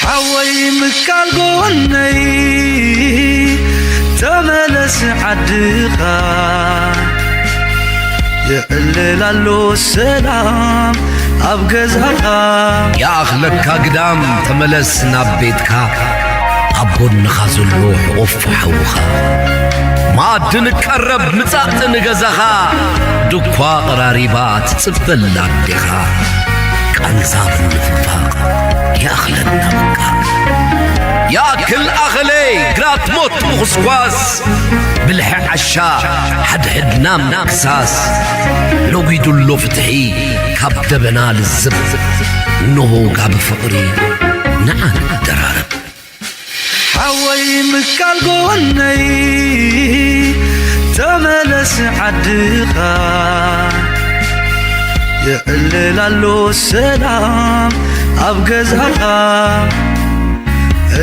ሓወይ ምካል ጎነይ ተመለስ ዓድኻ፣ የዕልል ኣሎ ሰላም ኣብ ገዛኻ። ይኣኽለካ ግዳም ተመለስ ናብ ቤትካ፣ ኣብ ጎንኻ ዘሎ ሕቑፍ ሓውኻ። መኣዲ ንቀረብ ምጻእ ንገዛኻ፣ ድኳ ቀራሪባ ትጽበላ ኣዴኻ። ቃንዛ ምንፍፋቕ ይኣኽለና ምቃ። ይኣክል ኣኸለ ግራት ሞት ምኹስኳስ፣ ብልሒ ዓሻ ሓድሕድና ምክሳስ። ነጒዱሎ ፍትሒ ካብ ደበና ልዝብ፣ እንሆ ጋቢ ፍቕሪ ንዓ ንደራረብ። ሓወይ ምካል ጎነይ ተመለስ ዓድኻ፣ የዕልል ኣሎ ሰላም ኣብ ገዛኻ።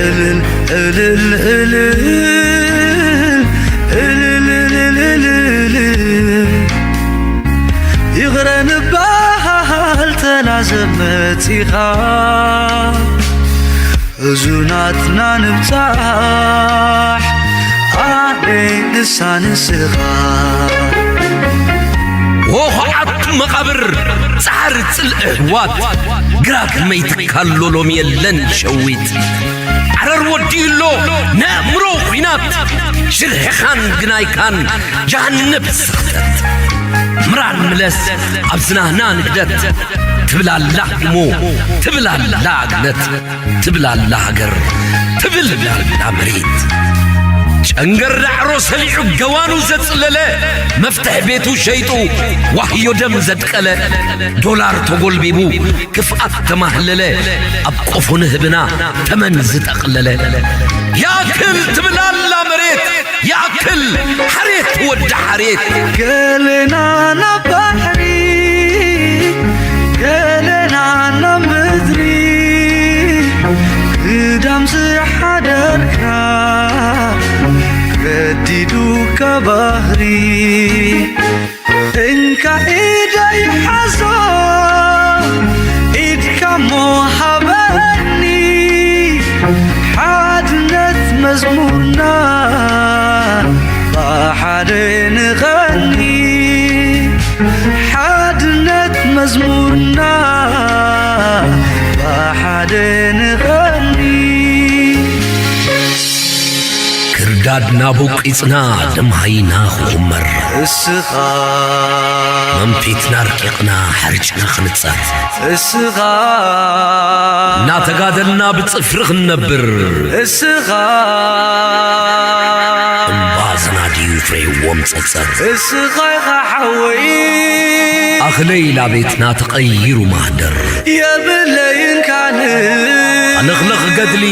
እልል እልል እልል እልል እልል እልል፣ ይቕረ ንበሃል ተናዘብ መጺኻ። ሕዙናትና ንብጻሕ ኣነ ንሳ ንስኻ። ሆሆዓት መቓብር ጻዕሪ ጽልኢ ኣሕዋት፣ ግራት መይትካሎ ሎሚ የለን ሸዊት። ዓረር ወዲኡሎ ነእምሮ ኲናት፣ ሽርሕኻን ግናይካን ጀሃነብ ስኽተት። ምራን ምለስ ኣብ ዝናህና ንግደት፣ ትብል ኣላ እሞ ትብል ኣላ ግነት። ትብል ኣላ ሃገር፣ ትብል ኣላ መሬት። ጨንገር ዳዕሮ ሰሊዑ ገዋኑ ዘጽለለ፣ መፍትሕ ቤቱ ሸይጡ ዋህዮ ደም ዘድቀለ፣ ዶላር ተጎልቢቡ ክፍኣት ተማህለለ፣ ኣብ ቆፎ ንህብና ተመን ዝጠቕለለ። ያክል ትብል ኣላ መሬት፣ ያክል ሓሬት ወዲ ሓሬት። ገለና ናብ ባሕሪ፣ ገለና ናብ ምድሪ፣ ግዳም ዝሓደርካ ገዲዱካ ባህሪ። እንካ ኢደይ ሓዞ፣ ኢድካ እሞ ሃበኒ፣ ሓድነት መዝሙርና ብሓደ ንቐኒ። ሓድነት መዝሙርና ብሓደ ንቐኒ። ክርዳድና ቦቂጽና ደምሃይና ክኹመር፣ እስኻ መንፊትና ኣርቂቕና ሓርጭና ክንጸር፣ እስኻ እናተጋደልና ብጽፍሪ ክንነብር፣ እስኻ እምባ ዝናድዩ ፍሬዎም ጸጸር። እስኻ ኢኻ ሓወይ። ኣኽለይ ላቤትና ተቐይሩ ማህደር። የብለይን ካልእ። ኣለኽለኽ ገድሊ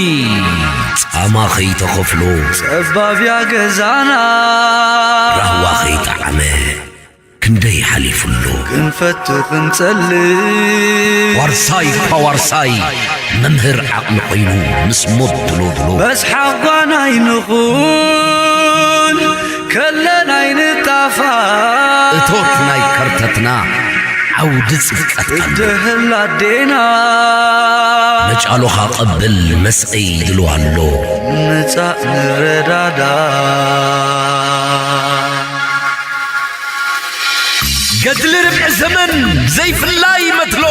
ጻማ ኸይተኸፍሎ። ጸባብያ ገዛና። ራህዋ ኸይጠዓመ ክንደይ ሓሊፉ ኣሎ። ክንፈቱ ክንጸልእ። ዋርሳይ እኳ ዋርሳይ መምህር ዓቕሚ ኮይኑ ምስ ሞት ድሎ ድሎ። መስሓቕ ጓና ኣይንኹን። ከለና ኣይንጣፋእ። እቶት ናይ ከርተትና ዓውዲ ጽብቀት ኣሎ። እድህል ኣዴና። መጫሎኻ ቀብል መስቀይ ድልዋ ኣሎ። ምጻእ ንረዳዳ። ገድሊ ርብዒ ዘመን ዘይፍላይ መትሎ።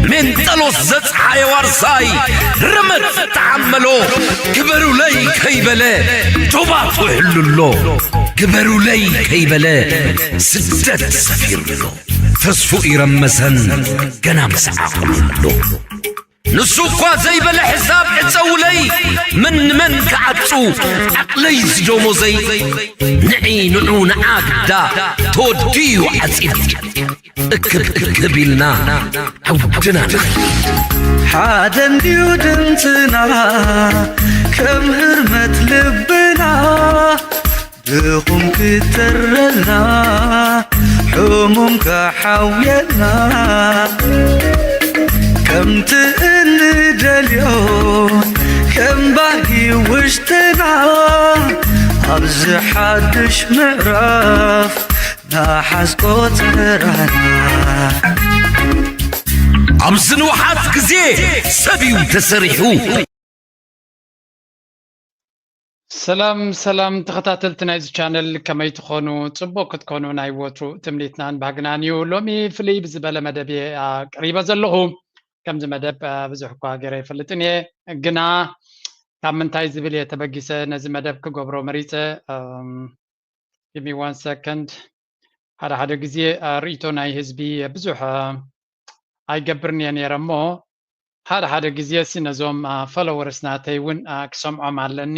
ሜንጠሎስ ዘጽሓየ ዋርሳይ ርመጽ ተዓመሎ። ግበሩለይ ከይበለ ዶባት ውሕሉሎ። ግበሩለይ ከይበለ ስደት ሰፊሩሎ። ተስፉ ኢረመሰን ገና ምስ ዓቕሉሎ። ንሱ እኳ ዘይበለ ሕሳብ ዕጸውለይ፣ መን ንመን ክዓጹ ዓቕለይ ዝደሞዘይ። ንዒ ንዑ ንዓ ግዳ ተወዲኡ ዓጺድ። እክብ እክብ ኢልና ዓውድና ንኸይድ። ሓደ እንድዩ ድምፅና ከም ህርመት ልብና። ድኹም ክተረልና፣ ሕሙም ክሓውየልና፣ ከምቲ እንደልዮ ከም ባህጊ ውሽጥና፣ ኣብዚ ሓድሽ ምዕራፍ ናሓዝቆ ተራና። ኣብዚ ንውሓት ግዜ ሰብ እዩ ተሰሪሑ። ሰላም ሰላም ተኸታተልቲ ናይዚ ቻነል፣ ከመይ ትኾኑ? ጽቡቕ ክትኮኑ ናይ ወትሩ ትምኒትናን ባህግናን እዩ። ሎሚ ፍልይ ብዝበለ መደብ እየ ቀሪበ ዘለኹ። ከምዚ መደብ ብዙሕ እኳ ገይረ ኣይፈልጥን እየ፣ ግና ካብ ምንታይ ዝብል እየ ተበጊሰ ነዚ መደብ ክገብሮ መሪጸ። Give me one second። ሓደ ሓደ ግዜ ርእይቶ ናይ ህዝቢ ብዙሕ ኣይገብርን እየ ነይረ እሞ፣ ሓደ ሓደ ግዜ ሲ ነዞም ፎሎወርስ ናተይ እውን ክሰምዖም ኣለኒ።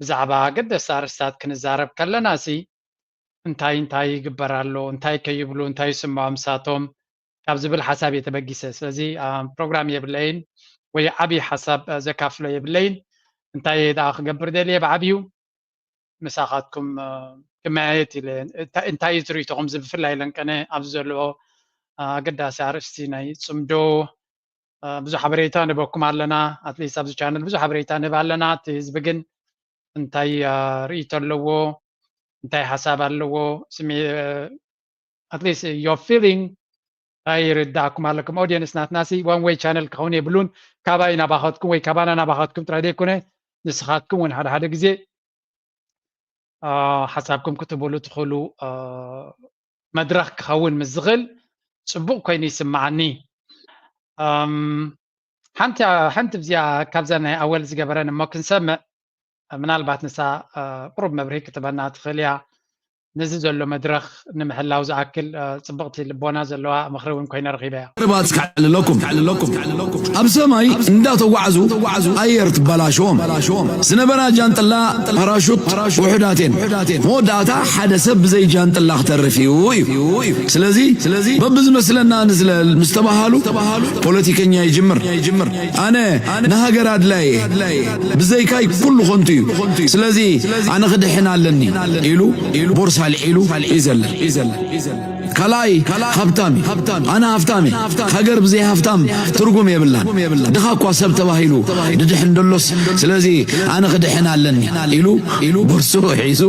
ብዛዕባ ኣገደስቲ ኣርእስታት ክንዛረብ ከለና ሲ እንታይ እንታይ ይግበር ኣሎ፣ እንታይ ከይብሉ፣ እንታይ ይስምዖም ንሳቶም ካብ ዝብል ሓሳብ እየ ተበጊሰ። ስለዚ ፕሮግራም የብለይን ወይ ዓብዪ ሓሳብ ዘካፍሎ የብለይን። እንታይ እየ ደኣ ክገብር ደልየ ብዓብዩ ምሳኻትኩም ክመያየት ኢለ። እንታይ እዩ ትርኢቶኹም? እዚ ብፍላይ ለንቀነ ኣብዚ ዘለዎ ኣገዳሲ ኣርእስቲ ናይ ጽምዶ ብዙሕ ሓበሬታ ንበኩም ኣለና። ኣትሊስት ኣብዚ ቻነል ብዙሕ ሓበሬታ ንህብ ኣለና። እቲ ህዝቢ ግን እንታይ ርእይቶ ኣለዎ፣ እንታይ ሓሳብ ኣለዎ፣ ኣትሊስት your feeling እንታይ ይርዳእኩም ኣለኩም? ኦዲየንስ ናትና ሲ ዋን ወይ ቻነል ክኸውን የብሉን። ካባይ ናባኸትኩም ወይ ካባና ናባኸትኩም ጥራይ ዘይኮነ ንስኻትኩም እውን ሓደ ሓደ ግዜ ሓሳብኩም ክትብሉ ትኽእሉ መድረኽ ክኸውን ምስ ዝኽእል ጽቡቕ ኮይኑ ይስምዓኒ። ሓንቲ ሓንቲ እዚኣ ካብዛ ናይ ኣወል ዝገበረን እሞ ክንሰምዕ ምናልባት ንሳ ቁሩብ መብርሂ ክትበና ትኽእል እያ። ነዚ ዘሎ መድረኽ ንምሕላው ዝኣክል ጽብቕቲ ልቦና ዘለዋ ምኽሪ እውን ኮይነ ረኺበያ። ርባት ክዕልለኩም ኣብ ሰማይ እንዳተጓዕዙ ኣየር ትበላሸዎም ዝነበራ ጃንጥላ ፓራሹት ውሑዳት እየን። መወዳእታ ሓደ ሰብ ብዘይ ጃንጥላ ክተርፍ እዩ እዩ። ስለዚ በብዝመስለና ንዝለል ምስ ተባሃሉ ፖለቲከኛ ይጅምር። ኣነ ንሃገር ኣድላይ እየ። ብዘይካይ ኩሉ ከንቱ እዩ። ስለዚ ኣነ ክድሕን ኣለኒ ኢሉ ቦርሳ ኣልዒሉ ይዘልል። ካልኣይ ሃብታም እዩ። ኣነ ሃብታም እየ። ሃገር ብዘይ ሃብታም ትርጉም የብላን። ድኻ እኳ ሰብ ተባሂሉ ድድሕን ደሎስ፣ ስለዚ ኣነ ክድሕን ኣለኒ ኢሉ ቦርሱ ሒዙ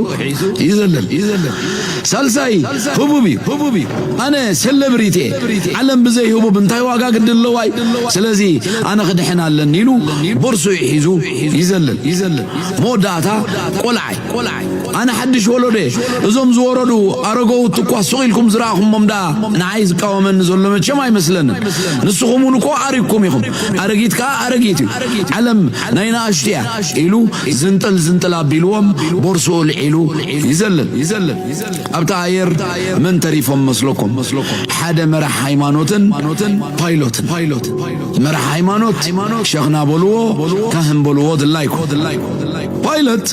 ይዘልል። ሳልሳይ ህቡብ እዩ። ኣነ ሴሌብሪቲ እየ። ዓለም ብዘይ ህቡብ እንታይ ዋጋ ግዲ ኣለዋ እዩ? ስለዚ ኣነ ክድሕን ኣለኒ ኢሉ ቦርሱ ሒዙ ይዘልል። መወዳእታ ቆልዓ እዩ። ኣነ ሓድሽ ወለዶ እየ። እዞም ዝወረዱ ኣረገውቲ እኳ ሱቕ ኢልኩም ዝረኣኹሞም ደኣ ንዓይ ዝቃወመኒ ዘሎ መቸም ኣይመስለንን። ንስኹም እውን እኮ ኣሪግኩም ኢኹም። ኣረጊት ከኣ ኣረጊት እዩ። ዓለም ናይ ንኣሽቱ እያ ኢሉ ዝንጥል ዝንጥል ኣቢልዎም ቦርስኡ ኣልዒሉ ይዘልል። ኣብቲ ኣየር መን ተሪፎም መስለኩም? ሓደ መራሕ ሃይማኖትን ፓይሎትን። መራሕ ሃይማኖት ሸኽና በልዎ፣ ካህን በልዎ ድላይኩም። ፓይለት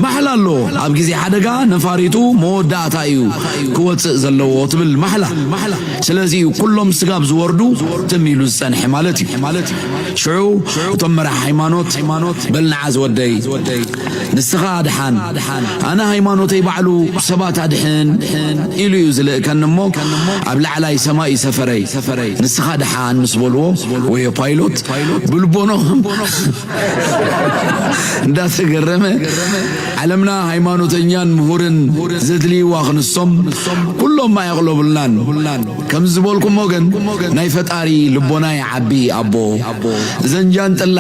ማሕላ ኣለዎ። ኣብ ግዜ ሓደጋ ነፋሪቱ መወዳእታ እዩ ክወጽእ ዘለዎ ትብል ማሕላ። ስለዚ እዩ ኩሎም ስጋብ ዝወርዱ ትም ኢሉ ዝጸንሐ ማለት እዩ። ሽዑ እቶም መራሕ ሃይማኖት በል ንዓ ዝወደይ ንስኻ ድሓን ኣነ ሃይማኖተይ ባዕሉ ሰባት ኣድሕን ኢሉ እዩ ዝልእከኒ እሞ ኣብ ላዕላይ ሰማይ እዩ ሰፈረይ ንስኻ ድሓን ምስ በልዎ ወዮ ፓይሎት ብልቦኖም እንዳተገረመ ዓለምና ሃይማኖተኛን ምሁርን ዘድልይዋ ክንሶም ኩሎም ኣየቕለቡልናን። ከም ዝበልኩሞ ግን ናይ ፈጣሪ ልቦና ይዓቢ ኣቦ። እዘን ጃንጥላ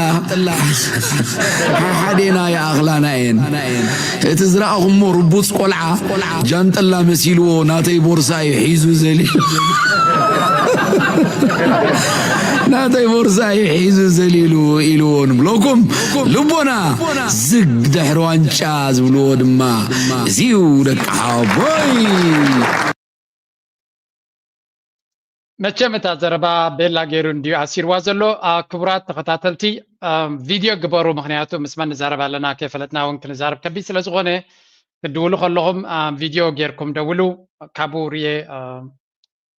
ሓሓዴና ይኣኽላና እየን። እቲ ዝረኣኹሞ ርቡጽ ቆልዓ ጃንጥላ መሲልዎ ናተይ ቦርሳ እዩ ሒዙ ዘሊሉ። ናተይ ቦርሳ እዩ ሒዙ ዘሊሉ ኢልዎ ንብለኩም። ልቦና ዝግ ድሕሪ ዋንጫ ዝብልዎ ድማ እዚዩ ደቂ ሓወቦይ። መቸም እታ ዘረባ ቤላ ገይሩ እንድዩ ኣሲርዋ ዘሎ። ክቡራት ተኸታተልቲ ቪድዮ ግበሩ፣ ምኽንያቱ ምስ መን ንዛረብ ኣለና ከይፈለጥና እውን ክንዛረብ ከቢድ ስለ ዝኾነ ክትድውሉ ከለኹም ቪድዮ ጌርኩም ደውሉ። ካብኡ ርየ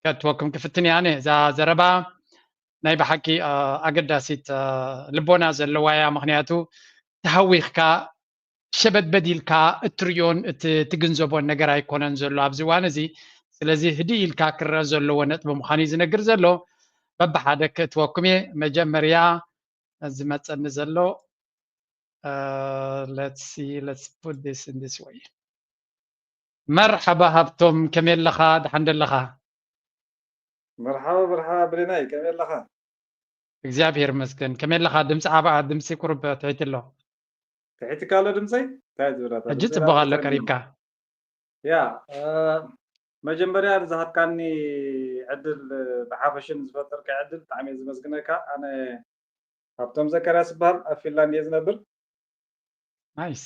ከእትወኩም ክፍትን እየ ኣነ። እዛ ዘረባ ናይ ብሓቂ ኣገዳሲት ልቦና ዘለዋ እያ። ምኽንያቱ ተሃዊኽካ ሸበድበድ ኢልካ እትርእዮን እቲ ትግንዘቦን ነገር ኣይኮነን ዘሎ ኣብዚ እዋን እዚ። ስለዚ ህድእ ኢልካ ክረአ ዘለዎ ነጥቢ ምዃኑ እዩ ዝነግር ዘሎ። በብሓደ ክእትወኩም እየ። መጀመርያ ዝመጸኒ ዘሎ let's see, let's put this in this way. መርሓባ ሃብቶም፣ ከመይ ኣለኻ? ደሓን ደለኻ? መርሓባ መርሓባ ብሬናይ፣ ከመይ ኣለኻ? እግዚኣብሔር ይመስገን። ከመይ ኣለኻ? ድምፂ ዓባ፣ ድምፂ ቁሩብ ትሕት ኣሎ። ትሕት ኣሎ ድምፀይ? እንታይ ዝብላታ ሕጂ ድምፀይ ፅቡቕ ኣሎ፣ ላተሰሚ ቀሪብካ። ያ እ፣ መጀመርያ ዝሃብካኒ ዕድል እ፣ ብሓፈሽን ዝፈጠርካ ዕድል ብጣዕሚ እየ ዝመስግነካ። ኣነ ሃብቶም ዘካርያስ ዝበሃል ኣብ ፊንላንድ እየ ዝነብር። ናይስ፣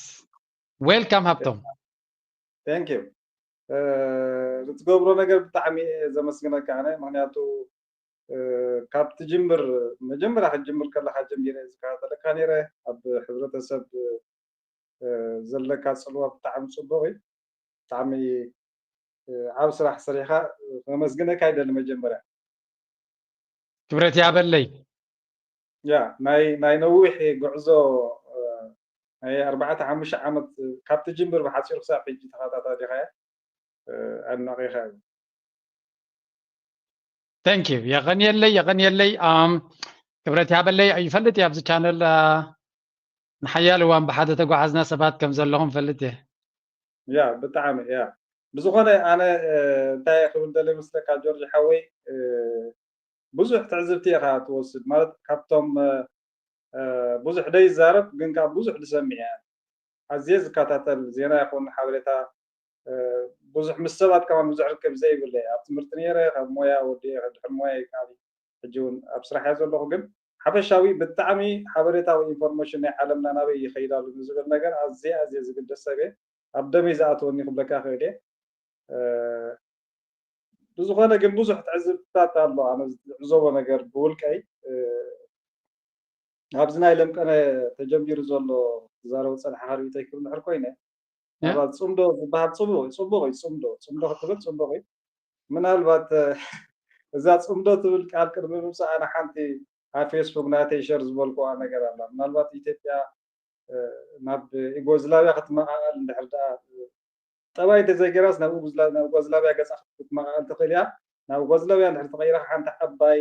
ዌልካም ሃብቶም። Thank you። እ፣ ንትገብሮ ነገር ብጣዕሚ እየ ዘመስግነካ ኣነ፣ ምክንያቱ እ፣ ካብ ትጅምር መጀመርያ ክትጅምር ከለካ ጀሚረ እየ ዝከታተለካ ነይረ። ኣብ ሕብረተሰብ እ፣ ዘለካ ፅልዋ ብጣዕሚ ፅቡቅ እዩ። ብጣዕሚ እ፣ ዓብ ስራሕ ሰሪሕካ እ፣ ከመስግነካ ይደሊ። መጀመርያ ክብረት ያበለይ። ያ ናይ ናይ ነዊሕ ጉዕዞ እ፣ ናይ ኣርባዕተ ሓሙሽተ ዓመት እ፣ ካብ ትጅምር ብሓፂሩ ክሳብ ሕጂ ተኸታታሊካ እየ። እ፣ ኣድናቂካ እዩ። Thank you። የቐንየለይ፣ የቐንየለይ። ኣም፣ ክብረት ያበለይ። ይፈልጥ እየ ኣብዚ ቻነል አ፣ ንሓያል እዋን ብሓደ ተጓዓዝና ሰባት ከም ዘለኹም ፈልጥ እየ። ያ ብጣዕሚ ያ። ብዝኾነ ኣነ እ፣ እንታይ ክብል ደለ መስለካ ጆርጅ ሓወይ እ፣ ብዙሕ ትዕዝብቲ ኢኻ ትወስድ ማለት ካብቶም እ፣ እ፣ ብዙሕ ደይዛረብ ግን ካብ ብዙሕ ዝሰምዕ እያ። ኣዝየ ዝከታተል ዜና ይኹን ሓበሬታ እ፣ ብዙሕ ምስ ሰባት ከማን ብዙሕ ርክብ ዘይብለይ ኣብ ትምህርቲ ነይረ ካብ ሞያ ወዲኤ ድሕሪ ሞያ ይከኣል እዩ። ሕጂ እውን ኣብ ስራሕ እየ ዘለኹ ግን ሓፈሻዊ ብጣዕሚ ሓበሬታዊ ኢንፎርሜሽን ናይ ዓለምና ናበይ ይኸይድ ኣሎ ንዝብል ነገር ኣዝየ ኣዝየ ዝግደስ ሰብ እየ። ኣብ ደመይ ዝኣተወኒ ክብለካ ክእል እየ። እ፣ ብዝኾነ ግን ብዙሕ ትዕዝብትታት ኣሎ ኣነ ዝዕዘቦ ነገር ብውልቀይ እ፣ ኣብዚ ናይ ለምቀነ ተጀሚሩ ዘሎ ዝዛረቡ ፀናሕካ ርእቶይ ክብል ድሕር ኮይነ ያ። ምናልባት ፅምዶ ዝበሃል ፅቡቅ እዩ ፅቡቅ እዩ ፅምዶ ፅምዶ ክትብል ፅቡቅ እዩ ምናልባት እ፣ እዛ ፅምዶ ትብል ቃል ቅድሚ ምምፃእ ኣነ ሓንቲ ኣብ ፌስቡክ ናተይ ሸር ዝበልኩዋ ነገር ኣላ ምናልባት ኢትዮጵያ እ፣ ናብ ዩጎዝላቪያ ክትመቃቀል እንድሕር ደኣ ጠባይ እንተዘይገይራስ ናብ ዩጎዝላ- ናብ ዩጎዝላቪያ ገፃ ክትመቃቀል ትኽእል እያ ናብ ዩጎዝላቪያ እንድሕር ተቀይራ ሓንቲ ዓባይ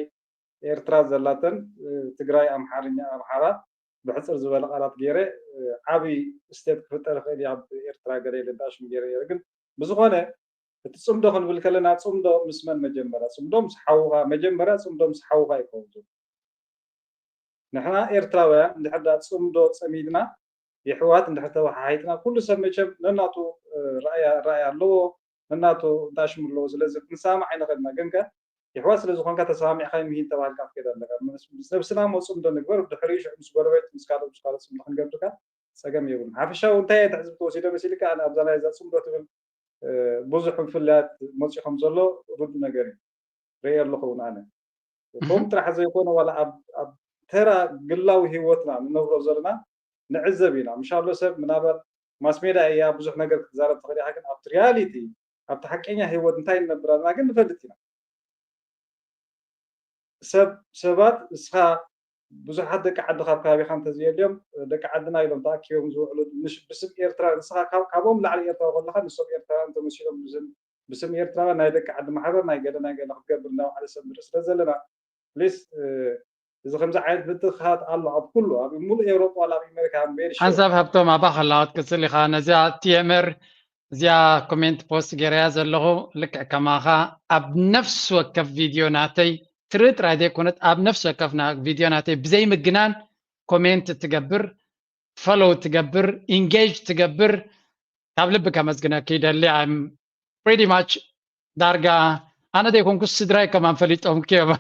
ኤርትራ ዘላተን እ፣ ትግራይ ኣምሓርኛ ኣምሓራ ብሕፅር ዝበለ ቃላት ገይረ እ፣ ዓብይ ስቴት ክፍጠር ይኽእል እዩ ኣብ ኤርትራ ገለ ኢለ እንዳሽም ገይረ ነይረ ግን ብዝኾነ እቲ ፅምዶ ክንብል ከለና ፅምዶ ምስ መን መጀመርያ ፅምዶ ምስ ሓውኻ መጀመርያ ፅምዶ ምስ ሓውኻ ይከውን ዘሎ ንሕና ኤርትራውያን እንድሕር ዳ ፅምዶ ፀሚድና የሕዋት እንድሕር ተወሓሒጥና ኩሉ ሰብ መቸም ነናቱ እ፣ ራእያ ራእያ ኣለዎ ነናቱ እንዳሽም ኣለዎ ስለዚ ክንሰማማዕ ኣይንኽእልና ግን ከ የሕዋት ስለ ዝኾንካ ተሰማሚዕካ ምሂን ተባሂልካ ክትከይድ ኣለካ ምስ ምስ ነብስና እሞ ፅምዶ ንግበር ድሕሪኡ ሽዑ ምስ ጎረቤት ምስ ካልኦት ምስ ካልኦት ፅምዶ ክንገብርካ ፀገም የብሉን ሓፈሻዊ እንታይ እየ ትሕዝብቲ ወሲደ መሲልካ ኣነ ኣብዛ ናይ እዛ ፅምዶ ትብል እ፣ ብዙሕ ፍልያት መፅኡ ከም ዘሎ ርዱእ ነገር እዩ ርእየ ኣለኹ እውን ኣነ ከምኡ ጥራሕ ዘይኮነ ዋላ ኣብ ኣብ ተራ ግላዊ ህይወትና ንነብሮ ዘለና ንዕዘብ ኢና ምሻሎ ሰብ ምናልባት ማስ ሜዳ እያ ብዙሕ ነገር ክትዛረብ ትኽእል ኢኻ ግን ኣብቲ ሪያሊቲ ኣብቲ ሓቀኛ ህይወት እንታይ ንነብር ኣለና ግን ንፈልጥ ኢና ሰብ ሰባት እስኻ ብዙሓት ደቂ ዓዲ ካብ ከባቢኻ እንተዝየልዮም ደቂ ዓድና ኢሎም ተኣኪቦም ዝውዕሉ ምሽ- ብስም ኤርትራ ንስኻ ካብ- ካብኦም ላዕሊ ኤርትራ ከለኻ ንሶም ኤርትራ እንተመሲሎም ብስም ብስም ኤርትራውያን ናይ ደቂ ዓዲ ማሕበር ናይ ገለ ናይ ገለ ክትገብር እንዳበዓለ ሰብ ንርኢ ስለ ዘለና ፕሊስ እዚ ከምዚ ዓይነት ምትእኽኻባት ኣሎ ኣብ ኩሉ ኣብ ሙሉእ ኤውሮጳ ዋላ ኣብ ኣሜሪካ ኣብ ሜሪ ሾው ሓንሳብ ሃብቶም ኣባ ከላወት ቅፅል ኢኻ ነዚኣ ቲኤምር እዚኣ ኮሜንት ፖስት ገይረያ ዘለኹ ልክዕ ከማኻ ኣብ ነፍሲ ወከፍ ቪድዮ ናተይ ትርኢ ጥራይ ዘይኮነት ኣብ ነፍሲ ወከፍ ና- ቪድዮ ናተይ ብዘይምግናን ኮሜንት ትገብር ፈሎው ትገብር ኢንጌጅ ትገብር ካብ ልቢ ከመስግነኪ ይደሊ I'm pretty much ዳርጋ ኣነ ዘይኮንኩስ ስድራይ ከማን ፈሊጦም እዮም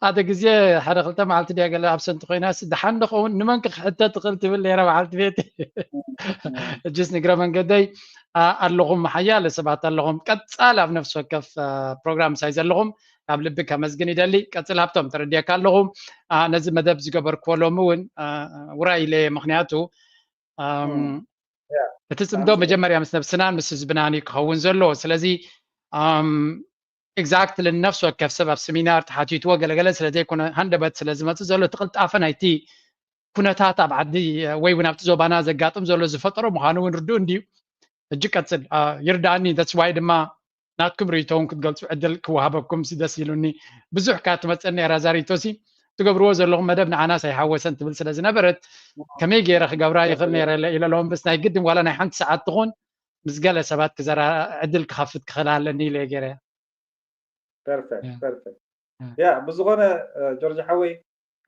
ሓደ ግዜ ሓደ ክልተ መዓልቲ ድያ ገለ ኣብሰንቲ ኮይና ደሓን ንኸውን ንመን ክሕተ ትኽእል ትብል ነይረ መዓልቲ ቤት እጅስ ንግረ መንገደይ ኣ- ኣለኹም ሓያለ ሰባት ኣለኹም ቀፃል ኣብ ነፍሲ ወከፍ ፕሮግራም ሳይ ዘለኹም ካብ ልቢ ከመስግን ይደሊ ቀፅል ሃብቶም ተረዲየካ ኣለኹ ኣ፣ ነዚ መደብ ዝገበርክዎ ሎሚ እውን ኣ፣ ውራይ ኢለ ምክንያቱ ኣም፣ ያ፣ እቲ ፅምዶ ብጣዕሚ መጀመርያ ምስ ነብስናን ምስ ህዝብናን እዩ ክኸውን ዘለዎ ስለዚ ኣም፣ ኤግዛክትሊ ንነፍሲ ወከፍ ሰብ ኣብ ሰሚናር ተሓቲትዎ ገለገለ ስለዘይኮነ ሃንደበት ስለዝመፅእ ዘሎ እቲ ቅልጣፈ ናይቲ ኩነታት ኣብ ዓዲ ወይ እውን ኣብቲ ዞባና ዘጋጥም ዘሎ ዝፈጠሮ ምዃኑ እውን ርዱእ እንድዩ ሕጂ ቀፅል ኣ፣ ይርዳእኒ that's why ድማ ናትኩም ርእይቶ እውን ክትገልፁ ዕድል ክወሃበኩም ሲ ደስ ኢሉኒ ብዙሕ ካብ ትመፀኒ እያ ራዛ ርእይቶ ሲ ትገብርዎ ዘለኹም መደብ ንዓናስ ኣይሓወሰን ትብል ስለ ዝነበረት ከመይ ገይረ ክገብራ ይኽእል ነይረ ኢለ ኢለ ኣለዎም በስ ናይ ግድን ዋላ ናይ ሓንቲ ሰዓት ትኹን ምስ ገለ ሰባት ክዘራ ዕድል ክኸፍት ክኽእል ኣለኒ ኢለ እየ ገይረ perfect Yeah. perfect ያ ብዝኾነ ጆርጅ ሓወይ፣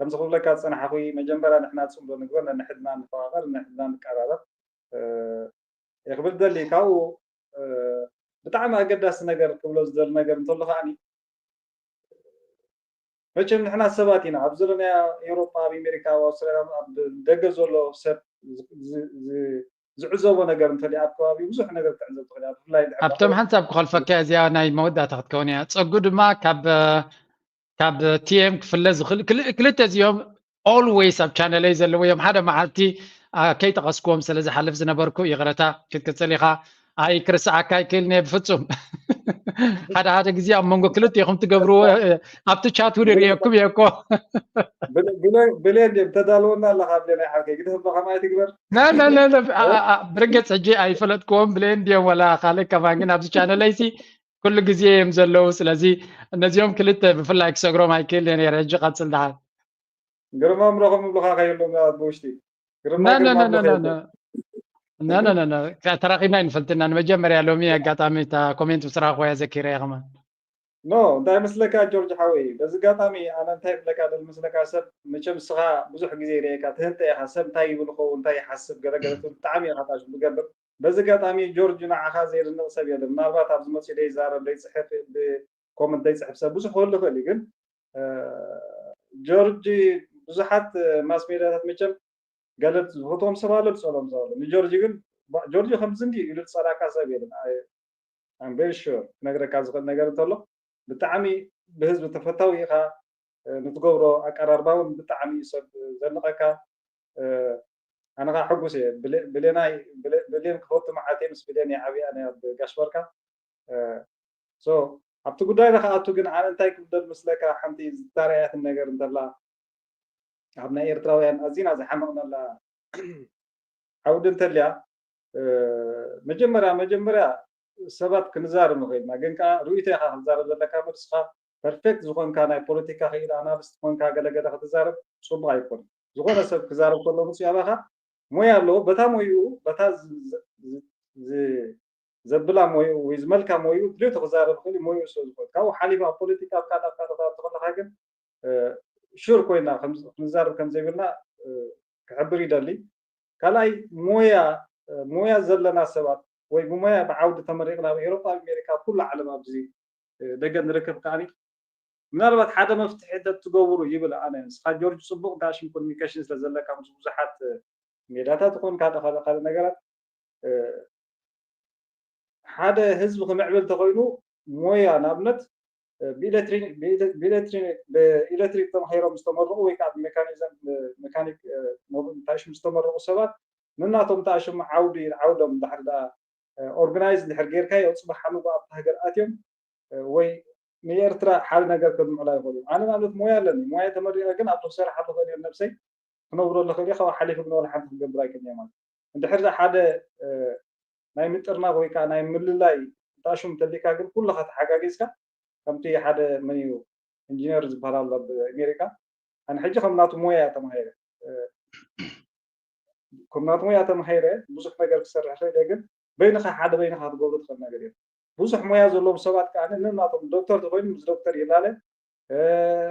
ከምዚ ክብለካ ዝፀናሓኹ፣ መጀመርያ ንሕና ፅምዶ ንግበር፣ ነንሕድና ንፈቃቀር፣ ነንሕድና ንቀራረብ። የክብል ደሊ ካብኡ ብጣዕሚ ኣገዳሲ ነገር ክብሎ ዝደሊ ነገር እንተሎ ከዓኒ፣ መቸም ንሕና ሰባት ኢና። ኣብ ዘለናዮ ኤውሮጳ፣ ኣብ ኣሜሪካ፣ ኣብ ኣውስትራልያ፣ ኣብ ደገ ዘሎ ሰብ ዝዕዘቦ ነገር እንተልዩ ኣብ ከባቢ ብዙሕ ነገር ክትዕዘብ ትኽእል። ብፍላይ ኣብቶም ሓንሳብ ክኸልፈካ እዚኣ ናይ መወዳእታ ክትከውን እያ። ፀጉ ድማ ካብ ካብ ቲኤም ክፍለ ዝኽእል ክልተ እዚኦም always ኣብ ቻነለይ ዘለዉ እዮም። ሓደ መዓልቲ ከይጠቐስክዎም ስለ ዝሓልፍ ዝነበርኩ ይቕረታ ክትቅፅል ኢኻ። ኣይ ክርስዓካ ኣይክእልን እየ ብፍፁም። ሓደ ሓደ ግዜ ኣብ መንጎ ክልቲኹም ትገብርዎ ኣብቲ ቻት እውን ይርእየኩም እየ እኮ። ብሌን ድም ተዳልወና ኣለኻ ብሌን ናይ ዓርከይ ግደፍ እባ ከምኣ ኣይትግበር። ብርግፅ ሕጂ ኣይፈለጥክዎም ብሌን ድዮም ወላ ካልእ ከማን ግን ኣብዚ ቻነለይሲ ኩሉ ግዜ እዮም ዘለዉ። ስለዚ እነዚኦም ክልተ ብፍላይ ክሰግሮም ኣይክእል ነይረ። ሕጂ ቀፅል ደሓን። ግርማ ምረኹም ምብልኻ ከየሎም ብውሽጢ ተራኺብና ይንፈልጥና ንመጀመርያ ሎሚ ኣጋጣሚ እታ ኮሜንት ምስ ረኣኹያ ዘኪረ እየ ከማን። ኖ እንታይ መስለካ ጆርጅ ሓወይ፣ በዚ ኣጋጣሚ ኣነ እንታይ ይብለካ ደል መስለካ፣ ሰብ መቸም ስኻ ብዙሕ ግዜ ይርእየካ ትህንጠ ኢኻ፣ ሰብ እንታይ ይብል ኸውን እንታይ ይሓስብ ገለገለ ትብል ብጣዕሚ ኢኻ ታሽ ዝገብር። በዚ ኣጋጣሚ ጆርጅ ንዓኻ ዘይድንቕ ሰብ የለን። ምናልባት ኣብዚ መፅኡ ደይዛረብ ደይፅሕፍ ብኮመንት ደይፅሕፍ ሰብ ብዙሕ ክህሉ ይኽእል እዩ፣ ግን ጆርጅ ብዙሓት ማስ ሜድያታት መቸም ገለ ዝፈትዎም ሰብ ኣሎ ዝፀልኦም ሰብ ኣሎ። ንጆርጅ ግን ጆርጅ ከምዚ እንዲ ኢሉ ዝፀላካ ሰብ የለን። I'm very sure ክነግረካ ዝኽእል ነገር እንተሎ ብጣዕሚ ብህዝቢ ተፈታዊ ኢኻ። ንትገብሮ ኣቀራርባ እውን ብጣዕሚ ሰብ ዘድንቐካ። ኣነ ከዓ ሕጉስ እየ። ብሌናይ ብሌን ክፈቱ መዓልቲ ምስ ብሌን እየ ዓብየ ኣነ ኣብ ጋሽ በርካ። ኣብቲ ጉዳይ ንክኣቱ ግን ኣነ እንታይ ክብደል ምስለካ ሓንቲ ዝታረያትን ነገር እንተላ ኣብ ናይ ኤርትራውያን ኣዚና ዝሓመቕነላ ዓውዲ እንተልያ መጀመርያ መጀመርያ ሰባት ክንዛረብ ንኽእል ኢና፣ ግን ከዓ ርእይቶ ኢኻ ክትዛረብ ዘለካ እምበር ንስኻ ፐርፌክት ዝኾንካ ናይ ፖለቲካ ክኢላ ኣናሊስት ኮንካ ገለገለ ክትዛረብ ፅቡቕ ኣይኮነን። ዝኾነ ሰብ ክዛረብ ከሎ ምፅኡ ኣባኻ ሞያ ኣለዎ፣ በታ ሞይኡ በታ ዘብላ ሞይኡ ወይ ዝመልካ ሞይኡ ድሌቱ ክዛረብ ይኽእል እዩ፣ ሞይኡ ስለ ዝኾነ ካብኡ ሓሊፉ ኣብ ፖለቲካ ኣብ ካልእ ኣብ ካልእ ክትኣቱ ከለኻ ግን ሹር ኮይና ክንዛረብ ከም ዘይብልና ክሕብር ይደሊ። ካልኣይ ሞያ ሞያ ዘለና ሰባት ወይ ብሞያ ብዓውዲ ተመሪቕና ኣብ ኤውሮጳ ኣብ ኣሜሪካ ኣብ ኩሉ ዓለም ኣብዚ ደገ ንርከብ ከዓኒ ምናልባት ሓደ መፍትሒ እንተትገብሩ ይብል ኣነ። ንስኻ ጆርጅ ፅቡቕ ኢንተራክሽን ኮሚኒኬሽን ስለ ዘለካ ምስ ብዙሓት ሜዳታት ይኹን ካልእ ካልእ ካልእ ነገራት ሓደ ህዝቢ ክምዕብል እንተኾይኑ ሞያ ንኣብነት ብኤሌክትሪክ ተማሂሮም ዝተመረቑ ወይ ከዓ ብሜካኒዝም ሜካኒክ ታሽም ዝተመረቑ ሰባት ንናቶም ታሽም ዓውዲ ዓውዶም ድሕር ደኣ ኦርጋናይዝ ድሕር ጌርካዮ ፅባሕ ሓንጎ ኣብቲ ሃገር ኣትዮም ወይ ንኤርትራ ሓደ ነገር ከድምዑላ ይኽእሉ እዮም። ኣነ ንኣብነት ሞያ ኣለኒ፣ ሞያ ተመሪቐ ግን ኣብቲ ክሰርሓሉ ክእል እየ ነብሰይ ክነብረሉ ክእል እየ፣ ካብኡ ሓሊፉ ግን ወላ ሓንቲ ክገብር ኣይክእልን እየ ማለት እዩ። እንድሕር ሓደ ናይ ምጥርናፍ ወይ ከዓ ናይ ምልላይ ታሽም እንተሊካ ግን ኩልኻ ተሓጋጊዝካ ከምቲ ሓደ መን እዩ ኢንጂነር ዝበሃል ኣሎ ኣብ ኣሜሪካ ኣነ ሕጂ ከም ናቱ ሞያ ተማሂረ ከም ናቱ ሞያ ተማሂረ ብዙሕ ነገር ክሰርሕ ክእል እየ ግን በይንኻ ሓደ በይንኻ ክትገብሮ ትኽእል ነገር እዩ። ብዙሕ ሞያ ዘለዎም ሰባት ከዓ ነናቶም ዶክተር ተኮይኑ ምስ ዶክተር ይላለ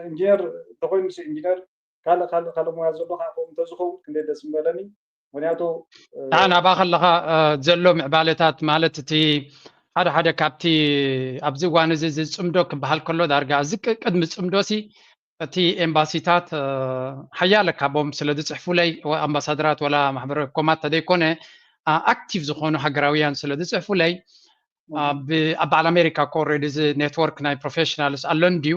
ኢንጂነር ተኮይኑ ምስ ኢንጂነር ካልእ ካልእ ካልእ ሞያ ዘሎ ከዓ ከምኡ እንተዝኸውን ክንደይ ደስ ምበለኒ። ምክንያቱ ንዓ ናብኣ ከለኻ ዘሎ ምዕባለታት ማለት እቲ ሓደ ሓደ ካብቲ ኣብዚ እዋን እዚ ዝፅምዶ ክበሃል ከሎ ዳርጋ እዚ ቅድሚ ፅምዶ ሲ እቲ ኤምባሲታት ሓያለ ካቦም ስለ ዝፅሕፉለይ ኣምባሳደራት ወላ ማሕበረ ኮማት ተደይኮነ ኣክቲቭ ዝኾኑ ሃገራውያን ስለ ዝፅሕፉለይ ኣብ በዓል ኣሜሪካ ኮ ኦልሬዲ እዚ ኔትወርክ ናይ ፕሮፌሽናልስ ኣሎን ድዩ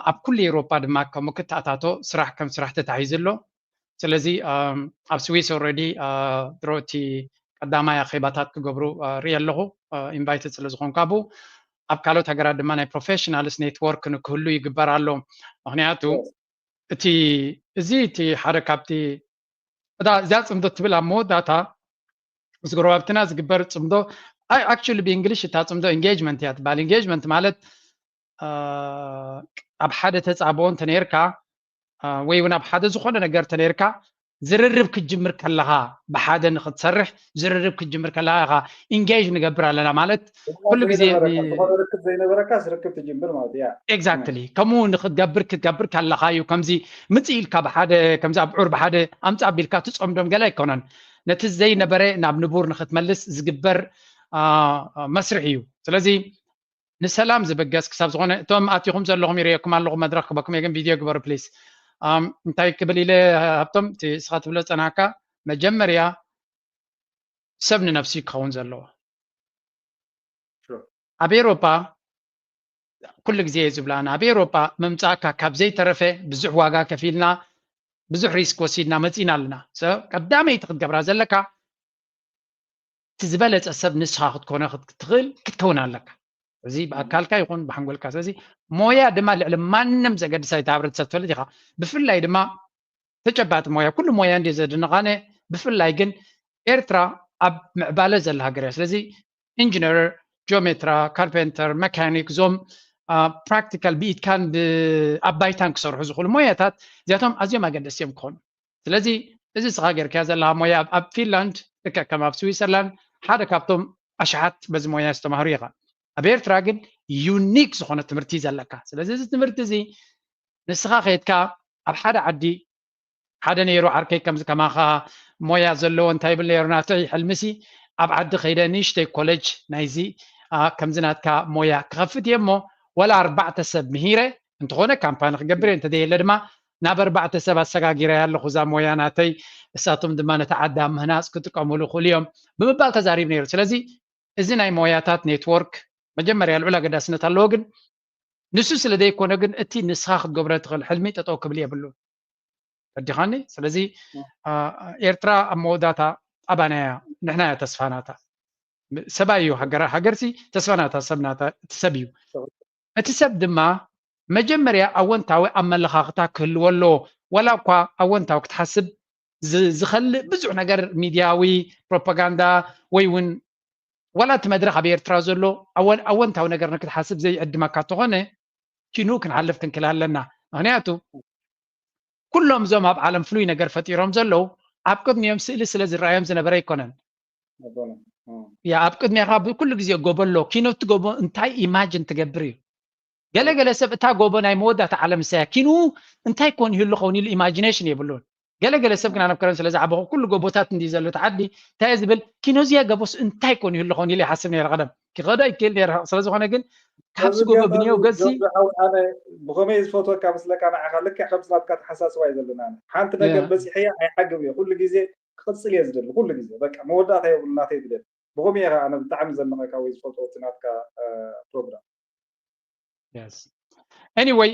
ኣብ ኩሉ ኤውሮፓ ድማ ከምኡ ክተኣታቶ ስራሕ ከም ስራሕ ተታሒዙ ኣሎ። ስለዚ ኣብ ስዊስ ኦልሬዲ ድሮ እቲ ቀዳማይ ኣኼባታት ክገብሩ ርኢ ኣለኹ ኢንቫይትድ ስለ ዝኾንካ ብኡ ኣብ ካልኦት ሃገራት ድማ ናይ ፕሮፌሽናልስ ኔትወርክ ንክህሉ ይግበር ኣሎ። ምክንያቱ እቲ እዚ እቲ ሓደ ካብቲ እዛ እዚኣ ፅምዶ ትብል ኣብ መወዳእታ ምስ ጎረባብትና ዝግበር ፅምዶ ኣክቹሊ ብእንግሊሽ እታ ፅምዶ ኢንጌጅመንት እያ ትበሃል። ኢንጌጅመንት ማለት ኣብ ሓደ ተፃብኦ እንተነይርካ ወይ እውን ኣብ ሓደ ዝኾነ ነገር እንተነይርካ ዝርርብ ክትጅምር ከለኻ፣ ብሓደ ንክትሰርሕ ዝርርብ ክትጅምር ከለኻ ኢኻ ኢንጌጅ ንገብር ኣለና። ማለት ኩሉ ግዜ ዘይነበረካ፣ ዝኾነ ርክብ ዘይነበረካ ርክብ ትጅምር ማለት እያ። ኤግዛክትሊ ከምኡ ንክትገብር ክትገብር ከለኻ እዩ። ከምዚ ምጽእ ኢልካ ብሓደ፣ ከምዚ ኣብዑር ብሓደ ኣምጻ ኣቢልካ ትጸምዶም ገለ ኣይኮነን። ነቲ ዘይነበረ ናብ ንቡር ንክትመልስ ዝግበር መስርሕ እዩ። ስለዚ ንሰላም ዝብገስ ክሳብ ዝኾነ፣ እቶም ኣቲኹም ዘለኹም ይርእየኩም ኣለኹ፣ መድረኽ ክበኩም እየ፣ ግን ቪድዮ ግበሩ ፕሊስ። እንታይ ክብል ኢለ ሃብቶም፣ እቲ እስኻ ትብሎ ጸናካ፣ መጀመርያ ሰብ ንነፍሱ ክኸውን ዘለዎ። ኣብ ኤሮፓ ኩሉ ግዜ እየ ዝብላ፣ ኣብ ኤሮፓ ምምጻእካ ካብ ዘይተረፈ ብዙሕ ዋጋ ከፊልና፣ ብዙሕ ሪስክ ወሲድና መጺና ኣለና። ቀዳመይቲ ክትገብራ ዘለካ እቲ ዝበለጸ ሰብ ንስኻ ክትኮነ ክትክእል ክትከውን ኣለካ። እዚ ብኣካልካ ይኹን ብሓንጎልካ። ስለዚ ሞያ ድማ ልዕሊ ማንም ዘገድሳ እቲ ሕብረተሰብ ትፈልጥ ኢኻ። ብፍላይ ድማ ተጨባጢ ሞያ፣ ኩሉ ሞያ እንዲ ዘድንቓነ፣ ብፍላይ ግን ኤርትራ ኣብ ምዕባለ ዘላ ሃገር እያ። ስለዚ ኢንጂነር፣ ጂኦሜትራ፣ ካርፔንተር፣ መካኒክ፣ እዞም ፕራክቲካል ብኢድካን ኣብ ባይታን ክሰርሑ ዝኽእሉ ሞያታት እዚኣቶም ኣዝዮም ኣገደስቲ እዮም ክኾኑ። ስለዚ እዚ ስኻ ጌርካዮ ዘለኻ ሞያ ኣብ ፊንላንድ ልክዕ ከም ኣብ ስዊሰርላንድ ሓደ ካብቶም ኣሽሓት በዚ ሞያ ዝተማህሩ ኢኻ። ኣብ ኤርትራ ግን ዩኒክ ዝኾነ ትምህርቲ እዩ ዘለካ። ስለዚ እዚ ትምህርቲ እዚ ንስኻ ከይድካ ኣብ ሓደ ዓዲ ሓደ ነይሩ ዓርከይ ከምዚ ከማኻ ሞያ ዘለዎ እንታይ ይብል ነይሩ ናተይ ሕልምሲ ኣብ ዓዲ ከይደ ንእሽተይ ኮሌጅ ናይዚ ከምዚ ናትካ ሞያ ክኸፍት እየ እሞ ወላ ኣርባዕተ ሰብ ምሂረ እንተኾነ ካምፓኒ ክገብር እየ እንተዘየለ ድማ ናብ ኣርባዕተ ሰብ ኣሰጋጊረ ኣለኹ እዛ ሞያ ናተይ እሳቶም ድማ ነቲ ዓዲ ኣብ ምህናፅ ክጥቀሙሉ ይኽእሉ እዮም ብምባል ተዛሪቡ ነይሩ። ስለዚ እዚ ናይ ሞያታት ኔትወርክ መጀመርያ ልዑል ኣገዳስነት ኣለዎ። ግን ንሱ ስለ ዘይኮነ ግን እቲ ንስኻ ክትገብሮ ትኽእል ሕልሚ ጠጠው ክብል የብሉን። ፈዲኻኒ። ስለዚ ኤርትራ ኣብ መወዳእታ ኣባና እያ፣ ንሕና እያ ተስፋ ናታ። ሰብኣይ እዩ ሃገር፣ ሃገርሲ ተስፋ ናታ ሰብ ናታ እቲ ሰብ እዩ። እቲ ሰብ ድማ መጀመርያ ኣወንታዊ ኣመለኻኽታ ክህልዎ ኣለዎ። ዋላ እኳ ኣወንታዊ ክትሓስብ ዝኸልእ ብዙሕ ነገር ሚድያዊ ፕሮፓጋንዳ ወይ እውን ዋላ እቲ መድረኽ ኣብ ኤርትራ ዘሎ ኣወንታዊ ነገር ንክትሓስብ ዘይዕድመካ እንተኾነ ኪኑ ክንሓልፍ ክንክል ኣለና። ምክንያቱ ኩሎም እዞም ኣብ ዓለም ፍሉይ ነገር ፈጢሮም ዘለዉ ኣብ ቅድሚኦም ስእሊ ስለ ዝረኣዮም ዝነበረ ኣይኮነን። ያ ኣብ ቅድሚኻ ብኩሉ ግዜ ጎቦ ኣሎ። ኪኖ እቲ ጎቦ እንታይ ኢማጅን ትገብር እዩ። ገለገለ ሰብ እታ ጎቦ ናይ መወዳእታ ዓለም እሰያ ኪኑ እንታይ ኮን ይህሉ ኸውን ኢሉ ኢማጂኔሽን የብሉን። ገለገለ ሰብ ግን ኣነብ ከረን ስለ ዝዓበኹ ኩሉ ጎቦታት እንዲ ዘሎ እቲ ዓዲ እንታይ ዝብል ኪኖ እዚያ ገቦስ እንታይ ኮን ይህሉ ኸውን ኢሉ ይሓስብ ነይረ። ቀደም ክኸዶ ይክእል ነይረ። ስለ ዝኾነ ግን ካብዚ ጎቦ ብንየው ገዝሲ ኣነ ብኸመይ ዝፈትወካ ምስለካ ንዓኻ ልክዕ ከምዚ ናትካ ተሓሳስባ እዩ ዘለና። ሓንቲ ነገር በፂሐያ ኣይሓግብ እየ። ኩሉ ግዜ ክቕፅል እየ ዝደሊ። ኩሉ ግዜ በቃ መወዳእታ የብሉ ናተይ ዝደሊ። ብኸመይ ኢኻ ኣነ ብጣዕሚ ዘድንቐካ ወይ ዝፈትዎ እቲ ናትካ ፕሮግራም። ኤኒወይ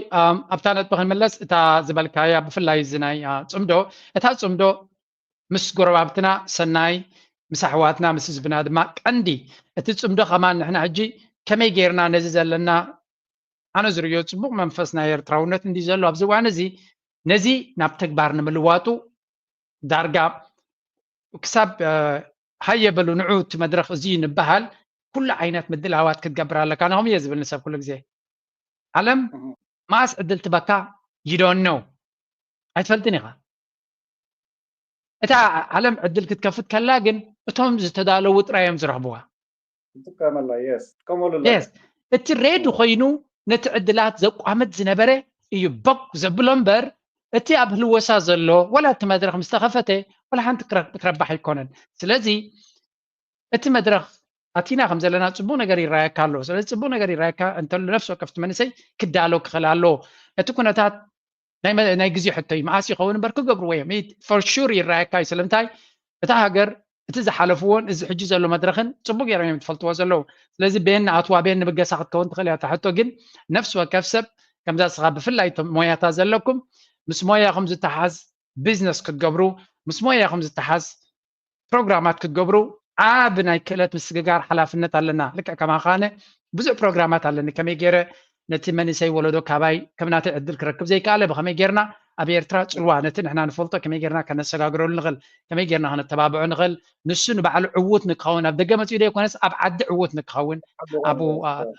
ኣብታ ነጥቢ ክንምለስ እታ ዝበልካያ ብፍላይ እዚ ናይ ፅምዶ እታ ፅምዶ ምስ ጎረባብትና ሰናይ ምስ ኣሕዋትና ምስ ህዝብና ድማ ቀንዲ እቲ ፅምዶ ከማን ንሕና ሕጂ ከመይ ጌርና ነዚ ዘለና ኣነ ዝርእዮ ፅቡቕ መንፈስ ናይ ኤርትራውነት እንዲ ዘሎ ኣብዚ እዋን እዚ ነዚ ናብ ተግባር ንምልዋጡ ዳርጋ ክሳብ ሃየ በሉ ንዑ እቲ መድረኽ እዚ እዩ ንበሃል ኩሉ ዓይነት ምድላዋት ክትገብር ኣለካ። ንኹም እየ ዝብል ንሰብ ኩሉ ግዜ ዓለም መኣስ ዕድል ትበካ ይዶን ነው ኣይትፈልጥን ኢኻ። እታ ዓለም ዕድል ክትከፍት ከላ ግን እቶም ዝተዳለዉ ጥራይ እዮም ዝረኽብዋ። ትጥቀመላ የስ ትጥቀመሉ የስ እቲ ሬዲ ኮይኑ ነቲ ዕድላት ዘቋምት ዝነበረ እዩ ቦክ ዘብሎ እምበር እቲ ኣብ ህልወሳ ዘሎ ወላ እቲ መድረኽ ምስ ተኸፈተ ወላ ሓንቲ ክረባሕ ኣይኮነን። ስለዚ እቲ መድረኽ ኣቲና ከም ዘለና ፅቡቅ ነገር ይረኣየካ ኣሎ። ስለዚ ፅቡቅ ነገር ይረኣየካ እንተሎ ነፍሲ ወከፍቲ መንእሰይ ክዳሎ ክኽእል ኣለዎ። እቲ ኩነታት ናይ ግዜ ሕቶ እዩ። መዓስ ይኸውን እምበር ክገብርዎ እዮም። ፎር ሹር ይረኣየካ እዩ። ስለምንታይ እታ ሃገር እቲ ዝሓለፍዎን እዚ ሕጂ ዘሎ መድረኽን ፅቡቅ ገይሮም እዮም ትፈልጥዎ ዘለዉ። ስለዚ ቤን ንኣትዋ ቤን ንብገሳ ክትከውን ትኽእል እያ እታ ሕቶ። ግን ነፍሲ ወከፍ ሰብ ከምዛ ስኻ ብፍላይ እቶም ሞያታት ዘለኩም ምስ ሞያኹም ዝተሓዝ ቢዝነስ ክትገብሩ ምስ ሞያኹም ዝተሓዝ ፕሮግራማት ክትገብሩ ዓቢ ናይ ክእለት ምስግጋር ሓላፍነት ኣለና። ልክዕ ከማኻ ኣነ ብዙሕ ፕሮግራማት ኣለኒ። ከመይ ገይረ ነቲ መንእሰይ ወለዶ ካባይ ከም ናተይ ዕድል ክረክብ ዘይከኣለ ብኸመይ ጌርና ኣብ ኤርትራ ጽልዋ ነቲ ንሕና ንፈልጦ ከመይ ጌርና ከነሰጋግረሉ ንኽእል፣ ከመይ ጌርና ከነተባብዖ ንኽእል፣ ንሱ ንባዕሉ ዕዉት ንክኸውን ኣብ ደገ መጺኡ ዘይኮነስ ኣብ ዓዲ ዕዉት ንክኸውን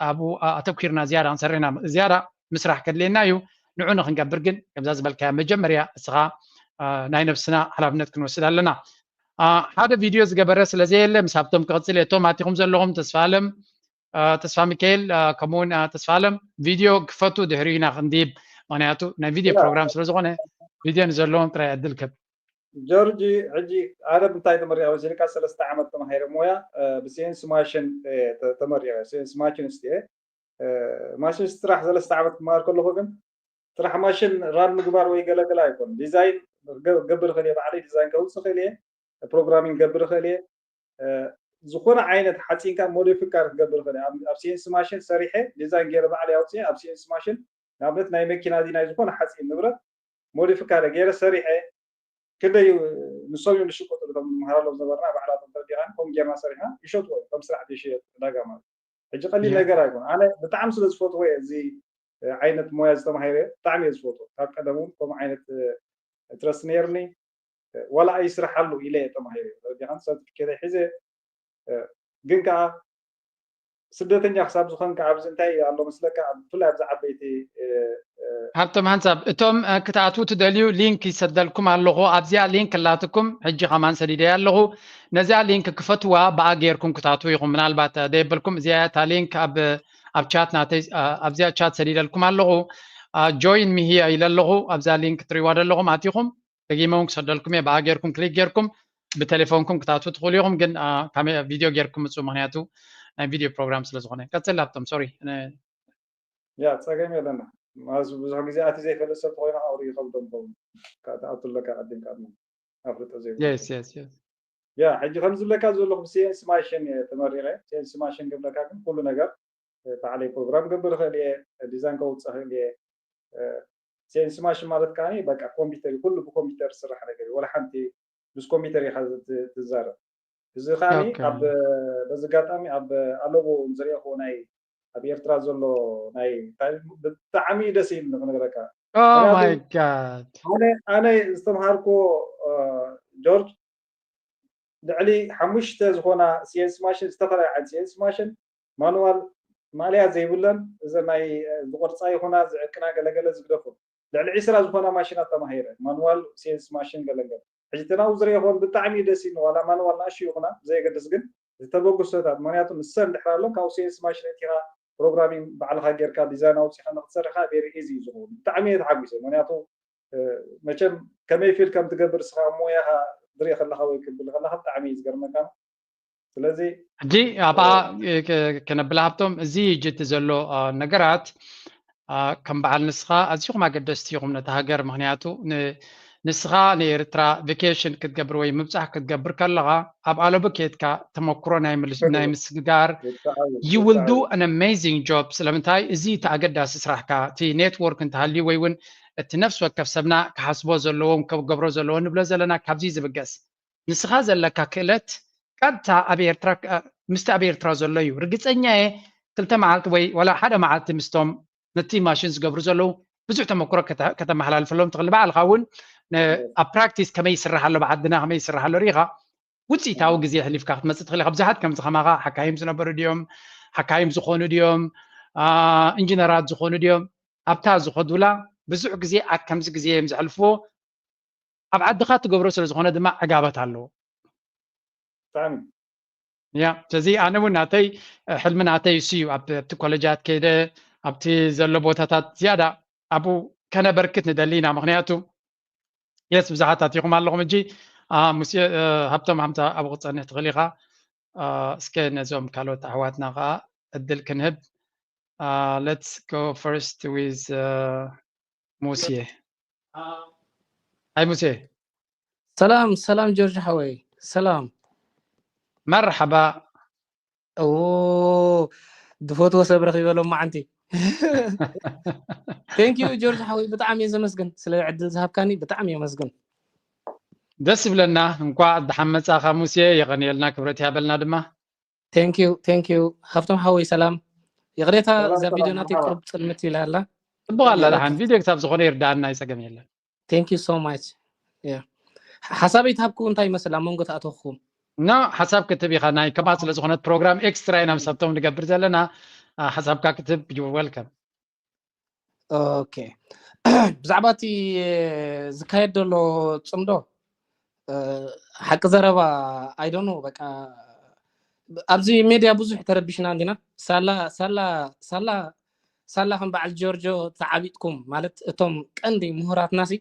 ኣብኡ ኣተኲርና ዝያዳ ክንሰርሕ ኢና። ዝያዳ ምስራሕ ከድልየና እዩ። ንዑ ንክንገብር ግን ከምዛ ዝበልካያ መጀመርያ እስኻ ናይ ነብስና ሓላፍነት ክንወስድ ኣለና። ሓደ ቪድዮ ዝገበረ ስለዘየለ ምስ ሃብቶም ክቕፅል እየ። እቶም ኣቲኹም ዘለኹም ተስፋ ኣለም፣ ተስፋ ሚካኤል፣ ከምኡውን ተስፋ ኣለም ቪድዮ ክፈቱ ድሕሪ ኢና ክንዲብ፣ ምክንያቱ ናይ ቪድዮ ፕሮግራም ስለዝኾነ ቪድዮ ንዘለዎም ጥራይ ዕድል ክብ። ጆርጂ፣ ሕጂ ኣነ እንታይ ተመሪቐ መሲልካ? ሰለስተ ዓመት ተማሂረ ሞያ ብሲኤንሲ ማሽን ተመሪቐ። ሲኤንሲ ማሽን ስት ማሽን ስራሕ ሰለስተ ዓመት ክመሃር ከለኹ ግን ስራሕ ማሽን ራን ምግባር ወይ ገለገለ ኣይኮን። ዲዛይን ገብር ኽእል ባዕለይ ዲዛይን ከውፅእ ኽእል እየ፣ ፕሮግራሚንግ ገብር ኽእል እየ፣ ዝኾነ ዓይነት ሓፂን ከዓ ሞዲፊካር ክገብር ኽእል። ኣብ ሲኤንሲ ማሽን ሰሪሐ ዲዛይን ገይረ ባዕለይ ኣውፅኤ ኣብ ሲኤንሲ ማሽን ንኣብነት ናይ መኪና እዚ ናይ ዝኾነ ሓፂን ንብረት ሞዲፊካር ገይረ ሰሪሐ ክንደይ ንሶም እዮም ዝሽቅጡ እቶም ንመሃረሎም ዝነበርና ባዕላቶም ተረዲኻን ከምኡ ጌርና ሰሪሕና ይሸጥዎ እዮም። ከም ስራሕ ዘይሽየጥ ዕዳጋ ማለት ሕጂ ቀሊል ነገር ኣይኮን። ኣነ ብጣዕሚ ስለ ዝፈትዎ እየ እዚ ዓይነት ሞያ ዝተማሂረ ብጣዕሚ እየ ዝፈትዎ። ካብ ቀደም እውን ከምኡ ዓይነት ትረስት ነይርኒ። ዋላ ኣይስርሓሉ ኢለ እየ ተማሂረ። ተረዲኻን ሰርቲፊኬተይ ሒዘ ግን ከዓ ስደተኛ ክሳብ ዝኾንካ ኣብዚ እንታይ ኣሎ መስለካ? ብፍላይ ኣብዚ ዓበይቲ ሃብቶም ሓንሳብ እቶም ክትኣትዉ ትደልዩ ሊንክ ይሰደልኩም ኣለኹ። ኣብዚኣ ሊንክ ኣላትኩም ሕጂ ከማን ሰዲደያ ኣለኹ። ነዚኣ ሊንክ ክፈትዋ ብኣ ጌርኩም ክትኣትዉ ኢኹም። ምናልባት ደየበልኩም እዚኣ እታ ሊንክ ኣብ ኣብ ቻት ናተይ ኣብዚኣ ቻት ሰዲደልኩም ኣለኹ። ጆይን ሚሂያ ኢለ ኣለኹ። ኣብዛ ሊንክ ትሪዋ ዘለኹም ኣቲኹም ደጊመ እውን ክሰደልኩም እየ። ብኣ ጌርኩም ክሊክ ጌርኩም ብቴሌፎንኩም ክትኣትዉ ትኽእሉ ኢኹም። ግን ቪድዮ ጌርኩም ምፁ፣ ምክንያቱ ናይ ቪድዮ ፕሮግራም ስለዝኾነ። ቀፅል ሃብቶም፣ ሶሪ። ያ ፀገም የለና። ብዙሕ ግዜ ኣቲ ዘይፈልጥ ሰብ ተኮይኑ ኣውሪ ይኸብዶም ከውን ትኣቱ ኣለካ ቀዲም ካብ ኣፍልጦ ዘይብሉ yes yes yes ያ ሕጂ ከም ዝብለካ ዘለኹ ብሲኤንሲ ማሽን እየ ተመሪቐ። ሲኤንሲ ማሽን ክብለካ ግን ኩሉ ነገር ባዕለይ ፕሮግራም ገብር እኽእል እየ፣ ዲዛይን ከውፅእ እኽእል እየ። ሲኤንሲ ማሽን ማለት ከዓ በቃ ኮምፒውተር እዩ፣ ኩሉ ብኮምፒውተር ዝስራሕ ነገር እዩ። ወላ ሓንቲ ምስ ኮምፒውተር ኢኻ ትዛረብ። እዚ ከዓ ኣብ በዚ ኣጋጣሚ ኣብ ኣለዎ ዝሪኦ ናይ ኣብ ኤርትራ ዘሎ ናይ ብጣዕሚ ደስ ኢልኒ ክነግረካ። Oh my God። ኣነ ዝተምሃርኩዎ ጆርጅ ልዕሊ ሓሙሽተ ዝኾና ሲኤንሲ ማሽን ዝተፈላለዩ ዓይነት ሲኤንሲ ማሽን ማኑዋል ማእለያ ዘይብለን እዘ ናይ ዝቆርፃ ይኹና ዝዕቅና ገለገለ ዝግደፉ ልዕሊ ዒስራ ዝኾና ማሽናት ተማሂረ ማኑዋል ሲኤንሲ ማሽን ገለገለ ሕጂ ተናው ዝሪኦ ኾን ብጣዕሚ ደስ ኢልኒ ዋላ ማኑዋል ናእሹ ይኹና ብዘየገድስ ግን ዝተበግሶታት ምክንያቱ ንሰን ድሕር ኣሎም ካብ ሲኤንሲ ማሽን እቲኻ ፕሮግራሚንግ ባዕልኻ ጌርካ ዲዛይን ኣውፂኻ ንክትሰርሕ ከዓ ቬሪ ኢዚ እዩ ዝኸውን። ብጣዕሚ እየ ተሓጒሰ ምክንያቱ መቸም ከመይ ፊል ከም ትገብር ስኻ ሞያኻ ድርኢ ከለኻ ወይ ክብል ከለኻ ብጣዕሚ እዩ ዝገርመካ። ስለዚ ሕጂ ኣብኣ ከነብላ ሃብቶም እዚ ሕጂ እቲ ዘሎ ነገራት ከም በዓል ንስኻ ኣዚኹም ኣገደስቲ ኢኹም ነቲ ሃገር ምክንያቱ ንስኻ ንኤርትራ ቬኬሽን ክትገብር ወይ ምብፃሕ ክትገብር ከለኻ ኣብ ኣለቡ ኬድካ ተመክሮ ናይ ምስግጋር you will do an amazing job። ስለምንታይ እዚ እቲ ኣገዳሲ ስራሕካ እቲ ኔትወርክ እንተሃልዩ ወይ እውን እቲ ነፍሲ ወከፍ ሰብና ክሓስቦ ዘለዎም ክገብሮ ዘለዎ ንብሎ ዘለና ካብዚ ዝብገስ ንስኻ ዘለካ ክእለት ቀጥታ ኣብ ኤርትራ ምስቲ ኣብ ኤርትራ ዘሎ እዩ። ርግፀኛ እየ ክልተ መዓልቲ ወይ ዋላ ሓደ መዓልቲ ምስቶም ነቲ ማሽን ዝገብሩ ዘለዉ ብዙሕ ተመክሮ ከተመሓላልፈሎም ትኽእል። ንባዕልኻ እውን ኣብ ፕራክቲስ ከመይ ይስራሕ ኣሎ፣ ብዓድና ከመይ ይስራሕ ኣሎ ርኢኻ ውፅኢታዊ ግዜ ሕሊፍካ ክትመፅእ ትኽእል ኢኻ። ብዙሓት ከምዚ ከማኻ ሓካይም ዝነበሩ ድዮም፣ ሓካይም ዝኾኑ ድዮም፣ ኢንጂነራት ዝኾኑ ድዮም ኣብታ ዝኸዱላ ብዙሕ ግዜ ኣብ ከምዚ ግዜ እዮም ዘሕልፍዎ። ኣብ ዓድኻ ትገብሮ ስለ ዝኾነ ድማ ዕጋበት ኣለዎ። ያ ስለዚ ኣነ እውን ናተይ ሕልሚ ናተይ እሱ እዩ። ኣብቲ ኮለጃት ከይደ ኣብቲ ዘሎ ቦታታት ዝያዳ ኣብኡ ከነበርክት ንደሊ ኢና። ምክንያቱ የስ ብዙሓት ኣቲኹም ኣለኹም። ሕጂ ሙሴ ሃብቶም ሃምታ ኣብኡ ክፀንሕ ትኽእል ኢኻ። እስከ ነዞም ካልኦት ኣሕዋትና ከዓ እድል ክንህብ። Let's go first with ሙሴ። ሃይ ሙሴ። ሰላም ሰላም ጆርጅ ሓወይ ሰላም። መርሓባ። ኦ ዝፈትዎ ሰብ ረኺበ ሎማዓንቲ። Thank you ጆርጅ ሓወይ ብጣዕሚ እየ ዘመስግን ስለ ዕድል ዝሃብካኒ ብጣዕሚ የመስግን። ደስ ይብለና። እንኳዕ ደሓን መጻኻ ሙሴ። የቐንየልና ክብረት ይሃበልና ድማ። Thank you thank you ሃብቶም ሓወይ ሰላም። ይቕሬታ እዛ ቪድዮ ናተይ ቁሩብ ጽልምት ኢላ ኣላ። ጽቡቕ ኣላ ደሓን ቪድዮ ክሳብ ዝኾነ ይርዳኣና ኣይጸገም የለን። Thank you so much። ሓሳበይ ትሃብኩ እንታይ ይመስል ኣብ መንጎ ተኣተኹም? ኖ ሓሳብ ክትብ ኢኻ ናይ ከምኣ ስለ ዝኾነት ፕሮግራም ኤክስትራ ኢና ምስ ሃብቶም ንገብር ዘለና። ሓሳብካ ክትብ you're welcome። ኦኬ ብዛዕባ እቲ ዝካየድ ዘሎ ፅምዶ ሓቂ ዘረባ ኣይዶኖ በቃ ኣብዚ ሜድያ ብዙሕ ተረቢሽና እንዲና ሳላ ሳላ ሳላ ሳላ ከም በዓል ጆርጆ ተዓቢጥኩም ማለት እቶም ቀንዲ ምሁራትና ሲ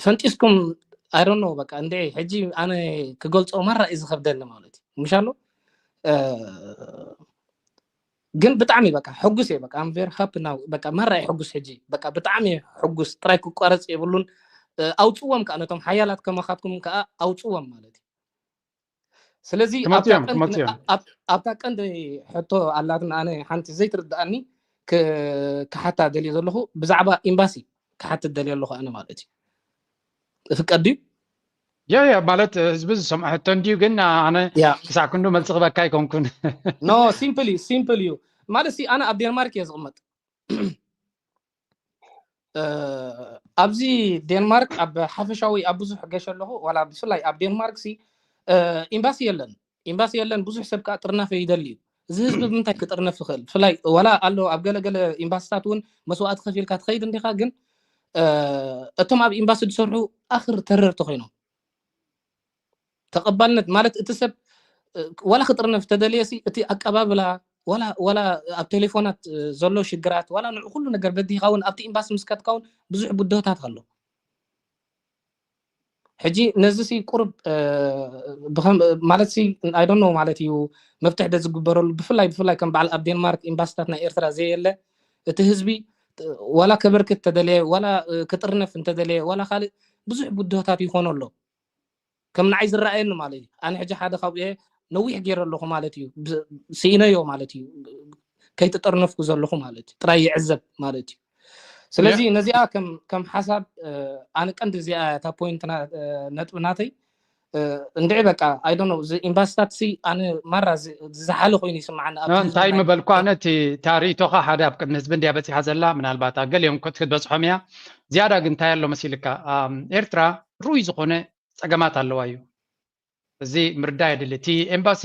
ፈንጢስኩም ኣይዶኖ በቃ እንደ ሕጂ ኣነ ክገልፆ ማራ እዩ ዝከብደኒ ማለት እዩ ምሻሎ ግን ብጣዕሚ በቃ ሕጉስ እየ በቃ I'm very happy now በቃ ማራ እየ ሕጉስ ሕጂ በቃ ብጣዕሚ እየ ሕጉስ ጥራይ ክቋረፅ የብሉን ኣውፅዎም ከዓ ነቶም ሓያላት ከማኻትኩም ከዓ ኣውፅዎም ማለት እዩ ስለዚ ኣብታ ቀንዲ ሕቶ ኣላትና ኣነ ሓንቲ ዘይትርድኣኒ ክሓታ ደልየ ዘለኹ ብዛዕባ ኤምባሲ ክሓትት ደልየ ኣለኹ ኣነ ማለት እዩ ፍቀድ ድዩ ያ ያ ማለት ህዝቢ ዝሰምዖ ሕቶ እንድዩ ግን ኣነ ክሳዕ ክንዱ መልሲ ክበካ ኣይኮንኩን no simple እዩ simple እዩ ማለት ሲ ኣነ ኣብ ዴንማርክ እየ ዝቕመጥ ኣብዚ ዴንማርክ ኣብ ሓፈሻዊ ኣብ ብዙሕ ገሸ ኣለኹ ዋላ ብፍላይ ኣብ ዴንማርክ ሲ ኤምባሲ የለን ኤምባሲ የለን ብዙሕ ሰብ ከዓ ጥርናፈ ይደሊ እዩ እዚ ህዝቢ ብምንታይ ክጥርነፍ ይኽእል ብፍላይ ዋላ ኣሎ ኣብ ገለገለ ኤምባሲታት እውን መስዋእቲ ከፊልካ ትኸይድ እንዲኻ ግን እቶም ኣብ ኤምባሲ ዝሰርሑ ኣኽር ተረርቲ ኮይኖም ተቐባልነት ማለት እቲ ሰብ ዋላ ክጥርነፍ ተደልየ ሲ እቲ ኣቀባብላ ዋላ ዋላ ኣብ ቴሌፎናት ዘሎ ሽግራት ዋላ ንዑ ኩሉ ነገር በዲኻ እውን ኣብቲ ኤምባሲ ምስከትካ እውን ብዙሕ ብድሆታት ኣሎ ሕጂ ነዚ ሲ ቁርብ ማለት ሲ ኣይዶኖ ማለት እዩ መፍትሕ ደ ዝግበረሉ ብፍላይ ብፍላይ ከም በዓል ኣብ ዴንማርክ ኤምባሲታት ናይ ኤርትራ ዘየለ እቲ ህዝቢ ዋላ ከበርክት ተደለየ ዋላ ክጥርነፍ እንተደለየ ዋላ ካልእ ብዙሕ ብድሆታት ይኾኖ ኣሎ ከም ንዓይ ዝረኣየኒ ማለት እዩ ኣነ ሕጂ ሓደ ካብኡ ነዊሕ ገይረ ኣለኹ ማለት እዩ ስኢነዮ ማለት እዩ ከይተጠርነፍኩ ዘለኹ ማለት እዩ ጥራይ ይዕዘብ ማለት እዩ ስለዚ ነዚኣ ከም ሓሳብ ኣነ ቀንዲ እዚኣ እታ ፖይንት ነጥቢ ናተይ እንድዒ በቃ ኣይዶኖ እዚ ኤምባሲታት ሲ ኣነ ማራ ዝሓለ ኮይኑ ይስምዓኒ እንታይ ምበልኩ ኣነ እቲ ታሪእቶኻ ሓደ ኣብ ቅድሚ ህዝቢ እንድያ በፂሓ ዘላ ምናልባት ኣብ ገሊኦም ክትበፅሖም እያ ዝያዳ ግን እንታይ ኣሎ መሲልካ ኤርትራ ርኡይ ዝኾነ ፀገማት ኣለዋ እዩ እዚ ምርዳእ የድሊ እቲ ኤምባሲ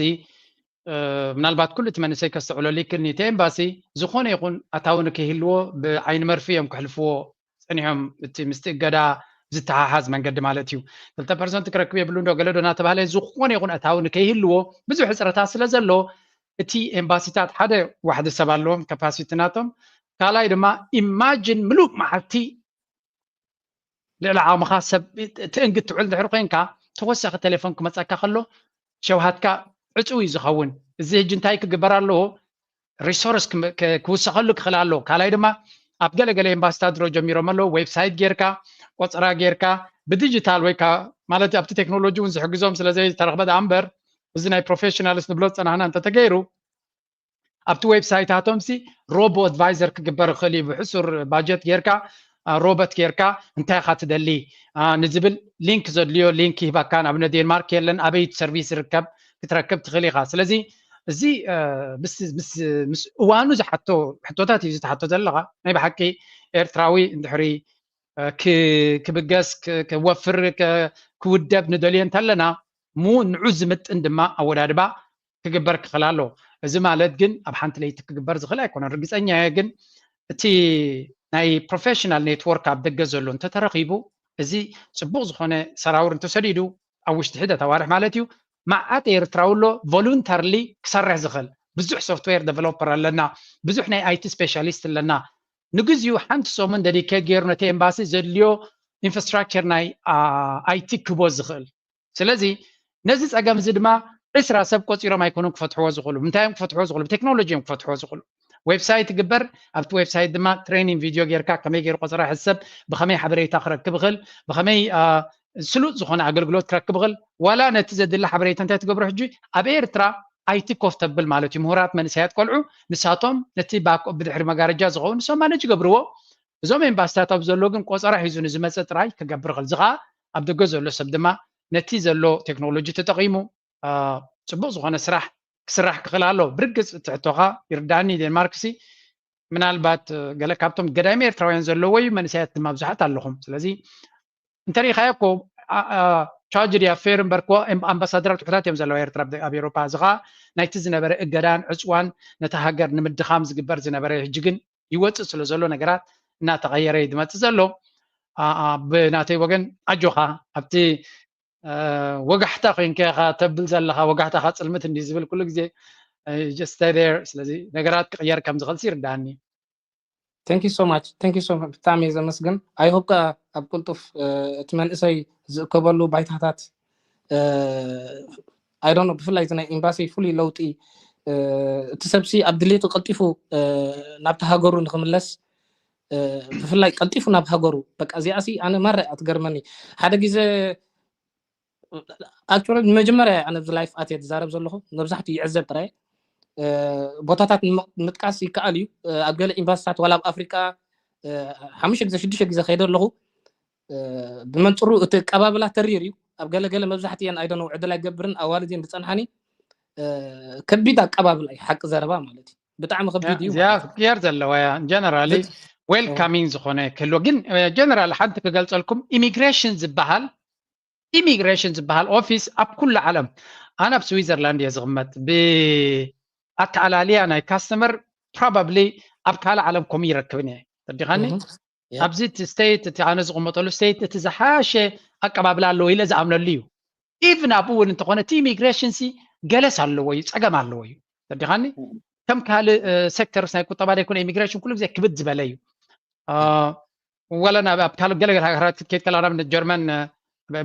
ምናልባት ኩሉ እቲ መንእሰይ ከስተዕሎ ሊክኒ እቲ ኤምባሲ ዝኾነ ይኹን ኣታዊ ንከይህልዎ ብዓይኒ መርፊ እዮም ክሕልፍዎ ፀኒሖም እቲ ምስቲ እገዳ ዝተሓሓዝ መንገዲ ማለት እዩ ክልተ ፐርሰንት ክረክብ የብሉ እንዶ ገለዶ እናተባሃለ ዝኾነ ይኹን ኣታዊ ንከይህልዎ ብዙሕ ሕፅረታት ስለ ዘሎ እቲ ኤምባሲታት ሓደ ዋሕዲ ሰብ ኣለዎም ካፓሲቲ ናቶም ካልኣይ ድማ ኢማጅን ምሉእ መዓልቲ ልዕሊ ዓቕምኻ ሰብ ትእንግድ ትውዕል ድሕሪ ኮይንካ ተወሳኺ ቴሌፎን ክመፀካ ከሎ ሸውሃትካ ዕፅው እዩ ዝኸውን እዚ ህጂ እንታይ ክግበር ኣለዎ ሪሶርስ ክውሰኸሉ ክኽእል ኣለዎ ካልኣይ ድማ ኣብ ገለገለ ኤምባሲታት ድሮ ጀሚሮም ኣለዉ ዌብሳይት ጌርካ ቆፀራ ጌርካ ብዲጂታል ወይ ማለት ኣብቲ ቴክኖሎጂ እውን ዝሕግዞም ስለ ዘይተረኽበ ዳ እምበር እዚ ናይ ፕሮፌሽናልስ ንብሎ ዝፀናህና እንተተገይሩ ኣብቲ ዌብሳይታቶም ሲ ሮቦ ኣድቫይዘር ክግበር ይኽእል እዩ ብሕሱር ባጀት ጌርካ ሮቦት ጌርካ እንታይ ኢኻ ትደሊ ንዝብል ሊንክ ዘድልዮ ሊንክ ይህበካ ንኣብነት ዴንማርክ የለን ኣበይ ሰርቪስ ዝርከብ ክትረክብ ትኽእል ኢኻ ስለዚ እዚ ምስ እዋኑ ዝሓቶ ሕቶታት እዩ ዝተሓቶ ዘለኻ ናይ ብሓቂ ኤርትራዊ እንድሕሪ ክብገስ ክወፍር ክውደብ ንደልዮ እንተለና ሙ ንዑ ዝምጥን ድማ ኣወዳድባ ክግበር ክኽእል ኣሎ። እዚ ማለት ግን ኣብ ሓንቲ ለይቲ ክግበር ዝኽእል ኣይኮነን። ርግጸኛ እየ ግን እቲ ናይ ፕሮፌሽናል ኔትወርክ ኣብ ደገ ዘሎ እንተተረኺቡ እዚ ጽቡቕ ዝኾነ ሰራውር እንተሰዲዱ ኣብ ውሽጢ ሒደት ኣዋርሕ ማለት እዩ መዓት ኤርትራዊ ኣሎ ቮሉንተርሊ ክሰርሕ ዝኽእል። ብዙሕ ሶፍትዌር ዴቨሎፐር ኣለና፣ ብዙሕ ናይ ኣይቲ ስፔሻሊስት ኣለና። ንግዚኡ ሓንቲ ሰሙን ደዲኬት ገይሩ ነቲ ኤምባሲ ዘድልዮ ኢንፍራስትራክቸር ናይ ኣይቲ ክቦ ዝኽእል ስለዚ ነዚ ጸገም እዚ ድማ ዕስራ ሰብ ቆጺሮም ኣይኮኑን ክፈትሕዎ ዝኽእሉ። ምንታይ እዮም ክፈትሕዎ ዝኽእሉ? ብቴክኖሎጂ እዮም ክፈትሕዎ ዝኽእሉ። ዌብሳይት ይግበር፣ ኣብቲ ዌብሳይት ድማ ትሬኒንግ ቪድዮ ጌርካ ከመይ ገይሩ ቆጸራ ሕሰብ፣ ብኸመይ ሓበሬታ ክረክብ ይኽእል፣ ብኸመይ ስሉጥ ዝኾነ ኣገልግሎት ክረክብ ይኽእል። ዋላ ነቲ ዘድሊ ሓበሬታ እንታይ ትገብሮ ሕጂ ኣብ ኤርትራ ኣይቲ ኮፍ ተብል ማለት እዩ። ምሁራት መንእሰያት ቆልዑ ንሳቶም ነቲ ባኮ ብድሕሪ መጋረጃ ዝኸውን ንሶም ማነጅ ይገብርዎ። እዞም ኤምባስታት ኣብ ዘሎ ግን ቆጸራ ሒዙ ንዝመጸ ጥራይ ክገብር ይኽእል። እዚ ኸኣ ኣብ ደገ ዘሎ ሰብ ድማ ነቲ ዘሎ ቴክኖሎጂ ተጠቒሙ ጽቡቕ ዝኾነ ስራሕ ክስራሕ ክኽእል ኣለዎ። ብርግጽ እቲ ሕቶኻ ይርዳእኒ። ዴንማርክሲ ምናልባት ገለ ካብቶም ገዳይም ኤርትራውያን ዘለዎ እዩ። መንእሰያት ድማ ብዙሓት ኣለኹም። ስለዚ እንተሪኢኻዮ እኮ ቻርጅ ድያ ፌር እምበር እኮ ኣምባሳደራት ውሑዳት እዮም ዘለዋ ኤርትራ ኣብ ኤውሮፓ። እዚ ኸኣ ናይቲ ዝነበረ እገዳን ዕፅዋን ነታ ሃገር ንምድኻም ዝግበር ዝነበረ ሕጂ ግን ይወፅእ ስለ ዘሎ ነገራት እናተቐየረ እዩ ዝመፅእ ዘሎ። ብናተይ ወገን ኣጆኻ ኣብቲ ወጋሕታ ኮይንካ ኢኻ ተብል ዘለኻ፣ ወጋሕታኻ ፅልምት እንዲ ዝብል ኩሉ ግዜ just stay there። ስለዚ ነገራት ክቕየር ከም ዝኽእል ይርዳኒ። Thank you so much። Thank you so much። ብጣዕሚ እየ ዘመስግን። I hope ከዓ ኣብ ቅልጡፍ እቲ መንእሰይ ዝእከበሉ ባይታታት I don't know፣ ብፍላይ ናይ ኤምባሲ ፍሉይ ለውጢ እቲ ሰብሲ ኣብ ድሌቱ ቀልጢፉ ናብቲ ሃገሩ ንክምለስ ብፍላይ ቀልጢፉ ናብ ሃገሩ በቃ እዚኣሲ ኣነ ማራ እያ ትገርመኒ ሓደ ግዜ actually ንመጀመርያ ኣነ ኣብዚ live ኣትየ ዝዛረብ ዘለኹ መብዛሕትኡ ይዕዘብ ጥራይ ቦታታት ምጥቃስ ይከኣል እዩ ኣብ ገለ ኤምባሲታት ዋላ ኣብ ኣፍሪቃ ሓሙሽተ ግዜ ሽዱሽተ ግዜ ከይደ ኣለኹ ብመንፅሩ እቲ ኣቀባብላ ተሪር እዩ ኣብ ገለገለ መብዛሕትእየን ኣይደነው ዕድል ኣይገብርን ኣዋልድ እየን ዝፀንሓኒ ከቢድ ኣቀባብላ እዩ ሓቂ ዘረባ ማለት እዩ ብጣዕሚ ከቢድ እዩ እዚኣ ክትቅየር ዘለዋ እያ generally welcoming ዝኾነ ክህልዎ ግን generally ሓንቲ ክገልፀልኩም ኢሚግሬሽን ዝበሃል ኢሚግሬሽን ዝበሃል ኦፊስ ኣብ ኩሉ ዓለም ኣነ ኣብ ስዊዘርላንድ እየ ዝቕመጥ ብኣተኣላልያ ናይ ካስተመር probably ኣብ ካልእ ዓለም ከምኡ ይረክብን እየ ተዲኻኒ ኣብዚ እቲ state እቲ ኣነ ዝቕመጠሉ state እቲ ዝሓሸ ኣቀባብላ ኣለዎ ኢለ ዝኣምነሉ እዩ even ኣብኡ እውን እንተኾነ እቲ ኢሚግሬሽን ሲ ገለስ ኣለዎ እዩ ፀገም ኣለዎ እዩ ተዲኻኒ ከም ካልእ ሴክተርስ ናይ ቁጠባ ዘይኮነ ኢሚግሬሽን ኩሉ ግዜ ክብድ ዝበለ እዩ ወላ ናብ ኣብ ካልእ ገለገለ ሃገራት ክትከይድ ከለና ንጀርመን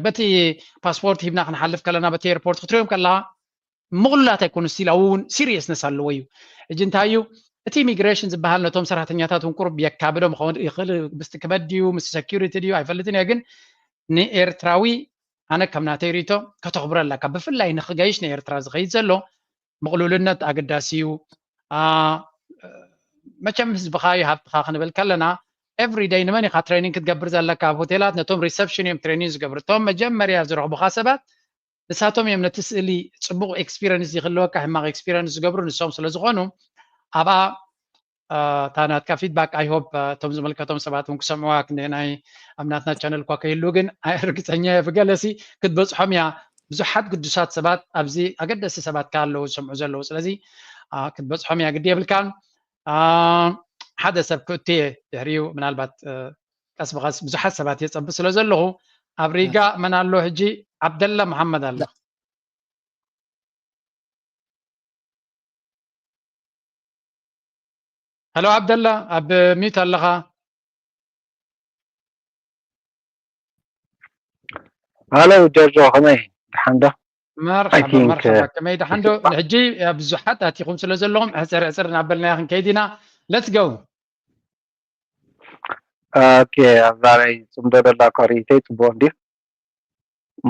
በቲ ፓስፖርት ሂብና ክንሓልፍ ከለና በቲ ኤርፖርት ክትሪኦም ከለካ ምቕሉላት ኣይኮኑ ስቲል ኣብኡ እውን ሲሪየስነስ ኣለዎ እዩ ሕጂ እንታይ እዩ እቲ ኢሚግሬሽን ዝበሃል ነቶም ሰራሕተኛታት እውን ቁሩብ የካብዶም ክኸውን ይኽእል ምስቲ ክበድ ድዩ ምስ ሰኪሪቲ ድዩ ኣይፈልጥን እየ ግን ንኤርትራዊ ኣነ ከም ናተይ ሪቶ ከተኽብሮ ኣለካ ብፍላይ ንክገይሽ ንኤርትራ ዝኸይድ ዘሎ ምቕሉልነት ኣገዳሲ እዩ መቸም ህዝብኻ እዩ ሃብትኻ ክንብል ከለና everyday ንመን ኢኻ ትሬኒንግ ክትገብር ዘለካ ኣብ ሆቴላት ነቶም ሪሰፕሽን እዮም ትሬኒንግ ዝገብሩ እቶም መጀመርያ ዝረኽቡኻ ሰባት ንሳቶም እዮም ነቲ ስእሊ ፅቡቕ ኤክስፒረንስ ይክልወካ ሕማቕ ኤክስፒረንስ ዝገብሩ ንሶም ስለ ዝኾኑ ኣብኣ እታ ናትካ ፊድባክ ኣይ ሆፕ እቶም ዝምልከቶም ሰባት እውን ክሰምዕዋ ክንደይ ናይ ኣብ ናትና ቻነል እኳ ከይህሉ ግን ርግፀኛ እየ ብገለሲ ክትበፅሖም እያ ብዙሓት ግዱሳት ሰባት ኣብዚ ኣገደሲ ሰባት ከ ኣለዉ ዝሰምዑ ዘለዉ ስለዚ ክትበፅሖም እያ ግዲ የብልካን ሓደ ሰብ ክእቱ እየ ድሕሪኡ ምናልባት ቀስ ብቐስ ብዙሓት ሰባት የፀብ ስለ ዘለኹ ኣብ ሪጋ መን ኣሎ ሕጂ ዓብደላ መሓመድ ኣሎ ሄሎ ዓብደላ ኣብ ሚዩት ኣለኻ ሄሎ ጀርጆ ከመይ ደሓን ዶ መርሓባ መርሓባ ከመይ ደሓን ዶ ሕጂ ብዙሓት ኣቲኹም ስለ ዘለኹም ሕፅር ሕፅር እናበልና ክንከይድ ኢና let's go ኦኬ ኣብዛ ናይ ፅምዶ ደላ ኮሪተይ ፅቡቅ እንዲ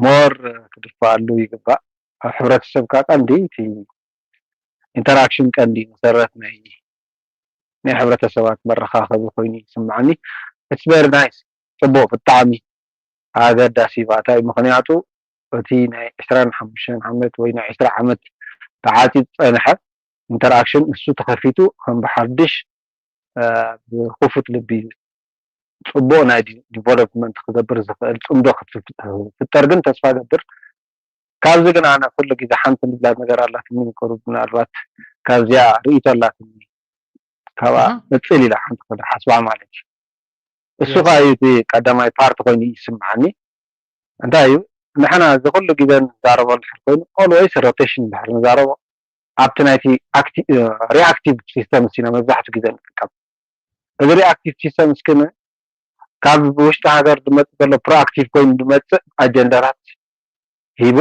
ሞር ክድፋኣሉ ይግባእ ኣብ ሕብረተሰብ ከዓ ቀንዲ እቲ ኢንተራክሽን ቀንዲ መሰረት ናይ ናይ ሕብረተሰባት መረኻኸቢ ኮይኑ ይስምዓኒ it's very nice ፅቡቅ ብጣዕሚ ኣገዳሲ ባእታ እዩ ምክንያቱ እቲ ናይ ዕስራን ሓሙሽተን ዓመት ወይ ናይ ዕስራ ዓመት ተዓፂ ዝፀንሐ ኢንተርኣክሽን ንሱ ተኸፊቱ ከም ብሓድሽ ብክፉት ልቢ ፅቡቅ ናይ ዲቨሎፕመንት ክገብር ዝኽእል ፅምዶ ክትፍጠር ግን ተስፋ ገብር ካብዚ ግን ኣነ ኩሉ ግዜ ሓንቲ ንብላ ነገር ኣላትኒ ቁሩብ ምናልባት ካብዚኣ ርእይቶ ኣላትኒ ካብኣ መፅል ኢላ ሓንቲ ክሓስባ ማለት እዩ እሱ ከዓ እዩ እቲ ቀዳማይ ፓርት ኮይኑ ይስምዓኒ እንታይ እዩ ንሕና እዚ ኩሉ ግዜ ንዛረቦ እንድሕር ኮይኑ always rotation እንድሕር ንዛረቦ ኣብቲ ናይቲ reactive system ኢና መብዛሕትኡ ግዜ ንጥቀም እዚ reactive system እስክን ካብ ውሽጢ ሃገር ዝመፅእ ዘሎ proactive ኮይኑ ዝመፅእ ኣጀንዳታት ሂቡ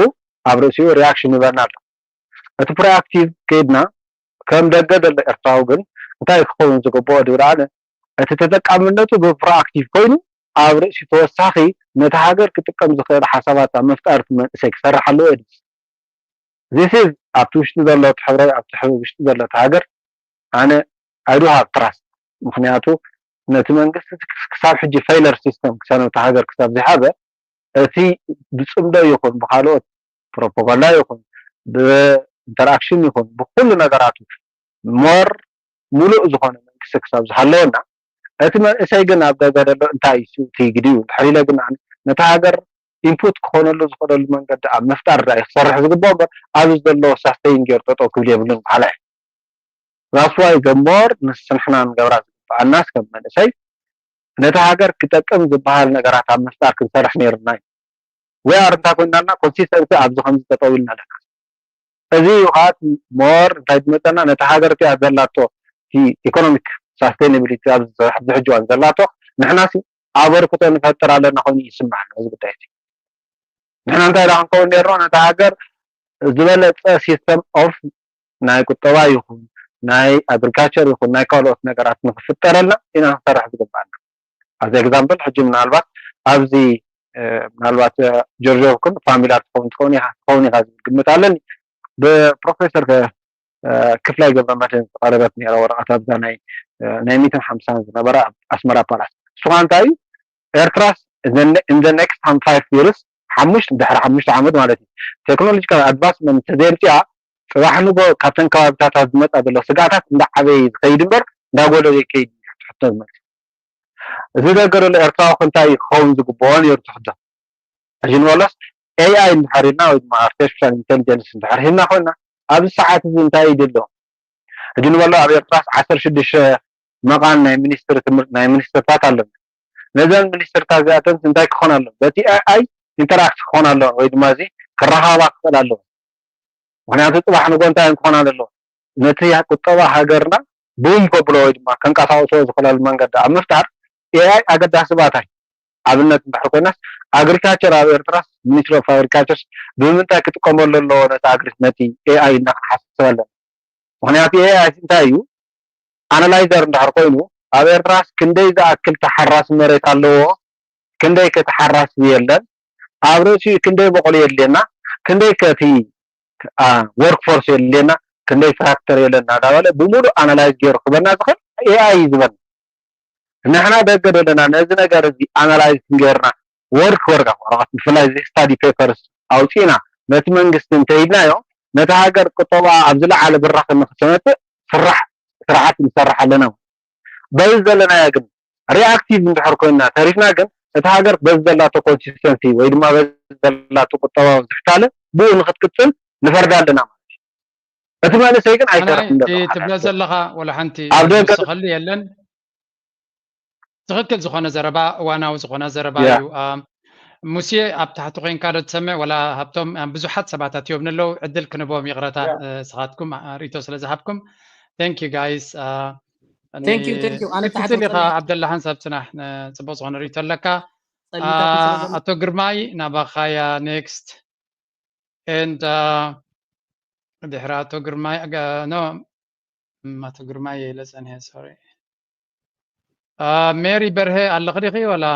ኣብ ርእሲኡ reaction ይበና ኣሎ እቲ proactive ከይድና ከም ደገ ዘሎ ኤርትራዊ ግን እንታይ ክኸውን ዝግብኦ ዝብል ኣነ እቲ ተጠቃምነቱ ብ proactive ኮይኑ ኣብ ርእሲ ተወሳኺ ነቲ ሃገር ክጥቀም ዝኽእል ሓሳባት ኣብ ምፍጣር እቲ መንእሰይ ክሰርሕ ኣለዎ የድልስ this is ኣብቲ ውሽጢ ዘሎ እቲ ሕብረ ኣብቲ ሕብረ ውሽጢ ዘሎ እቲ ሃገር ኣነ I do have trust ምክንያቱ ነቲ መንግስቲ ክሳብ ሕጂ failure system ክሳብ ነቲ ሃገር ክሳብ ዝሃበ እቲ ብፅምዶ ይኹን ብካልኦት ፕሮፓጋንዳ ይኹን ብኢንተርኣክሽን ይኹን ብኩሉ ነገራቱ more ሙሉእ ዝኾነ መንግስቲ ክሳብ ዝሃለወና እቲ መንእሰይ ግን ኣብ ደገ ዘሎ እንታይ እዩ እቲ ግዲኡ ድሕር ኢለ ግን ነቲ ሃገር ኢንፑት ክኾነሉ ዝኽእለሉ መንገዲ ኣብ ምፍጣር ዳ ክሰርሕ ዝግባኦ እምበር ኣብዚ ዘለዎ ሳስተይን ገይሩ ጠጠው ክብል የብሉን በሃላ እዩ that's why the more ንስንሕና ንገብራ ዝግበኣናስ ከም መንእሰይ ነቲ ሃገር ክጠቅም ዝበሃል ነገራት ኣብ ምፍጣር ክንሰርሕ ነይርና እዩ። We are እንታይ ኮይናልና ኮንሲስተንሲ ኣብዚ ከምዚ ጠጠው ኢልና ኣለና። እዚ እዩ ከዓ ሞር እንታይ ዝመፀና ነቲ ሃገር እቲኣ ዘላቶ ኢኮኖሚክ ሳስቴናቢሊቲ ኣብዚ ሕጂ እዋን ዘላቶ ንሕና ሲ ኣበርክቶ ንፈጥር ኣለና ኮይኑ ይስማዕ እዚ ጉዳይ እዚ። ንሕና እንታይ ዳ ክንከውን ነርና ነቲ ሃገር ዝበለፀ ሲስተም ኦፍ ናይ ቁጠባ ይኹን ናይ ኣግሪካልቸር ይኹን ናይ ካልኦት ነገራት ንክፍጠረልና ኢና ክንሰርሕ ዝግባና። ኣብዚ ኤግዛምፕል ሕጂ ምናልባት ኣብዚ ምናልባት ጆርጆ ክን ፋሚላር ትኸውን ትኸውን ኢኻ ትኸውን ኢኻ ዝብል ግምት ኣለኒ። ብፕሮፌሰር ክፍላይ ገብረ መድህን ዝቀረበት ነራ ወረቐት ኣብዛ ናይ ናይ ሚትን ሓምሳን ዝነበረ ኣብ ኣስመራ ፓላስ እሱኻ እንታይ እዩ ኤርትራስ in the next five years ሓሙሽተ ድሕሪ ሓሙሽተ ዓመት ማለት እዩ ቴክኖሎጂካል ኣድቫንስመንት ተዘየምፅኣ ፅባሕ ንጎ ካብተን ከባቢታታት ዝመፃ ዘሎ ስጋታት እንዳዓበየ ዝኸይድ እምበር እንዳጎደለ ይከይድ ትሕቶ ዝመፅእ እዚ ነገር ዘሎ ኤርትራዊ እንታይ ክኸውን ዝግብኦ ነይሩ ትሕቶ ሕጂ ንበሎስ ኤኣይ እንድሕር ኢልና ወይ ድማ ኣርቲፊሻል ኢንቴሊጀንስ እንድሕር ሂብና ኮይና ኣብዚ ሰዓት እዚ እንታይ ይድሎ ሕጂ ንበሎ ኣብ ኤርትራስ ዓሰርተ ሽዱሽተ መቓን ናይ ሚኒስትሪ ትምህርቲ ናይ ሚኒስትርታት ኣለና ነዘን ሚኒስትርታት እዚኣተን እንታይ ክኾን ኣለዎ በቲ ኤኣይ ኢንተራክት ክኾን ኣለዎ ወይ ድማ እዚ ክረኻባ ክኽእል ኣለዎ ምክንያቱ ፅባሕ ንጎ እንታይ ክኾን ኣለዎ ነቲ ቁጠባ ሃገርና ቡም ከብሎ ወይ ድማ ከንቀሳቅሶ ዝኽእለሉ መንገዲ ኣብ ምፍጣር ኤኣይ ኣገዳሲ ባታ እዩ ኣብነት እንድሕር ኮይናስ ኣግሪካልቸር ኣብ ኤርትራስ ሚኒስትሪ ኦፍ ኣግሪካልቸርስ ብምንታይ ክጥቀመሉ ኣለዎ ነቲ ኣግሪ ነቲ ኤኣይ እና ክንሓስብ ኣለና ምክንያቱ ኤኣይ እንታይ እዩ ኣናላይዘር እንድሕር ኮይኑ ኣብ ኤርትራስ ክንደይ ዝኣክል ተሓራሲ መሬት ኣለዎ ክንደይ ከ ተሓራሲ የለን ኣብ ርእሲኡ ክንደይ በቆሎ የድልየና ክንደይ ከ እቲ ወርክ ፎርስ የድልየና ክንደይ ትራክተር የለና እንዳበለ ብሙሉእ ኣናላይዝ ገይሩ ክበና ዝኽእል ኤኣይ እዩ ዝበል ንሕና ደገ ዘለና ነዚ ነገር እዚ ኣናላይዝ ክንገርና ወርክ ወርክ ወረቐት ብፍላይ እዚ ስታዲ ፔፐርስ ኣውፂእና ነቲ መንግስቲ እንተይድናዮ ነቲ ሃገር ቁጠባ ኣብ ዝለዓለ ብራኸ ንክሰመፅእ ስራሕ ስርዓት ንሰርሕ ኣለና በዚ ዘለናዮ ግን ሪኣክቲቭ እንድሕር ኮይና ተሪፍና ግን እቲ ሃገር በዚ ዘላቶ ኮንሲስተንሲ ወይ ድማ በዚ ዘላቶ ቁጠባዊ ዝሕታለ ብኡ ንክትቅፅል ንፈርዳ ኣለና ማለት እዩ እቲ መንእሰይ ግን ኣይሰርሕን ዘሎ ትብሎ ዘለኻ ወላ ሓንቲ ኣብ ደገ ዝወሰኸሉ የለን ትኽክል ዝኾነ ዘረባ እዋናዊ ዝኾነ ዘረባ እዩ ሙሴ ኣብ ታሕቲ ኮይንካ ዶ ትሰምዕ ወላ ሃብቶም ብዙሓት ሰባት ኣትዮም ንለው ዕድል ክንቦም ይቕረታ ስኻትኩም ርእቶ ስለ ዝሃብኩም thank you guys ትኽክል ኢኻ ኣብደላ ሓንሳብ ፅናሕ ፅቡቅ ዝኾነ ርእቶ ኣለካ ኣቶ ግርማይ ናባኻያ next and ድሕሪ ኣቶ ግርማይ no ኣቶ ግርማይ ኢለ ፀኒሐ sorry ሜሪ በርሀ ኣለኺ ዲኺ ወላ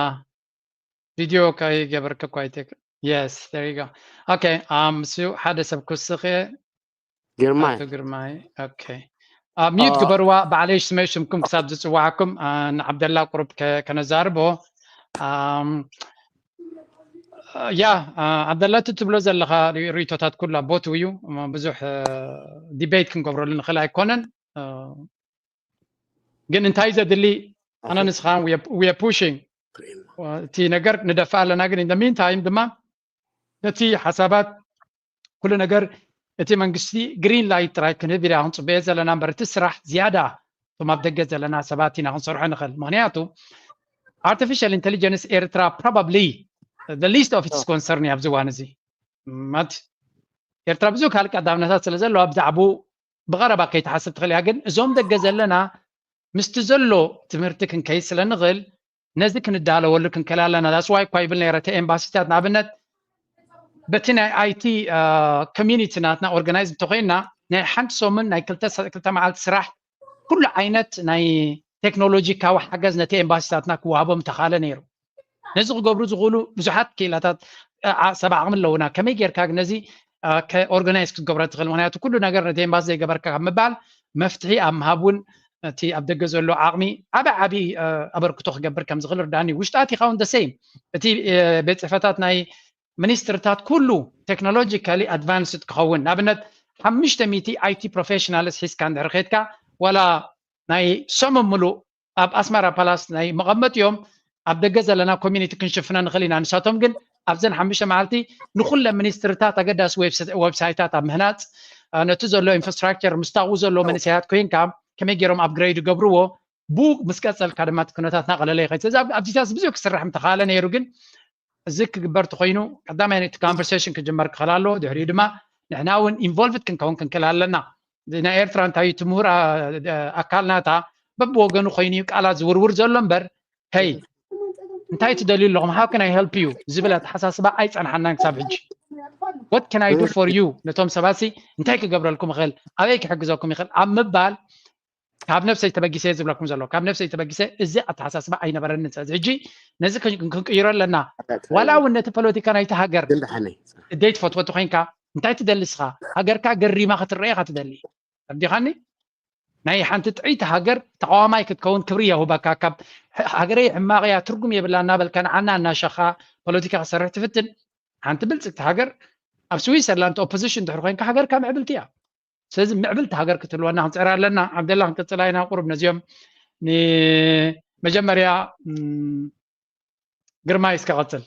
ቪድዮ ከይገበርኪ እኳ ኣይተክ yes there you go okay ምስ ሓደ ሰብ ክስኽ ግርማይ ኣቶ ግርማይ okay ሚዩት ግበርዋ ባዕለይ ስመይ ሽምኩም ክሳብ ዝፅዋዓኩም ንዓብደላ ቁሩብ ከነዛርቦ ያ ዓብደላ እቲ ትብሎ ዘለኻ ርእቶታት ኩላ ቦትው እዩ ብዙሕ ዲቤት ክንገብረሉ ንኽእል ኣይኮነን ግን እንታይ ዘድሊ ኣነ ንስኻን we are pushing እቲ ነገር ንደፍእ ኣለና ግን in the meantime ድማ ነቲ ሓሳባት ኩሉ ነገር እቲ መንግስቲ ግሪን ላይት ጥራይ ክንህብ ኢና ክንፅበዮ ዘለና እምበር እቲ ስራሕ ዝያዳ እቶም ኣብ ደገ ዘለና ሰባት ኢና ክንሰርሖ ንኽእል ምክንያቱ artificial intelligence ኤርትራ probably the least of its concern ኣብዚ እዋን እዚ ማለት ኤርትራ ብዙ ካልእ ቀዳምነታት ስለ ዘለዋ ብዛዕባኡ ብቐረባ ከይትሓስብ ትኽእል እያ ግን እዞም ደገ ዘለና ምስቲ ዘሎ ትምህርቲ ክንከይድ ስለ ንኽእል ነዚ ክንዳለወሉ ክንክእል ኣለና that's why እኳ ይብል ነይረ እቲ ኤምባሲታት ንኣብነት በቲ ናይ ኣይቲ ኮሚኒቲ ናትና ኦርጋናይዝ እንተኮይንና ናይ ሓንቲ ሰሙን ናይ ክልተ መዓልቲ ስራሕ ኩሉ ዓይነት ናይ ቴክኖሎጂካዊ ሓገዝ ነቲ ኤምባሲታትና ክወሃቦም ምተኻእለ ነይሩ ነዚ ክገብሩ ዝኽእሉ ብዙሓት ክኢላታት ሰብ ዓቕሚ ኣለውና ከመይ ጌርካ ነዚ ኦርጋናይዝ ክትገብሮ ትኽእል ምክንያቱ ኩሉ ነገር ነቲ ኤምባሲ ዘይገበርካ ካብ ምባል መፍትሒ ኣብ ምሃብ እውን እቲ ኣብ ደገ ዘሎ ዓቕሚ ዓበ ዓብዪ ኣበርክቶ ክገብር ከም ዝኽእል ርዳኒ ውሽጣት ኢኻ እውን ደሰይም እቲ ቤት ፅሕፈታት ናይ ሚኒስትርታት ኩሉ ቴክኖሎጂካሊ ኣድቫንስድ ክኸውን ንኣብነት ሓሙሽተ ሚእቲ ኣይቲ ፕሮፌሽናልስ ሒዝካ እንድሕር ኬድካ ዋላ ናይ ሰሙን ምሉእ ኣብ ኣስመራ ፓላስ ናይ መቐመጢኦም ኣብ ደገ ዘለና ኮሚኒቲ ክንሽፍኖ ንኽእል ኢና ንሳቶም ግን ኣብዘን ሓሙሽተ መዓልቲ ንኩለን ሚኒስትርታት ኣገዳሲ ዌብሳይታት ኣብ ምህናፅ ነቲ ዘሎ ኢንፍራስትራክቸር ምስታቑ ዘሎ መንእሰያት ኮይንካ ከመይ ገይሮም ኣፕግሬድ ይገብርዎ ብኡ ምስ ቀጸልካ ድማ እቲ ኩነታት እናቐለለ ይኸይድ። ስለዚ ኣብ- ኣብዚታት ብዙሕ ክስራሕ ምተኻእለ ነይሩ፣ ግን እዚ ክግበር ተኾይኑ ቀዳማይ እቲ conversation ክጅመር ክኽእል ኣለዎ። ድሕሪኡ ድማ ንሕና እውን involved ክንከውን ክንክእል ኣለና። እዚ ናይ ኤርትራ እንታይ እዩ እቲ ምሁር ኣ- ኣካል ናታ በብወገኑ ኮይኑ እዩ ቃላት ዝውርውር ዘሎ እምበር፣ hey እንታይ ትደልዩ ኣለኹም? How can I help you ዝብል ኣተሓሳስባ ኣይጸንሓናን ክሳብ ሕጂ። What can I do for you? ነቶም ሰባት ሲ እንታይ ክገብረልኩም ይኽእል፣ ኣበይ ክሕግዘኩም ይኽእል ኣብ ምባል ካብ ነብሰይ ተበጊሰ እየ ዝብለኩም ዘሎ። ካብ ነብሰይ ተበጊሰ እዚ ኣተሓሳስባ ኣይነበረንን። ስለዚ ሕጂ ነዚ ክን- ክንቅይሮ ኣለና። ዋላ እውን ነቲ ፖለቲካ ናይቲ ሃገር ግን ደሓነይ ደይ ትፈትዎ እንተኮይንካ እንታይ ትደሊ እስኻ? ሃገርካ ገሪማ ክትረኤኻ ትደሊ? ተረዲኻኒ? ናይ ሓንቲ ጥዕይቲ ሃገር ተቃዋማይ ክትከውን ክብሪ የሁበካ። ካብ ህ- ሃገረይ ሕማቕ እያ ትርጉም የብላ እናበልካ ንዓና እናሸኻ ፖለቲካ ክሰርሕ ትፍትን። ሓንቲ ብልጽግቲ ሃገር ኣብ ስዊዘርላንድ ኦፖዚሽን ድሕሪ ኮይንካ ሃገርካ ምዕብልቲ እያ። ስለዚ ምዕብልቲ ሃገር ክትህልወና ክንፅዕር ኣለና። ዓብደላ ክንቅፅላ ኢና ቁሩብ ነዚኦም ንመጀመርያ ም፣ ግርማይ እስከ ቀፅል።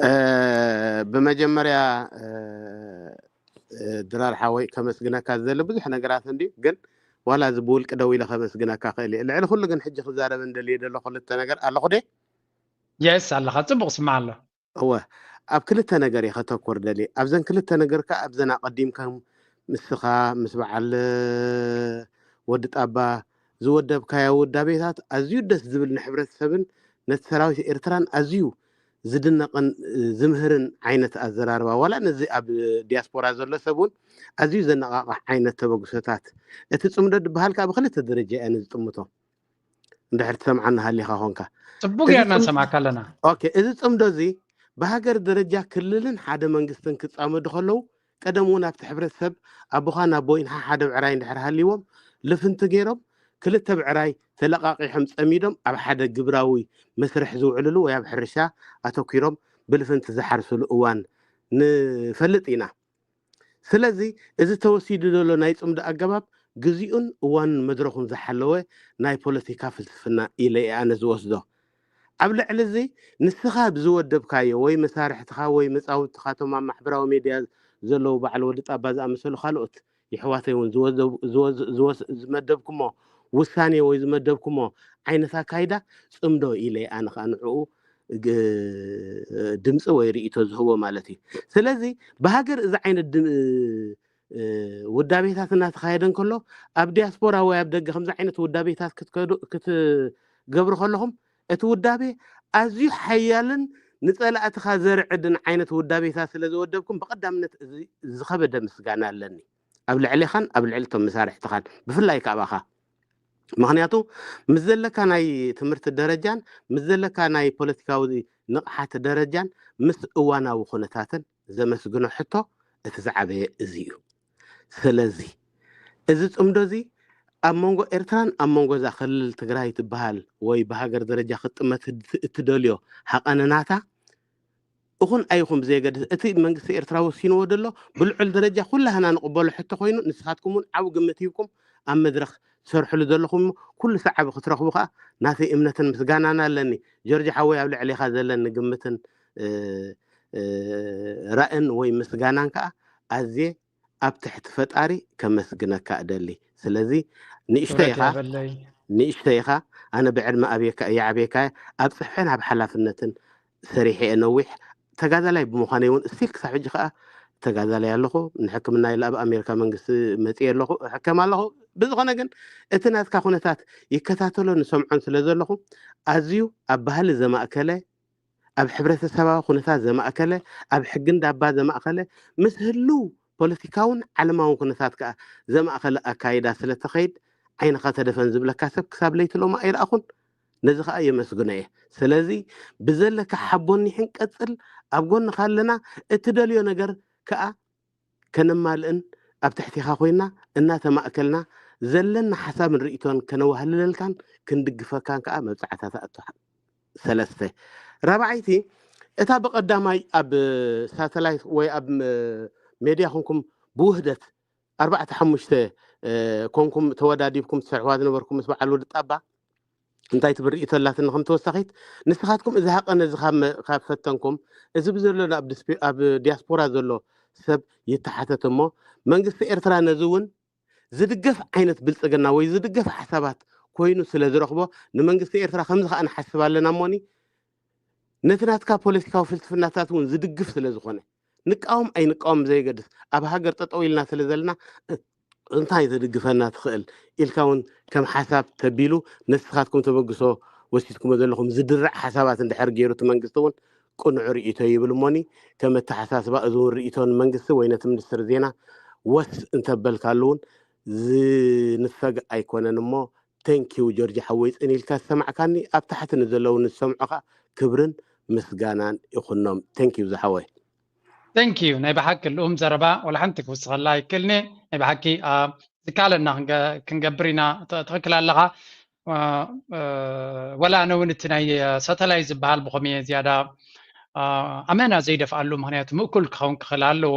እ፣ ብመጀመርያ እ፣ እ፣ ድራር ሓወይ ከመስግነካ ዝደሊ ብዙሕ ነገራት እንድዩ፣ ግን ዋላ እዚ ብውልቂ ደው ኢለ ከመስግነካ ክእል እየ። ልዕሊ ኩሉ ግን ሕጂ ክዛረብ እንደልየ ዘሎ ክልተ ነገር ኣለኹ ደ የስ ኣለኻ፣ ፅቡቅ ስማዕ ኣሎ። እወ ኣብ ክልተ ነገር እየ ከተኩር ደልየ። ኣብዘን ክልተ ነገር ከኣ ኣብዘን ኣቐዲምካም ምስኻ ምስ በዓል ወዲ ጣባ ዝወደብካዮ ውዳቤታት ኣዝዩ ደስ ዝብል ንሕብረተሰብን ነቲ ሰራዊት ኤርትራን ኣዝዩ ዝድነቕን ዝምህርን ዓይነት ኣዘራርባ ዋላ ነዚ ኣብ ዲያስፖራ ዘሎ ሰብ እውን ኣዝዩ ዘነቓቕሕ ዓይነት ተበግሶታት። እቲ ጽምዶ ዝበሃል ከኣ ብክልተ ደረጃ እየ ኣነ ዝጥምቶ። እንድሕር ትሰምዓና ሃሊኻ ኾንካ ፅቡቅ እያ እናሰማዕካ ኣለና። ኦኬ፣ እዚ ፅምዶ እዚ ብሃገር ደረጃ ክልልን ሓደ መንግስትን ክፃመዱ ከለዉ ቀደም እውን ኣብቲ ሕብረተሰብ ኣቦኻን ኣቦይንኻ ሓደ ብዕራይ እንድሕር ሃልይዎም ልፍንቲ ገይሮም ክልተ ብዕራይ ተለቃቂሖም ፀሚዶም ኣብ ሓደ ግብራዊ መስርሕ ዝውዕልሉ ወይ ኣብ ሕርሻ ኣተኪሮም ብልፍንቲ ዝሓርስሉ እዋን ንፈልጥ ኢና። ስለዚ እዚ ተወሲዱ ዘሎ ናይ ፅምዶ ኣገባብ ግዚኡን እዋኑን መድረኹን ዝሓለወ ናይ ፖለቲካ ፍልስፍና ኢለ እየ ኣነ ዝወስዶ። ኣብ ልዕሊ እዚ ንስኻ ዝወደብካዮ ወይ መሳርሕትኻ ወይ መፃውትኻ እቶም ኣብ ማሕበራዊ ሜድያ ዘለዉ በዓል ወዲ ጣባ ዝኣመሰሉ ካልኦት የሕዋተይ እውን ዝወዘ- ዝወዝ- ዝወስ- ዝመደብኩሞ ውሳኔ ወይ ዝመደብኩሞ ዓይነት ኣካይዳ ፅምዶ ኢለ ኣነ ከዓ ንዕኡ ግ- ድምፂ ወይ ርእይቶ ዝህቦ ማለት እዩ። ስለዚ ብሃገር እዚ ዓይነት ድም- እ፣ ውዳቤታት እናተኻየደ እንከሎ ኣብ ዲያስፖራ ወይ ኣብ ደገ ከምዚ ዓይነት ውዳቤታት ክትከዱ ክትገብሩ ከለኹም እቲ ውዳቤ ኣዝዩ ሓያልን ንፀላእትኻ ዘርዕድን ዓይነት ውዳቤታት ስለ ዘወደብኩም ብቐዳምነት እዚ ዝኸበደ ምስጋና ኣለኒ ኣብ ልዕሌኻን ኣብ ልዕሊ እቶም መሳርሕትኻን ብፍላይ ካባኻ። ምኽንያቱ ምስ ዘለካ ናይ ትምህርቲ ደረጃን ምስ ዘለካ ናይ ፖለቲካዊ ንቕሓት ደረጃን ምስ እዋናዊ ኩነታትን ዘመስግኖ ሕቶ እቲ ዝዓበየ እዚ እዩ። ስለዚ እዚ ፅምዶ እዚ ኣብ መንጎ ኤርትራን ኣብ መንጎ እዛ ክልል ትግራይ ትበሃል ወይ ብሃገር ደረጃ ክትጥመት እትደልዮ ሃቐነናታ እኹን ኣይኹን ብዘየገድስ እቲ መንግስቲ ኤርትራ ወሲንዎ ዘሎ ብልዑል ደረጃ ኩላህና ንቕበሎ ሕቶ ኮይኑ ንስኻትኩም እውን ዓብ ግምት ሂብኩም ኣብ መድረኽ ትሰርሕሉ ዘለኹም እሞ ኩሉ ሰዓቢ ክትረኽቡ ከዓ ናተይ እምነትን ምስጋናን ኣለኒ። ጆርጅ ሓወይ ኣብ ልዕሌኻ ዘለኒ ግምትን እ፣ እ፣ ራእን ወይ ምስጋናን ከዓ ኣዝየ ኣብ ትሕቲ ፈጣሪ ከመስግነካ እደሊ። ስለዚ ንእሽቶ ክብረት ኢኻ የበለይ። ንእሽቶ ኢኻ ኣነ ብዕድመ ኣብየካ እየ ዓብየካ ኣብ ፅሕፈን ኣብ ሓላፍነትን ሰሪሐ እየ ነዊሕ ተጋዳላይ ብምዃነይ እውን ስቲል ክሳብ ሕጂ ከዓ ተጋዳላይ ኣለኹ። ንሕክምና ኢለ ኣብ ኣሜሪካ መንግስቲ መፅየ ኣለኹ ሕከም ኣለኹ። ብዝኾነ ግን እቲ ናትካ ኩነታት ይከታተሎ ንሰምዖን ስለ ዘለኹ ኣዝዩ ኣብ ባህሊ ዘማእከለ ኣብ ሕብረተሰባዊ ኩነታት ዘማእከለ ኣብ ሕግን ዳባ ዘማእከለ ምስ ህልው ፖለቲካውን ዓለማውን ኩነታት ከዓ ዘማእከለ ኣካይዳ ስለ ተኸይድ ዓይንኻ ተደፈን ዝብለካ ሰብ ክሳብ ለይቲ ሎማ ኣይረኣኹን። ነዚ ከዓ የመስግኖ እየ። ስለዚ ብዘለካ ሓቦን ኒሕን ቀፅል፣ ኣብ ጎንኻ ኣለና። እትደልዮ ነገር ከዓ ከነማልእን ኣብ ትሕቲኻ ኮይና እናተማእከልና ዘለና ሓሳብን ርእይቶን ከነዋህልለልካን ክንድግፈካን ከዓ መብፃዕታታ እቶ ሰለስተ ራብዓይቲ እታ ብቐዳማይ ኣብ ሳተላይት ወይ ኣብ ሜድያ ኮንኩም ብውህደት ኣርባዕተ ሓሙሽተ ኮንኩም ተወዳዲብኩም ትሰርሕዋ ዝነበርኩም ምስ በዓል ወዲ ጣባ እንታይ ትብል ርእይቶ ኣላትኒ ከም ተወሳኺት ንስኻትኩም እዚ ሃቐነ እዚ ካብ ፈተንኩም እዚ ብዘሎ ኣብ ዲያስፖራ ዘሎ ሰብ ይተሓተት እሞ መንግስቲ ኤርትራ ነዚ እውን ዝድገፍ ዓይነት ብልፅግና ወይ ዝድገፍ ሓሳባት ኮይኑ ስለ ዝረኽቦ፣ ንመንግስቲ ኤርትራ ከምዚ ከዓ ንሓስብ ኣለና እሞኒ፣ ነቲ ናትካ ፖለቲካዊ ፍልስፍናታት እውን ዝድግፍ ስለ ዝኾነ፣ ንቃወም ኣይንቃወም ብዘየገድስ፣ ኣብ ሃገር ጠጠው ኢልና ስለ ዘለና፣ እንታይ ተድግፈና ትኽእል ኢልካ እውን ከም ሓሳብ ተቢሉ፣ ንስኻትኩም ተበግሶ ወሲድኩሞ ዘለኹም ዝድርዕ ሓሳባት እንድሕር ገይሩ እቲ መንግስቲ እውን ቅኑዕ ርእይቶ ይብል እሞኒ፣ ከም ኣተሓሳስባ እዚ እውን ርእይቶ ንመንግስቲ ወይ ነቲ ሚኒስትር ዜና ወስ እንተበልካሉ እውን ዝንፈግ ኣይኮነን እሞ፣ ቴንኪዩ ጆርጅ ሓወይ፣ ጽን ኢልካ ዝሰማዕካኒ፣ ኣብ ታሕቲ ንዘለዉ ንዝሰምዑኻ ክብርን ምስጋናን ይኹኖም። ቴንኪዩ ዝሓወይ። ቴንኪዩ። ናይ ብሓቂ ልኡም ዘረባ ወላ ሓንቲ ክውስኸላ ኣይክእልኒ። ናይ ብሓቂ ዝካለና ክንገብር ኢና። ትኽክል ኣለኻ። ወላ ኣነ እውን እቲ ናይ ሳተላይት ዝበሃል ብኸመየ ዝያዳ ኣመና ዘይደፍኣሉ፣ ምክንያቱ ምእኩል ክኸውን ክኽእል ኣለዎ።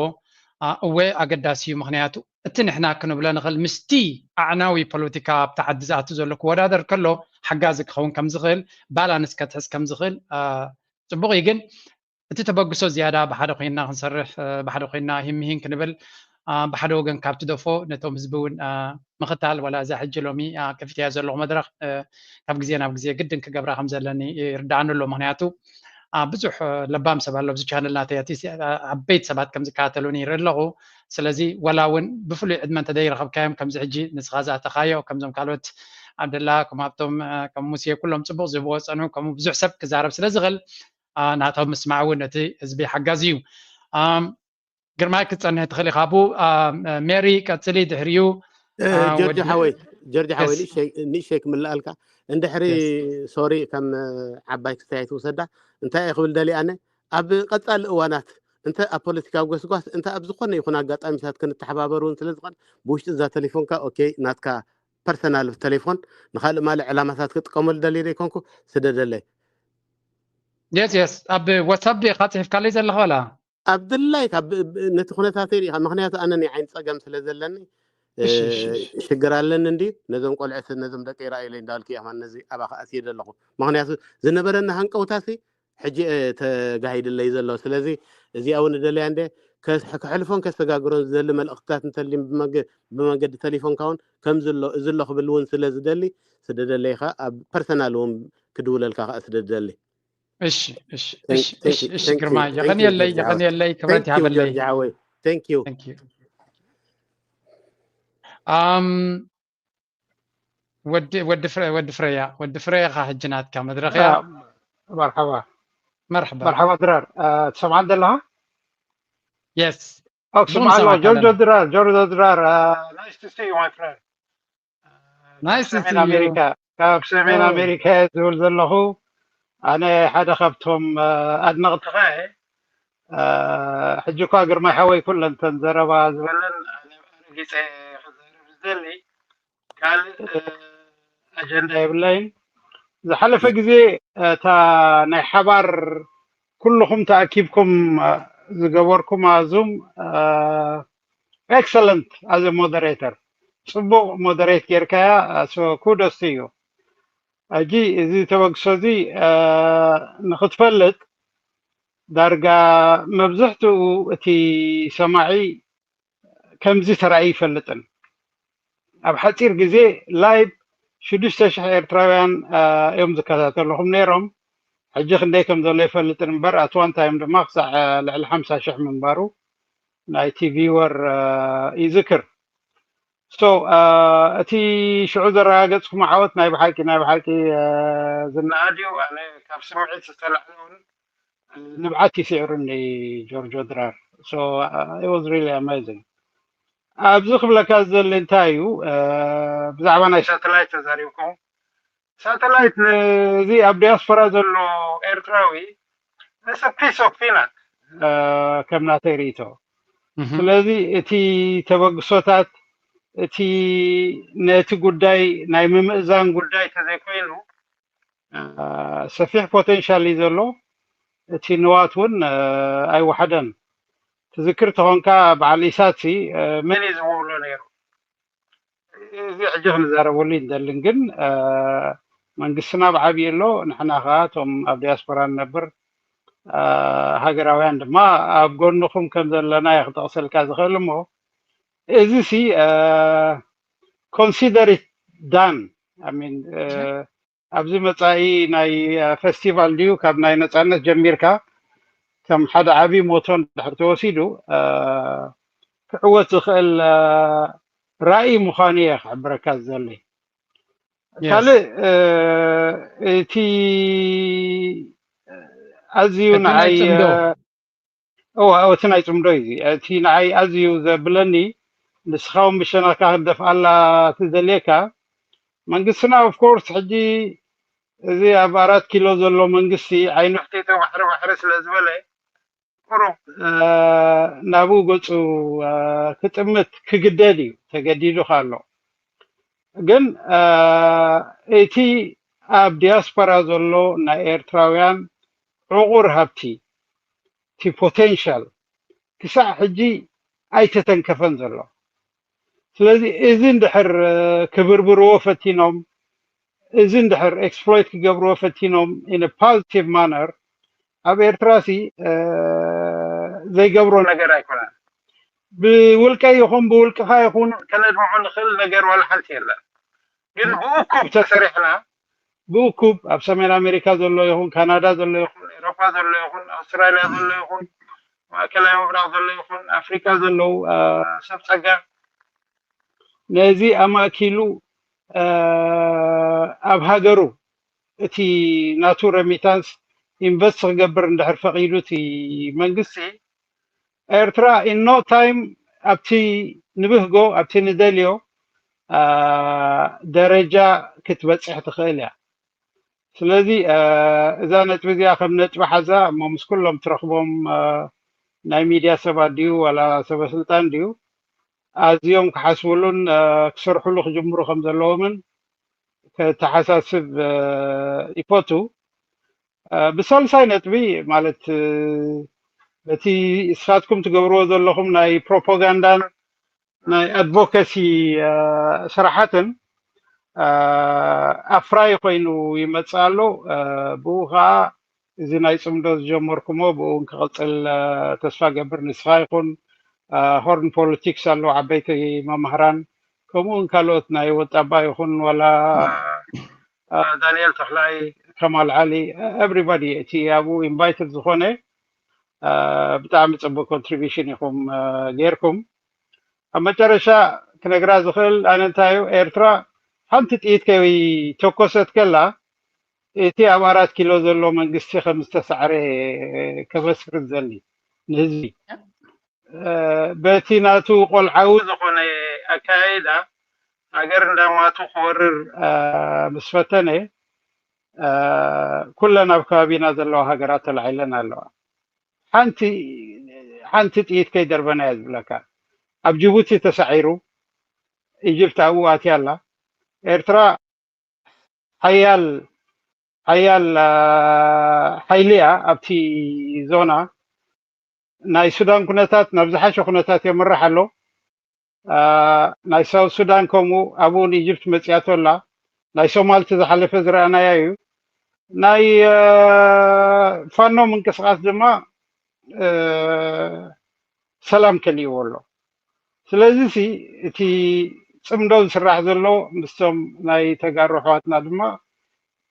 እወ ኣገዳሲ እዩ። ምክንያቱ እቲ ንሕና ክንብሎ ንኽእል ምስቲ ኣዕናዊ ፖለቲካ ኣብቲ ዓዲ ዝኣቱ ዘሎ ክወዳደር ከሎ ሓጋዚ ክኸውን ከም ዝኽእል፣ ባላንስ ከትሕዝ ከም ዝኽእል ጽቡቕ እዩ። ግን እቲ ተበግሶ ዝያዳ ብሓደ ኮይና ክንሰርሕ፣ ብሓደ ኮይና ሂምሂን ክንብል፣ ብሓደ ወገን ካብ ትደፎ ነቶም ህዝቢ እውን ምኽታል፣ ዋላ እዛ ሕጂ ሎሚ ከፊትያ ዘለኹ መድረኽ ካብ ግዜ ናብ ግዜ ግድን ክገብራ ከም ዘለኒ ይርዳኣኒ ኣሎ። ምክንያቱ ብዙሕ ለባም ሰብ ኣሎ ኣብዚ ቻነል ናተይ፣ ኣቲ ዓበይቲ ሰባት ከም ዝከታተሉኒ ይርኢ ኣለኹ። ስለዚ ዋላ እውን ብፍሉይ ዕድመ እንተደይረኸብካዮም ከምዚ ሕጂ ንስኻ ዝኣተኻዮ፣ ከምዞም ካልኦት ዓብደላ፣ ከም ሃብቶም፣ ከም ሙሴ፣ ኩሎም ጽቡቕ ዝህብዎ ዝጸንሑ፣ ከምኡ ብዙሕ ሰብ ክዛረብ ስለ ዝኽእል ናቶም ምስማዕ እውን ነቲ ህዝቢ ሓጋዚ እዩ። ግርማይ ክትጸንሕ ትኽእል ኢኻ። ኣቡ ሜሪ ቀጽሊ፣ ድሕሪኡ ጆርጅ ሓወይ፣ ጆርጅ ሓወይ ንእሸይ ክምልኣልካ እንድሕሪ፣ ሶሪ፣ ከም ዓባይ ክስታይ ትውሰዳ። እንታይ እየ ክብል ደሊ ኣነ፣ ኣብ ቀጻሊ እዋናት እንተ ኣብ ፖለቲካዊ ጎስጓስ እንተ ኣብ ዝኾነ ይኹን ኣጋጣሚታት ክንተሓባበር እውን ስለ ዝኾነ፣ ብውሽጢ እዛ ቴሌፎንካ፣ ኦኬ፣ ናትካ ፐርሰናል ቴሌፎን ንኻልእ ማለ ዕላማታት ክጥቀመሉ ደሊ ዘይኮንኩ፣ ስደደለይ። የስ የስ ኣብ ዋትሳፕ ዲኻ ጽሒፍካለይ ዘለኻ? ዋላ ኣብ ድላይካ ነቲ ኩነታተይ ሪኢኻ፣ ምክንያቱ ኣነ ናይ ዓይኒ ጸገም ስለ ዘለኒ ሽግር ኣለኒ እንዲ፣ ነዞም ቆልዑት ነዞም ደቂ ራእይለይ እንዳልኩ እያ ነዚ ኣባኻ ኣስየ ዘለኹ። ምክንያቱ ዝነበረኒ ሃንቀውታሲ ሕጂ ተጋሂድለይ ዘሎ። ስለዚ እዚኣ እውን ደለያ እንደ ከሕልፎን ከሰጋግሮን ዝደሊ መልእኽትታት እንተልዩ ብመንገዲ ተሌፎንካ እውን ከምዚ ኣሎ እዚ ኣሎ ክብል እውን ስለ ዝደሊ፣ ስደደለይ ኸ ኣብ ፐርሰናል እውን ክድውለልካ ከኣ ስደደሊ። እሺ እሺ እሺ እሺ እሺ ግርማ፣ የቐንየለይ፣ የቐንየለይ፣ ክብረት ይሃበለይ። Thank you። Um ወዲ ወዲ ፍረ ወዲ ፍረያ ወዲ ፍረያ ኻ ሕጂ ናትካ መድረኽ እያ። መርሓባ መርሓባ መርሓባ ድራር፣ ትሰምዓን ዘለኻ? Yes ስምዓ ኣሎ። ጆርጆ ድራር፣ ጆርጆ ድራር፣ nice to see you my friend። Nice to see you። ካብ ሰሜን ኣሜሪካ ዝብል ዘለኹ ኣነ ሓደ ካብቶም ኣድነቕትኻ እየ። ሕጂ እኳ ግርማይ ሓወይ ኩለን ተን ዘረባ ዝበለን ኣነ ኣረጊፀ ክዛረብ ዝደሊ ካልእ ኣጀንዳ የብለይን። ዝሓለፈ ግዜ እታ ናይ ሓባር ኩልኹም ተኣኪብኩም ዝገበርኩም ኣዙም excellent as a moderator፣ ፅቡቕ ሞደሬት ጌርካያ። So kudos to you። ሕጂ እዚ ተበግሶ እዚ ንክትፈልጥ ዳርጋ መብዝሕትኡ እቲ ሰማዒ ከምዚ ተራእዩ ይፈልጥን። ኣብ ሓፂር ግዜ ላይቭ ሽዱሽተ ሽሕ ኤርትራውያን እዮም ዝከታተልኹም ነይሮም። ሕጂ ክንደይ ከም ዘሎ ይፈልጥን እምበር፣ at one time ድማ ክሳዕ ልዕሊ ሓምሳ ሽሕ ምንባሩ ናይቲ ቪወር ይዝክር። So እቲ ሽዑ ዘረጋገፅኩም ዓወት ናይ ብሓቂ ናይ ብሓቂ ዝነኣድ እዩ። ኣነ ካብ ስምዒት ዝተላዕለ እውን ንብዓት ይስዕርኒ ጆርጆ ድራር። So it was really amazing። ኣብዚ ክብለካ ዝደሊ እንታይ እዩ፣ ብዛዕባ ናይ ሳተላይት ተዛሪብኩም። ሳተላይት ነዚ ኣብ ዲያስፖራ ዘሎ ኤርትራዊ ንሰ ፒስ ኦፍ ፒናት ከም ናተይ ርእይቶ። ስለዚ እቲ ተበግሶታት እቲ ነቲ ጉዳይ ናይ ምምእዛን ጉዳይ ተዘይኮይኑ ሰፊሕ ፖቴንሻል እዩ ዘሎ። እቲ ንዋት እውን ኣይወሓደን። ትዝክር ተኾንካ በዓል ኢሳት ሲ መን እዩ ዝምውሎ ነይሩ? እዚ ሕጂ ክንዛረበሉ ይንደልን፣ ግን መንግስትና ብዓብዩ ኣሎ። ንሕና ከዓ እቶም ኣብ ዲያስፖራ ንነብር ሃገራውያን ድማ ኣብ ጎንኹም ከም ዘለና እየ ክጠቕሰልካ ዝኽእል። እሞ እዚ ሲ consider it done. I mean, ኣብዚ መጻኢ ናይ ፌስቲቫል ድዩ ካብ ናይ ነጻነት ጀሚርካ ከም ሓደ ዓቢ ሞቶ እንድሕር ተወሲዱ ክዕወት ዝኽእል ራእይ ምዃኑ እየ ክሕብረካ ዝደሊ። ካልእ እቲ ኣዝዩ ንዓይ እወ እቲ ናይ ጽምዶ እዩ። እቲ ንዓይ ኣዝዩ ዘብለኒ ንስኻ እውን ብሸነኽካ ክትደፍኣላ ትደልየካ። መንግስትና ኦፍኮርስ ሕጂ እዚ ኣብ ኣራት ኪሎ ዘሎ መንግስቲ ዓይኑ ሕቲቱ ባሕሪ ባሕሪ ስለ ዝበለ ቁሩብ ናብኡ ገጹ ክጥምት ክግደድ እዩ ተገዲዱ ኣሎ። ግን እቲ ኣብ ዲያስፖራ ዘሎ ናይ ኤርትራውያን ዕቑር ሃብቲ እቲ ፖቴንሻል ክሳዕ ሕጂ ኣይተተንከፈን ዘሎ። ስለዚ እዚ እንድሕር ክብርብርዎ ፈቲኖም፣ እዚ እንድሕር ኤክስፕሎይት ክገብርዎ ፈቲኖም in a positive manner ኣብ ኤርትራ ሲ ዘይገብሮ ነገር ኣይኮነን። ብውልቀ ይኹን ብውልቅኻ ይኹን ከነድምዖ ንኽእል ነገር ዋላ ሓንቲ የለን። ግን ብእኩብ ተሰሪሕና ብእኩብ ኣብ ሰሜን ኣሜሪካ ዘሎ ይኹን ካናዳ ዘሎ ይኹን ኤሮፓ ዘሎ ይኹን ኣውስትራልያ ዘሎ ይኹን ማእከላይ ምብራቕ ዘሎ ይኹን ኣፍሪካ ዘለዉ ሰብ ጸጋ ነዚ ኣማእኪሉ ኣብ ሃገሩ እቲ ናቱ ረሚታንስ ኢንቨስት ክገብር እንድሕር ፈቒዱ እቲ መንግስቲ ኤርትራ in no time ኣብቲ ንብህጎ ኣብቲ ንደልዮ ደረጃ ክትበጽሕ ትኽእል እያ። ስለዚ እዛ ነጥቢ እዚኣ ከም ነጥቢ ሓዛ እሞ ምስ ኩሎም ትረኽቦም ናይ ሚድያ ሰባት ድዩ ዋላ ሰበስልጣን ድዩ ኣዝዮም ክሓስብሉን ክሰርሕሉ ክጅምሩ ከም ዘለዎምን ከተሓሳስብ ይፈቱ። ብሳልሳይ ነጥቢ ማለት በቲ እስኻትኩም ትገብርዎ ዘለኹም ናይ ፕሮፓጋንዳን ናይ ኣድቮካሲ ስራሓትን ኣፍራይ ኮይኑ ይመጽእ ኣሎ። ብኡ ከዓ እዚ ናይ ጽምዶ ዝጀመርኩሞ ብኡ ክቕጽል ተስፋ ገብር። ንስኻ ይኹን ሆርን ፖለቲክስ ኣለዉ ዓበይቲ መማህራን ከምኡ እውን ካልኦት ናይ ወጣባ ይኹን ዋላ ዳንኤል ተኽላይ ከማል ዓሊ ኤቭሪባዲ እቲ ኣብኡ ኢንቫይትድ ዝኾነ ብጣዕሚ ጽቡቅ ኮንትሪቢሽን ኢኹም ጌርኩም። ኣብ መጨረሻ ክነግራ ዝኽእል ኣነ እንታይ እዩ ኤርትራ ሓንቲ ጥይት ከይተኮሰት ከላ እቲ ኣብ ኣራት ኪሎ ዘሎ መንግስቲ ከም ዝተሳዕረ ከበስር ዝደሊ ንህዝቢ በቲ ናቱ ቆልዓዊ ዝኾነ ኣካያይዳ ሃገር እንዳማቱ ክወርር ምስ ፈተነ ኩለን ኣብ ከባቢና ዘለዋ ሃገራት ተላዒለን ኣለዋ። ሓንቲ ሓንቲ ጥይት ከይደርበና እየ ዝብለካ። ኣብ ጅቡቲ ተሳዒሩ ኢጅፕት ኣብኡ ኣትያ ኣላ። ኤርትራ ሓያል ሓያል ሓይሊ እያ ኣብቲ ዞና። ናይ ሱዳን ኩነታት ናብ ዝሓሸ ኩነታት የምርሕ ኣሎ። ናይ ሳውት ሱዳን ከምኡ ኣብኡ ንኢጅፕት መፅያቶ ኣላ። ናይ ሶማል እቲ ዝሓለፈ ዝረኣናያ እዩ። ናይ ፋኖ ምንቅስቃስ ድማ ሰላም ከሊእዎ ኣሎ። ስለዚ ሲ እቲ ፅምዶ ዝስራሕ ዘሎ ምስቶም ናይ ተጋሩ ኣሕዋትና ድማ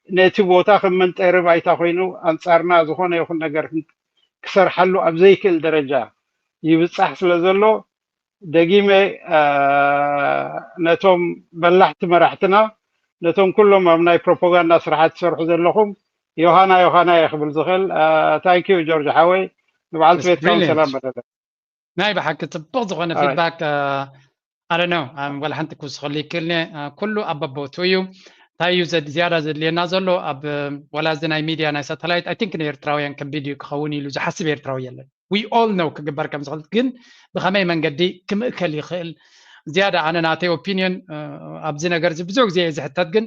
ነቲ ቦታ ከም መንጠሪ ባይታ ኮይኑ ኣንፃርና ዝኾነ ይኹን ነገር ክሰርሓሉ ኣብ ዘይክእል ደረጃ ይብፃሕ ስለ ዘሎ ደጊመ ነቶም በላሕቲ መራሕትና ነቶም ኩሎም ኣብ ናይ ፕሮፓጋንዳ ስራሓት ትሰርሑ ዘለኹም ዮሃና ዮሃና እየ ክብል ዝኽእል። ታንኪዩ ጆርጅ ሓወይ ንበዓልቲ ቤትካ እውን ሰላም በለለ። ናይ ብሓቂ ፅቡቅ ዝኾነ ፊድባክ ኣለ ነው። ወላ ሓንቲ ክውስኸሉ ይክእልኒ ኩሉ ኣብ በቦቱ እዩ። እንታይ እዩ ዝያዳ ዘድልየና ዘሎ ኣብ ወላ እዚ ናይ ሚድያ ናይ ሳተላይት ኣይ ቲንክ ንኤርትራውያን ከቢድ እዩ ክኸውን ኢሉ ዝሓስብ ኤርትራዊ የለን። We all know ክግበር ከም ዝኽእል ግን ብኸመይ መንገዲ ክምእከል ይኽእል ዝያዳ ኣነ ናተይ ኦፒንዮን ኣብዚ ነገር እዚ ብዙሕ ግዜ እየ ዝሕተት ግን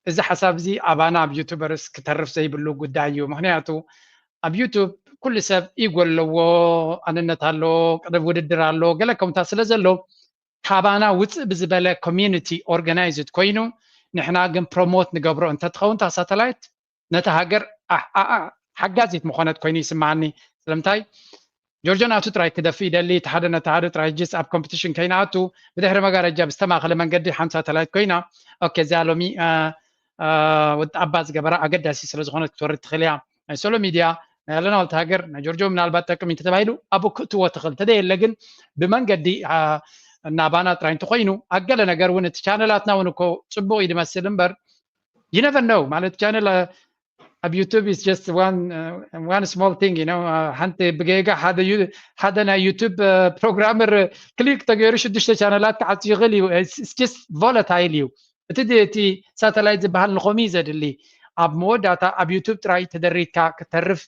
እዚ ሓሳብ እዚ ኣባና ኣብ ዩቱበርስ ክተርፍ ዘይብሉ ጉዳይ እዩ። ምክንያቱ ኣብ ዩቱብ ኩሉ ሰብ ኢጎ ኣለዎ፣ ኣንነት ኣሎ፣ ቅድብ ውድድር ኣሎ፣ ገለ ከምታ ስለ ዘሎ ካባና ውፅእ ብዝበለ ኮሚዩኒቲ ኦርጋናይዝድ ኮይኑ ንሕና ግን ፕሮሞት ንገብሮ እንተትኸውን እታ ሳተላይት ነታ ሃገር ሓጋዚት ምኾነት ኮይኑ ይስምዓኒ። ስለምንታይ ጆርጆ ናቱ ጥራይ ክደፍእ ይደሊ፣ እቲ ሓደ ነቲ ሓደ ጥራይ ጅስ ኣብ ኮምፒቲሽን ከይንኣቱ ብድሕሪ መጋረጃ ብዝተማእኸለ መንገዲ ሓንቲ ሳተላይት ኮይና። ኦኬ፣ እዚኣ ሎሚ ወዲ ኣባ ዝገበራ ኣገዳሲ ስለ ዝኾነት ክትወርድ ትኽእል እያ። ናይ ሶሎ ሚድያ ናይ ኣለና ወልተ ሃገር ናይ ጆርጆ ምናልባት ጠቅም እንተተባሂሉ ኣብኡ ክእትዎ ትኽእል፣ እንተደየለ ግን ብመንገዲ ናባና ጥራይ እንተኮይኑ ኣገለ ነገር እውን እቲ ቻነላትና እውን እኮ ፅቡቅ እዩ ዝመስል እምበር you never know ማለት ቻነል ኣብ ዩቱብ is just one small thing you know ሓንቲ ብጌጋ ሓደ ናይ ዩቱብ ፕሮግራመር ክሊክ ተገይሩ ሽዱሽተ ቻነላት ክዓፅ ይኽእል እዩ። Just volatile እዩ። እቲ እቲ ሳተላይት ዝበሃል ንኸምኡ እዩ ዘድሊ። ኣብ መወዳእታ ኣብ ዩቱብ ጥራይ ተደሪትካ ክተርፍ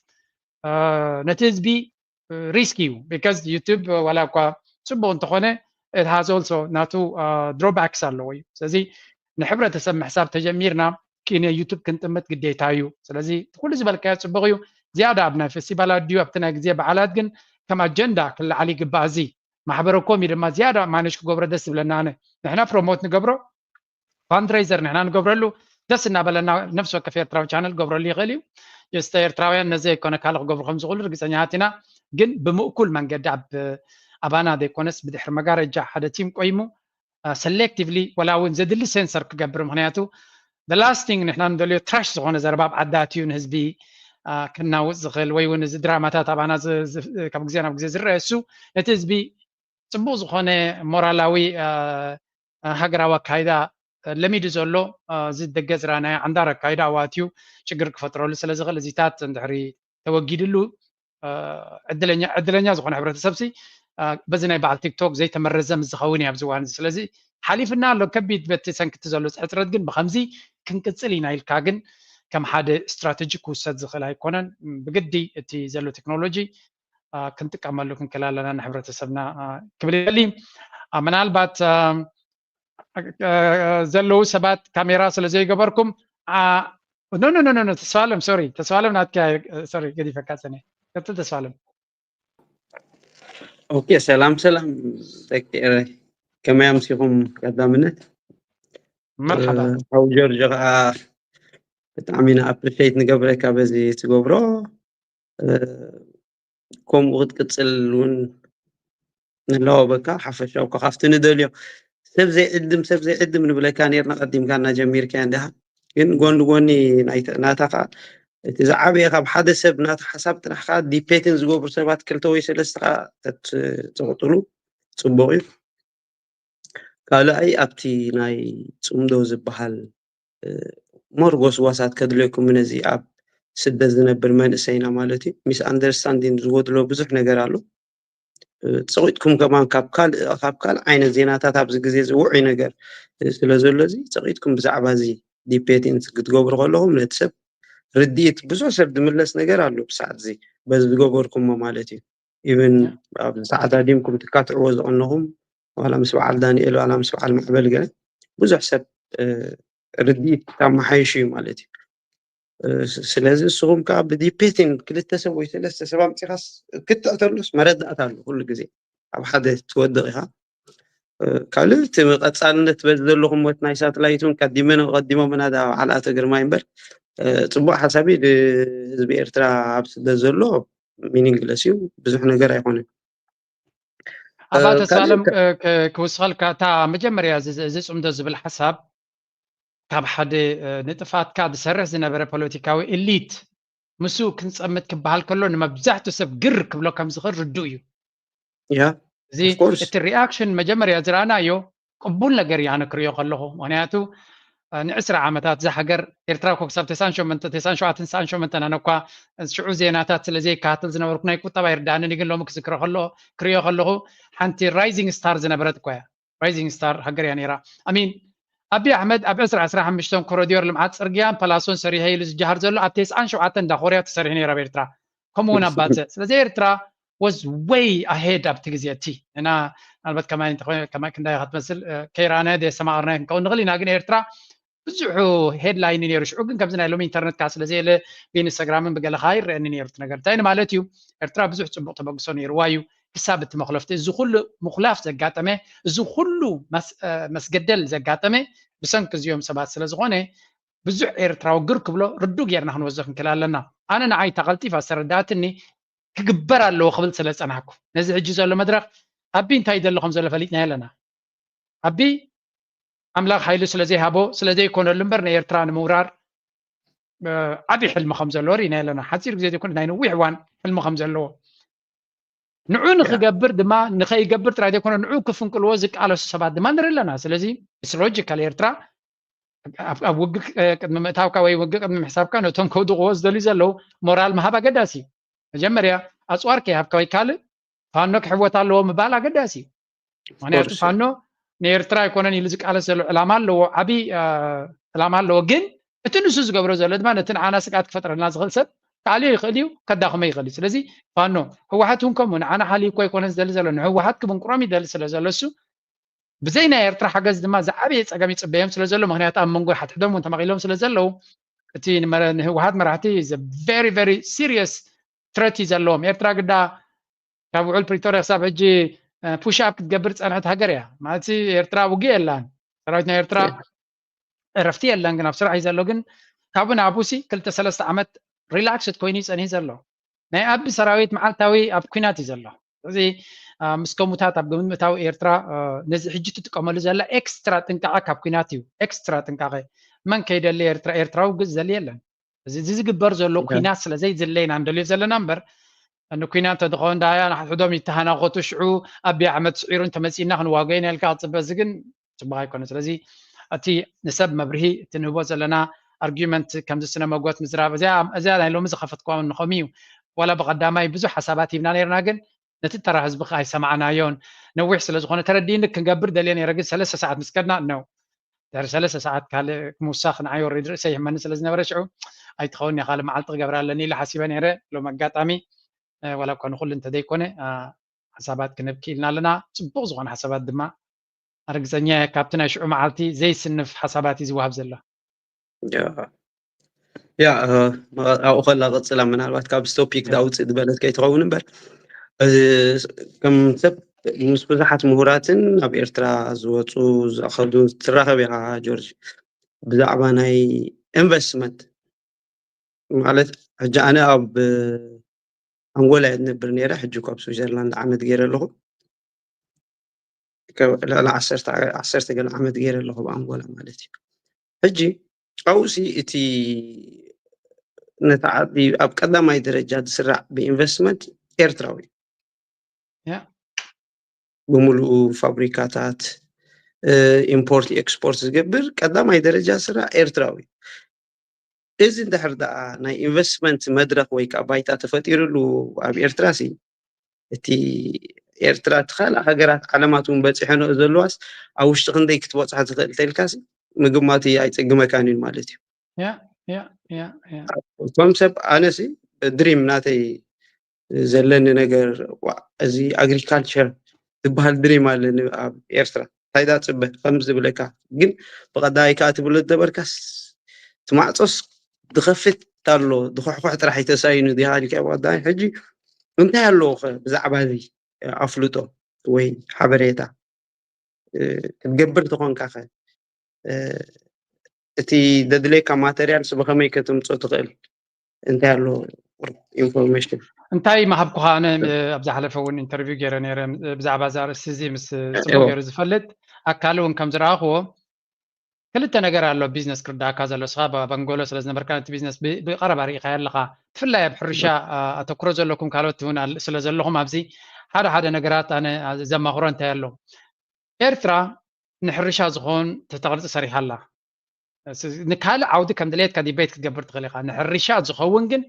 ነቲ ህዝቢ ሪስክ እዩ። Because ዩቱብ ዋላ እኳ ፅቡቅ እንተኾነ it has also ናቱ ድሮባክስ ኣለዎ እዩ። ስለዚ ንሕብረተሰብ ምሕሳብ ተጀሚርና ኪነ ዩቱብ ክንጥምት ግዴታ እዩ። ስለዚ ኩሉ ዝበልካዮ ፅቡቅ እዩ። ዝያዳ ኣብ ናይ ፌስቲቫላት ድዩ ኣብቲ ናይ ግዜ በዓላት ግን ከም ኣጀንዳ ክለዓል ይግባእ። እዚ ማሕበረ ኮም እዩ ድማ ዝያዳ ማኔጅ ክገብሮ ደስ ዝብለና። ኣነ ንሕና ፕሮሞት ንገብሮ ፋንድሬዘር ንሕና ንገብረሉ ደስ እናበለና ነፍሲ ወከፍ ኤርትራዊ ቻነል ክገብረሉ ይኽእል እዩ። ጀስተ ኤርትራውያን ነዚ ኣይኮነ ካልእ ክገብሩ ከም ዝኽእሉ ርግፀኛታት ኢና። ግን ብምእኩል መንገዲ ኣብ ኣባና ዘይኮነስ ብድሕሪ መጋረጃ ሓደ ቲም ቆይሙ ሰሌክቲቭሊ ወላ እውን ዘድሊ ሴንሰር ክገብር። ምክንያቱ the last thing ንሕና ንደልዮ ትራሽ ዝኾነ ዘረባ ኣብ ዓዳት እዩ ንህዝቢ ከናውፅ ዝኽእል ወይ እውን እዚ ድራማታት ኣባና ካብ ግዜ ናብ ግዜ ዝረአ እሱ ነቲ ህዝቢ ፅቡቅ ዝኾነ ሞራላዊ ሃገራዊ ኣካይዳ ለሚዱ ዘሎ እዚ ደገ ዝረኣናዮ ዓንዳር ኣካይዳ ኣዋትዩ ችግር ክፈጥረሉ ስለ ዝኽእል እዚታት እንድሕሪ ተወጊድሉ ዕድለኛ ዕድለኛ ዝኾነ ሕብረተሰብ ሲ በዚ ናይ በዓል ቲክቶክ ዘይተመረዘ ምስ ዝኸውን እዩ ኣብዚ እዋን እዚ። ስለዚ ሓሊፍና ኣሎ ከቢድ በቲ ሰንክቲ ዘሎ ሕፅረት ግን ብከምዚ ክንቅፅል ኢና ኢልካ ግን ከም ሓደ ስትራተጂ ክውሰድ ዝኽእል ኣይኮነን። ብግዲ እቲ ዘሎ ቴክኖሎጂ ክንጥቀመሉ ክንክእል ኣለና ንሕብረተሰብና ክብል ይደሊ። ምናልባት ዘለዉ ሰባት ካሜራ ስለ ዘይገበርኩም ኖ ኖ ተስፋለም ሶሪ ተስፋለም ናትካ ሶሪ ገዲፈካ ፀነ ቀጥል ተስፋለም። ኦኬ ሰላም ሰላም ደቂ ኤረይ ከመይ ኣምሲኹም ቀዳምነት መርሓባ ሓው ጆርጆ ከዓ ብጣዕሚ ኢና ኣፕሪሼት ንገብረካ በዚ ትገብሮ ከምኡ ክትቅፅል እውን ንላወበካ ሓፈሻው እኳ ካብቲ ንደልዮ ሰብ ዘይዕድም ሰብ ዘይዕድም ንብለካ ነርና ቀዲምካ እናጀሚርካ እንዲኻ ግን ጎኒ ጎኒ ናታ ከዓ እቲ ዝዓበየ ካብ ሓደ ሰብ ናታ ሓሳብ ጥራሕ ከዓ ዲፔትን ዝገብሩ ሰባት ክልተ ወይ ሰለስተ ከዓ ተትቅጥሉ ፅቡቅ እዩ። ካልኣይ ኣብቲ ናይ ፅምዶ ዝበሃል ሞር ጎስጓሳት ከድልየኩም ነዚ ኣብ ስደት ዝነብር መንእሰይና ማለት እዩ ሚስ ኣንደርስታንዲንግ ዝጎድሎ ብዙሕ ነገር ኣሎ። ፀቂጥኩም ከማን ካብ ካልእ ዓይነት ዜናታት ኣብዚ ግዜ እዚ ውዑይ ነገር ስለ ዘሎ እዚ ፀቂጥኩም ብዛዕባ እዚ ዲቤቲንግ ክትገብሩ ከለኹም ነቲ ሰብ ርድኢት ብዙሕ ሰብ ዝምለስ ነገር ኣሎ ብሰዓት እዚ በዚ ዝገበርኩሞ ማለት እዩ። ኢቨን ኣብ ተዓዳዲምኩም ትካትዕዎ ዝቐነኹም ዋላ ምስ በዓል ዳንኤል ዋላ ምስ በዓል ማዕበል ገለ ብዙሕ ሰብ ርድኢት ኣመሓይሹ እዩ ማለት እዩ። ስለዚ ንስኹም ከዓ ብዲፔቲንግ ክልተ ሰብ ወይ ሰለስተ ሰብ ኣምፂኻስ ክትዕተሉስ መረዳእታ ኣሎ ኩሉ ግዜ ኣብ ሓደ ትወድቕ ኢኻ። ካልእ እቲ ቀፃልነት በዚ ዘለኹም ሞት ናይ ሳትላይት እውን ቀዲመን ቀዲሞምና ዳ በዓል ኣቶ ግርማይ እምበር ፅቡቅ ሓሳብ እዩ። ህዝቢ ኤርትራ ኣብ ስደት ዘሎ ሚኒንግለስ እዩ፣ ብዙሕ ነገር ኣይኮነን። ኣባ ተስፋለም ክውስኸልካ እታ መጀመርያ እዚ ፅምዶ ዝብል ሓሳብ ካብ ሓደ ንጥፋትካ ዝሰርሕ ዝነበረ ፖለቲካዊ ኤሊት ምስኡ ክንፀምት ክበሃል ከሎ ንመብዛሕትኡ ሰብ ግር ክብሎ ከም ዝኽእል ርዱእ እዩ። ያ እዚ እቲ ሪኣክሽን መጀመርያ ዝረኣናዮ ቅቡል ነገር እዩ ኣነ ክሪኦ ከለኹ። ምክንያቱ ንዕስራ ዓመታት እዛ ሃገር ኤርትራ እኮ ክሳብ ተስዓን ሸሞንተን ተስዓን ሸውዓተን ተስዓን ሸሞንተን ኣነ እኳ ሽዑ ዜናታት ስለ ዘይከታተል ዝነበርኩ ናይ ቁጠባ ይርድኣንን እዩ። ግን ሎሚ ክዝክሮ ከሎ ክሪኦ ከለኹ ሓንቲ ራይዚንግ ስታር ዝነበረት እኮ እያ። ራይዚንግ ስታር ሃገር እያ ነይራ። ኣሚን ኣብይ ኣሕመድ ኣብ ዕስራ ዕስራ ሓሙሽተ ኮረዲዮር ልምዓት ፅርግያን ፓላሶን ሰሪሐ ኢሉ ዝጀሃር ዘሎ ኣብ ተስዓን ሸውዓተን እንዳ ኮርያ ተሰሪሑ ነይሩ ኣብ ኤርትራ። ከምኡ እውን ኣብ ባጽዕ። ስለዚ ኤርትራ was way ahead ኣብቲ ግዜ እቲ እና ምናልባት ከማይ እንተኾይነ ከማይ ክንዳይ ክትመስል ከይረኣናዮ ዘየስተማቐርናዮ ክንከውን ንኽእል ኢና። ግን ኤርትራ ብዙሑ ሄድላይን ነይሩ ሽዑ። ግን ከምዚ ናይ ሎሚ ኢንተርነት ከዓ ስለ ዘየለ ብኢንስታግራምን ብገለኻ ይረአኒ ነይሩ እቲ ነገር። እንታይ ንማለት እዩ? ኤርትራ ብዙሕ ፅቡቕ ተበግሶ ነይርዋ እዩ። ክሳብ እቲ መኽለፍቲ እዚ ኩሉ ምኹላፍ ዘጋጠመ፣ እዚ ኩሉ መስገደል ዘጋጠመ ብሰንኪ እዚኦም ሰባት ስለ ዝኾነ ብዙሕ ኤርትራዊ ግር ክብሎ ርዱእ ጌርና ክንወስዶ ክንክእል ኣለና። ኣነ ንዓይ እታ ቀልጢፋ ዝተረድኣትኒ ክግበር ኣለዎ ክብል ስለ ዝጸናሕኩ፣ ነዚ ሕጂ ዘሎ መድረኽ ኣቢ እንታይ ይደሊ ከም ዘሎ ፈሊጥና ኣለና። ኣቢ ኣምላኽ ሓይሊ ስለ ዘይሃቦ ስለ ዘይኮነሉ እምበር ንኤርትራ ንምውራር ዓቢ ሕልሚ ከም ዘለዎ ርኢና ኣለና። ሓጺር ግዜ ዘይኮነ ናይ ነዊሕ እዋን ሕልሚ ከም ዘለዎ ንዑ ንክገብር ድማ ንኸይገብር ጥራይ ዘይኮነ ንዑ ክፍንቅልዎ ዝቃለሱ ሰባት ድማ ንርኢ ኣለና። ስለዚ ምስ ሎጂካል ኤርትራ ኣብ ውግእ ቅድሚ ምእታውካ ወይ ውግእ ቅድሚ ምሕሳብካ ነቶም ከውድቕዎ ዝደልዩ ዘለዉ ሞራል ምሃብ ኣገዳሲ እዩ። መጀመርያ ኣፅዋር ከይሃብካ ወይ ካልእ ፋኖ ክሕወት ኣለዎ ምባል ኣገዳሲ እዩ። ምክንያቱ ፋኖ ንኤርትራ ኣይኮነን ኢሉ ዝቃለስ ዘሎ ዕላማ ኣለዎ፣ ዓብዪ ዕላማ ኣለዎ። ግን እቲ ንሱ ዝገብሮ ዘሎ ድማ ነቲ ንዓና ስግኣት ክፈጥረልና ዝኽእል ሰብ ክኣልዮ ይኽእል እዩ፣ ከዳኽሞ ይኽእል እዩ። ስለዚ ፋኖ ህወሓት እውን ከምኡ ንዓና ሓልዩ እኮ ኣይኮነን ዝደሊ ዘሎ፣ ንህወሓት ክብንቅሮም ይደሊ ስለ ዘሎ እሱ ብዘይ ናይ ኤርትራ ሓገዝ ድማ ዝዓበየ ፀገም ይፅበዮም ስለ ዘሎ፣ ምክንያቱ ኣብ መንጎ ሓድሕዶም እውን ተመቒሎም ስለ ዘለዉ እቲ ንህወሓት መራሕቲ very very serious threat እዩ ዘለዎም። ኤርትራ ግዳ ካብ ውዕል ፕሪቶርያ ክሳብ ሕጂ ፑሽ ኣፕ ክትገብር ዝፀንሐት ሃገር እያ። ማለት ኤርትራ ውግእ የላን፣ ሰራዊት ናይ ኤርትራ እረፍቲ የለን፣ ግን ኣብ ስራሕ እዩ ዘሎ። ግን ካብኡ ንኣቡሲ ክልተ ሰለስተ ዓመት ሪላክስድ ኮይኑ እዩ ፀኒሑ ዘሎ። ናይ ኣቢ ሰራዊት መዓልታዊ ኣብ ኩናት እዩ ዘሎ። እዚ ምስ ከሙታት ኣብ ግምት ምእታዊ ኤርትራ ነዚ ሕጂ ትጥቀመሉ ዘላ ኤክስትራ ጥንቃቐ ካብ ኩናት እዩ። ኤክስትራ ጥንቃቐ መን ከይደሊ ኤርትራ ኤርትራዊ ግዝ ዘሊ የለን። እዚ ዝግበር ዘሎ ኩናት ስለ ዘይድለይና ንደልዮ ዘለና እምበር ንኩናት ተዝኸውን ዳያ ንሓድሕዶም ይተሃናኸቱ ሽዑ ኣቢ ኣሕመድ ስዒሩ እንተመፂእና ክንዋገ ኢና ኢልካ ክፅበ እዚ ግን ፅቡቅ ኣይኮነ። ስለዚ እቲ ንሰብ መብርሂ እቲ ንህቦ ዘለና ኣርጊመንት ከምዚ ስነ መጎት ምዝራብ እዚኣ እዚኣ ናይ ሎሚ ዝኸፈትኳ ንኸም እዩ ዋላ ብቀዳማይ ብዙሕ ሓሳባት ሂብና ነርና ግን ነቲ ተራ ህዝቢ ከ ኣይሰማዕናዮን ነዊሕ ስለ ዝኾነ ተረዲእኒ ክንገብር ደልየ ነረ ግን ሰለስተ ሰዓት ምስ ከድና ነው ድሕሪ ሰለስተ ሰዓት ካልእ ምውሳኽ ንዓይ ወሪድ ርእሰይ ይሕመኒ ስለ ዝነበረ ሽዑ ኣይትኸውን እያ ካልእ መዓልቲ ክገብራ ኣለኒ ኢለ ሓሲበ ነረ። ሎም ኣጋጣሚ ዋላ እኳ ንኩሉ እንተዘይኮነ ሓሳባት ክንህብ ክኢልና ኣለና። ፅቡቕ ዝኾነ ሓሳባት ድማ ኣርግፀኛ እየ ካብቲ ናይ ሽዑ መዓልቲ ዘይስንፍ ሓሳባት እዩ ዝወሃብ ዘሎ። ያ ኣብኡ ከላ ቅፅላ ምናልባት ካብ ስቶፒክ ዳውፅእ ዝበለት ከይትኸውን እምበር ከም ሰብ ምስ ብዙሓት ምሁራትን ኣብ ኤርትራ ዝወፁ ዝኸዱ ትራኸብ ኢኻ ጆርጅ ብዛዕባ ናይ ኢንቨስትመንት ማለት ሕጂ ኣነ ኣብ ኣንጎላ እየ ዝነብር ነይረ ሕጂ ካብ ስዊዘርላንድ ዓመት ገይረ ኣለኹ ልዕሊ ዓሰርተ ገለ ዓመት ገይረ ኣለኹ ኣብ ኣንጎላ ማለት እዩ ሕጂ ኣብኡሲ እቲ ነቲ ዓዲ ኣብ ቀዳማይ ደረጃ ዝስራዕ ብኢንቨስትመንት ኤርትራዊ ብምሉኡ ፋብሪካታት ኢምፖርት ኤክስፖርት ዝገብር ቀዳማይ ደረጃ ስራሕ ኤርትራዊ እዚ እንድሕር ደኣ ናይ ኢንቨስትመንት መድረክ ወይ ከዓ ባይታ ተፈጢሩሉ ኣብ ኤርትራ ሲ እቲ ኤርትራ እቲ ካልእ ሃገራት ዓለማት እውን በፂሐንኦ ዘለዋስ ኣብ ውሽጢ ክንደይ ክትበፅሖ ትኽእል ተልካሲ ምግማት ኣይፅግመካን እዩ ማለት እዩ እቶም ሰብ ኣነሲ ድሪም ናተይ ዘለኒ ነገር እዚ ኣግሪካልቸር ዝበሃል ድሪም ኣለኒ ኣብ ኤርትራ እንታይ ዳ ፅበ ከም ዝብለካ ግን ብቀዳይ ከዓ ትብሎ ዝነበርካስ ትማዕፆስ ዝኸፍት ኣሎ ዝኩሕኩሕ ጥራሕ ተሳይኑ ዲካ ኢልካ ብቀዳይ ሕጂ እንታይ ኣለዎ ከ ብዛዕባ እዚ ኣፍልጦ ወይ ሓበሬታ ክትገብር ተኾንካ ከ እቲ ደድለየካ ማተርያል ብኸመይ ከተምፅኦ ትኽእል እንታይ ኣሎ ኢንፎርሜሽን እንታይ መሃብኩኻ ኣነ ኣብ ዝሓለፈ እውን ኢንተርቪው ገይረ ነረ ብዛዕባ እዛ ርእሲ እዚ ምስ ፅቡቅ ገይሩ ዝፈልጥ ኣካል እውን ከም ዝረኣኽዎ ክልተ ነገር ኣሎ ቢዝነስ ክርዳእካ ዘሎ ስኻ ባንጎሎ ስለ ዝነበርካ ነቲ ቢዝነስ ብቀረባ ርኢኻዮ ኣለኻ ብፍላይ ኣብ ሕርሻ ኣተኩሮ ዘለኩም ካልኦት እውን ስለ ዘለኹም ኣብዚ ሓደ ሓደ ነገራት ኣነ ዘማኽሮ እንታይ ኣሎ ኤርትራ ንሕርሻ ዝኸውን ትሕተ ቅርፂ ሰሪሓ ኣላ ንካልእ ዓውዲ ከም ድሌትካ ዲቤት ክትገብር ትኽእል ኢኻ ንሕርሻ ዝኸውን ግን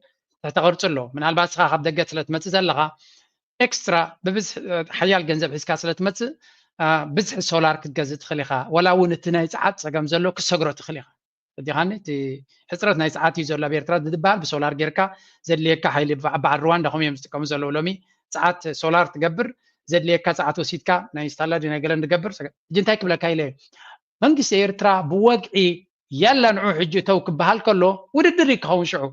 ትሕተ ቅርፂ ኣሎ ምናልባት ስኻ ካብ ደገ ስለ ትመፅእ ዘለኻ ኤክስትራ ብብዝሒ ሓያል ገንዘብ ሒዝካ ስለ ትመፅእ ብዝሒ ሶላር ክትገዝእ ትኽእል ኢኻ ዋላ እውን እቲ ናይ ፀዓት ፀገም ዘሎ ክሰግሮ ትኽእል ኢኻ እዲኻኒ እቲ ሕፅረት ናይ ፀዓት እዩ ዘሎ ኣብ ኤርትራ ዝድበሃል ብሶላር ጌርካ ዘድልየካ ሓይሊ በዓል ሩዋንዳ ከም እዮም ዝጥቀሙ ዘለዉ ሎሚ ፀዓት ሶላር ትገብር ዘድልየካ ፀዓት ወሲድካ ናይ ስታላድ ናይ ገለን ትገብር ሕጂ እንታይ ክብለካ ኢለ መንግስቲ ኤርትራ ብወግዒ ያላ ንዑ ሕጂ እተው ክበሃል ከሎ ውድድር እዩ ክኸውን ሽዑ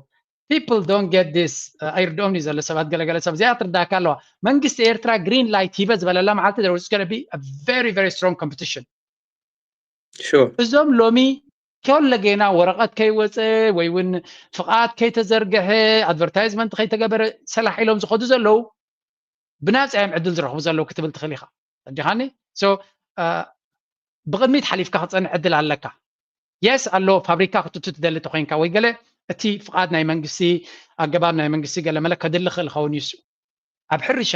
people don't get this ኣይርድኦም እዩ ዘሎ ሰባት ገለገለ ሰብ እዚኣ ትርዳእካ ኣለዋ መንግስቲ ኤርትራ green light ሂበ ዝበለላ መዓልቲ there was going to be a very very strong competition እዞም ሎሚ ከሎ ጌና ወረቐት ከይወፀ ወይ እውን ፍቓድ ከይተዘርግሐ ኣድቨርታይዝመንት ከይተገበረ ሰላሕ ኢሎም ዝኸዱ ዘለዉ ብናፃ እዮም ዕድል ዝረኽቡ ዘለዉ ክትብል ትኽእል ኢኻ። ኣዲኻኒ ብቕድሚት ሓሊፍካ ክፀንሕ ዕድል ኣለካ። የስ ኣሎ ፋብሪካ ክትቱ ትደሊ ተኮይንካ ወይ ገለ እቲ ፍቓድ ናይ መንግስቲ ኣገባብ ናይ መንግስቲ ገለ መለ ከድሊ ክእል ኸውን ይሱ ኣብ ሕርሻ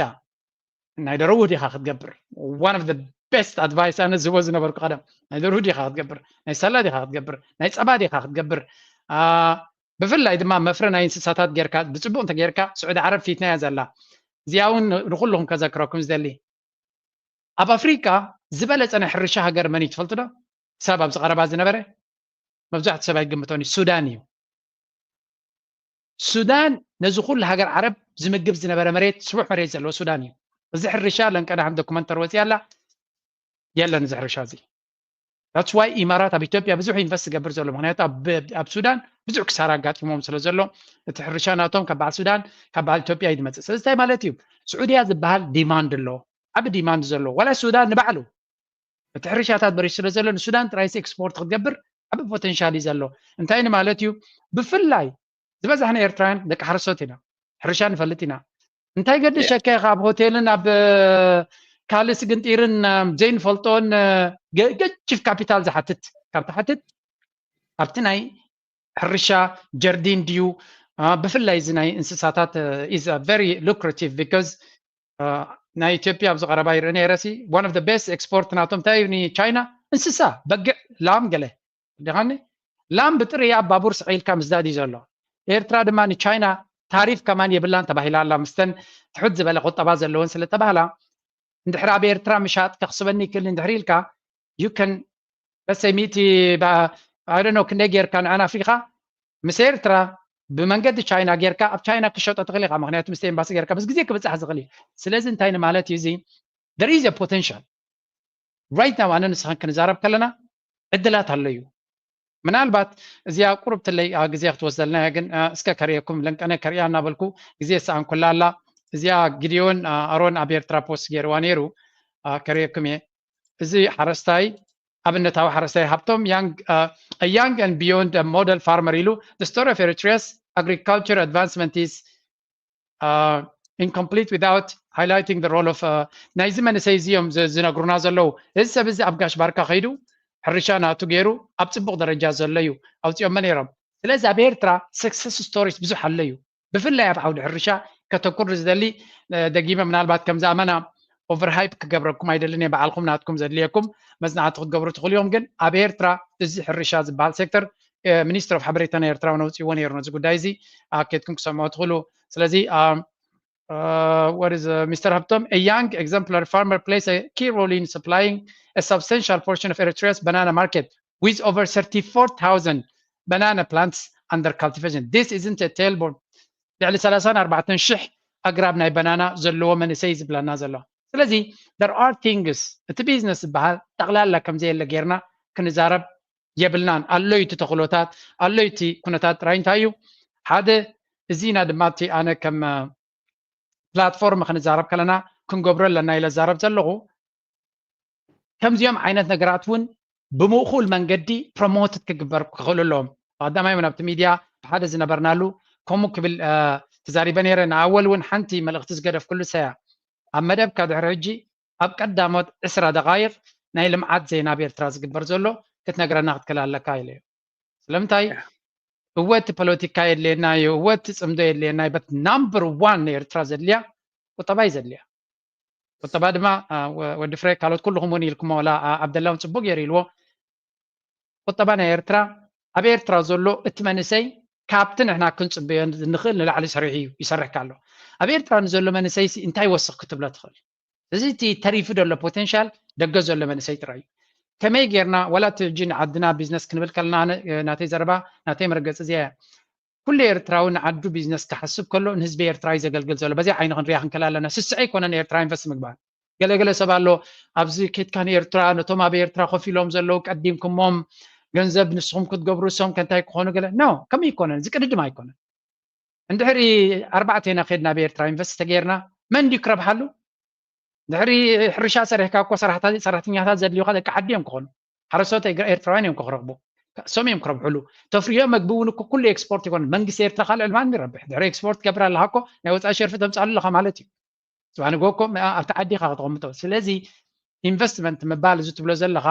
ናይ ደረው ዲኻ ክትገብር one of the best advice ኣነ ዝህቦ ዝነበርኩ ቀደም ናይ ደርሁ ዲኻ ክትገብር ናይ ሰላ ዲኻ ክትገብር ናይ ፀባ ዲኻ ክትገብር ብፍላይ ድማ መፍረ ናይ እንስሳታት ጌርካ ብፅቡቅ እንተ ጌርካ ስዑዲ ዓረብ ፊትና እያ ዘላ። እዚኣ እውን ንኩልኩም ከዘክረኩም ዝደሊ ኣብ ኣፍሪቃ ዝበለፀ ናይ ሕርሻ ሃገር መን እዩ ትፈልጡ ዶ? ክሳብ ኣብዚ ቀረባ ዝነበረ መብዛሕትኡ ሰብ ኣይግምቶን እዩ ሱዳን እዩ። ሱዳን ነዚ ኩሉ ሃገር ዓረብ ዝምግብ ዝነበረ መሬት ስቡሕ መሬት ዘለዎ ሱዳን እዩ። እዚ ሕርሻ ለንቀዳሕም ዶኩመንተር ወፂያ ኣላ የለን እዚ ሕርሻ እዚ that's why ኢማራት ኣብ ኢትዮጵያ ብዙሕ ኢንቨስት ዝገብር ዘሎ ምክንያቱ ኣብ ሱዳን ብዙሕ ክሳራ ኣጋጢሞም ስለ ዘሎ እቲ ሕርሻ ናቶም ካብ በዓል ሱዳን ካብ በዓል ኢትዮጵያ እዩ ዝመፅእ ስለዚ እንታይ ማለት እዩ ስዑድያ ዝበሃል ዲማንድ ኣሎ ዓብ ዲማንድ ዘሎ ዋላ ሱዳን ንባዕሉ እቲ ሕርሻታት በሪሱ ስለ ዘሎ ንሱዳን ጥራይሲ ኤክስፖርት ክትገብር ዓብ ፖቴንሻል እዩ ዘሎ እንታይ ንማለት እዩ ብፍላይ ዝበዛሕና ኤርትራውያን ደቂ ሓረሶት ኢና ሕርሻ ንፈልጥ ኢና እንታይ ገድሸካ ኢኻ ኣብ ሆቴልን ኣብ ካልእ ስግንጢርን ዘይንፈልጦን ገጅፍ ካፒታል ዝሓትት ካብ ትሓትት ኣብቲ ናይ ሕርሻ ጀርዲን ድዩ ብፍላይ እዚ ናይ እንስሳታት is very lucrative because ናይ ኢትዮጵያ ኣብዚ ቀረባ ይርኢ ነይረ ሲ one of the best export ናቶም እንታይ እዩ ንቻይና እንስሳ በግዕ ላም ገለ ዲኻኒ ላም ብጥርያ ባቡር ስቐይልካ ምስዳድ እዩ ዘሎ ኤርትራ ድማ ንቻይና ታሪፍ ከማን የብላን ተባሂላ ኣላ ምስተን ትሑት ዝበለ ቁጠባ ዘለወን ስለ ተባህላ እንድሕር ኣብ ኤርትራ ምሻጥ ከኽስበኒ ይክእል እንድሕር ኢልካ you can let's say ሚእቲ I don't know ክንደይ ጌርካ ንዓን ኣፍሪካ ምስ ኤርትራ ብመንገዲ ቻይና ጌርካ ኣብ ቻይና ክሸጦ ትኽእል ኢኻ ምክንያቱ ምስ ኤምባሲ ጌርካ ምስ ግዜ ክብፃሕ ዝኽእል እዩ ስለዚ እንታይ ንማለት እዩ እዚ there is a potential right now ኣነ ንስኻን ክንዛረብ ከለና ዕድላት ኣሎ እዩ ምናልባት እዚኣ ቁርብ ትለይ ግዜ ክትወስደልና እያ ግን እስከ ከርእየኩም ለንቀነ ከርእያ እናበልኩ ግዜ ሰኣንኩላ ኣላ እዚኣ ጊድዮን ኣሮን ኣብ ኤርትራ ፖስት ገይርዋ ነይሩ ከርእየኩም እየ እዚ ሓረስታይ ኣብነታዊ ሓረስታይ ሃብቶም young a young and beyond a model farmer ኢሉ the story of Eritrea's agriculture advancement is uh, incomplete without highlighting the role of uh, ናይዚ መንእሰይ እዚ እዮም ዝነግሩና ዘለዉ እዚ ሰብ እዚ ኣብ ጋሽ ባርካ ከይዱ ሕርሻ ናቱ ገይሩ ኣብ ፅቡቅ ደረጃ ዘሎ እዩ ኣውፅኦሞ ነይሮም ስለዚ ኣብ ኤርትራ success stories ብዙሕ ኣሎ እዩ ብፍላይ ኣብ ዓውዲ ሕርሻ ከተኩር ዝደሊ ደጊመ ምናልባት ከምዚ ኣመና ኦቨር ሃይፕ ክገብረኩም ኣይደልን እየ በዓልኩም ናትኩም ዘድልየኩም መፅናዕቲ ክትገብሩ ትኽእሉ እዮም ግን ኣብ ኤርትራ እዚ ሕርሻ ዝበሃል ሴክተር ሚኒስትር ኦፍ ሓበሬታ ናይ ኤርትራ እውን ኣውፅእዎ ነይሩ ነዚ ጉዳይ እዚ ኣኬድኩም ክሰምዖ ትኽእሉ ስለዚ what is Mr Habtom a young exemplary farmer plays a key role in supplying a substantial portion of Eritrea's banana market with over thirty-four thousand banana plants under cultivation. This isn't a tailboard. ልዕሊ ሰላሳን ኣርባዕተን ሽሕ ኣግራብ ናይ በናና ዘለዎ መንእሰይ ዝብለና ዘሎ ስለዚ there are things እቲ ቢዝነስ ዝበሃል ጠቕላላ ከምዘየለ ጌርና ክንዛረብ የብልናን ኣሎዩ እቲ ተኽሎታት ኣሎዩ እቲ ኩነታት ጥራይ እንታይ እዩ ሓደ እዚና ድማ እቲ ኣነ ከም ፕላትፎርም ክንዛረብ ከለና ክንገብሮ ኣለና ኢለ ዛረብ ዘለኹ ከምዚኦም ዓይነት ነገራት እውን ብምእኩል መንገዲ ፕሮሞትድ ክግበር ክኽእሉ ኣለዎም ቀዳማይ እውን ኣብቲ ሚድያ ብሓደ ዝነበርናሉ ከምኡ ክብል ተዛሪበ ነይረ ንኣወል እውን ሓንቲ መልእኽቲ ዝገደፍኩሉ ሰያ ኣብ መደብካ ድሕሪ ሕጂ ኣብ ቀዳሞት ዕስራ ደቃይቕ ናይ ልምዓት ዜና ኣብ ኤርትራ ዝግበር ዘሎ ክትነግረና ክትክእል ኣለካ ኢለዮ ስለምንታይ እወ እቲ ፖለቲካ የድልየና እዩ እወ እቲ ፅምዶ የድልየና እዩ በት ናምበር ዋን ንኤርትራ ዘድልያ ቁጠባ እዩ ዘድልያ ቁጠባ ድማ ወዲ ፍረ ካልኦት ኩልኹም እውን ኢልኩሞ ወላ ዓብደላ እውን ፅቡቅ ገይሩ ኢልዎ ቁጠባ ናይ ኤርትራ ኣብ ኤርትራ ዘሎ እቲ መንእሰይ ካብቲ ንሕና ክንፅበዮ ንኽእል ንላዕሊ ሰሪሑ እዩ ይሰርሕካ ኣሎ ኣብ ኤርትራ ንዘሎ መንእሰይ እንታይ ወስኽ ክትብሎ ትኽእል እዚ እቲ ተሪፉ ዘሎ ፖቴንሻል ደገ ዘሎ መንእሰይ ጥራይ እዩ ከመይ ጌርና ዋላ እቲ ሕጂ ንዓድና ቢዝነስ ክንብል ከለና ናተይ ዘረባ ናተይ መረገፂ እዚያ እያ ኩሉ ኤርትራዊ ንዓዱ ቢዝነስ ክሓስብ ከሎ ንህዝቢ ኤርትራ እዩ ዘገልግል ዘሎ በዚ ዓይኒ ክንሪያ ክንክእል ኣለና ስስዐ ኣይኮነን ኤርትራ ኢንቨስት ምግባር ገለገለ ሰብ ኣሎ ኣብዚ ኬድካ ንኤርትራ ነቶም ኣብ ኤርትራ ኮፍ ኢሎም ዘለዉ ቀዲምኩሞም ገንዘብ ንስኹም ክትገብሩ እሶም ከንታይ ክኾኑ ገለ ኖ ከመይ ይኮነን እዚ ቅድድም ኣይኮነን እንድሕሪ ኣርባዕተ ኢና ከድና ኣብ ኤርትራ ኢንቨስት ተገይርና መን ድዩ ክረብሓሉ ድሕሪ ሕርሻ ሰሪሕካ እኮ ሰራሕተኛታት ዘድልዩካ ደቂ ዓዲ እዮም ክኾኑ ሓረሶት ኤርትራውያን እዮም ክረኽቡ እሶም እዮም ክረብሕሉ። ተፍርዮ መግቢ እውን እኮ ኩሉ ኤክስፖርት ይኮን። መንግስቲ ኤርትራ ካልዕ ልማን ይረብሕ። ድሕሪ ኤክስፖርት ትገብር ኣለካ እኮ ናይ ወፃኢ ሸርፊ ተምፃሉ ኣለካ ማለት እዩ። ዝባንጎ እኮ ኣብቲ ዓዲ ኢኻ ከተቐምጦ። ስለዚ ኢንቨስትመንት ምባል እዚ ትብሎ ዘለኻ፣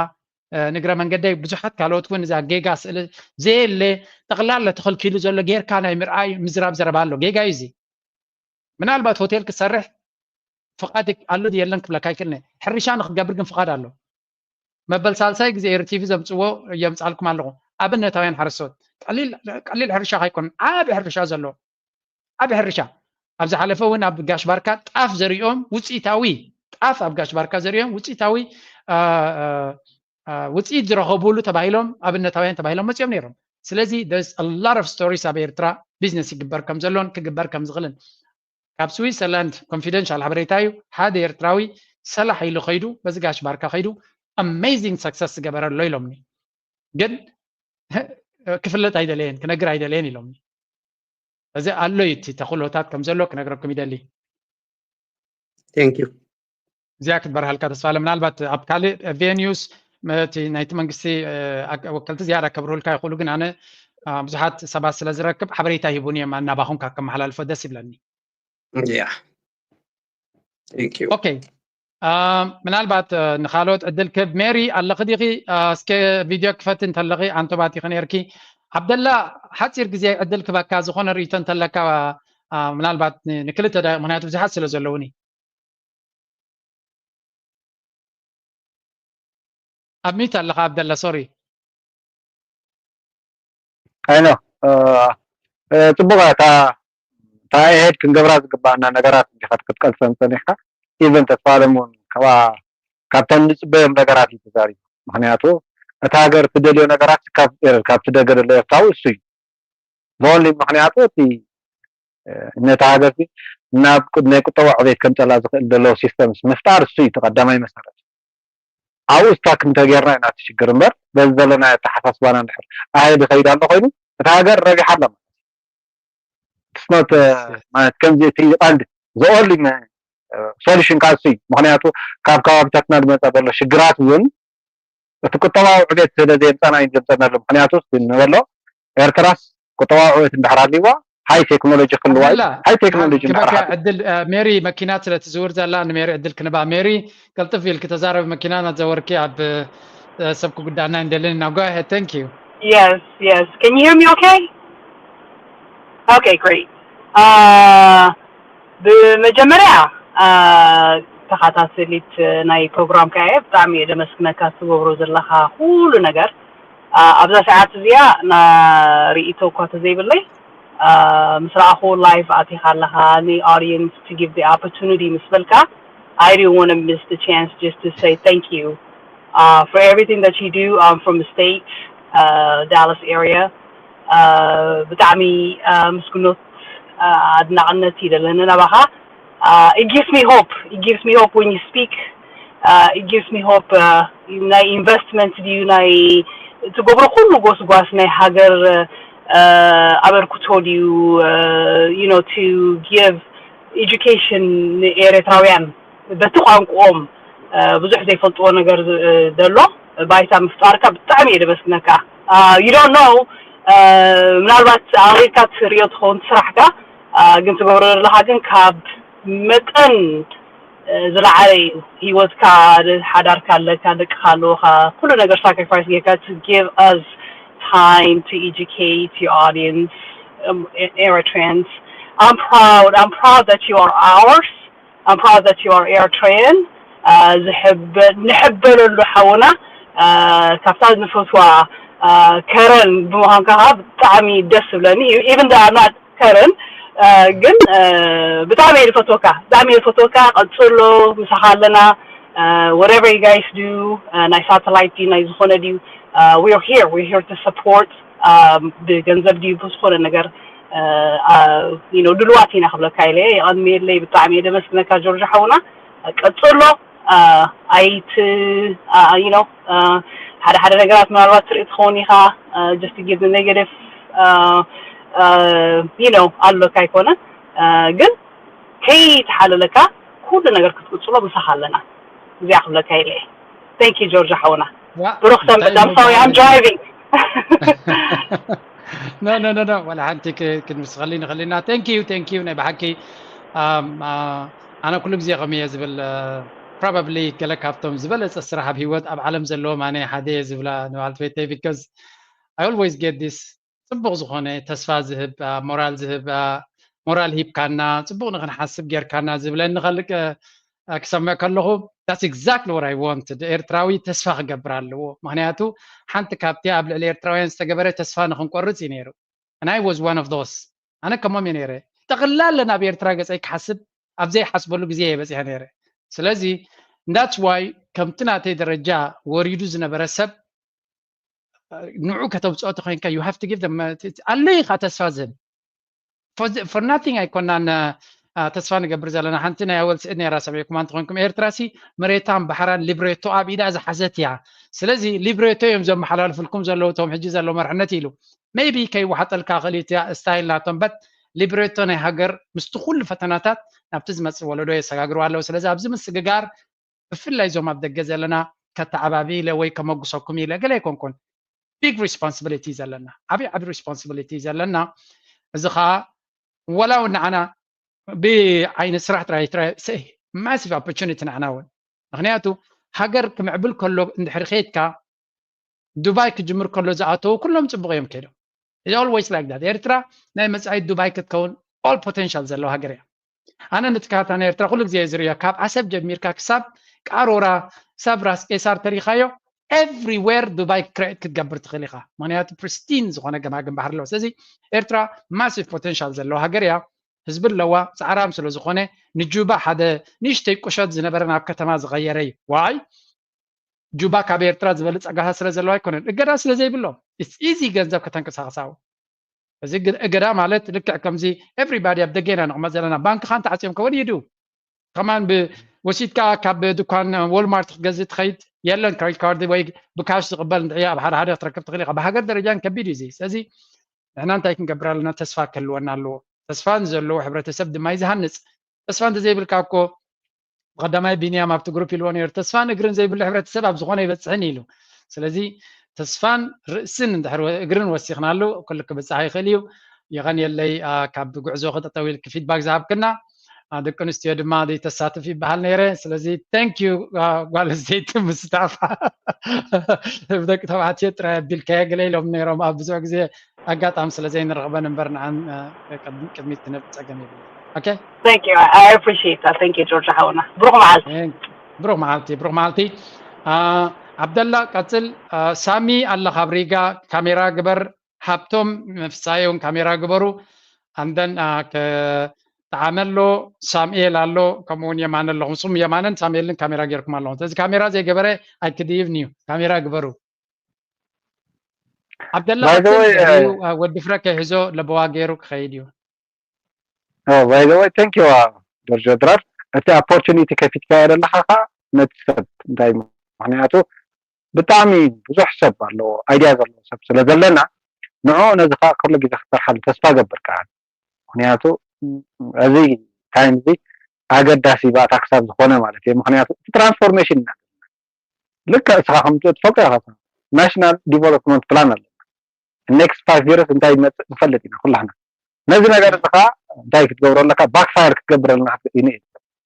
ንግረ መንገደይ ብዙሓት ካልኦት እውን እዛ ጌጋ ስእሊ ዘየለ ጠቕላላ ተኸልኪሉ ዘሎ ጌርካ ናይ ምርኣይ ምዝራብ ዘረባ ኣሎ። ጌጋ እዩ እዚ። ምናልባት ሆቴል ክትሰርሕ ፍቓድ ኣሎ የለን ክብለካ ይክእልኒ። ሕርሻ ንክትገብር ግን ፍቓድ ኣሎ። መበል ሳልሳይ ግዜ ኤሪ ቲቪ ዘምፅዎ የምፃልኩም ኣለኹ። ኣብነታውያን ሓረስቶት ቀሊል ሕርሻ ካይኮን ዓብ ሕርሻ ዘሎ ዓብ ሕርሻ ኣብ ዝሓለፈ እውን ኣብ ጋሽ ባርካ ጣፍ ዘሪኦም ውፅኢታዊ ጣፍ ኣብ ጋሽ ባርካ ዘሪኦም ውፅኢታዊ ውፅኢት ዝረኸቡሉ ተባሂሎም ኣብነታውያን ተባሂሎም መፅኦም ነይሮም። ስለዚ lot of stories ኣብ ኤርትራ ቢዝነስ ይግበር ከም ዘሎን ክግበር ከም ዝኽእልን ካብ ስዊትዘርላንድ ኮንፊደንሻል ሓበሬታ እዩ። ሓደ ኤርትራዊ ሰላሕ ኢሉ ከይዱ በዚ ጋሽ ባርካ ከይዱ ኣሜዚንግ ሰክሰስ ዝገበረ ኣሎ ኢሎምኒ። ግን ክፍለጥ ኣይደለየን ክነግር ኣይደለየን ኢሎምኒ። እዚ ኣሎ እዩ እቲ ተኽእሎታት ከም ዘሎ ክነግረኩም ይደሊ። Thank you። እዚኣ ክትበርሃልካ ተስፋ ኣለ። ምናልባት ኣብ ካልእ ቬኒዩስ እቲ ናይቲ መንግስቲ ወከልቲ ዝያዳ ከብርሁልካ ይኽእሉ፣ ግን ኣነ ብዙሓት ሰባት ስለ ዝረክብ ሓበሬታ ሂቡን እዮም ኣናባኹም ካብ ከመሓላልፎ ደስ ይብለኒ። Yeah. Thank you. ኦኬ፣ ምናልባት ንካልኦት ዕድል ክብ። ሜሪ ኣለኺ ዲኺ? እስከ ቪድዮ ክፈት እንተለኺ ኣንቶባት ኢኺ ነርኪ። ዓብደላ ሓፂር ግዜ ዕድል ክበካ ዝኾነ ርእይቶ እንተለካ ምናልባት ንክልተ ደቂቕ፣ ምክንያቱ ብዙሓት ስለ ዘለውኒ። ኣብ ሚት ኣለኻ ኣብደላ፣ ሶሪ። ኣይኖ ጽቡቕ። እታ እታ ሄድ ክንገብራ ዝግባኣና ነገራት እንዲኻ ክትቀልሰን ጸኒሕካ። ኢቨን ተስፋለም እውን ካብኣ ካብተን ንጽበዮም ነገራት እዩ ተዛሪቡ። ምክንያቱ እታ ሃገር ትደልዮ ነገራት ካብ ካብቲ ደገ ዘሎ ኤርትራዊ እሱ እዩ። ብኦንሊ ምክንያቱ እቲ ነታ ሃገር ናብ ናይ ቁጠባ ዕቤት ከምፀላ ዝኽእል ዘለዎ ሲስተምስ ምፍጣር እሱ እዩ ቀዳማይ መሰረት። ኣብኡ ስታክ እንተጌርና ኢና እቲ ሽግር እምበር በዚ ዘለና ኣተሓሳስባና እንድሕር ኣሄድ ይኸይድ ኣሎ ኮይኑ እታ ሃገር ረቢሓ ኣላ ማለት እዩ። ስኖት ማለት ከምዚ እቲ ቀንዲ ዘኦል ሶሉሽን ካብ እሱ እዩ። ምክንያቱ ካብ ከባቢታትና ዝመፀ ዘሎ ሽግራት እውን እቲ ቁጠባዊ ዕቤት ስለ ዘየምፀና እዩ ዘምፀና ኣሎ። ምክንያቱ ንበሎ ኤርትራስ ቁጠባዊ ዕቤት እንድሕር ኣልዋ ሃይ ቴክኖሎጂ ክልዋ እዩ። ሃይ ቴክኖሎጂ እንድሕር ዕድል ሜሪ መኪና ስለ ትዝውር ዘላ ንሜሪ ዕድል ክንባ። ሜሪ ቅልጥፍ ኢልኪ ተዛረቢ፣ መኪና እናዘወርኪ ኣብ ሰብ ክጉዳእና እንደልን ኢና። Go ahead. Thank you. Yes, yes. Can you hear me okay? Okay, great. Uh, ብመጀመርያ ተኸታተሊት ናይ ፕሮግራምካ እየ። ብጣዕሚ እየ ደመስግነካ ትገብሮ ዘለኻ ኩሉ ነገር። ኣብዛ ሰዓት እዚኣ ና ርእይቶ እኳ ተዘይብለይ ምስ ረኣኹ ላይቭ ኣቲኻ ኣለኻ ን audience to give the opportunity ምስ በልካ I didn't want to miss the chance just to say thank you uh, for everything that you do. I'm from the States, uh, Dallas area. ብጣዕሚ ምስግኖት ኣድናቕነት ይደለኒ ናባኻ። It gives me hope. It gives me hope when you speak. It gives me hope. ናይ ኢንቨስትመንት ድዩ ናይ ትገብሮ ኩሉ ጎስጓስ ናይ ሃገር ኣበርክቶ ድዩ? You know, to give education ንኤርትራውያን በቲ ቋንቋኦም ብዙሕ ዘይፈልጥዎ ነገር ዘሎ ባይታ ምፍጣርካ ብጣዕሚ እየ ደመስግነካ። You don't know, ምናልባት ኣኺልካ ትርእዮ ትኸውን ስራሕካ፣ ግን ትገብሮ ዘለኻ ግን ካብ መጠን ዝለዓለ እዩ። ህይወትካ፣ ሓዳርካ ኣለካ፣ ደቅኻ ኣለውኻ፣ ኩሉ ነገር ሳክሪፋይስ ጌርካ to give us time to educate your audience, Eritreans. I'm proud. I'm proud that you are ours. I'm proud that you are Eritrean. ንሕበለሉ ሓውና፣ ካብታ ንፈትዋ ከረን ብምዃንካ ከዓ ብጣዕሚ ደስ ዝብለኒ እዩ። Even though I'm not ከረን፣ ግን ብጣዕሚ እየ ዝፈትወካ፣ ብጣዕሚ እየ ዝፈትወካ። ቀፅሎ፣ ምሳኻ ኣለና። Whatever you guys do, ናይ ሳተላይት ድዩ ናይ ዝኾነ ድዩ, we're here, we're here to support. ብገንዘብ ድዩ ብዝኾነ ነገር ድልዋት ኢና ክብለካ ኢለ እየ። የቐንየለይ፣ ብጣዕሚ እየ ደመስግነካ ጆርጆ ሓውና። ቀፅሎ። ኣይቲ you know ሓደ ሓደ ነገራት ምናልባት ትርኢ ትኸውን ኢኻ። Just give negative you know ኣሎካ ኣይኮነ፣ ግን ከይተሓለለካ ኩሉ ነገር ክትቅፅሎ ምሳኻ ኣለና። እዚኣ ክብለካ ኢለ እየ። Thank you ጆርጆ ሓውና። ብሩኽ ሰንበት። I'm sorry, I'm driving. No, no, no, no. ወላ ሓንቲ ክ- ክንስኸሊ ንኽእል ኢና። Thank you, thank you። ናይ ብሓቂ፣ um, uh, ኣነ ኩሉ ግዜ ከምየ ዝብል፣ uh, probably ገለ ካብቶም ዝበለጸ ስራሕ ኣብ ህይወት ኣብ ዓለም ዘለዎም ኣነ ሓደ እየ ዝብላ ንባልት ቤተይ፣ because I always get this ጽቡቕ ዝኾነ ተስፋ ዝህብ፣ uh, ሞራል ዝህብ፣ uh, ሞራል ሂብካና፣ ጽቡቕ ንኽንሓስብ ጌርካና ዝብለኒ ከልቅ፣ uh, ክሰምዕ ከለኹ፣ that's exactly what I wanted። ኤርትራዊ ተስፋ ክገብር ኣለዎ። ምኽንያቱ ሓንቲ ካብቲ ኣብ ልዕሊ ኤርትራውያን ዝተገበረ ተስፋ ንኽንቆርጽ እዩ ነይሩ። And I was one of those። ኣነ ከሞም እየ ነይረ። ጠቕላላ ናብ ኤርትራ ገጸይ ክሓስብ ኣብ ዘይሓስበሉ ግዜ እየ በጺሐ ነይረ። ስለዚ that's why ከምቲ ናተይ ደረጃ ወሪዱ ዝነበረ ሰብ ንዑ ከተውፅኦ ተኮይንካ you have to give them ኣሎ ኢኻ ተስፋ ዝህብ። For the- for nothing ኣይኮናን። አ፣ ተስፋ ንገብር ዘለና ሓንቲ ናይ ኣወል ስእድ ነይራ ሰሚዕኩም እንተኮይንኩም ኤርትራ ሲ መሬታን ባሕራን ሊብሬቶ ኣብ ኢዳ ዝሓዘት እያ። ስለዚ ሊብሬቶ እዮም ዘመሓላልፍልኩም ዘለዉ እቶም ሕጂ ዘለዉ መርሕነት ኢሉ maybe ከይወሓጠልካ ክእል እዩ እቲ ስታይል ናቶም but ሊብሬቶ ናይ ሃገር ምስቲ ኩሉ ፈተናታት ናብቲ ዝመፅእ ወለዶ የሰጋግሩ ኣለዉ። ስለዚ ኣብዚ ምስግጋር ብፍላይ እዞም ኣብ ደገ ዘለና ከተዓባቢ ኢለ ወይ ከመጉሰኩም ኢለ ገለ ኣይኮንኩን። Big responsibility ዘለና ዓብይ ዓብይ responsibility ዘለና እዚ ከዓ ወላ እውን ንዓና ብዓይነት ስራሕ ጥራይ ጥራይ massive opportunity ንዓና እውን ምክንያቱ ሃገር ክምዕብል ከሎ እንድሕሪ ከይድካ ዱባይ ክጅምር ከሎ ዝኣተዉ ኩሎም ፅቡቅ እዮም ከይዶም። It's always like that። ኤርትራ ናይ መፃኢት ዱባይ ክትከውን all potential ዘለዋ ሃገር እያ። ኣነ ንትካታ ናይ ኤርትራ ኩሉ ግዜ ዝርዮ ካብ ዓሰብ ጀሚርካ ክሳብ ቃሮራ ክሳብ ራስ ቄሳር ተሪኻዮ everywhere ዱባይ create ክትገብር ትኽእል ኢኻ። ምክንያቱ pristine ዝኾነ ገማግም ባሕሪ ኣለዎ። ስለዚ ኤርትራ massive potential ዘለዋ ሃገር እያ። ህዝቢ ኣለዋ። ፃዕራም ስለ ዝኾነ ንጁባ ሓደ ንእሽተይ ቁሸት ዝነበረ ናብ ከተማ ዝቐየረ እዩ። ዋይ ጁባ ካብ ኤርትራ ዝበልፅ ጸጋታት ስለ ዘለዋ ኣይኮነን፣ እገዳ ስለ ዘይብሎም። It's easy ገንዘብ ከተንቀሳቕሳው። እዚ ግን እገዳ ማለት ልክዕ ከምዚ everybody ኣብ ደገና ንቕመጥ ዘለና ባንክኻ እንተዓፅዮም ከ what do you do? ከማን ወሲድካ ካብ ድኳን Walmart ክትገዝእ ትኸይድ የለን። Credit card ወይ ብካሽ ዝቕበል እንድሕያ ኣብ ሓደ ሓደ ክትረክብ ትኽእል ኢኻ። ብሃገር ደረጃን ከቢድ እዩ እዚ። ስለዚ ንሕና እንታይ ክንገብር ኣለና? ተስፋ ክህልወና ኣለዎ። ተስፋ ንዘለዎ ሕብረተሰብ ድማ እዩ ዝሃንፅ። ተስፋ እንተዘይብልካ እኮ ብቐዳማይ ቢንያም ኣብቲ ግሩፕ ኢልዎ ነይሩ፣ ተስፋን እግርን ዘይብሉ ሕብረተሰብ ኣብ ዝኾነ ኣይበፅሕን ኢሉ። ስለዚ ተስፋን ርእስን እንድሕር ወ- እግርን ወሲኽናሉ ኩሉ ክብፅሕ ይኽእል እዩ። የቐንየለይ፣ አ፣ ካብ ጉዕዞ ክጠጠው ኢልክ ፊድባክ ዝሃብክና፣ አ፣ ደቂ ኣንስትዮ ድማ ዘይተሳትፍ ይበሃል ነይረ። ስለዚ thank you፣ አ፣ ጓል ኣንስተይቲ ምስታፍ ብደቂ ተባዕትዮ ጥራይ ኣቢልካዮ ገለ ኢሎም ነይሮም ኣብ ብዙሕ ግዜ ኣጋጣሚ ስለ ዘይንረኽበን እምበር ንዓን፣ እ፣ ቅድሚ- ቅድሚት ክነብ ጸገም የብሉ። ኦኬ። Thank you. I appreciate that. Thank you, ጆርጅ ሓውና። ብሩኽ መዓልቲ። ብሩኽ መዓልቲ፣ ብሩኽ መዓልቲ። አ፣ ዓብደላ ቀጽል። አ፣ ሳሚ ኣለኻ ኣብ ሪጋ ካሜራ ግበር። ሃብቶም መፍሳየውን ካሜራ ግበሩ። ኣንደን ጠዓመ ኣሎ፣ ሳምኤል ኣሎ፣ ከምኡውን የማነ ኣለኹም። ንስኹም የማነን ሳምኤልን ካሜራ ጌርኩም ኣለኹም። ስለዚ ካሜራ ዘይገበረ ኣይክድይብን እዩ። ካሜራ ግበሩ። ዓብደላ By the ቀጽል፣ way, ድሕሪኡ uh, ወዲ ፍረ ከይሕዞ ለበዋ ገይሩ ክኸይድ እዩ። Oh, by the way, thank you, uh, ጆርጆ ድራር። እቲ ኦፖርቹኒቲ ከፊትካዮ ዘለኻ ከዓ ነቲ ሰብ እንታይ ምኽንያቱ ብጣዕሚ ብዙሕ ሰብ ኣለዎ፣ ኣይድያ ዘለዎ ሰብ ስለ ዘለና ንዕኡ ነዚ ከዓ ኩሉ ግዜ ክትሰርሓሉ ተስፋ ገብር ከዓ። ምኽንያቱ እዚ ታይም እዚ ኣገዳሲ ባእታ ክሳብ ዝኾነ ማለት እዩ። ምኽንያቱ እቲ ትራንስፎርሜሽን ኢና ልክዕ እስኻ ከም ትፈልጦ ኢኻ ናሽናል ዲቨሎፕመንት ፕላን ኣለና። ኔክስት ፋይቭ ይርስ እንታይ ይመፅእ ንፈልጥ ኢና ኩላህና። ነዚ ነገር እዚ ከዓ እንታይ ክትገብሮ ኣለካ? ባክፋየር ክትገብር ኣለና ይንእል።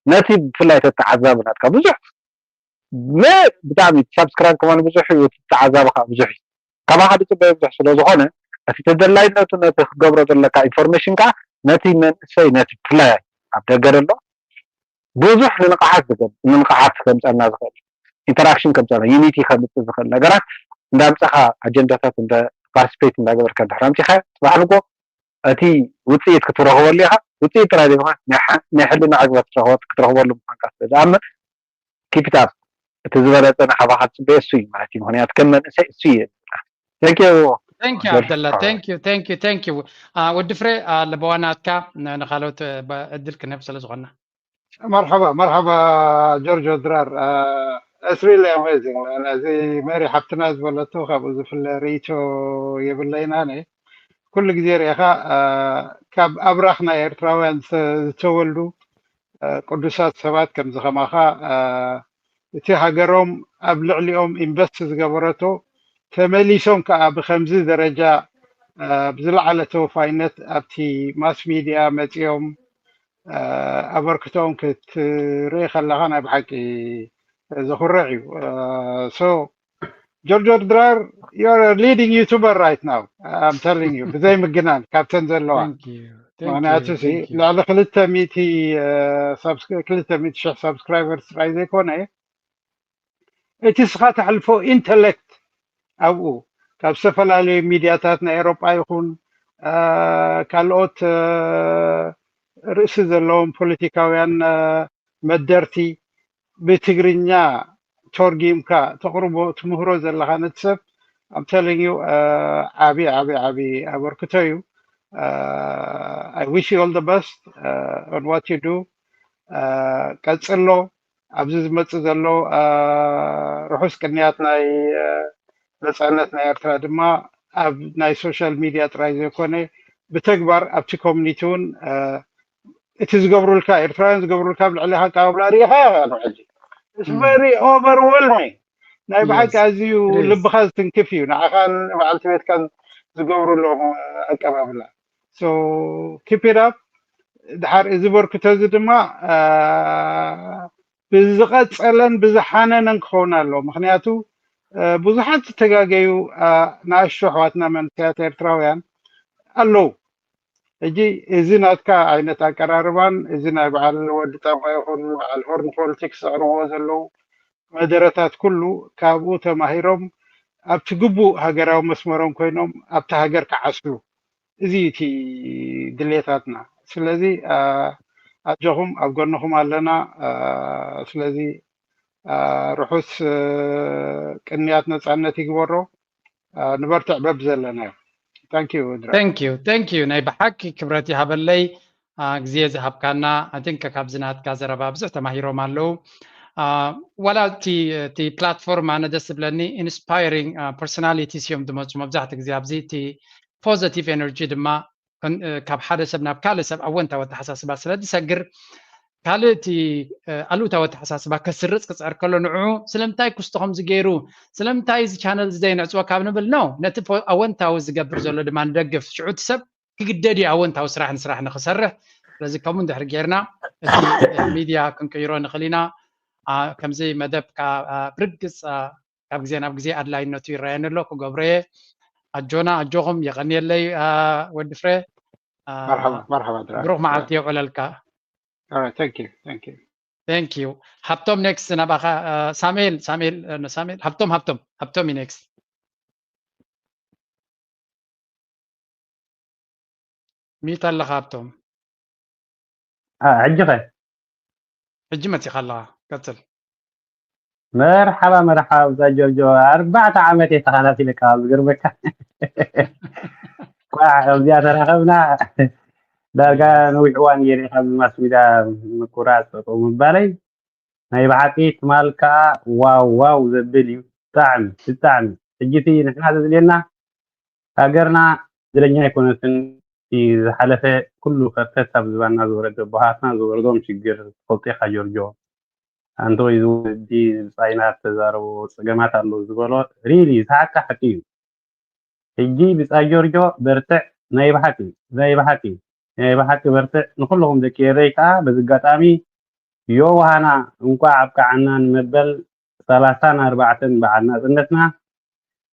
ነቲ ብፍላይ ተተዓዛቢ ናትካ ብዙሕ ም- ብጣዕሚ ሳብስክራይብ ከማን ብዙሕ እዩ፣ እቲ ተዓዛቢ ከዓ ብዙሕ እዩ። ካባኻ ዝፅበዮ ብዙሕ ስለ ዝኾነ እቲ ተደላይነቱ ነቲ ክትገብሮ ዘለካ ኢንፎርሜሽን ከዓ ነቲ መንእሰይ ነቲ ብፍላይ ኣብ ደገ ዘሎ ብዙሕ ንንቕሓት ዝገብ ንንቕሓት ከምፀና ዝኽእል ኢንተራክሽን ከምፀና ዩኒቲ ከምፅእ ዝኽእል ነገራት እንዳምፀኻ ኣጀንዳታት እንደ ፓርቲስፔት እንዳገበርካ እንድሕር ኣምፂኻ ፅባሕ ንጎ እቲ ውፅኢት ክትረኽበሉ ኢኻ። ውፅኢት ጥራይ ዘይኮነ ናይ ሓ- ናይ ሕልና ዕግበት ክትረኽበ- ክትረኽበሉ ምዃንካ ስለ ዝኣምን ኪፕ ኢት ኣፕ። እቲ ዝበለፀ ንዓባኻ ዝፅበዮ እሱ እዩ ማለት እዩ። ምኽንያቱ ከም መንእሰይ እሱ እዩ። Thank you። Thank you ጆርጅ ዓብደላ። ሓወይ። Thank you, thank you, thank you። አ፣ ወዲ ፍረ፣ አ፣ ለበዋ ናትካ ን- ንኻልኦት፣ አ፣ በ- ዕድል ክንህብ ስለ ዝኾንና። መርሓባ መርሓባ ጆርጆ ድራር። አ፣ it's really amazing። ነዚ መሪ ሓብትና ዝበለቶ ካብኡ ዝፍለ ርእይቶ የብለይን ኣነ። ኩሉ ግዜ ርኢኻ፣ አ፣ ካብ ኣብራኽ ናይ ኤርትራውያን ዝተ- ዝተወልዱ፣ አ፣ ቅዱሳት ሰባት ከምዚ ከማኻ፣ አ፣ እቲ ሃገሮም ኣብ ልዕሊኦም ኢንቨስት ዝገበረቶ ተመሊሶም ከዓ ብከምዚ ደረጃ ብዝለዓለ ተወፋይነት ኣብቲ ማስ ሚድያ መፂኦም ኣበርክቶኦም ክትርኢ ከለካ ናይ ብሓቂ ዘኩርዕ እዩ። So ጆርጆ ድራር, you're a leading YouTuber right now. I'm telling you, ብዘይ ምግናን ካብተን ዘለዋ ምክንያቱ ልዕሊ ክልተ ሚእቲ ክልተ ሚእቲ ሽሕ ሳብስክራይበርስ ጥራይ ዘይኮነ እቲ ስኻ ተሕልፎ ኢንተሌክት ኣብኡ ካብ ዝተፈላለዩ ሚድያታት ናይ ኤሮጳ ይኹን ካልኦት ርእሲ ዘለዎም ፖለቲካውያን መደርቲ ብትግርኛ ተርጊምካ ተቕርቦ ትምህሮ ዘለኻ ነቲ ሰብ I'm telling you ዓቢ ዓቢ ዓቢ ኣበርክቶ እዩ። I wish you all the best on what you do. ቀጽሎ። ኣብዚ ዝመጽእ ዘሎ ርሑስ ቅንያት ናይ ነጻነት ናይ ኤርትራ ድማ ኣብ ናይ ሶሻል ሚድያ ጥራይ ዘይኮነ ብተግባር ኣብቲ ኮሚኒቲ እውን እቲ ዝገብሩልካ ኤርትራውያን ዝገብሩልካ ኣብ ልዕሊኻ ኣቀባብላ ርኢኻ ኢኻ ሕጂ very overwhelming ናይ ብሓቂ ኣዝዩ ልብኻ ዝትንክፍ እዩ ንዓኻን በዓልቲ ቤትካን ዝገብሩሎም ኣቀባብላ so keep it up ድሓር እዚ በርክቶ እዚ ድማ ብዝቐጸለን ብዝሓነነን ክኸውን ኣሎ ምክንያቱ ብዙሓት ዝተጋገዩ ንኣሽቱ ኣሕዋትና መንእሰያት ኤርትራውያን ኣለዉ ሕጂ እዚ ናትካ ዓይነት ኣቀራርባን እዚ ናይ በዓል ወዲ ጣባ ይኹን በዓል ሆርን ፖለቲክስ ዘቕርብዎ ዘለዉ መደረታት ኩሉ ካብኡ ተማሂሮም ኣብቲ ግቡእ ሃገራዊ መስመሮም ኮይኖም ኣብቲ ሃገር ክዓስሉ እዚ እቲ ድሌታትና ስለዚ ኣጆኹም ኣብ ጎንኹም ኣለና ስለዚ ርሑስ ቅንያት ነፃነት ይግበሮ ንበርትዕ በብ ዘለናዮ thank you thank you ናይ ብሓቂ ክብረት ይሃበለይ ግዜ ዝሃብካና ኣቲንከ ካብዚ ናትካ ዘረባ ብዙሕ ተማሂሮም ኣለዉ ዋላ እቲ ፕላትፎርም ኣነ ደስ ዝብለኒ inspiring personalities እዮም ዝመፁ መብዛሕትኡ ግዜ ኣብዚ እቲ positive energy ድማ ካብ ሓደ ሰብ ናብ ካልእ ሰብ ኣወንታዊ ኣተሓሳስባ ስለ ዝሰግር ካልእ እቲ ኣሉታዊ ኣተሓሳስባ ከስርፅ ክፅዕር ከሎ ንዑ ስለምንታይ ክስቶ ከምዚ ገይሩ ስለምንታይ እዚ ቻነል እዚ ዘይነዕፅዎ ካብ ንብል ነው ነቲ ኣወንታዊ ዝገብር ዘሎ ድማ ንደግፍ ሽዑ እቲ ሰብ ክግደድ እዩ ኣወንታዊ ስራሕ ንስራሕ ንክሰርሕ ስለዚ ከምኡ እንድሕር ጌርና እቲ ሚድያ ክንቅይሮ ንኽእል ኢና ከምዚ መደብ ብርግፅ ካብ ግዜ ናብ ግዜ ኣድላይነቱ ይረኣየኒ ኣሎ ክገብሮ እየ ኣጆና ኣጆኹም የቐንየለይ ወዲ ፍረ መርሓባ መርሓባ ድራር ብሩኽ መዓልቲ የውዕለልካ All right, thank you, thank you. Thank you. ሃብቶም ኔክስት ናባኻ ሳሙኤል ሳሙኤል ሳሙኤል ሃብቶም ሃብቶም ሃብቶም እዩ ኔክስት ሚት ኣለኻ ሃብቶም ሕጂ ኸ ሕጂ መፂኻ ኣለኻ ቀፅል መርሓባ መርሓባ ብዛ ጆርጆ ኣርባዕተ ዓመት እየ ተኻታቲለካ ዝገርመካ ቋዕ ከምዚኣ ተራኸብና ዳርጋ ነዊሕ እዋን ገይረ ካብ ማስ ሚድያ ምቁራፅ ጠጠው ምባለይ ናይ ብሓቂ ትማል ከዓ ዋው ዋው ዘብል እዩ ብጣዕሚ ብጣዕሚ ሕጂ እቲ ንሕና ዘድልየና ሃገርና እድለኛ ኣይኮነትን እቲ ዝሓለፈ ኩሉ ከርተት ኣብ ዝባና ዝወረደ ኣቦሃትና ዝወረዶም ሽግር ትፈልጦ ኢኻ ጆርጆ ኣንተ ወይ ዝወዲ ብፃይና ተዛረቦ ፀገማት ኣሎ ዝበሎ ሪሊ ዝሓቂ ሓቂ እዩ ሕጂ ብፃይ ጆርጆ በርትዕ ናይ ብሓቂ ናይ ብሓቂ ናይ ብሓቂ በርትዕ ንኩልኹም ደቂ ኤረይ ከዓ በዚ ኣጋጣሚ ዮውሃና እንኳዕ ኣብቅዓና ንመበል ሰላሳን ኣርባዕተን በዓል ናፅነትና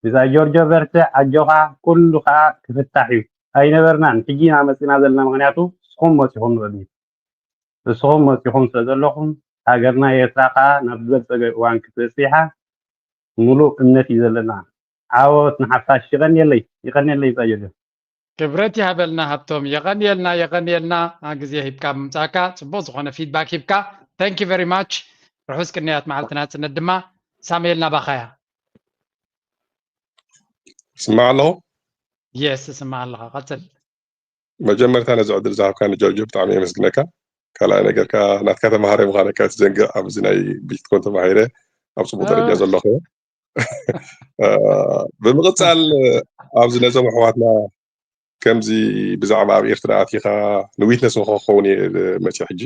ብፃይ ጆርጆ በርትዕ ኣጆኻ ኩሉ ከዓ ክፍታሕ እዩ ኣይነበርናን ሕጂ ኢና መፂና ዘለና ምክንያቱ ንስኹም መፂኹም ንቅድሚት ንስኹም መፂኹም ስለ ዘለኹም ሃገርና ኤርትራ ከዓ ናብ ዝበልፀገ እዋን ክትበፅሕ ኢያ ሙሉእ እምነት እዩ ዘለና ዓወት ንሓፋሽ ይቀንየለይ ይቀንየለይ ብፃይ ጆርጆ ክብረት ይሃበልና ሃብቶም የቐንየልና የቐንየልና ግዜ ሂብካ ምምፃእካ ፅቡቅ ዝኮነ ፊድባክ ሂብካ thank you very much ርሑስ ቅንያት መዓልቲ ናፅነት ድማ ሳሙኤል ናባኻያ ስማዕ ኣለኹ የስ ስማዕ ኣለኻ ቀፅል መጀመርታ ነዚ ዕድል ዝሃብካኒ ጆርጆ ብጣዕሚ የመስግነካ ካልኣይ ነገርካ ናትካ ተማሃራይ ምዃነካ ትዘንግዕ ኣብዚ ናይ ቢትኮን ተማሂረ ኣብ ፅቡቅ ደረጃ ዘለኹ ብምቕፃል ኣብዚ ነዞም ኣሕዋትና ከምዚ ብዛዕባ ኣብ ኤርትራ ኣቲኻ ንዊትነስ ንክኸውን እየ መፅእ ሕጂ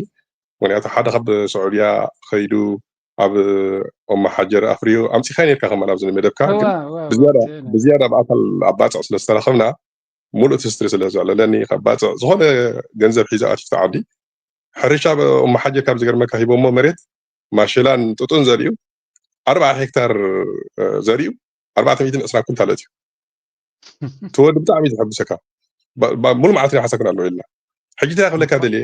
ምክንያቱ ሓደ ካብ ስዑድያ ከይዱ ኣብ ኦማ ሓጀር ኣፍርዩ ኣምፂኻዮ ነርካ ከማን ኣብዚ መደብካ። ግን ብዝያዳ ብኣካል ኣብ ባፅዕ ስለ ዝተራኸብና፣ ሙሉእ ትስስሪ ስለ ዘለኒ፣ ካብ ባፅዕ ዝኾነ ገንዘብ ሒዘ ኣቲፍቲ ዓዲ፣ ሕርሻ ኦማ ሓጀር ካብ ዝገርመካ ሂቦሞ መሬት ማሽላን ጥጡን ዘሪኡ ኣርባዓ ሄክታር ዘሪኡ ኣርባዕተ ሚእትን ዕስራን ኩንታል ኣትዩ። እቲ ወዲ ብጣዕሚ እዩ ዘሐጉሰካ። ሙሉ መዓልቲ ሓሳብ ክነዕልዎ ኢልና። ሕጂ እንታይ ክብለካ ደልየ፣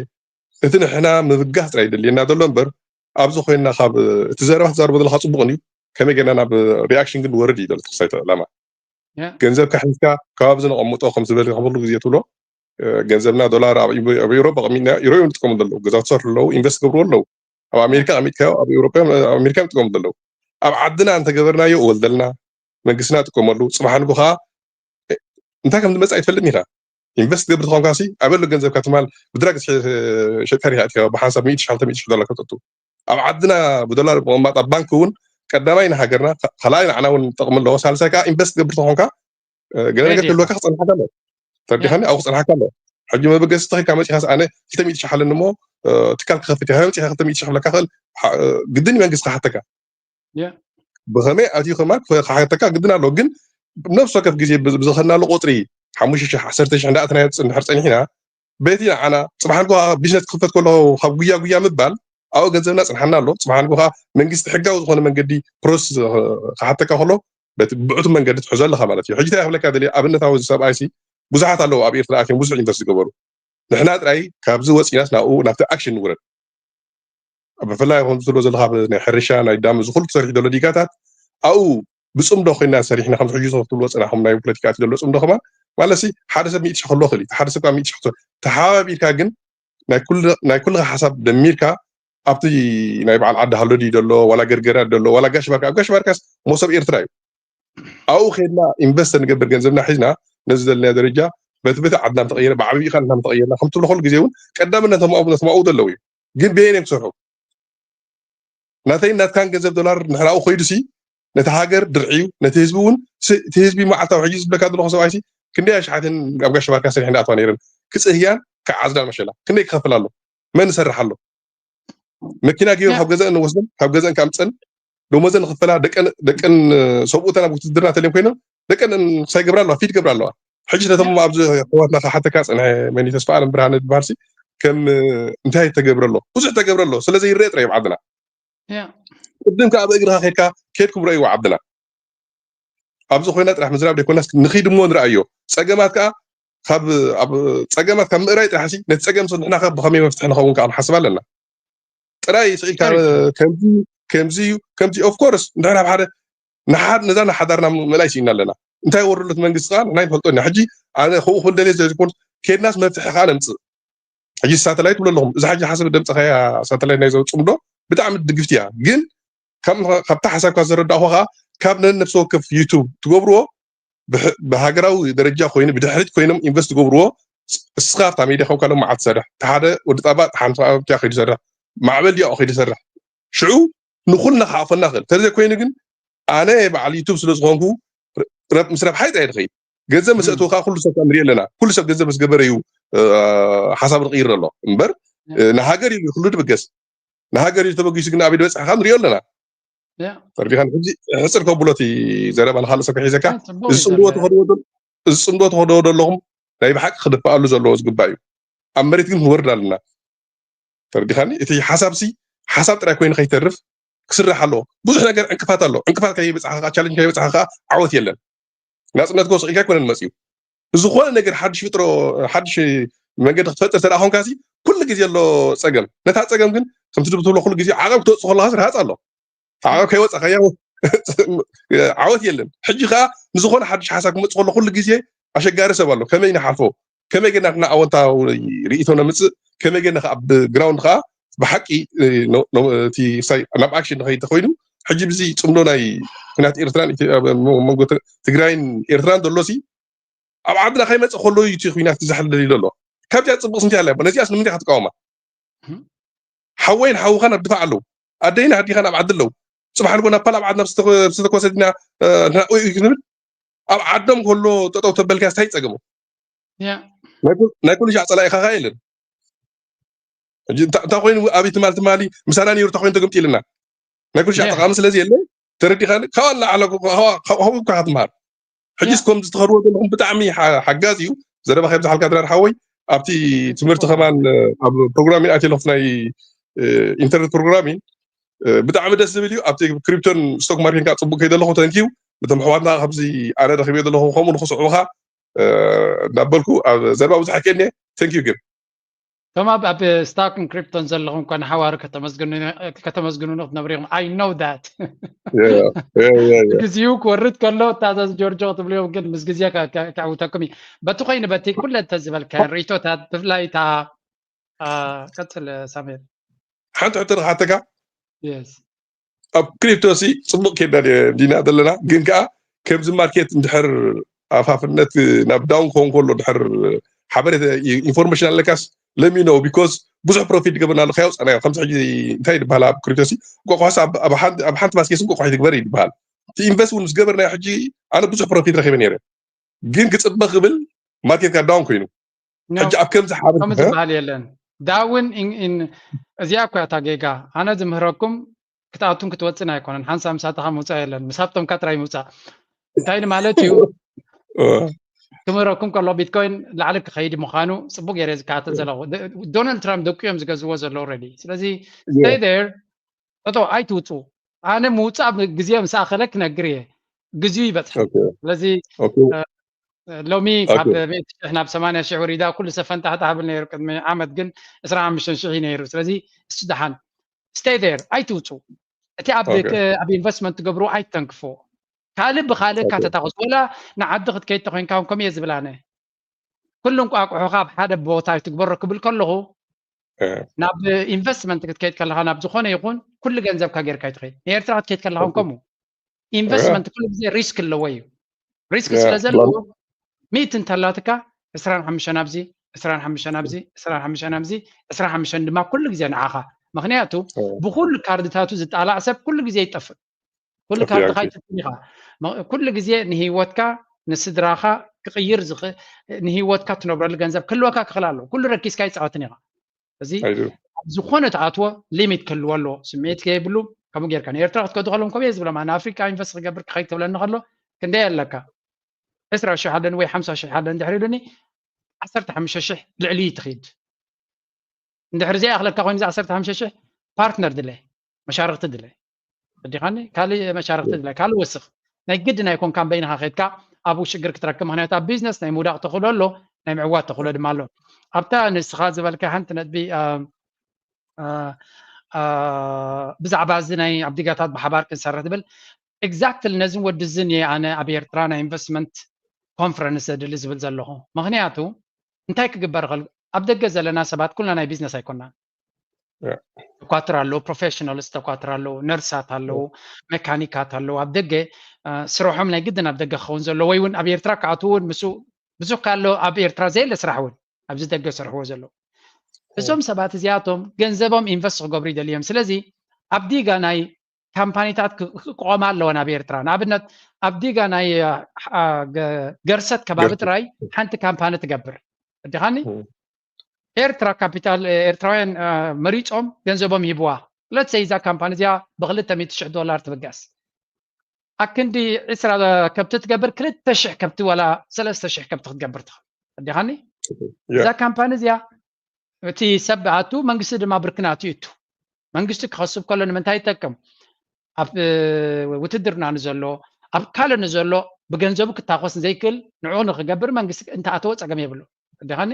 እቲ ንሕና ምብጋስ ጥራይ ደልየና ዘሎ እምበር፣ ኣብዚ ኮይና ካብ እቲ ዘረባ ትዛረቦ ዘለካ ፅቡቅ እዩ። ከመይ ጌርና ናብ ሪኣክሽን ግን ወርድ እዩ ዘሎ ተክሳይ ዕላማ። ገንዘብካ ሒዝካ ከባቢ ዝነቐምጦ ከም ዝበልካ ኩሉ ግዜ ትብሎ፣ ገንዘብና ዶላር ኣብ ኤውሮጳ ቀሚጥና፣ ዩሮ እዮም ዝጥቀሙ ዘለዉ። ገዛ ትሰርሑ ኣለዉ፣ ኢንቨስት ገብሩ ኣለዉ። ኣብ ኣሜሪካ ቀሚጥካዮ ኣብ ኤውሮጳ ኣብ ኣሜሪካ ይጥቀሙ ዘለዉ። ኣብ ዓድና እንተገበርናዮ እወልደልና፣ መንግስትና ይጥቀመሉ። ፅባሕ ንጎ ከዓ እንታይ ከም ዝመፅእ ኣይትፈልጥን ኢኻ። ኢንቨስት ገብር ተኾንካ ሲ ኣበሉ ገንዘብካ ትማል ብድራግ ሸጥካ ዲኻ ኣትካ ብሓንሳብ ሚእቲ ሺሕ ክልተ ሚእቲ ሺሕ ዶላር ከተእቱ። ኣብ ዓድና ብዶላር ምቕማጥ ኣብ ባንክ እውን ቀዳማይ ንሃገርና፣ ካልኣይ ንዓና እውን ጠቕሚ ኣለዎ። ሳልሳይ ከዓ ኢንቨስት ገብር ተኾንካ ገለ ነገር ክህልወካ ክፀንሓካ ኣሎ። ተረዲኻኒ? ኣብኡ ክፀንሓካ ኣሎ። ሕጂ መበገሲ ተኺልካ መፂኻስ ኣነ ክልተ ሚእቲ ሺሕ ኣለኒ እሞ ትካል ክኸፍት እየ መፂኻ ክልተ ሚእቲ ሺሕ ክብለካ ክእል። ግድን መንግስቲ ክሓተካ። ብኸመይ ኣትዩ ከማን ክሓተካ ግድን ኣሎ። ግን ነብሲ ወከፍ ግዜ ብዝኸድናሉ ቁፅሪ ሓሙሽተ ሺሕ ዓሰርተ ሺሕ እንዳእተናዮ እንድሕር ፀኒሕና በቲ ንዓና ፅባሕ ንጎ ቢዝነስ ክኽፈት ከሎ ካብ ጉያ ጉያ ምባል ኣብኡ ገንዘብና ፅንሓና ኣሎ። ፅባሕ ንጎ ከዓ መንግስቲ ሕጋዊ ዝኾነ መንገዲ ፕሮሰስ ክሓተካ ከሎ በቲ ብዕቱ መንገዲ ትሕዞ ኣለኻ ማለት እዩ። ሕጂ እንታይ ክብለካ ደልየ ኣብነታዊ እዚ ሰብኣይ ሲ ብዙሓት ኣለዉ ኣብ ኤርትራ ኣትዮም ብዙሕ ኢንቨስት ዝገበሩ። ንሕና ጥራይ ካብዚ ወፂናስ ናብኡ ናብቲ ኣክሽን ንውረድ። ብፍላይ ከም ትብሎ ዘለካ ኣብ ናይ ሕርሻ ናይ ዳም እዚ ኩሉ ተሰሪሑ ዘሎ ዲጋታት ኣብኡ ብፅምዶ ኮይና ሰሪሕና ከም ሕጂ ትብሎ ፅናኹም ናይ ፖለቲካ እቲ ዘሎ ፅምዶ ከማን ማለት ሲ ሓደ ሰብ ሚእቲ ሺሕ ክህልዎ ክእል እዩ። ሓደ ሰብ ከዓ ሚእቲ ሺሕ ተሓባቢርካ ግን ናይ ኩልኻ ሓሳብ ደሚርካ ኣብቲ ናይ በዓል ዓዲ ሃሎ ድዩ ዘሎ ዋላ ገርገራ ዘሎ ዋላ ጋሽ ባርካ ኣብ ጋሽ ባርካስ መሶብ ኤርትራ እዩ። ኣብኡ ከድና ኢንቨስት ንገብር ገንዘብና ሒዝና ነዚ ዘለና ደረጃ በቲ በቲ ዓድና ምተቐየረ ብዓብዩ ኢኻ ንሕና ምተቐየርና ከም ትብሎ ኩሉ ግዜ እውን ቀዳምነት ነቶም ኣብኡ ዘለዉ እዩ። ግን በየን እዮም ክሰርሑ? ናተይን ናትካን ገንዘብ ዶላር ንሕናኡ ኮይዱ ሲ ነቲ ሃገር ድርዒ እዩ፣ ነቲ ህዝቢ እውን እቲ ህዝቢ መዓልታዊ ሕጂ ዝብለካ ዘለኹ ሰብኣይ ሲ ክንደይ ኣሽሓትን ኣብ ጋሽ ባርካ ሰሪሕን ኣተዋ ነይረን ክፅህያን ክዓዝዳን መሸላ ክንደይ ክኸፍል ኣሎ? መን ይሰርሕ ኣሎ? መኪና ገይሩ ካብ ገዘአን ንወስደን ካብ ገዘአን ካምፀን ደሞዘን ንኽፈላ ደቀን ደቀን ሰብኡተን ኣብ ውትድርና ተልዮም ኮይኖም ደቀን ክሳይ ገብራ ኣለዋ ፊድ ገብራ ኣለዋ። ሕጂ ነቶም ኣብዚ ኣሕዋትና ክሓተካ ፀንሐ መኒ ተስፋ ኣለም ብርሃነ ዝበሃል ሲ ከም እንታይ ተገብረ ኣሎ ብዙሕ ተገብረ ኣሎ ስለዚ ይረአ ጥራይ ኣብ ዓድና ቅድም ከዓ ብእግርካ ከድካ ከድኩም ረእይዎ ዓድና ኣብዚ ኮይና ጥራሕ ምዝራብ ደይኮናስ ንኺድ እሞ ንረኣዮ ፀገማት ከዓ ካብ ኣብ ፀገማት ካብ ምእራይ ጥራሕ ሲ ነቲ ፀገም ንሕና ከ ብኸመይ መፍትሒ ንኸውን ከዓ ንሓስብ ኣለና ጥራይ ስኢልካ ከምዚ ከምዚ እዩ ከምዚ ኦፍ ኮርስ እንድሕር ኣብ ሓደ ንሓድ ነዛ ንሓዳርና ምእላይ ስኢና ኣለና እንታይ ወርሉት መንግስቲ ከዓ ንሕና ይንፈልጦ ኢና ሕጂ ኣነ ከምኡ ክብል ደልየ ዘይኮን ከድናስ መፍትሒ ከዓ ነምፅእ ሕጂ ሳተላይት ትብሎ ኣለኹም እዛ ሕጂ ሓሰብ ደምፀኻያ ሳተላይት ናይ ዘውፅም ዶ ብጣዕሚ ድግፍቲ እያ ግን ካብታ ሓሳብካ ዘረዳእኹ ከዓ ካብ ነን ነፍሲ ወከፍ ዩቱብ ትገብርዎ ብሃገራዊ ደረጃ ኮይኑ ብድሕሪት ኮይኖም ኢንቨስት ትገብርዎ እስኻ ኣብታ ሜድያ ከምካ ሎም መዓት ትሰርሕ እቲ ሓደ ወዲ ጣባ ሓንቲ ኣብቲያ ከይዱ ይሰርሕ ማዕበል ዲያኦ ከይዱ ይሰርሕ ሽዑ ንኩልና ክሓፈና ክእል ተዘይ ኮይኑ ግን ኣነ በዓል ዩቱብ ስለ ዝኾንኩ ምስ ረብሓይ ጥራይ ድኸይድ ገንዘብ ምስ እትው ከዓ ኩሉ ሰብ ንሪኦ ኣለና ኩሉ ሰብ ገንዘብ ምስ ገበረ እዩ ሓሳብ ዝቕይር ኣሎ እምበር ንሃገር እዩ ኩሉ ድብገስ ንሃገር እዩ ተበጊሱ ግን ኣበይ ዝበፅሐ ከዓ ንሪኦ ኣለና ተረዲኻን ሕጂ ሕፅር ከብሎ እቲ ዘረባ ንካልእ ሰብ ክሒዘካ እዚ ፅምዶ ተኸድዎ እዚ ፅምዶ ተኸድዎ ዘለኹም ናይ ብሓቂ ክድፍኣሉ ዘለዎ ዝግባእ እዩ ኣብ መሬት ግን ክንወርድ ኣለና ተረዲኻኒ እቲ ሓሳብ ሲ ሓሳብ ጥራይ ኮይኑ ከይተርፍ ክስራሕ ኣለዎ ብዙሕ ነገር ዕንቅፋት ኣሎ ዕንቅፋት ከይበፅሓ ከዓ ቻለንጅ ከይበፅሓ ከዓ ዓወት የለን ናፅነት ጎ ስቂልካ ኣይኮነን መፅዩ ብዝኾነ ነገር ሓድሽ ፍጥሮ ሓድሽ መንገዲ ክትፈጥር ተደኣ ኮንካ ሲ ኩሉ ግዜ ኣሎ ፀገም ነታ ፀገም ግን ከምቲ ትብሎ ኩሉ ግዜ ዓቐብ ክትወፅእ ከለካ ርሃፅ ኣሎ ዓቐብ ከይወፀካያ ዓወት የለን ሕጂ ከዓ ንዝኾነ ሓድሽ ሓሳብ ክመፅእ ከሎ ኩሉ ግዜ ኣሸጋሪ ሰብ ኣሎ ከመይ ንሓልፎ ከመይ ጌርና ክና ኣወንታዊ ርእይቶ ነምፅእ ከመይ ጌርና ኣብ ግራውንድ ከዓ ብሓቂ እቲ ሳይ ናብ ኣክሽን ንኸይድ ተኮይኑ ሕጂ ብዚ ፅምዶ ናይ ኩናት ኤርትራን መንጎ ትግራይን ኤርትራን ዘሎ ሲ ኣብ ዓድና ከይመፅእ ከሎ እዩ እቲ ኩናት ክዛሕል ደሊሉ ኣሎ ካብዚኣ ፅቡቅ ስንቲ ኣለ ነዚኣስ ንምንታይ ክትቃወማ ሓወይን ሓውኻን ኣብ ድፋዕ ኣለዉ ኣደይን ኣዲኻን ኣብ ዓዲ ኣለዉ ፅባሕ ንጎ ናብ ፓል ኣብ ዓድና ዝተኮሰ ዲና ንብል ኣብ ዓዶም ከሎ ጠጠው ተበልካ ስታይ ፀገሙ ናይ ኩሉ ሻዕ ፀላኢኻ ካ የለን እንታይ ኮይኑ ኣብይ ትማል ትማሊ ምሳና ነይሩ እንታይ ኮይኑ ተገምጢልና ናይ ኩሉ ሻዕ ጠቓሚ ስለዚ የለ ተረዲኻኒ። ካብኣ ንላዕሊ ካብኡ እኳ ክትምሃር ሕጂስ ከምዚ ትኸድዎ ዘለኹም ብጣዕሚ ሓጋዝ እዩ። ዘረባ ከይብዝሓልካ ድራር ሓወይ፣ ኣብቲ ትምህርቲ ከማን ኣብ ፕሮግራሚን ኣትየ ኣለኹ ናይ ኢንተርኔት ፕሮግራሚን ብጣዕሚ ደስ ዝብል እዩ። ኣብቲ ክሪፕቶን ስቶክ ማርኬት ከዓ ፅቡቅ ከይደ ኣለኹ። ተንኪዩ ነቶም ኣሕዋትና ከምዚ ኣነ ረኪበ ዘለኹ ከምኡ ንክስዕቡካ እናበልኩ ኣብ ዘረባ ብዙሕ ኣይክእልኒ። ተንኪዩ ግን እቶም ኣብ ኣብ ስታክን ክሪፕቶን ዘለኹም እኳ ንሓዋሩ ከተመስግኑኒ ክትነብሩ ኢኹም። I know that። ግዜኡ ክወርድ ከሎ እታ እዛ ጆርጆ ክትብልዮም ግን ምስ ግዜ ከዕውተኩም እዩ። በቲ ኮይኑ በቲ ኩለ እንተዝበልካዮን ርእይቶታት ብፍላይ እታ ቀፅል ሳሜር። ሓንቲ ሕቶ ንክሓተካ። Yes። ኣብ ክሪፕቶ ሲ ፅቡቅ ኬድና ዲና ዘለና፣ ግን ከዓ ከምዚ ማርኬት እንድሕር ኣፋፍነት ናብ ዳውን ክኸውን ከሎ ድሕር ሓበሬታ ኢንፎርሜሽን ኣለካስ ለሚ ነው ቢኮዝ ብዙሕ ፕሮፊት ገበና ኣሎ ከያውፃናዮ ከምዚ ሕጂ እንታይ ይበሃል ኣብ ክሪፕቶ ሲ እንቋቋሖስ ኣብ ሓንቲ ባስኬት እንቋቋሖ ይትግበር ይበሃል። እቲ ኢንቨስት እውን ምስ ገበርናዮ ሕጂ ኣነ ብዙሕ ፕሮፊት ረኪበ ነይረ፣ ግን ክፅበ ክብል ማርኬት ዳውን ኮይኑ ሕጂ ኣብ ከምዚ ሓበሬታ ዝበሃል የለን። ዳውን እዚኣ እኮ እታ ጌጋ። ኣነ ዝምህረኩም ክትኣቱን ክትወፅን ኣይኮነን። ሓንሳብ ምሳትኻ ምውፃእ የለን፣ ምስ ሃብቶምካ ጥራይ ምውፃእ። እንታይ ማለት እዩ? ክምህረኩም ከሎ ቢትኮይን ላዕሊ ክኸይድ ምዃኑ ፅቡቅ ገይረ ዝከታተል ዘለኹ። ዶናልድ ትራምፕ ደቁ እዮም ዝገዝዎ ዘሎ already። ስለዚ stay there። ጠጠው ኣይትውፁ። ኣነ ምውፃእ ግዜ ምስ ኣኸለ ክነግር እየ። ግዜኡ ይበፅሕ። ስለዚ ሎሚ ካብ ሚእቲ ሽሕ ናብ ሰማንያ ሽሕ ወሪዳ ኩሉ ሰብ ፈንጣሕጣሕ ብል ነይሩ ቅድሚ ዓመት ግን ዕስራን ሓሙሽተን ሽሕ እዩ ነይሩ። ስለዚ እሱ ደሓን stay there ኣይትውፁ። እቲ ኣብ ኣብ ኢንቨስትመንት ትገብሩ ኣይተንክፎ። ካልእ ብኻልእ እካ ተታኸሱ ወላ ንዓዲ ክትከይድ ተኮይንካ እውን ከምኡ እየ ዝብል ኣነ። ኩሉ እንቋቁሖኻ ኣብ ሓደ ቦታ ኣይትግበሮ ክብል ከለኹ ናብ ኢንቨስትመንት ክትከይድ ከለኻ ናብ ዝኾነ ይኹን ኩሉ ገንዘብካ ጌርካ ኣይትኸይድ። ንኤርትራ ክትከይድ ከለኻ እውን ከምኡ ኢንቨስትመንት ኩሉ ግዜ ሪስክ ኣለዎ እዩ። ሪስክ ስለ ዘለዎ ሚእቲ እንተላትካ ዕስራን ሓሙሽተን ኣብዚ ዕስራን ሓሙሽተን ኣብዚ ዕስራን ሓሙሽተን ኣብዚ ዕስራን ሓሙሽተን ድማ ኩሉ ግዜ ንዓኻ። ምክንያቱ ብኩሉ ካርድታቱ ዝጣላዕ ሰብ ኩሉ ግዜ ይጠፍእ። ኩሉ ካርድኻ ይጥፍእ ኢኻ። ኩሉ ግዜ ንህይወትካ ንስድራኻ ክቕይር ንህይወትካ ትነብረሉ ገንዘብ ክህልወካ ክኽእል ኣለዎ። ኩሉ ረኪስካ ይፃወትን ኢኻ። እዚ ዝኾነ ተኣትዎ ሊሚት ክህልዎ ኣለዎ። ስምዒት ከይብሉ ከምኡ ጌርካ ንኤርትራ ክትከዱ ከሎም ከምኡ እየ ዝብሎም። ኣነ ኣፍሪቃ ኢንቨስት ክገብር ክኸይድ ትብለኒ ከሎ ክንደይ ኣለካ? ዕስራ ሽሕ ኣለን ወይ ሓምሳ ሽሕ ኣለን ድሕሪ ኢሉኒ ዓሰርተ ሓሙሽተ ሽሕ ልዕሊ ትኺድ። እንድሕር ዘይኣኽለካ ኮይኑ እዚ ዓሰርተ ሓሙሽተ ሽሕ ፓርትነር ድለ መሻርክቲ ድለ ኣዲኻኒ ካልእ መሻርክቲ ድለ ካልእ ወስኽ ናይ ግድን ኣይኮንካን በይንኻ ከድካ ኣብኡ ሽግር ክትረክብ። ምክንያቱ ኣብ ቢዝነስ ናይ ምውዳቕ ተኽእሎ ኣሎ፣ ናይ ምዕዋት ተኽእሎ ድማ ኣሎ። ኣብታ ንስኻ ዝበልካ ሓንቲ ነጥቢ ብዛዕባ እዚ ናይ ኣብ ዲጋታት ብሓባር ክንሰርሕ ትብል exactly ነዝን ወዲ ዝን እየ ኣነ ኣብ ኤርትራ ናይ ኢንቨስትመንት ኮንፈረንስ ዘድሊ ዝብል ዘለኹ። ምክንያቱ እንታይ ክግበር ይኽእል? ኣብ ደገ ዘለና ሰባት ኩልና ናይ ቢዝነስ ኣይኮናን። ተኳትር ኣለዉ፣ ፕሮፌሽናልስ ተኳትር ኣለዉ፣ ነርሳት ኣለዉ፣ መካኒካት ኣለዉ። ኣብ ደገ ስርሖም ናይ ግድን ኣብ ደገ ክኸውን ዘሎ ወይ እውን ኣብ ኤርትራ ክኣትዉ እውን ምስ ብዙሕ ካሎ ኣብ ኤርትራ ዘየለ ስራሕ እውን ኣብዚ ደገ ዝሰርሕዎ ዘለዉ እዞም ሰባት እዚኣቶም ገንዘቦም ኢንቨስት ክገብሩ ይደልዮም። ስለዚ ኣብ ዲጋ ናይ ካምፓኒታት ክቆማ ኣለወን ኣብ ኤርትራ። ንኣብነት ኣብ ዲጋ ናይ ገርሰት ከባቢ ጥራይ ሓንቲ ካምፓኒ ትገብር። እዲኻኒ ኤርትራ ካፒታል ኤርትራውያን መሪፆም ገንዘቦም ይህብዋ። ለትሰይ እዛ ካምፓኒ እዚኣ ብክልተ ሚእቲ ሽሕ ዶላር ትብገስ። ኣክንዲ ዕስራ ከብቲ ትገብር ክልተ ሽሕ ከብቲ ዋላ ሰለስተ ሽሕ ከብቲ ክትገብር ትኽእል። እዲኻኒ እዛ ካምፓኒ እዚኣ እቲ ሰብ ኣቱ መንግስቲ ድማ ብርክናቱ ይቱ መንግስቲ ክኸስብ ከሎ ንምንታይ ይጠቅም? ኣብ ውትድርና ንዘሎ ኣብ ካልእ ንዘሎ ብገንዘቡ ክታኮስ ዘይክእል ንዑ ንክገብር መንግስቲ እንተኣተወ ፀገም የብሉ። እዲኻኒ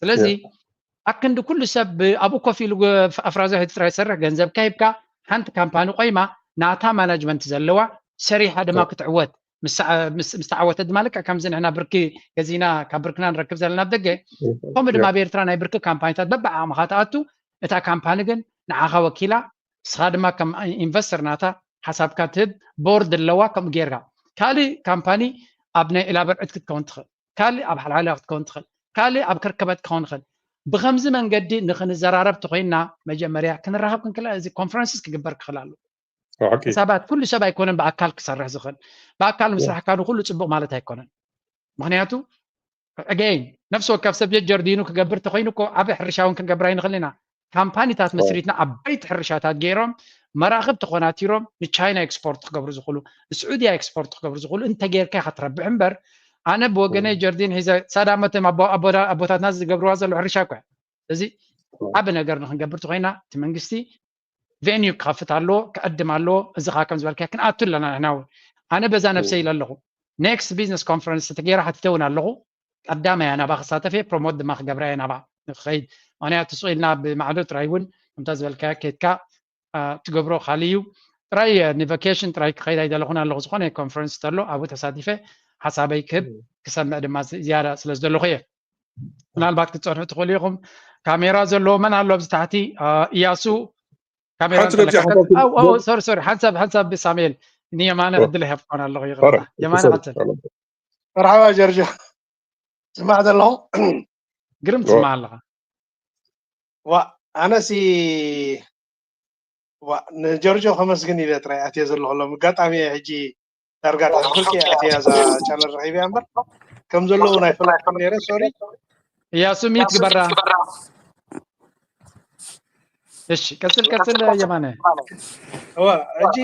ስለዚ ኣክንዲ ኩሉ ሰብ ኣብኡ ኮፍ ኢሉ ኣፍራዛ ህድጥራ ይሰርሕ ገንዘብካ ሂብካ ሓንቲ ካምፓኒ ቆይማ ናታ ማናጅመንት ዘለዋ ሰሪሓ ድማ ክትዕወት ምስ ተዓወተ ድማ ልክዕ ከምዚ ንሕና ብርኪ ገዚና ካብ ብርክና ንረክብ ዘለና ኣብ ደገ ከምኡ ድማ ኣብ ኤርትራ ናይ ብርኪ ካምፓኒታት በብዓቕምኻ ትኣቱ እታ ካምፓኒ ግን ንዓኻ ወኪላ ንስኻ ድማ ከም ኢንቨስተር ናታ ሓሳብካ ትህብ ቦርድ ኣለዋ ከምኡ ጌርካ ካልእ ካምፓኒ ኣብ ናይ ኢላበርዕድ ክትከውን ትኽእል ካልእ ኣብ ሓልሓላ ክትከውን ትኽእል ካልእ ኣብ ከርከበት ክኸውን ይኽእል ብኸምዚ መንገዲ ንክንዘራረብ ተኮይንና መጀመርያ ክንራኸብ ክንክእል እዚ ኮንፈረንስስ ክግበር ክኽእል ኣሎ። ሰባት ኩሉ ሰብ ኣይኮነን ብኣካል ክሰርሕ ዝኽእል። ብኣካል ምስራሕካ ንኩሉ ፅቡቅ ማለት ኣይኮነን። ምክንያቱ again ነፍሲ ወከፍ ሰብ ጀጀርዲኑ ክገብር ተኮይኑ እኮ ዓብ ሕርሻ እውን ክንገብር ኣይንኽእል ኢና። ካምፓኒታት መስሪትና ዓበይቲ ሕርሻታት ገይሮም መራኽብ ተኾናቲሮም ንቻይና ኤክስፖርት ክገብሩ ዝኽእሉ፣ ንስዑድያ ኤክስፖርት ክገብሩ ዝኽእሉ እንተጌርካ ኢኻ ትረብሕ እምበር፣ ኣነ ብወገነይ ጀርዲን ሒዘ ሳዳመቶም ኣቦታትና ዝገብርዋ ዘሎ ሕርሻ እኳ። ስለዚ ዓቢ ነገር ንክንገብር ተኮይና እቲ መንግስቲ ቬኒዩ ክኸፍት ኣለዎ፣ ክዕድም ኣለዎ። እዚ ከዓ ከም ዝበልካዮ ክንኣቱ ኣለና ንሕና እውን። ኣነ በዛ ነብሰይ ኢለ ኣለኹ። ኔክስት ቢዝነስ ኮንፈረንስ ተገይራ ሓቲተ እውን ኣለኹ። ቀዳማይ ኣናባ ክሳተፍ እየ፣ ፕሮሞት ድማ ክገብራ እየ ናባ ንክኸይድ። ምክንያቱ ስቕ ኢልና ብማዕዶ ጥራይ እውን ከምታ ዝበልካዮ ኬድካ ትገብሮ ካልእ እዩ። ጥራይ ንቫኬሽን ጥራይ ክኸይድ ኣይደለኹን ኣለኹ። ዝኾነ ኮንፈረንስ ተሎ ኣብኡ ተሳቲፈ ሓሳበይ ክህብ ክሰምዕ ድማ ዝያዳ ስለ ዝደለኹ እየ። ምናልባት ክትፀንሑ ትኽእሉ ኢኹም። ካሜራ ዘለዎ መን ኣሎ ኣብዚ ታሕቲ? እያሱ ካሜራ ሶሪ ሶሪ፣ ሓንሳብ ሓንሳብ ሳሙኤል ንየማነ ዕድል ይሃብኮን ኣለኹ። ይቕርታ የማነ ቀፅል። መርሓባ ጀርጆ፣ ስማዕ ዘለኹ። ግርም ትስማዕ ኣለኻ። ዋ ኣነሲ ዋ ንጀርጆ ከመስግን ኢለ ጥራይ ኣትየ ዘለኹ። ሎም ኣጋጣሚ ሕጂ ዳርጋ ድሕሪ ፍርቂ ኣትየ እዛ ቻነል ረኺበያ እምበር ከም ዘለዉ ናይ ፈለጥኩም ነይረ። ሶሪ። እያሱ ሚት ግበራ። እሺ ቀጽል ቀጽል የማነ። እዋ ሕጂ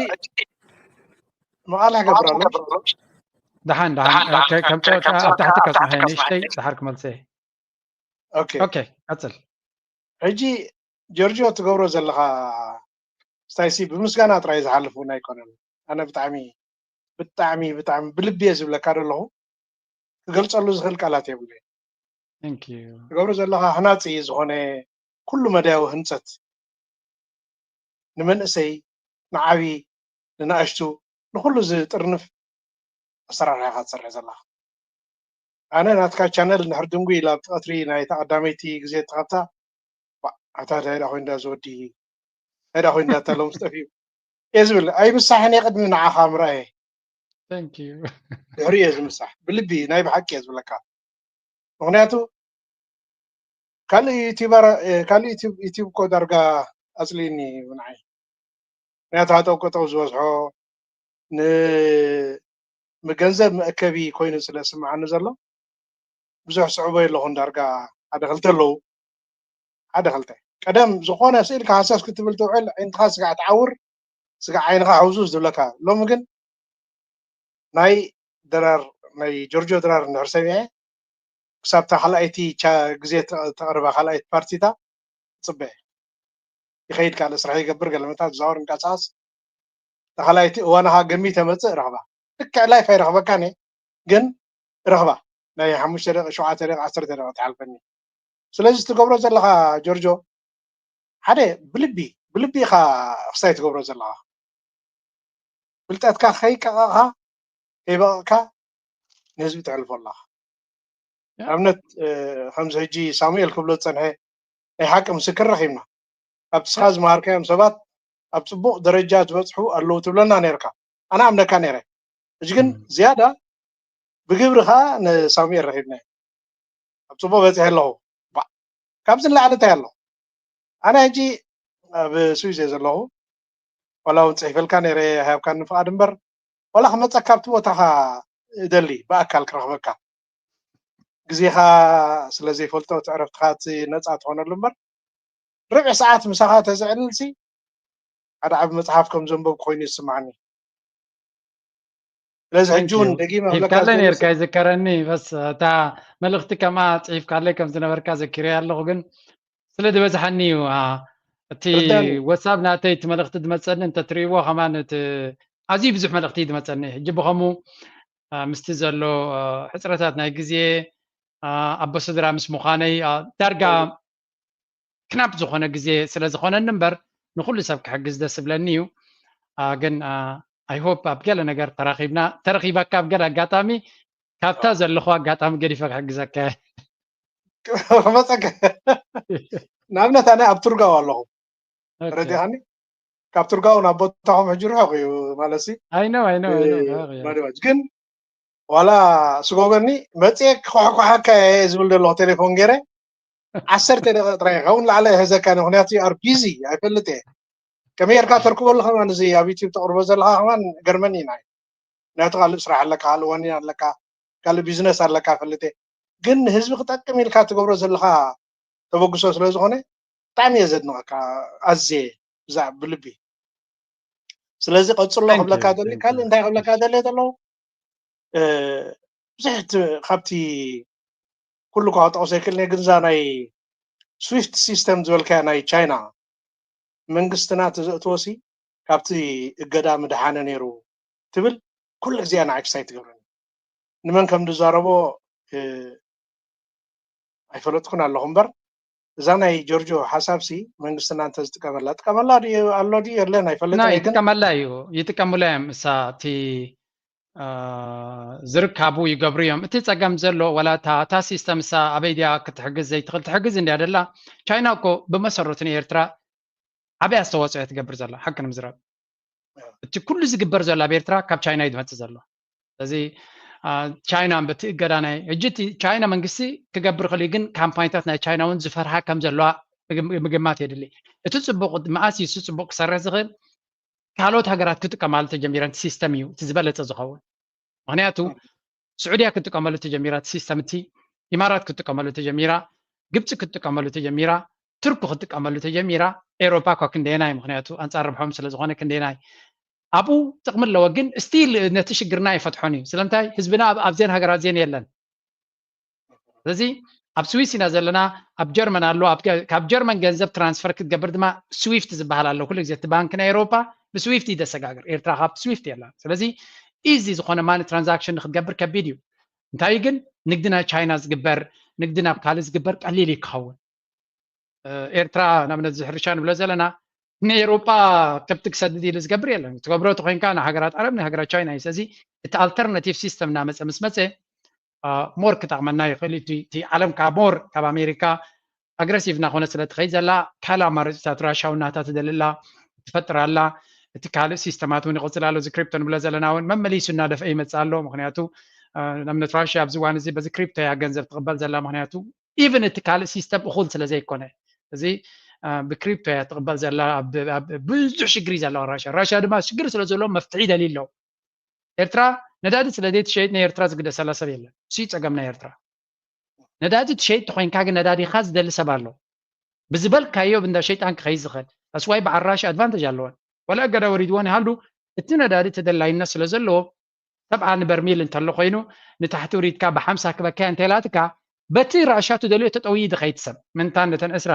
መቓልሕ ገብር ኣሎ። ደሓን ደሓን ከም ኣብ ታሕቲ ከጽንሐ ንእሽተይ ደሓር ክመልሰ። ኦኬ ኦኬ ቀጽል። ሕጂ ጆርጆ ትገብሮ ዘለኻ ስታይሲ ብምስጋና ጥራይ ዝሓልፍ እውን ኣይኮነን። ኣነ ብጣዕሚ ብጣዕሚ ብጣዕሚ ብልቢ እየ ዝብለካ ዘለኹ። ክገልጸሉ ዝኽእል ቃላት የብለይ። ትገብሮ ዘለኻ ህናፂ ዝኾነ ኩሉ መዳያዊ ህንፀት ንመንእሰይ ንዓብዪ ንናእሽቱ ንኩሉ ዝጥርንፍ ኣሰራርሓ ኢኻ ትሰርሕ ዘለኻ። ኣነ ናትካ ቻነል እንድሕር ድንጉይ ኢላ ኣብቲ ቀትሪ ናይታ ቀዳመይቲ ግዜ እትኸፍታ ኣታ እንታይ ደኣ ኮይኑ ዳዚ ወዲ እንታይ ደኣ ኮይኑ ዳታ ሎምስ ጠፊኡ እየ ዝብል ኣይምሳሕን እየ ቅድሚ ንዓኻ ምርኣየ ድሕሪ እየ ዝምሳሕ ብልቢ ናይ ብሓቂ እየ ዝብለካ። ምክንያቱ ካልእ ዩቲበር ካልእ ዩቲብ እኮ ዳርጋ ኣፅሊኒ ንዓይ ምክንያቱ ሃጠው ቀጠው ዝበዝሖ ንመገንዘብ መእከቢ ኮይኑ ስለ ስምዓኒ ዘሎ ብዙሕ ስዕቦ የለኹን ዳርጋ ሓደ ክልተ ኣለዉ ሓደ ክልተ ቀደም ዝኾነ ስኢልካ ሃሰስ ክትብል ትውዕል ዓይንትኻ ስጋዕ ትዓውር ስጋዕ ዓይንኻ ሕውዙ ዝብለካ ሎሚ ግን ናይ ድራር ናይ ጆርጆ ድራር እንድሕር ሰሚዐ ክሳብታ ካልኣይቲ ግዜ ተቕርባ ካልኣይቲ ፓርቲታ ፅበ ይኸይድ ካልእ ስራሕ ይገብር ገለመታት ዝዛወር እንቀሳቀስ ተኻላይቲ እዋንኻ ገሚተ መፅእ ረኽባ ልክዕ ላይፍ ኣይረኽበካን እየ ግን ረኽባ ናይ ሓሙሽተ ደቂ ሸውዓተ ደቂ ዓሰርተ ደቂ ትሓልፈኒ ስለዚ ትገብሮ ዘለኻ ጆርጆ ሓደ ብልቢ ብልቢ ኢኻ ክስታይ ትገብሮ ዘለኻ ፍልጠትካ ከይቀቐቕካ ከይበቐቕካ ንህዝቢ ተሕልፎ ኣለኻ ንኣብነት ከምዚ ሕጂ ሳሙኤል ክብሎ ዝፀንሐ ናይ ሓቂ ምስክር ረኺብና ካብቲ ስኻ ዝመሃርካዮም ሰባት ኣብ ፅቡቕ ደረጃ ዝበፅሑ ኣለዉ ትብለና ነርካ ኣነ ኣምነካ ነረ ሕጂ ግን ዝያዳ ብግብሪ ከዓ ንሳሙኤል ረኺብናዮ ኣብ ፅቡቕ በፂሐ ኣለኹ ካብዚ ንላዕሊ እንታይ ኣሎ ኣነ ሕጂ ኣብ ስዊዝ እየ ዘለኹ ዋላ እውን ፅሒፈልካ ነረ ሃብካኒ ፍቓድ እምበር ዋላ ክመፀካ ኣብቲ ቦታኻ እደሊ ብኣካል ክረኽበካ ግዜኻ ስለ ዘይፈልጦ እቲ ዕረፍትኻ እቲ ነፃ ትኾነሉ እምበር ርብዒ ሰዓት ምሳኻ ተዝዕልልሲ ሓደ ዓብ መፅሓፍ ከም ዘንበብ ኮይኑ ይስማዓኒ ስለዚ ሕጂ እውን ደጊመ ሂብካለይ ነርካ ይዝከረኒ በስ እታ መልእኽቲ ከምኣ ፅሒፍካለይ ከም ዝነበርካ ዘኪረያ ኣለኹ ግን ስለ ዝበዝሓኒ እዩ እቲ ወሳብ ናተይ እቲ መልእኽቲ ዝመፀኒ እንተትርእይዎ ከማን እቲ ኣዝዩ ብዙሕ መልእኽቲ እዩ ዝመፀኒ ሕጂ ብኸምኡ ምስቲ ዘሎ ሕፅረታት ናይ ግዜ ኣቦ ስድራ ምስ ምዃነይ ዳርጋ ክናብ ዝኾነ ግዜ ስለ ዝኾነኒ እምበር ንኩሉ ሰብ ክሕግዝ ደስ ዝብለኒ እዩ ግን ኣይሆፕ ኣብ ገለ ነገር ተራኺብና ተረኺበካ ኣብ ገለ ኣጋጣሚ ካብታ ዘለኹ ኣጋጣሚ ገዲፈ ክሕግዘካ መፀከ ንኣብነት ኣነ ኣብ ትርጋው ኣለኹ ረዲኻኒ ካብ ትርጋው ናብ ቦታኹም ሕጂ ርሑቕ እዩ ማለት ኣይነው ኣይነው ግን ዋላ ስጎገኒ መፅየ ክኳሕኳሓካ እየ ዝብል ዘለኹ ቴሌፎን ገይረ ዓሰርተ ደቂቕ ጥራይ ካብኡ ንላዕሊ ኣይሕዘካን ምክንያቱ ኣር ቢዚ ኣይፈልጥ እየ ከመይ ጌርካ ተርክበሉ ከማን እዚ ኣብ ዩቲብ ተቕርቦ ዘለካ ከማን ገርመኒ ኢና ምክንያቱ ካልእ ስራሕ ኣለካ ካልእ ወኒን ኣለካ ካልእ ቢዝነስ ኣለካ ፈልጥ እየ ግን ንህዝቢ ክጠቅም ኢልካ ትገብሮ ዘለካ ተበግሶ ስለ ዝኾነ ብጣዕሚ እየ ዘድንቐካ ኣዝየ ብዛዕባ ብልቢ ስለዚ ቀፅሎ ክብለካ ደሊ ካልእ እንታይ ክብለካ ደሊ ዘለዉ ብዙሕ ካብቲ ኩሉ ከዓ ጠቕሶ ይክእል ግን እዛ ናይ ስዊፍት ሲስተም ዝበልካያ ናይ ቻይና መንግስትና ተዘእትወሲ ካብቲ እገዳ ምድሓነ ነይሩ ትብል ኩሉ ግዜ ኣና ኤክሳይት ትገብረኒ። ንመን ከም ዝዛረቦ ኣይፈለጥኩን ኣለኹ እምበር እዛ ናይ ጆርጆ ሓሳብሲ መንግስትና እንተዝጥቀመላ ጥቀመላ ኣሎ ድዩ የለን ኣይፈለጥን። ይጥቀመላ እዩ፣ ይጥቀሙላ እዮም። እሳ እቲ ዝርካቡ ይገብሩ እዮም። እቲ ፀገም ዘሎ ዋላ እታ ሲስተም እሳ ኣበይ ድያ ክትሕግዝ ዘይትኽእል ትሕግዝ እንድያ ደላ። ቻይና እኮ ብመሰረቱ ንኤርትራ ዓብይ ኣስተዋፅኦ እያ ትገብር ዘላ ሓቂ ንምዝራብ። እቲ ኩሉ ዝግበር ዘሎ ኣብ ኤርትራ ካብ ቻይና እዩ ዝመፅእ ዘሎ። ስለዚ ቻይና በቲ እገዳ ናይ ሕጂ እቲ ቻይና መንግስቲ ክገብር ክእል ግን ካምፓኒታት ናይ ቻይና እውን ዝፈርሃ ከም ዘለዋ ምግማት የድሊ። እቲ ፅቡቅ መኣስ እዩ እቲ ፅቡቅ ክሰርሕ ዝኽእል ካልኦት ሃገራት ክጥቀማሉ ተጀሚረን ሲስተም እዩ እቲ ዝበለፀ ዝኸውን። ምክንያቱ ስዑድያ ክትጥቀመሉ ተጀሚራ እቲ ሲስተም እቲ ኢማራት ክትጥቀመሉ ተጀሚራ ግብፂ ክትጥቀመሉ ተጀሚራ ቱርኪ ክትጥቀመሉ ተጀሚራ ኤሮፓ እኳ ክንደየናይ ምክንያቱ ኣንፃር ርብሖም ስለዝኮነ ክንደየናይ ኣብኡ ጥቅሚ ኣለዎ ግን ስቲል ነቲ ሽግርና ይፈትሖን እዩ ስለምንታይ ህዝብና ኣብዜን ሃገራት ዜን የለን ስለዚ ኣብ ስዊስ ኢና ዘለና ኣብ ጀርመን ኣሎ ካብ ጀርመን ገንዘብ ትራንስፈር ክትገብር ድማ ስዊፍት ዝበሃል ኣሎ ኩሉ ግዜ እቲ ባንክ ናይ ኤሮፓ ብስዊፍት እዩ ዘሰጋግር ኤርትራ ካብ ስዊፍት የላ ስለዚ ኢዚ ዝኾነ ማኒ ትራንዛክሽን ንክትገብር ከቢድ እዩ እንታይ ግን ንግዲ ናይ ቻይና ዝግበር ንግዲ ናብ ካልእ ዝግበር ቀሊል እዩ ክኸውን ኤርትራ ንኣብነት እዚ ሕርሻ ንብሎ ዘለና ንኤሮጳ ከብቲ ክሰድድ ኢሉ ዝገብር የለን ትገብሮ እቲ ኮይንካ ንሃገራት ዓረብ ንሃገራት ቻይና እዩ ስለዚ እቲ ኣልተርናቲቭ ሲስተም እናመፀ ምስ መፀ ሞር ክጠቕመና ይኽእል እቲ ዓለም ካብ ሞር ካብ ኣሜሪካ ኣግረሲቭ እናኾነ ስለ ትኸይድ ዘላ ካልእ ኣማራፂታት ራሻ ውናታ ትደልላ ትፈጥር ኣላ እቲ ካልእ ሲስተማት እውን ይቕፅል ኣሎ እዚ ክሪፕቶ ንብሎ ዘለና እውን መመሊሱ እናደፍአ ይመፅእ ኣሎ ምክንያቱ ንኣብነት ራሽያ ኣብዚ ዋን እዚ በዚ ክሪፕቶ እያ ገንዘብ ትቕበል ዘላ ምክንያቱ ኢቨን እቲ ካልእ ሲስተም እኹል ስለ ዘይኮነ እዚ ብክሪፕቶ እያ ትቕበል ዘላ ብዙሕ ሽግር እዩ ዘለዋ ራሽያ ራሽያ ድማ ሽግር ስለ ዘለዎ መፍትሒ ይደልዩ ኣለዉ ኤርትራ ነዳዲ ስለ ዘይትሸይጥ ናይ ኤርትራ ዝግደሰላ ሰብ የለን እሱ ጸገም ናይ ኤርትራ ነዳዲ ትሸይጥ ተኮይንካ ግን ነዳዲካ ዝደሊ ሰብ ኣሎ ብዝበልካዮ ብንዳ ሸይጣን ክኸይድ ዝኽእል ኣስዋይ በዓል ራሽያ ኣድቫንተጅ ኣለወን ወላ እገዳ ወሪድዎን ይሃሉ እቲ ነዳዲ ተደላይነት ስለ ዘለዎ ሰብዓ ንበርሚል እንተሎ ኮይኑ ንታሕቲ ውሪድካ ብሓምሳ ክበካያ እንተይላትካ በቲ ራሻ ትደልዮ ተጠውይ ድኸይድ ሰብ ምንታን ነተን ዕስራ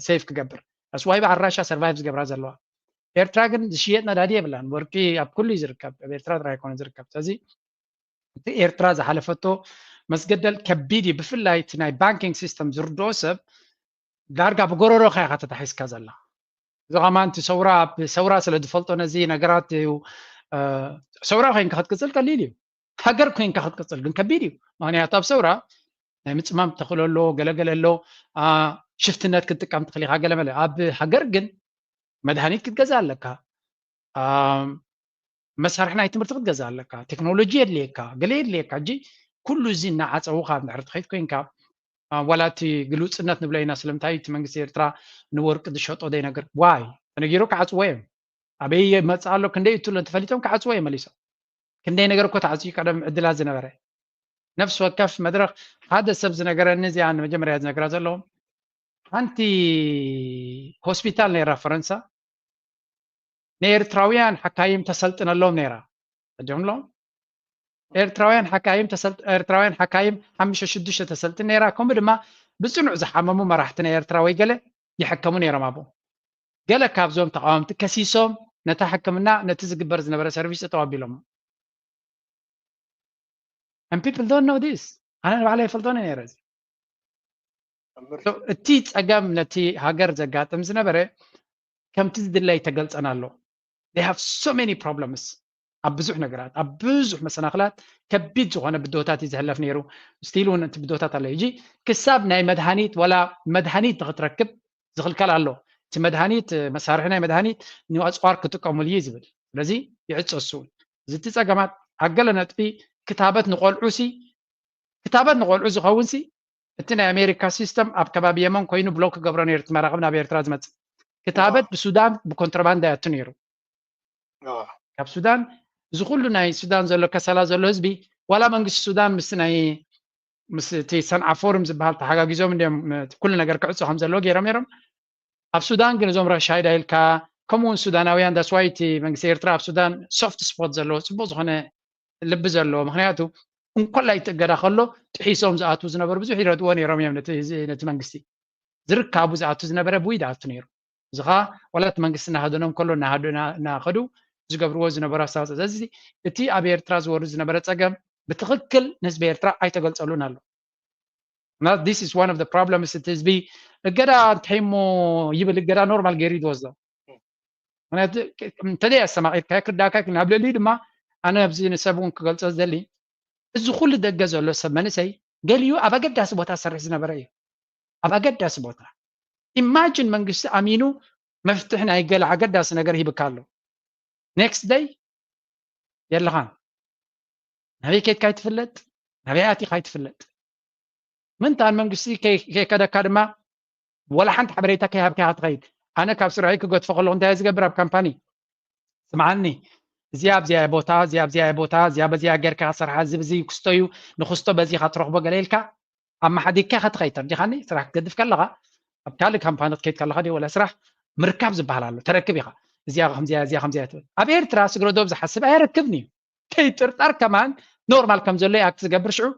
ሴፍ ክገብር ኣስዋይ በዓል ራሻ ሰርቫይቭ ዝገብራ ዘለዋ ኤርትራ ግን ዝሽየጥ ነዳዲ የብላን ወርቂ ኣብ ኩሉ ዝርከብ ኣብ ኤርትራ ጥራይ ኮነ ዝርከብ ስለዚ እቲ ኤርትራ ዝሓለፈቶ መስገደል ከቢድ እዩ ብፍላይ እቲ ናይ ባንኪንግ ሲስተም ዝርድኦ ሰብ ዳርጋ ብጎረሮካ ኢኻ ተታሒዝካ ዘላ እዚ ከማን እቲ ሰውራ ሰውራ ስለ ዝፈልጦ ነዚ ነገራት እዩ ሰውራ ኮይንካ ክትቅፅል ቀሊል እዩ ሃገር ኮይንካ ክትቅፅል ግን ከቢድ እዩ ምክንያቱ ኣብ ሰውራ ናይ ምፅማም ተኽእሎ ኣሎ ገለገለ ኣሎ ሽፍትነት ክትጥቀም ትኽእል ኢኻ ገለመለ ኣብ ሃገር ግን መድሃኒት ክትገዛ ኣለካ መሳርሒ ናይ ትምህርቲ ክትገዛ ኣለካ ቴክኖሎጂ የድልየካ ገለ የድልየካ እጂ ኩሉ እዚ እናዓፀውካ እንድሕር ትኸይድ ኮይንካ ዋላ እቲ ግልውፅነት ንብሎ ኢና ስለምንታይ እቲ መንግስቲ ኤርትራ ንወርቂ ዝሸጦ ዘይነግር ዋይ ተነጊሩ ክዓፅዎ እዮም ኣበይ መፅእ ኣሎ ክንደይ እትሎ እንተፈሊጦም ክዓፅዎ እዮም መሊሶም ክንደይ ነገር እኮ ተዓፅዩ ቀደም ዕድላት ዝነበረ ነፍሲ ወከፍ መድረክ ሓደ ሰብ ዝነገረኒ እዚኣ ንመጀመርያ ዝነግራ ዘለዎም ሓንቲ ሆስፒታል ነይራ ፈረንሳ ንኤርትራውያን ሓካይም ተሰልጥነሎም ነይራ ጀምሎም ኤርትራውያን ሓካይም ኤርትራውያን ሓካይም ሓሙሽተ ሽዱሽተ ተሰልጥን ነይራ ከምኡ ድማ ብፅኑዕ ዝሓመሙ መራሕቲ ናይ ኤርትራ ወይ ገለ ይሕከሙ ነይሮም ኣብኡ ገለ ካብዞም ተቃወምቲ ከሲሶም ነታ ሕክምና ነቲ ዝግበር ዝነበረ ሰርቪስ ጠጠው ኣቢሎም and people don't know this ኣነ ንባዕለ ይፈልጦ ነይረ እዚ እቲ ፀገም ነቲ ሃገር ዘጋጥም ዝነበረ ከምቲ ዝድለ ኣይተገልፀን ኣሎ they have so many problems ኣብ ብዙሕ ነገራት ኣብ ብዙሕ መሰናክላት ከቢድ ዝኾነ ብድሆታት እዩ ዝሕለፍ ነይሩ ስቲል እውን እቲ ብድሆታት ኣሎ ሕጂ ክሳብ ናይ መድሃኒት ወላ መድሃኒት ንክትረክብ ዝኽልከል ኣሎ እቲ መድሃኒት መሳርሒ ናይ መድሃኒት ንኣፅዋር ክጥቀሙሉ እዩ ዝብል ስለዚ ይዕፀሱ እዚ እቲ ፀገማት ኣብ ገለ ነጥቢ ክታበት ንቆልዑ ሲ ክታበት ንቆልዑ ዝኸውን ሲ እቲ ናይ ኣሜሪካ ሲስተም ኣብ ከባቢ የመን ኮይኑ ብሎክ ክገብሮ ነይሩ እቲ መራኸብ ናብ ኤርትራ ዝመፅእ ክታበት ብሱዳን ብኮንትሮባንዳ ያቱ ነይሩ ካብ ሱዳን እዚ ኩሉ ናይ ሱዳን ዘሎ ከሰላ ዘሎ ህዝቢ ዋላ መንግስቲ ሱዳን ምስ ናይ ምስ እቲ ሰንዓ ፎርም ዝበሃል ተሓጋጊዞም እንዲም ኩሉ ነገር ክዕፆ ከም ዘለዎ ገይሮም ነይሮም ኣብ ሱዳን ግን እዞም ራሻይዳ ኢልካ ከምኡ እውን ሱዳናውያን that's why እቲ መንግስቲ ኤርትራ ኣብ ሱዳን soft spot ዘለዎ ጽቡቕ ዝኾነ ልቢ ዘለዎ ምክንያቱ እንኮላይ እቲ እገዳ ከሎ ጥሒሶም ዝኣትዉ ዝነበሩ ብዙሕ ይረድዎ ነይሮም እዮም ነቲ መንግስቲ ዝርካቡ ዝኣቱ ዝነበረ ብውይ ዝኣቱ ነይሩ እዚ ከዓ ዋላ እቲ መንግስቲ እናሃደኖም ከሎ እናኸዱ ዝገብርዎ ዝነበሩ ኣስተዋፅኦ ስለዚ እቲ ኣብ ኤርትራ ዝወርድ ዝነበረ ፀገም ብትክክል ንህዝቢ ኤርትራ ኣይተገልፀሉን ኣሎ እና this is one of the problems እቲ ህዝቢ እገዳ እንታይ እሞ ይብል እገዳ ኖርማል ገይሩ እዩ ዝወስዶ ምክንያቱ እንተዘይ ኣስተማቂርካዮ ክርዳእካ ግን ኣብ ልዕሊኡ ድማ ኣነ ኣብዚ ንሰብ እውን ክገልፆ ዝደሊ እዚ ኩሉ ደገ ዘሎ ሰብ መንእሰይ ገሊኡ ኣብ ኣገዳሲ ቦታ ዝሰርሕ ዝነበረ እዩ ኣብ ኣገዳሲ ቦታ ኢማጅን መንግስቲ ኣሚኑ መፍትሒ ናይ ገለ ኣገዳሲ ነገር ሂብካ ኣሎ next day የለኻን ናበይ ከይድካ ይትፍለጥ ናበይ ኣቲኻ ይትፍለጥ ምንታን መንግስቲ ከይከደካ ድማ ወላ ሓንቲ ሓበሬታ ከይሃብካ ኢኻ ትኸይድ ኣነ ካብ ስርሐይ ክገድፎ ከለኹ እንታይ ዝገብር ኣብ ካምፓኒ ስምዓኒ እዚኣ ኣብዚኣ ቦታ እዚኣ ኣብዚኣ ቦታ እዚኣ በዚኣ ጌርካ ሰርሓ እዚ ብዚ ክስቶ እዩ ንክስቶ በዚኻ ትረኽቦ ገለ ኢልካ ኣመሓዲግካ ኢኻ ትኸይድ ተርዲኻኒ ስራሕ ክትገድፍ ከለኻ ኣብ ካልእ ካምፓኒ ክትከይድ ከለኻ ድዩ ወላ ስራሕ ምርካብ ዝበሃል ኣሎ ተረክብ ኢኻ እዚኣ ከምዚኣ እዚኣ ከምዚኣ ትብል ኣብ ኤርትራ ስግረዶብ ዝሓስብ ኣየረክብን እዩ ከይጥርጠር ከማን ኖርማል ከም ዘሎ ኣክት ዝገብር ሽዑ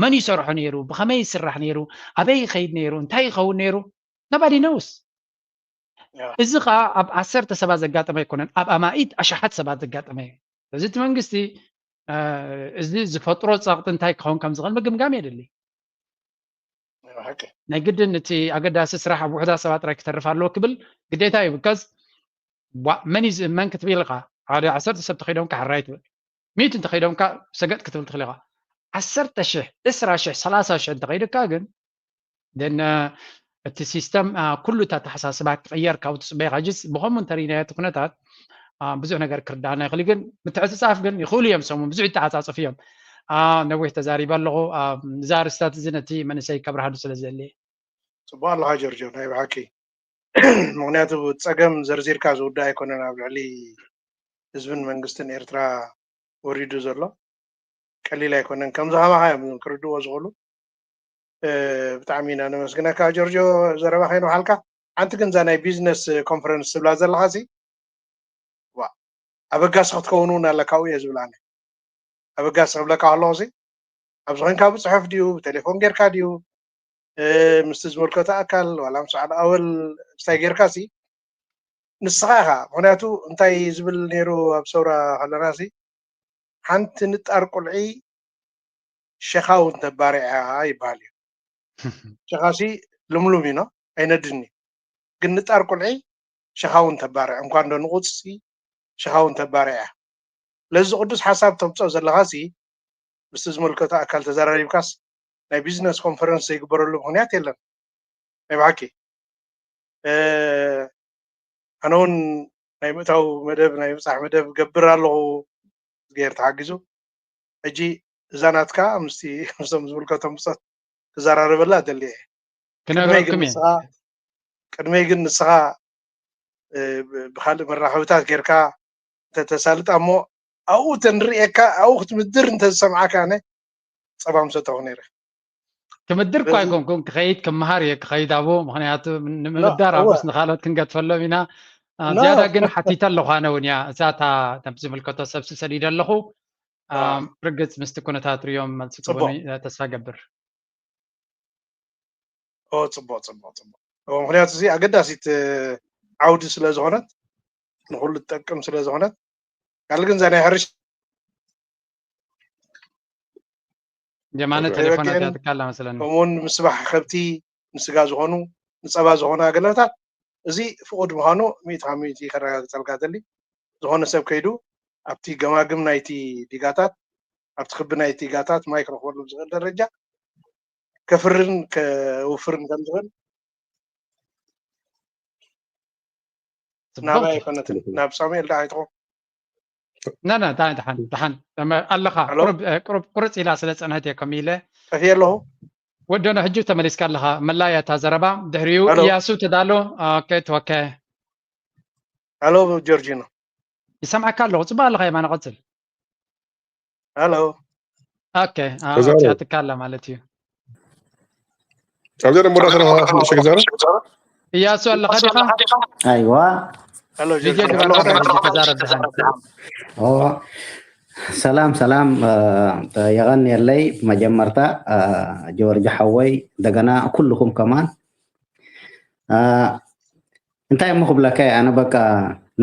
መን ይሰርሖ ነይሩ ብኸመይ ይስራሕ ነይሩ ኣበይ ይኸይድ ነይሩ እንታይ ይኸውን ነይሩ nobody knows እዚ ከዓ ኣብ ዓሰርተ ሰባት ዘጋጠመ ኣይኮነን ኣብ ኣማኢት ኣሽሓት ሰባት ዘጋጠመ እዩ እዚ እቲ መንግስቲ እዚ ዝፈጥሮ ፀቕጢ እንታይ ክኸውን ከም ዝኽእል ምግምጋም የድሊ ናይ ግድን እቲ ኣገዳሲ ስራሕ ኣብ ውሕዳት ሰባት ጥራይ ክተርፍ ኣለዎ ክብል ግዴታ እዩ because መን እዩ ዝእመን ክትብል ኢኻ ሓደ ዓሰርተ ሰብ ተኸይዶም ካሕራይ ትብል ሚእቲ እንተኸይዶም ካ ሰገጥ ክትብል ትኽእል ኢኻ ዓሰርተ ሽሕ ዕስራ ሽሕ ሰላሳ ሽሕ እንተኸይድካ ግን ደን እቲ ሲስተም ኩሉ እቲ ኣተሓሳስባ ክቕየር ካብ ትፅበይ ካጅስ ብኸምኡ እንተሪናዮ እቲ ኩነታት ብዙሕ ነገር ክርዳእና ይኽእል ግን ምትዕፅፃፍ ግን ይኽእሉ እዮም ሰሙን ብዙሕ ይተዓፃፅፍ እዮም ነዊሕ ተዛሪበ ኣለኹ እዛ ኣርስታት እዚ ነቲ መንእሰይ ከብርሃሉ ስለ ዘድልየ ፅቡቅ ኣለካ ጆርጆ ናይ ብሓቂ ምክንያቱ ፀገም ዘርዚርካ ዝውዳእ ኣይኮነን ኣብ ልዕሊ ህዝብን መንግስትን ኤርትራ ወሪዱ ዘሎ ቀሊል ኣይኮነን ከምዚ ከማካ እዮም ክርድዎ ዝኽእሉ ብጣዕሚ ኢና ነመስግነካ ጆርጆ ዘረባ ከይንውሓልካ ሓንቲ ግን እዛ ናይ ቢዝነስ ኮንፈረንስ ትብላ ዘለካ ሲ ኣበጋሲ ክትከውን እውን ኣለካ እየ ዝብል ኣነ ኣበጋሲ ክብለካ ከለኩ ሲ ኣብዚ ኮይንካ ብፅሑፍ ድዩ ብቴሌፎን ጌርካ ድዩ ምስቲ ዝመልከቶ ኣካል ዋላ ምስ በዓል ኣወል እንታይ ጌርካ ሲ ንስኻ ኢኻ ምክንያቱ እንታይ ዝብል ነይሩ ኣብ ሰውራ ከለና ሲ ሓንቲ ንጣር ቁልዒ ሸኻ እውን ተባሪዓ ይበሃል እዩ ሸኻሲ ልምሉም እዩ ኣይነድኒ ግን ንጣር ቁልዒ ሸኻ እውን ተባርዕ እንኳን ዶ ንቁፅሲ ሸኻ እውን ተባርዕ እያ ለዚ ቅዱስ ሓሳብ ተምፅኦ ዘለኻ ሲ ምስቲ ዝመልከቶ ኣካል ተዘራሪብካስ ናይ ቢዝነስ ኮንፈረንስ ዘይግበረሉ ምክንያት የለን ናይ ብሓቂ ኣነ እውን ናይ ምእታው መደብ ናይ ምብፃሕ መደብ ገብር ኣለኹ እግዚኣብሔር ተሓጊዙ ሕጂ እዛ ናትካ ምስቲ ምስቶም ዝምልከቶም ብፆት ክዘራረበላ ደሊ እየ ክነግረኩም እየ ቅድመይ ግን ንስኻ ብካልእ መራኸብታት ጌርካ እንተተሳልጣ እሞ ኣብኡ ተንርእየካ ኣብኡ ክትምድር እንተዝሰምዓካ ኣነ ፀባ ምሰተኹ ነይረ ክምድር እኳ ኣይኮንኩን ክኸይድ ክመሃር እየ ክኸይድ ኣብኡ ምክንያቱ ንምምዳር ኣብስ ንካልኦት ክንገድፈሎም ኢና ዝያዳ ግን ሓቲተ ኣለኹ ኣነ እውን እያ እዛታ ናብ ዝምልከቶ ሰብ ሰዲደ ኣለኹ ርግፅ ምስቲ ኩነታት ሪኦም መልሲ ክህቡኒ ተስፋ ገብር ጽቡቅ ጽቡቅ ጽቡቅ ምክንያቱ እዚ ኣገዳሲት ዓውዲ ስለ ዝኾነት ንኩሉ ትጠቅም ስለ ዝኾነት ካልእ ግን እዛ ናይ ሕርሻ የማነ ቴሌፎን ኣትያትካ ኣላ መስለኒ ከምኡውን ምስባሕ ከብቲ ንስጋ ዝኾኑ ንፀባ ዝኾኑ ኣገለታት እዚ ፍቁድ ምዃኑ ሚእቲ ካብ ሚእቲ ከረጋግፀልካ ደሊ ዝኾነ ሰብ ከይዱ ኣብቲ ገማግም ናይቲ ዲጋታት ኣብቲ ክቢ ናይቲ ዲጋታት ማይ ክረኽበሉ ዝኽእል ደረጃ ከፍርን ከውፍርን ከም ዝኽእል ናባይ ኣይኮነትን ናብ ሳሙኤል ዳ ኣይትኾን ናና ዳሓን ዳሓን ኣለኻ ቁርፅ ኢላ ስለ ፀንሐት እየ ከም ኢለ ጠፊ ኣለኹ ወደኖ ሕጂ ተመሊስካ ኣለኻ መላያ እታ ዘረባ ድሕሪኡ እያሱ ተዳሎ ተወከ ኣሎ ጆርጂኖ ይሰምዓካ ኣለኹ ፅቡቅ ኣለኻ የማነ ቀፅል ኣሎ ኦኬ ኣትካ ኣላ ማለት እዩ ኣብዚ ደሞ ዳሰራ ሽግዛረ እያሱ ኣለኻ ዲኻ? ኣይዋ ዲጀ ግበራ። ተዛረብ ድሓን። ኦ፣ ሰላም ሰላም። የቐንየለይ ብመጀመርታ ጆርጅ ሓወይ፣ እንደገና ኩልኹም ከማን። እንታይ እሞ ክብለካ እየ ኣነ፣ በቃ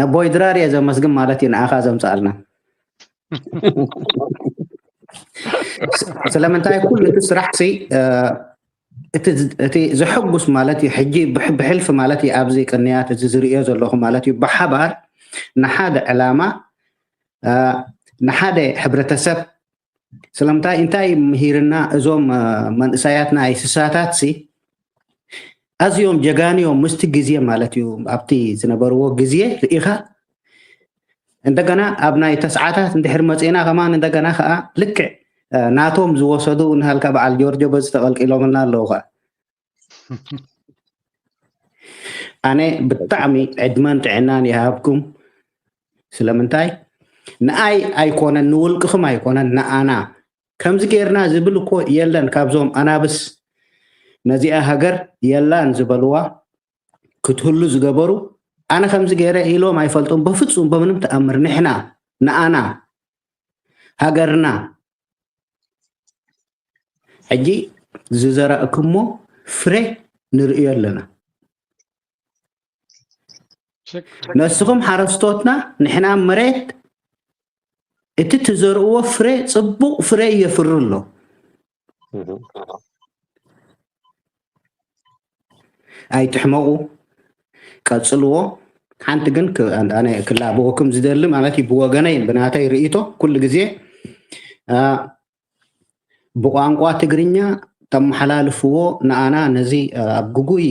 ነቦይ ድራር እየ ዘመስግን ማለት እዩ ንኣኻ ዘምፅኣልና። ስለምንታይ ኩሉ እቲ ስራሕ ሲ እቲ ዘሐጉስ ማለት እዩ። ሕጂ ብሕልፊ ማለት እዩ ኣብዚ ቅንያት እዚ ዝርእዮ ዘለኹ ማለት እዩ፣ ብሓባር ንሓደ ዕላማ ንሓደ ሕብረተሰብ ስለምንታይ እንታይ ምሂርና እዞም መንእሰያትና ኣይስሳታት ሲ ኣዝዮም ጀጋንዮም ምስቲ ግዜ ማለት እዩ። ኣብቲ ዝነበርዎ ግዜ ርኢኻ እንደገና ኣብ ናይ ተስዓታት እንድሕር መፂእና ከማን እንደገና ከዓ ልክዕ ናቶም ዝወሰዱ ንሃልካ በዓል ጆርጆ በዚ ተቐልቂሎምና ኣለዉ ከዓ። ኣነ ብጣዕሚ ዕድመን ጥዕናን ይሃብኩም። ስለምንታይ ንኣይ ኣይኮነን ንውልቅኹም ኣይኮነን ንኣና ከምዚ ጌርና ዝብል እኮ የለን። ካብዞም ኣናብስ ነዚኣ ሃገር የላን ዝበልዋ ክትህሉ ዝገበሩ ኣነ ከምዚ ገይረ ኢሎም ኣይፈልጡም በፍጹም በምንም ተኣምር። ንሕና ንኣና ሃገርና ሕጂ ዝዘራእክሞ ፍረ ንርእዮ ኣለና። ነስኹም ሓረስቶትና ንሕና መሬት እቲ ትዘርእዎ ፍረ ጽቡቕ ፍረ የፍሪ ኣሎ። ኣይትሕመቑ፣ ቀጽልዎ። ሓንቲ ግን ኣነ ክላበወኩም ዝደሊ ማለት እዩ ብወገነይ ብናተይ ርእይቶ ኩሉ ግዜ ብቋንቋ ትግርኛ ተመሓላልፍዎ ንኣና ነዚ ኣብ ግጉይ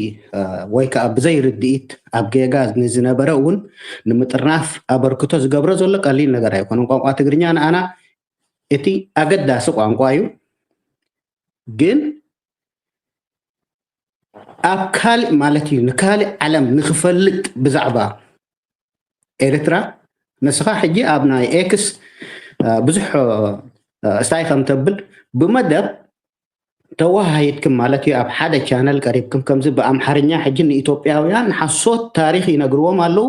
ወይ ከዓ ብዘይ ርድኢት ኣብ ጌጋ ንዝነበረ እውን ንምጥርናፍ ኣበርክቶ ዝገብሮ ዘሎ ቀሊል ነገር ኣይኮነን። ቋንቋ ትግርኛ ንኣና እቲ ኣገዳሲ ቋንቋ እዩ። ግን ኣብ ካልእ ማለት እዩ ንካልእ ዓለም ንክፈልጥ ብዛዕባ ኤርትራ ንስኻ ሕጂ ኣብ ናይ ኤክስ ብዙሕ እስታይ ከም ተብል ብመደብ ተወሃሂድክም ማለት እዩ። ኣብ ሓደ ቻነል ቀሪብክም ከምዚ ብኣምሓርኛ ሕጂ ንኢትዮጵያውያን ሓሶት ታሪኽ ይነግርዎም ኣለዉ።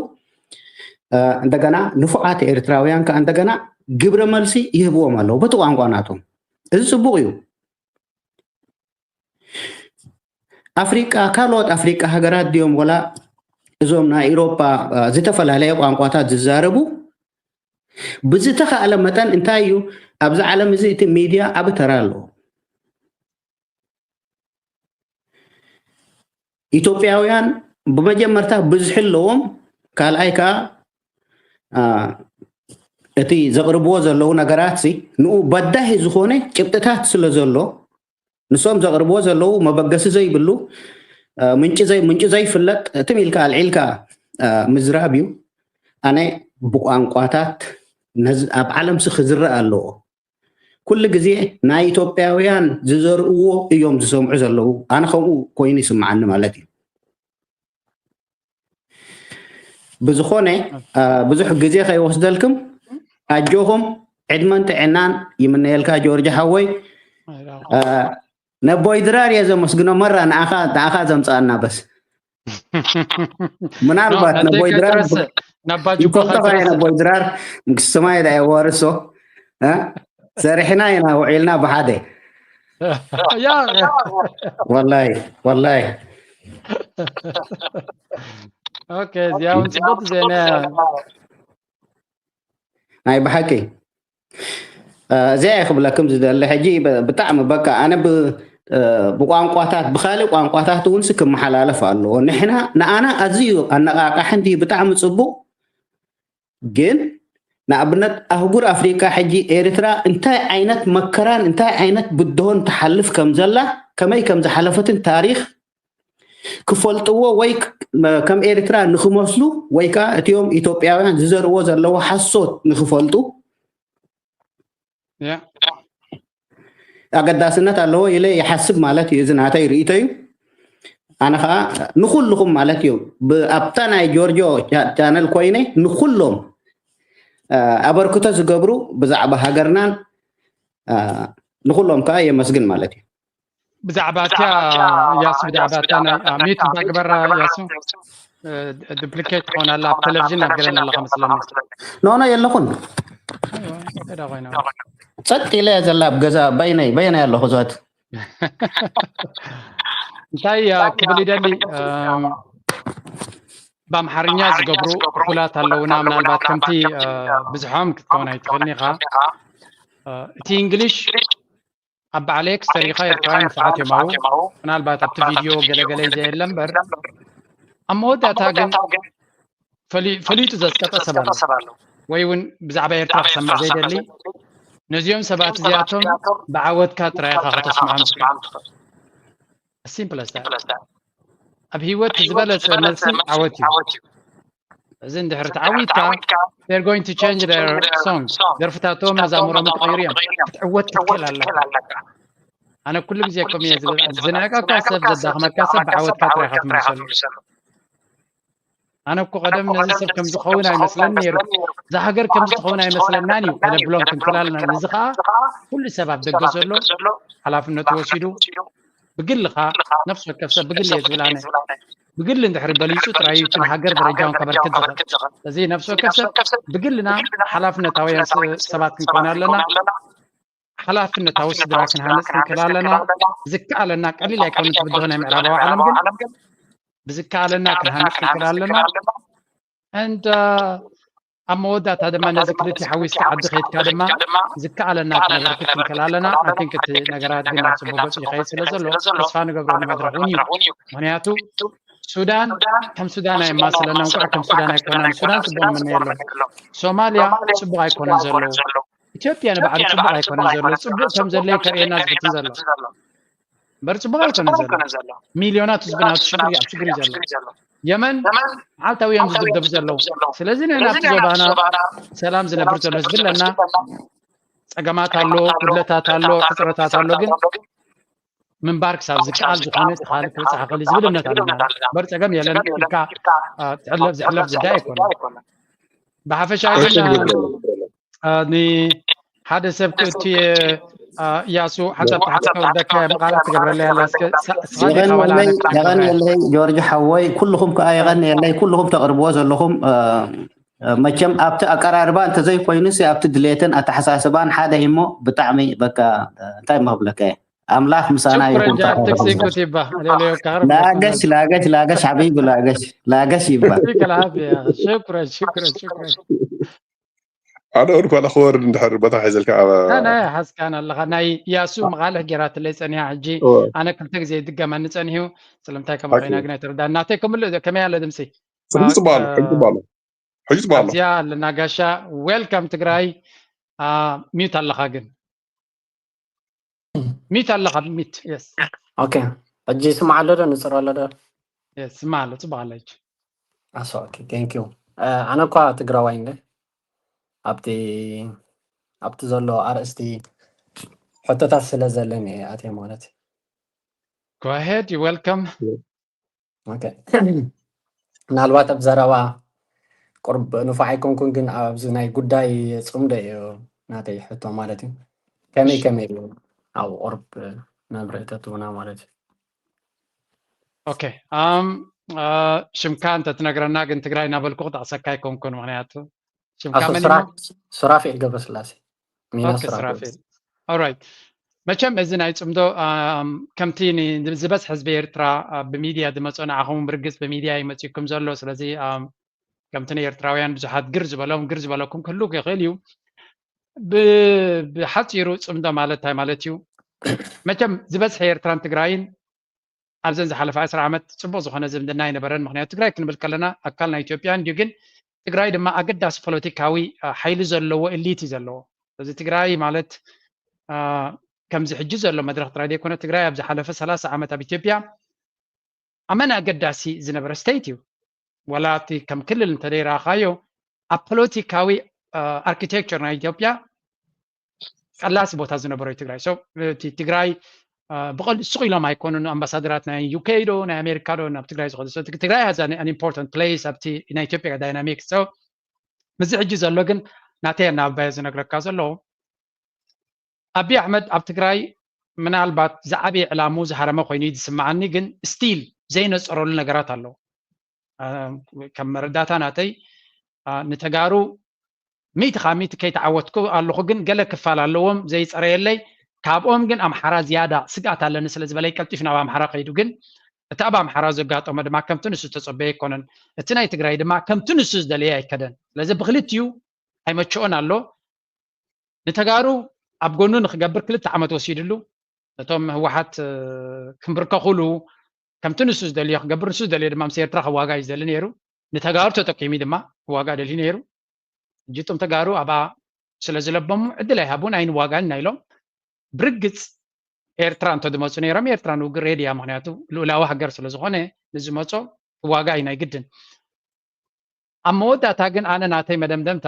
እንደገና ንፉዓት ኤርትራውያን ከዓ እንደገና ግብረ መልሲ ይህብዎም ኣለዉ በቲ ቋንቋ ናቶም። እዚ ፅቡቅ እዩ። ኣፍሪቃ ካልኦት ኣፍሪቃ ሃገራት ድዮም ወላ እዞም ናይ ኤሮፓ ዝተፈላለየ ቋንቋታት ዝዛረቡ ብዝተኻእለ መጠን እንታይ እዩ ኣብዚ ዓለም እዚ እቲ ሚድያ ዓቢ ተራ ኣለዎ። ኢትዮጵያውያን ብመጀመርታ ብዝሒ ኣለዎም፣ ካልኣይ ከዓ እቲ ዘቕርብዎ ዘለዉ ነገራት ንኡ በዳሂ ዝኾነ ጭብጥታት ስለ ዘሎ ንሶም ዘቕርብዎ ዘለዉ መበገሲ ዘይብሉ ምንጭ ዘይፍለጥ ትም ኢልካ ኣልዒልካ ምዝራብ እዩ። ኣነ ብቋንቋታት ኣብ ዓለምሲ ክዝረእ ኣለዎ። ኩሉ ግዜ ናይ ኢትዮጵያውያን ዝዘርእዎ እዮም ዝሰምዑ ዘለዉ። ኣነ ከምኡ ኮይኑ ይስምዓኒ ማለት እዩ። ብዝኾነ ብዙሕ ግዜ ከይወስደልክም ኣጆኹም ዕድመን ጥዕናን ይምነየልካ ጆርጅ ሓወይ። ነቦይ ድራር እየ ዘመስግኖ መራ ንኣኻ ዘምፅኣና በስ ምናልባት ነቦይ ድራር ይፈልጦ ከየ ነቦይ ድራር ምክስማይ ዳ የዋርሶ ሰሪሕና ኢና ውዒልና ብሓደ ያ ወላይ ወላይ ኦኬ እዚኣ እውን ፅቡቅ ዜና ናይ ብሓቂ እዚኣ እየ ክብለክም ዝደሊ ሕጂ ብጣዕሚ በቃ ኣነ ብቋንቋታት ብካልእ ቋንቋታት እውን ክመሓላለፍ ኣለዎ። ንሕና ንኣና ኣዝዩ ኣነቃቃሒ እንዲ ብጣዕሚ ፅቡቅ ግን ንኣብነት ኣህጉር ኣፍሪቃ ሕጂ ኤርትራ እንታይ ዓይነት መከራን እንታይ ዓይነት ብድሆን ትሓልፍ ከም ዘላ ከመይ ከም ዝሓለፈትን ታሪኽ ክፈልጥዎ ወይ ከም ኤርትራ ንክመስሉ ወይ ከዓ እቲኦም ኢትዮጵያውያን ዝዘርእዎ ዘለዎ ሓሶት ንክፈልጡ ኣገዳስነት ኣለዎ ኢለ ይሓስብ ማለት እዩ። እዚ ናተይ ርእይቶ እዩ። ኣነ ከዓ ንኩልኹም ማለት እዩ ኣብታ ናይ ጆርጆ ቻነል ኮይነ ንኩሎም ኣበርክቶ ዝገብሩ ብዛዕባ ሃገርናን ንኩሎም ከዓ የመስግን ማለት እዩ። ብዛዕባ እቲያ ያሱ ብዛዕባ እታ ናይ ሚዩት ባግበራ ያሱ ዱፕሊኬት ትኾን ኣላ ኣብ ቴሌቪዥን ኣብ ገለን ኣለኻ መስለኒ። ኖ ኖ የለኹን። እዳ ኮይና ጸጥ ኢለ እየ ዘላ ኣብ ገዛ በይነይ በይነይ ኣለኹ ዛት እንታይ ክብል ይደሊ ብኣምሓርኛ ዝገብሩ ክፉላት ኣለውና። ምናልባት ከምቲ ብዝሖም ክትከውን ኣይትኽእልን ኢኻ። እቲ እንግሊሽ ኣብ በዓል ኤክስ ተሪኻ ኤርትራውያን ንፉዓት እዮም ኣብኡ። ምናልባት ኣብቲ ቪድዮ ገለገለ ዘየለ እምበር ኣብ መወዳእታ ግን ፈሊጡ ዘስቀጠ ሰብ ኣሎ ወይ እውን ብዛዕባ ኤርትራ ክሰምዕ ዘይደሊ። ነዚኦም ሰባት እዚኣቶም ብዓወትካ ጥራይ ኢኻ ከተስምዖም ትኽእል። ሲምፕል ኣስ ኣብ ህይወት ዝበለፀ መልሲ ዓወት እዩ። እዚ እንድሕር ተዓዊትካ they're going to change their song ደርፍታቶም መዛሙሮም ክቐይሩ እዮም። ክትዕወት ትክእል ኣለካ። ኣነ ኩሉ ግዜ ከም እየ ዝብል ዝንዕቀካ ሰብ ዘዳኽመካ ሰብ ብዓወትካ ጥራይ ኢኻ ትምልሰሉ። ኣነ እኮ ቀደም ነዚ ሰብ ከም ዝኸውን ኣይመስለን ነይሩ። እዛ ሃገር ከም ዝትኸውን ኣይመስለናን እዩ ከነብሎም ክንክላልና። ነዚ ከዓ ኩሉ ሰብ ኣብ ደገ ዘሎ ሓላፍነቱ ወሲዱ ብግልኻ ነፍሲ ወከፍ ሰብ ብግል እየ ዝብል ኣነ ብግል እንድሕሪ በሊፁ ጥራይ እዩ እቲ ንሃገር ደረጃውን ከበርክት ዝኽእል። ስለዚ ነፍሲ ወከፍ ሰብ ብግልና ሓላፍነታውያን ሰባት ክንኮን ኣለና። ሓላፍነታዊ ስድራ ክንሃንፅ ክንክእል ኣለና። ዝከኣለና ቀሊል ኣይኮነ ትብድሆ ናይ ምዕራባዊ ዓለም ግን ብዝከኣለና ክንሃንፅ ክንክእል ኣለና። And ኣብ መወዳእታ ድማ ነዚ ክልቲ ሓዊስካ ዓዲ ከይድካ ድማ ዝከኣለና ክነበርክት ክንክእል ኣለና። ኣቲንክ እቲ ነገራት ግን ናብ ፅቡቅ ገፅ ይኸይድ ስለ ዘሎ ተስፋ ንገብረሉ መድረክ እውን እዩ። ምክንያቱ ሱዳን ከም ሱዳን ኣይማስለና እንኳዕ ከም ሱዳን ኣይኮናን። ሱዳን ፅቡቅ ንምነየሎም። ሶማልያ ፅቡቅ ኣይኮነን ዘለዉ። ኢትዮጵያ ንባዕሉ ፅቡቅ ኣይኮነን ዘሎ። ፅቡቅ ከም ዘለ ከርእየና ዝፍትን ዘሎ። እምበር ፅቡቅ ኣይኮነን ዘሎ። ሚልዮናት ህዝብና ሽግሪ ኣብ ሽግሪ ዘሎ። የመን መዓልታዊ እዮም ዝድብደቡ ዘለዉ። ስለዚ ንሕና ኣብቲ ዞባና ሰላም ዝነብር ዘሎ ህዝቢ ኣለና። ፀገማት ኣሎ፣ ጉድለታት ኣሎ፣ ሕፅረታት ኣሎ። ግን ምንባር ክሳብ ዝከኣል ዝኾነ ተኻሊ ክበፅሓ ክእል ዝብል እምነት ኣለና። እምበር ፀገም የለን ኢልካ ዝሕለፍ ዝሕለፍ ጉዳይ ኣይኮነን። ብሓፈሻ ግን ንሓደ ሰብ ክእቱ እያሱ ሓንሳብ ታሕቲ ከወርደካ ምቃላት ትገብረለይ ኣላ። እስከ ስኻ ዲኻ ዋላ ኣነ ክገብረ? የቐንየለይ ጆርጅ ሓወይ፣ ኩልኹም ከዓ የቐንየለይ። ኩልኹም ተቕርብዎ ዘለኹም መቸም ኣብቲ ኣቀራርባ እንተዘይኮይኑስ ኣብቲ ድሌትን ኣተሓሳስባን ሓደ እሞ ብጣዕሚ በቃ እንታይ መብለከ ኣምላኽ ምሳና ሽኩረን ይኹን። ጃር ትክሲኩት ይባ ሌሎዮ ካር ላገሽ ላገሽ ላገሽ ሓቢቢ ላገሽ ላገሽ ይባ ይከላሃብ ሽኩረን ሽኩረን ሽኩረን ኣነ እውን ኳላ ክወርድ እንድሕር ቦታ ሒዘልካ ኣብ ናይ ሓስካን ኣለኻ ናይ ያሱ መቓልሕ ጌራትለይ ፀኒሓ ሕጂ ኣነ ክልተ ግዜ ይድገመኒ ፀኒሑ ስለምንታይ ከም ኮይና ግን ኣይተረዳን ናተይ ከምሉ ከመይ ኣለ ድምፂ ሕጂ ፅቡቅ ኣሎ ሕጂ ፅቡቅ ኣሎ ሕጂ ፅቡቅ ኣሎ ኣብዚኣ ኣለና ጋሻ ዌልካም ትግራይ ሚዩት ኣለኻ ግን ሚት ኣለኻ ሚት የስ ኦኬ ሕጂ ስማዕ ኣሎ ዶ ንፅር ኣሎ ዶ የስ ስማ ኣሎ ፅቡቅ ኣለ ሕጂ ኣሶ ኦኬ ቴንክ ዩ ኣነ እኳ ትግራዋይ እንደ ኣብቲ ኣብቲ ዘሎ ኣርእስቲ ሕቶታት ስለ ዘለኒ እየ ኣትየ ማለት go ahead you welcome ኦኬ ምናልባት ኣብ ዘረባ ቁርብ ንፉዕ ኣይኮንኩን ግን ኣብዚ ናይ ጉዳይ ፅምዶ እዩ ናተይ ሕቶ ማለት እዩ ከመይ ከመይ እዩ ኣብ ቁርብ መምርሒ ተትቡና ማለት እዩ ኦኬ ኣም ሽምካ እንተትነግረና ግን ትግራይ እናበልኩ ክጠቕሰካ ኣይኮንኩን ምክንያቱ ሽምካ ኣቶ መን ሱራ- እዩ? ሱራፌል ገብረስላሴ ሚና ኦኬ ሱራፌል ሱራፌል ኦራይት መቸም እዚ ናይ ፅምዶ ኣም፣ ከምቲ ን- ዝበዝሕ ህዝቢ ኤርትራ ኣ፣ ብሚድያ ዝመፅኦ ንዓኹም ብርግፅ ብሚድያ ይመፅኩም ዘሎ ስለዚ ኣም፣ ከምቲ ንኤርትራውያን ብዙሓት ግር ዝበሎም ግር ዝበለኩም ክህሉ ይኽእል እዩ ብ- ብሓፂሩ ፅምዶ ማለት እንታይ ማለት እዩ መቸም ዝበዝሐ ኤርትራን ትግራይን ኣብዘን ዝሓለፈ ዕስራ ዓመት ፅቡቅ ዝኾነ ዝምድና ኣይነበረን ምክንያቱ ትግራይ ክንብል ከለና ኣካል ናይ ኢትዮጵያ እንድዩ ግን ትግራይ ድማ ኣገዳሲ ፖለቲካዊ ሓይሊ ዘለዎ ኤሊት እዩ ዘለዎ እዚ ትግራይ ማለት ከምዚ ሕጂ ዘሎ መድረክ ጥራይ ዘይኮነ ትግራይ ኣብ ዝሓለፈ ሰላሳ ዓመት ኣብ ኢትዮጵያ ኣመን ኣገዳሲ ዝነበረ ስቴት እዩ ዋላ እቲ ከም ክልል እንተደይረኣኻዮ ኣብ ፖለቲካዊ ኣርኪቴክቸር ናይ ኢትዮጵያ ቀላሲ ቦታ ዝነበሮ እዩ ትግራይ so እቲ ትግራይ ብቐል ሱቕ ኢሎም ኣይኮኑን ኣምባሳደራት ናይ ዩኬ ዶ ናይ ኣሜሪካ ዶ ናብ ትግራይ ዝኸዱ ትግራይ has an important place ኣብቲ ናይ ኢትዮጵያ ዳይናሚክስ so ምዚ ሕጂ ዘሎ ግን ናተይ ኣናብባዮ ዝነግረካ ዘለዉ ኣቢ ኣሕመድ ኣብ ትግራይ ምናልባት ዝዓበየ ዕላሙ ዝሃረመ ኮይኑ እዩ ዝስምዓኒ፣ ግን ስቲል ዘይነፀረሉ ነገራት ኣለዉ። ከም መረዳእታ ናተይ ንተጋሩ ሚእቲ ካብ ሚእቲ ከይተዓወትኩ ኣለኹ፣ ግን ገለ ክፋል ኣለዎም ዘይፀረየለይ። ካብኦም ግን ኣምሓራ ዝያዳ ስግኣት ኣለኒ ስለ ዝበለይ ቀልጢፉ ናብ ኣምሓራ ከይዱ። ግን እቲ ኣብ ኣምሓራ ዘጋጠመ ድማ ከምቲ ንሱ ዝተፀበየ ኣይኮነን። እቲ ናይ ትግራይ ድማ ከምቲ ንሱ ዝደለየ ኣይከደን። ስለዚ ብክልቲኡ ኣይመቸኦን ኣሎ። ንተጋሩ ኣብ ጎኑ ንክገብር ክልተ ዓመት ወሲድሉ። ነቶም ህወሓት ክንብርከኹሉ ከምቲ ንሱ ዝደልዮ ክገብር፣ ንሱ ዝደልዮ ድማ ምስ ኤርትራ ክዋጋ እዩ ዝደሊ ነይሩ። ንተጋሩ ተጠቂሚ ድማ ክዋጋ ደልዩ ነይሩ። እጅቶም ተጋሩ ኣብኣ ስለ ዝለበሙ ዕድል ኣይሃቡን ኣይንዋጋን ኢና ኢሎም። ብርግፅ ኤርትራ እንተድመፁ ነይሮም ኤርትራ ንውግእ ሬድያ፣ ምክንያቱ ልኡላዊ ሃገር ስለ ዝኾነ ንዝመፆ ክዋጋ እዩ ናይ ግድን። ኣብ መወዳእታ ግን ኣነ ናተይ መደምደምታ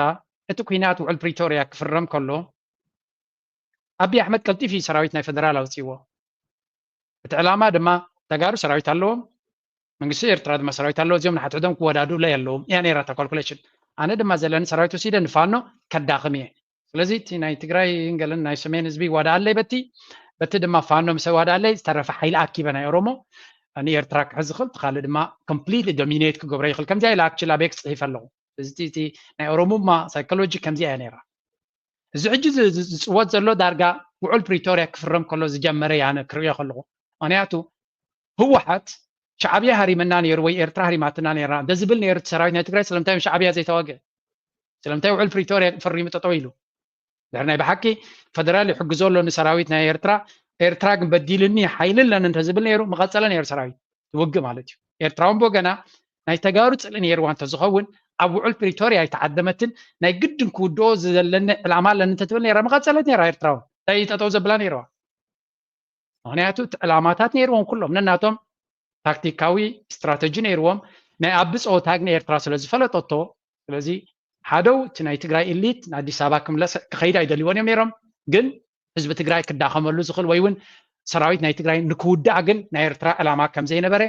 እቲ ኩናት ውዕል ፕሪቶርያ ክፍረም ከሎ ኣብይ ኣሕመድ ቀልጢፉ እዩ ሰራዊት ናይ ፈደራል ኣውፅእዎ። እቲ ዕላማ ድማ ተጋሩ ሰራዊት ኣለዎም፣ መንግስቲ ኤርትራ ድማ ሰራዊት ኣለዎ። እዚኦም ንሓድሕዶም ክወዳድሩ ኣለዎም እያ ነይራ እታ ካልኩሌሽን። ኣነ ድማ ዘለኒ ሰራዊት ወሲደ ንፋኖ ከዳኽም እየ። ስለዚ እቲ ናይ ትግራይ ገለን ናይ ሰሜን ህዝቢ ይዋዳኣለይ በቲ በቲ ድማ ፋኖ ምስ ዋዳኣለይ ዝተረፈ ሓይሊ ኣኪበ ናይ ኦሮሞ ንኤርትራ ክሕዝ ዝኽእል፣ እቲ ካልእ ድማ ኮምፕሊትሊ ዶሚኔት ክገብሮ ይኽእል። ከምዚኣ ኢለ ኣክቹሊ ኣብ ኤክስ ፅሒፈ ኣለኹ። እዚ እቲ ናይ ኦሮሙማ ሳይኮሎጂ ከምዚኣ እያ ነይራ። እዚ ሕጂ ዝፅወት ዘሎ ዳርጋ ውዕል ፕሪቶርያ ክፍረም ከሎ ዝጀመረ እየ ኣነ ክርእዮ ከለኹ። ምክንያቱ ህወሓት ሻዕብያ ሃሪመና ነይሩ ወይ ኤርትራ ሃሪማትና ነይራ እንተዝብል ነይሩ እቲ ሰራዊት ናይ ትግራይ ስለምንታይ ሻዕብያ ዘይተዋግእ? ስለምንታይ ውዕል ፕሪቶርያ ፈሪሙ ጠጠው ኢሉ? ድሕሪ ናይ ብሓቂ ፈደራል ይሕግዞ ኣሎ ንሰራዊት ናይ ኤርትራ፣ ኤርትራ ግን በዲልኒ ሓይሊ ኣለኒ እንተዝብል ነይሩ መቐጸለ ነይሩ ሰራዊት ትውግእ ማለት እዩ። ኤርትራ እውን ብወገና ናይ ተጋሩ ጽልኢ ነይርዋ እንተዝኸውን ኣብ ውዕል ፕሪቶርያ ኣይተዓደመትን። ናይ ግድን ክውድኦ ዘለኒ ዕላማ ኣለኒ እንተትብል ነይራ መቐጸለት ነይራ ኤርትራ እውን እንታይ ጠጠው ዘብላ ነይርዋ? ምክንያቱ እቲ ዕላማታት ነይርዎም ኩሎም ነናቶም ታክቲካዊ ስትራተጂ ነይርዎም። ናይ ኣቢ ጸወታ ግን ኤርትራ ስለ ዝፈለጠቶ ስለዚ ሓደው እቲ ናይ ትግራይ ኢሊት ንኣዲስ ኣበባ ክምለስ ክኸይድ ኣይደልይዎን እዮም ነይሮም። ግን ህዝቢ ትግራይ ክዳኸመሉ ዝኽእል ወይ እውን ሰራዊት ናይ ትግራይ ንክውዳእ ግን ናይ ኤርትራ ዕላማ ከም ዘይነበረ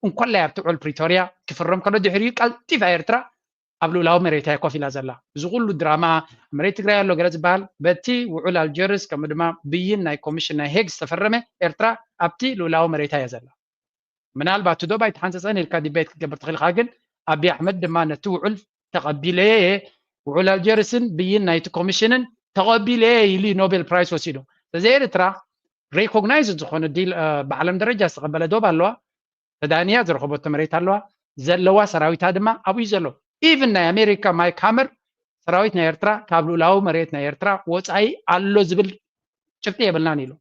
እንኮላይ ኣብቲ ውዕል ፕሪቶርያ ክፍረም ከሎ ድሕሪኡ ቀልጢፋ ኤርትራ ኣብ ልኡላዊ መሬታ እያ ኮፍ ኢላ ዘላ። እዚ ኩሉ ድራማ መሬት ትግራይ ኣሎ ገለ ዝበሃል በቲ ውዑል ኣልጀርስ ከምኡ ድማ ብይን ናይ ኮሚሽን ናይ ሄግ ዝተፈረመ ኤርትራ ኣብቲ ልኡላዊ መሬታ እያ ዘላ። ምናልባት እቲ ዶብ ኣይተሓንፀፀን ኢልካ ዲቤት ክትገብር ትኽእል ኢኻ፣ ግን ኣብይ ኣሕመድ ድማ ነቲ ውዑል ተቐቢለየ እየ፣ ውዑል ኣልጀርስን ብይን ናይቲ ኮሚሽንን ተቐቢለየ ኢሉ እዩ ኖቤል ፕራይስ ወሲዱ። ስለዚ ኤርትራ ሬኮግናይዝ ዝኾነ ዲል ብዓለም ደረጃ ዝተቐበለ ዶብ ኣለዋ። ተዳንያ ዝረኸበቶ መሬት ኣለዋ። ዘለዋ ሰራዊታ ድማ ኣብኡ እዩ ዘሎ። ኢቭን ናይ ኣሜሪካ ማይክ ሃመር ሰራዊት ናይ ኤርትራ ካብ ልኡላዊ መሬት ናይ ኤርትራ ወፃኢ ኣሎ ዝብል ጭብጢ የብልናን ኢሉ።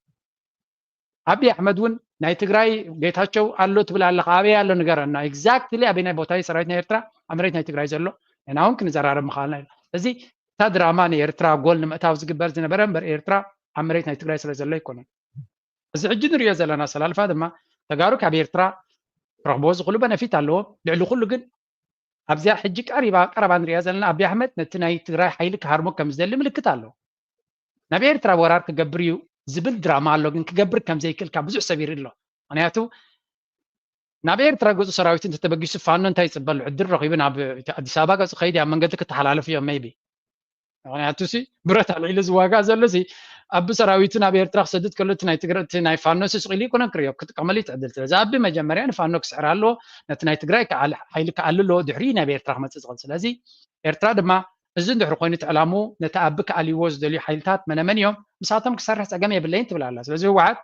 ኣብይ ኣሕመድ እውን ናይ ትግራይ ጌታቸው ኣሎ ትብል ኣለካ፣ ኣበይ ኣሎ ንገረና፣ ኤግዛክትሊ ኣበይ ናይ ቦታ እዩ ሰራዊት ናይ ኤርትራ ኣብ መሬት ናይ ትግራይ ዘሎ፣ ንሕና እውን ክንዘራረብ ምኽኣልና ኢሉ። ስለዚ እታ ድራማ ንኤርትራ ጎል ንምእታው ዝግበር ዝነበረ እምበር ኤርትራ ኣብ መሬት ናይ ትግራይ ስለ ዘሎ ኣይኮነን። እዚ ሕጂ ንሪኦ ዘለና ኣሰላልፋ ድማ ተጋሩ ካብ ኤርትራ ክረኽብዎ ዝኽእሉ በነፊት ኣለዎም። ልዕሊ ኩሉ ግን ኣብዚኣ ሕጂ ቀሪባ ቀረባ ንሪኣ ዘለና ኣብይ ኣሕመድ ነቲ ናይ ትግራይ ሓይሊ ክሃርሞ ከም ዝደሊ ምልክት ኣሎ። ናብ ኤርትራ ወራር ክገብር እዩ ዝብል ድራማ ኣሎ፣ ግን ክገብር ከም ዘይክእል ካብ ብዙሕ ሰብ ይርኢ ኣሎ። ምክንያቱ ናብ ኤርትራ ገፁ ሰራዊት እንተተበጊሱ ፋኖ እንታይ ይፅበሉ? ዕድል ረኺቡ ናብ ኣዲስ ኣበባ ገፁ ከይድ ኣብ መንገዲ ክተሓላለፉ እዮም ሜይቢ። ምክንያቱ ሲ ብረት ኣልዒሉ ዝዋጋእ ዘሎ ሲ ኣብ ሰራዊቱ ናብ ኤርትራ ክሰድድ ከሎ እቲ ናይ ትግረ እቲ ናይ ፋኖ ሲ ስቕ ኢሉ ይኮነን ክርእዮ ክጥቀመሉ ይትዕድል። ስለዚ ኣብ መጀመርያ ንፋኖ ክስዕር ኣለዎ፣ ነቲ ናይ ትግራይ ክዓል ሓይሊ ክኣሊ ኣለዎ፣ ድሕሪ ናብ ኤርትራ ክመፅእ ዝኽእል። ስለዚ ኤርትራ ድማ እዚ እንድሕር ኮይኑ እቲ ዕላምኡ ነቲ ኣብ ክኣልይዎ ዝደልዩ ሓይልታት መነመን እዮም፣ ምሳቶም ክሰርሕ ፀገም የብለይን ትብል ኣላ። ስለዚ ህወሓት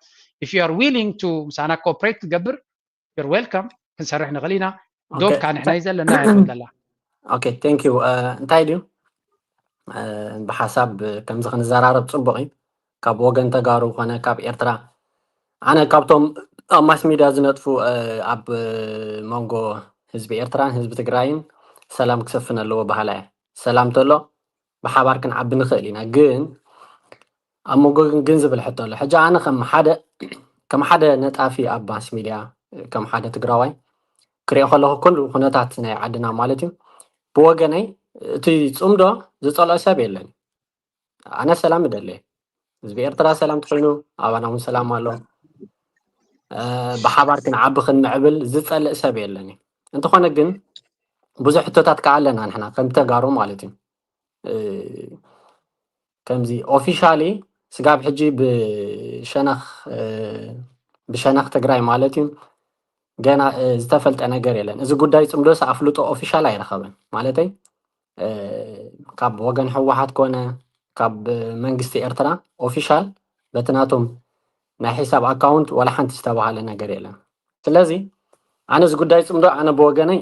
if you are willing to ምሳና ኮኦፕሬት ክትገብር you're welcome፣ ክንሰርሕ ንኽእል ኢና። ዶብ ካ ንሕና እዩ ዘለና ይብል ዘላ። ኦኬ ቴንክ ዩ። እንታይ ድዩ ብሓሳብ ከምዚ ክንዘራረብ ፅቡቅ እዩ። ካብ ወገን ተጋሩ ኮነ ካብ ኤርትራ ኣነ ካብቶም ኣብ ማስ ሚድያ ዝነጥፉ ኣብ መንጎ ህዝቢ ኤርትራን ህዝቢ ትግራይን ሰላም ክሰፍን ኣለዎ በሃላ እየ። ሰላም ተሎ ብሓባር ክንዓቢ ንኽእል ኢና። ግን ኣብ መንጎ ግን ግን ዝብል ሕቶ ኣሎ። ሕጂ ኣነ ከም ሓደ ከም ሓደ ነጣፊ ኣብ ማስ ሚድያ ከም ሓደ ትግራዋይ ክሪኦ ከለኹ ኩሉ ኩነታት ናይ ዓድና ማለት እዩ ብወገነይ እቲ ፅምዶ ዝፀልኦ ሰብ የለን። ኣነ ሰላም እደሊ ህዝቢ ኤርትራ ሰላም ትኮይኑ ኣባና እውን ሰላም ኣሎ። ብሓባር ክንዓቢ ክንምዕብል ዝፀልእ ሰብ የለን። እንተኾነ ግን ብዙሕ ሕቶታት ከዓ ኣለና ንሕና ከም ተጋሩ ማለት እዩ። ከምዚ ኦፊሻሊ ስጋብ ሕጂ ብሸነኽ ብሸነኽ ትግራይ ማለት እዩ ገና ዝተፈልጠ ነገር የለን። እዚ ጉዳይ ፅምዶስ ኣፍልጦ ኦፊሻል ኣይረኸበን ማለተይ ካብ ወገን ህወሓት ኮነ ካብ መንግስቲ ኤርትራ ኦፊሻል በቲ ናቶም ናይ ሒሳብ ኣካውንት ዋላ ሓንቲ ዝተባሃለ ነገር የለን። ስለዚ ኣነ እዚ ጉዳይ ፅምዶ ኣነ ብወገነይ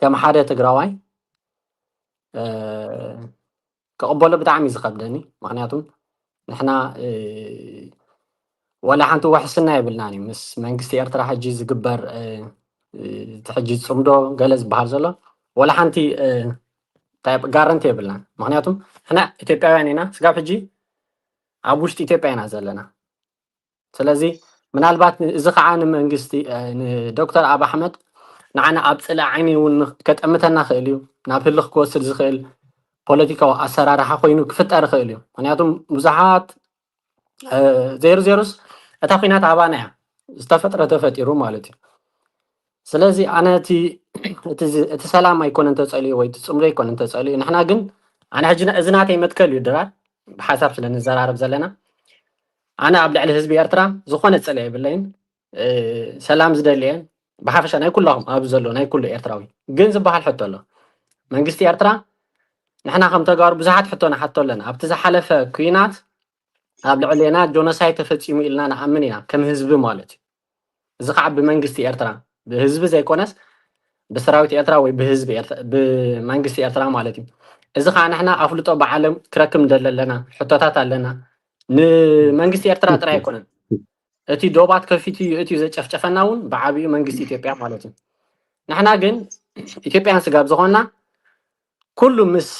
ከም ሓደ ትግራዋይ ክቕበሎ ብጣዕሚ እዩ ዝኸብደኒ። ምክንያቱም ንሕና ዋላ ሓንቲ ውሕስና የብልናን እዩ ምስ መንግስቲ ኤርትራ ሕጂ ዝግበር እቲ ሕጂ ፅምዶ ገለ ዝበሃል ዘሎ ዋላ ሓንቲ ጋረንቲ የብልናን። ምክንያቱም ንሕና ኢትዮጵያውያን ኢና፣ ስጋብ ሕጂ ኣብ ውሽጢ ኢትዮጵያ ኢና ዘለና። ስለዚ ምናልባት እዚ ከዓ ንመንግስቲ ንዶክተር ኣብ ኣሕመድ ንዓና ኣብ ፅላእ ዓይኒ እውን ከጠምተና ክእል እዩ፣ ናብ ህልኽ ክወስድ ዝኽእል ፖለቲካዊ ኣሰራርሓ ኮይኑ ክፍጠር ይኽእል እዩ። ምክንያቱም ብዙሓት ዜሩ ዜሩስ እታ ኩናት ኣባና እያ ዝተፈጥረ ተፈጢሩ ማለት እዩ። ስለዚ ኣነ እቲ ሰላም ኣይኮነን ተፀልዩ ወይ እቲ ፅምዶ ኣይኮነን ተፀልዩ። ንሕና ግን ኣነ ሕጂ እዚ ናተይ መትከል እዩ ድራር ብሓሳብ ስለ ንዘራረብ ዘለና ኣነ ኣብ ልዕሊ ህዝቢ ኤርትራ ዝኾነ ፅለ የብለይን። ሰላም ዝደልየን ብሓፈሻ ናይ ኩላኹም ኣብ ዘሎ ናይ ኩሉ ኤርትራዊ ግን ዝበሃል ሕቶ ኣሎ። መንግስቲ ኤርትራ ንሕና ከም ተጋሩ ብዙሓት ሕቶ ንሓቶ ኣለና። ኣብቲ ዝሓለፈ ኩናት ኣብ ልዕሌና ጆኖሳይድ ተፈፂሙ ኢልና ንኣምን ኢና ከም ህዝቢ ማለት እዩ። እዚ ከዓ ብመንግስቲ ኤርትራ ብህዝቢ ዘይኮነስ ብሰራዊት ኤርትራ ወይ ብህዝቢ ብመንግስቲ ኤርትራ ማለት እዩ። እዚ ከዓ ንሕና ኣፍልጦ ብዓለም ክረክብ እንደለለና ሕቶታት ኣለና። ንመንግስቲ ኤርትራ ጥራይ ኣይኮነን እቲ ዶባት ከፊቱ እዩ እትዩ ዘጨፍጨፈና እውን ብዓብዩ መንግስቲ ኢትዮጵያ ማለት እዩ። ንሕና ግን ኢትዮጵያን ስጋብ ዝኾንና ኩሉ ምስ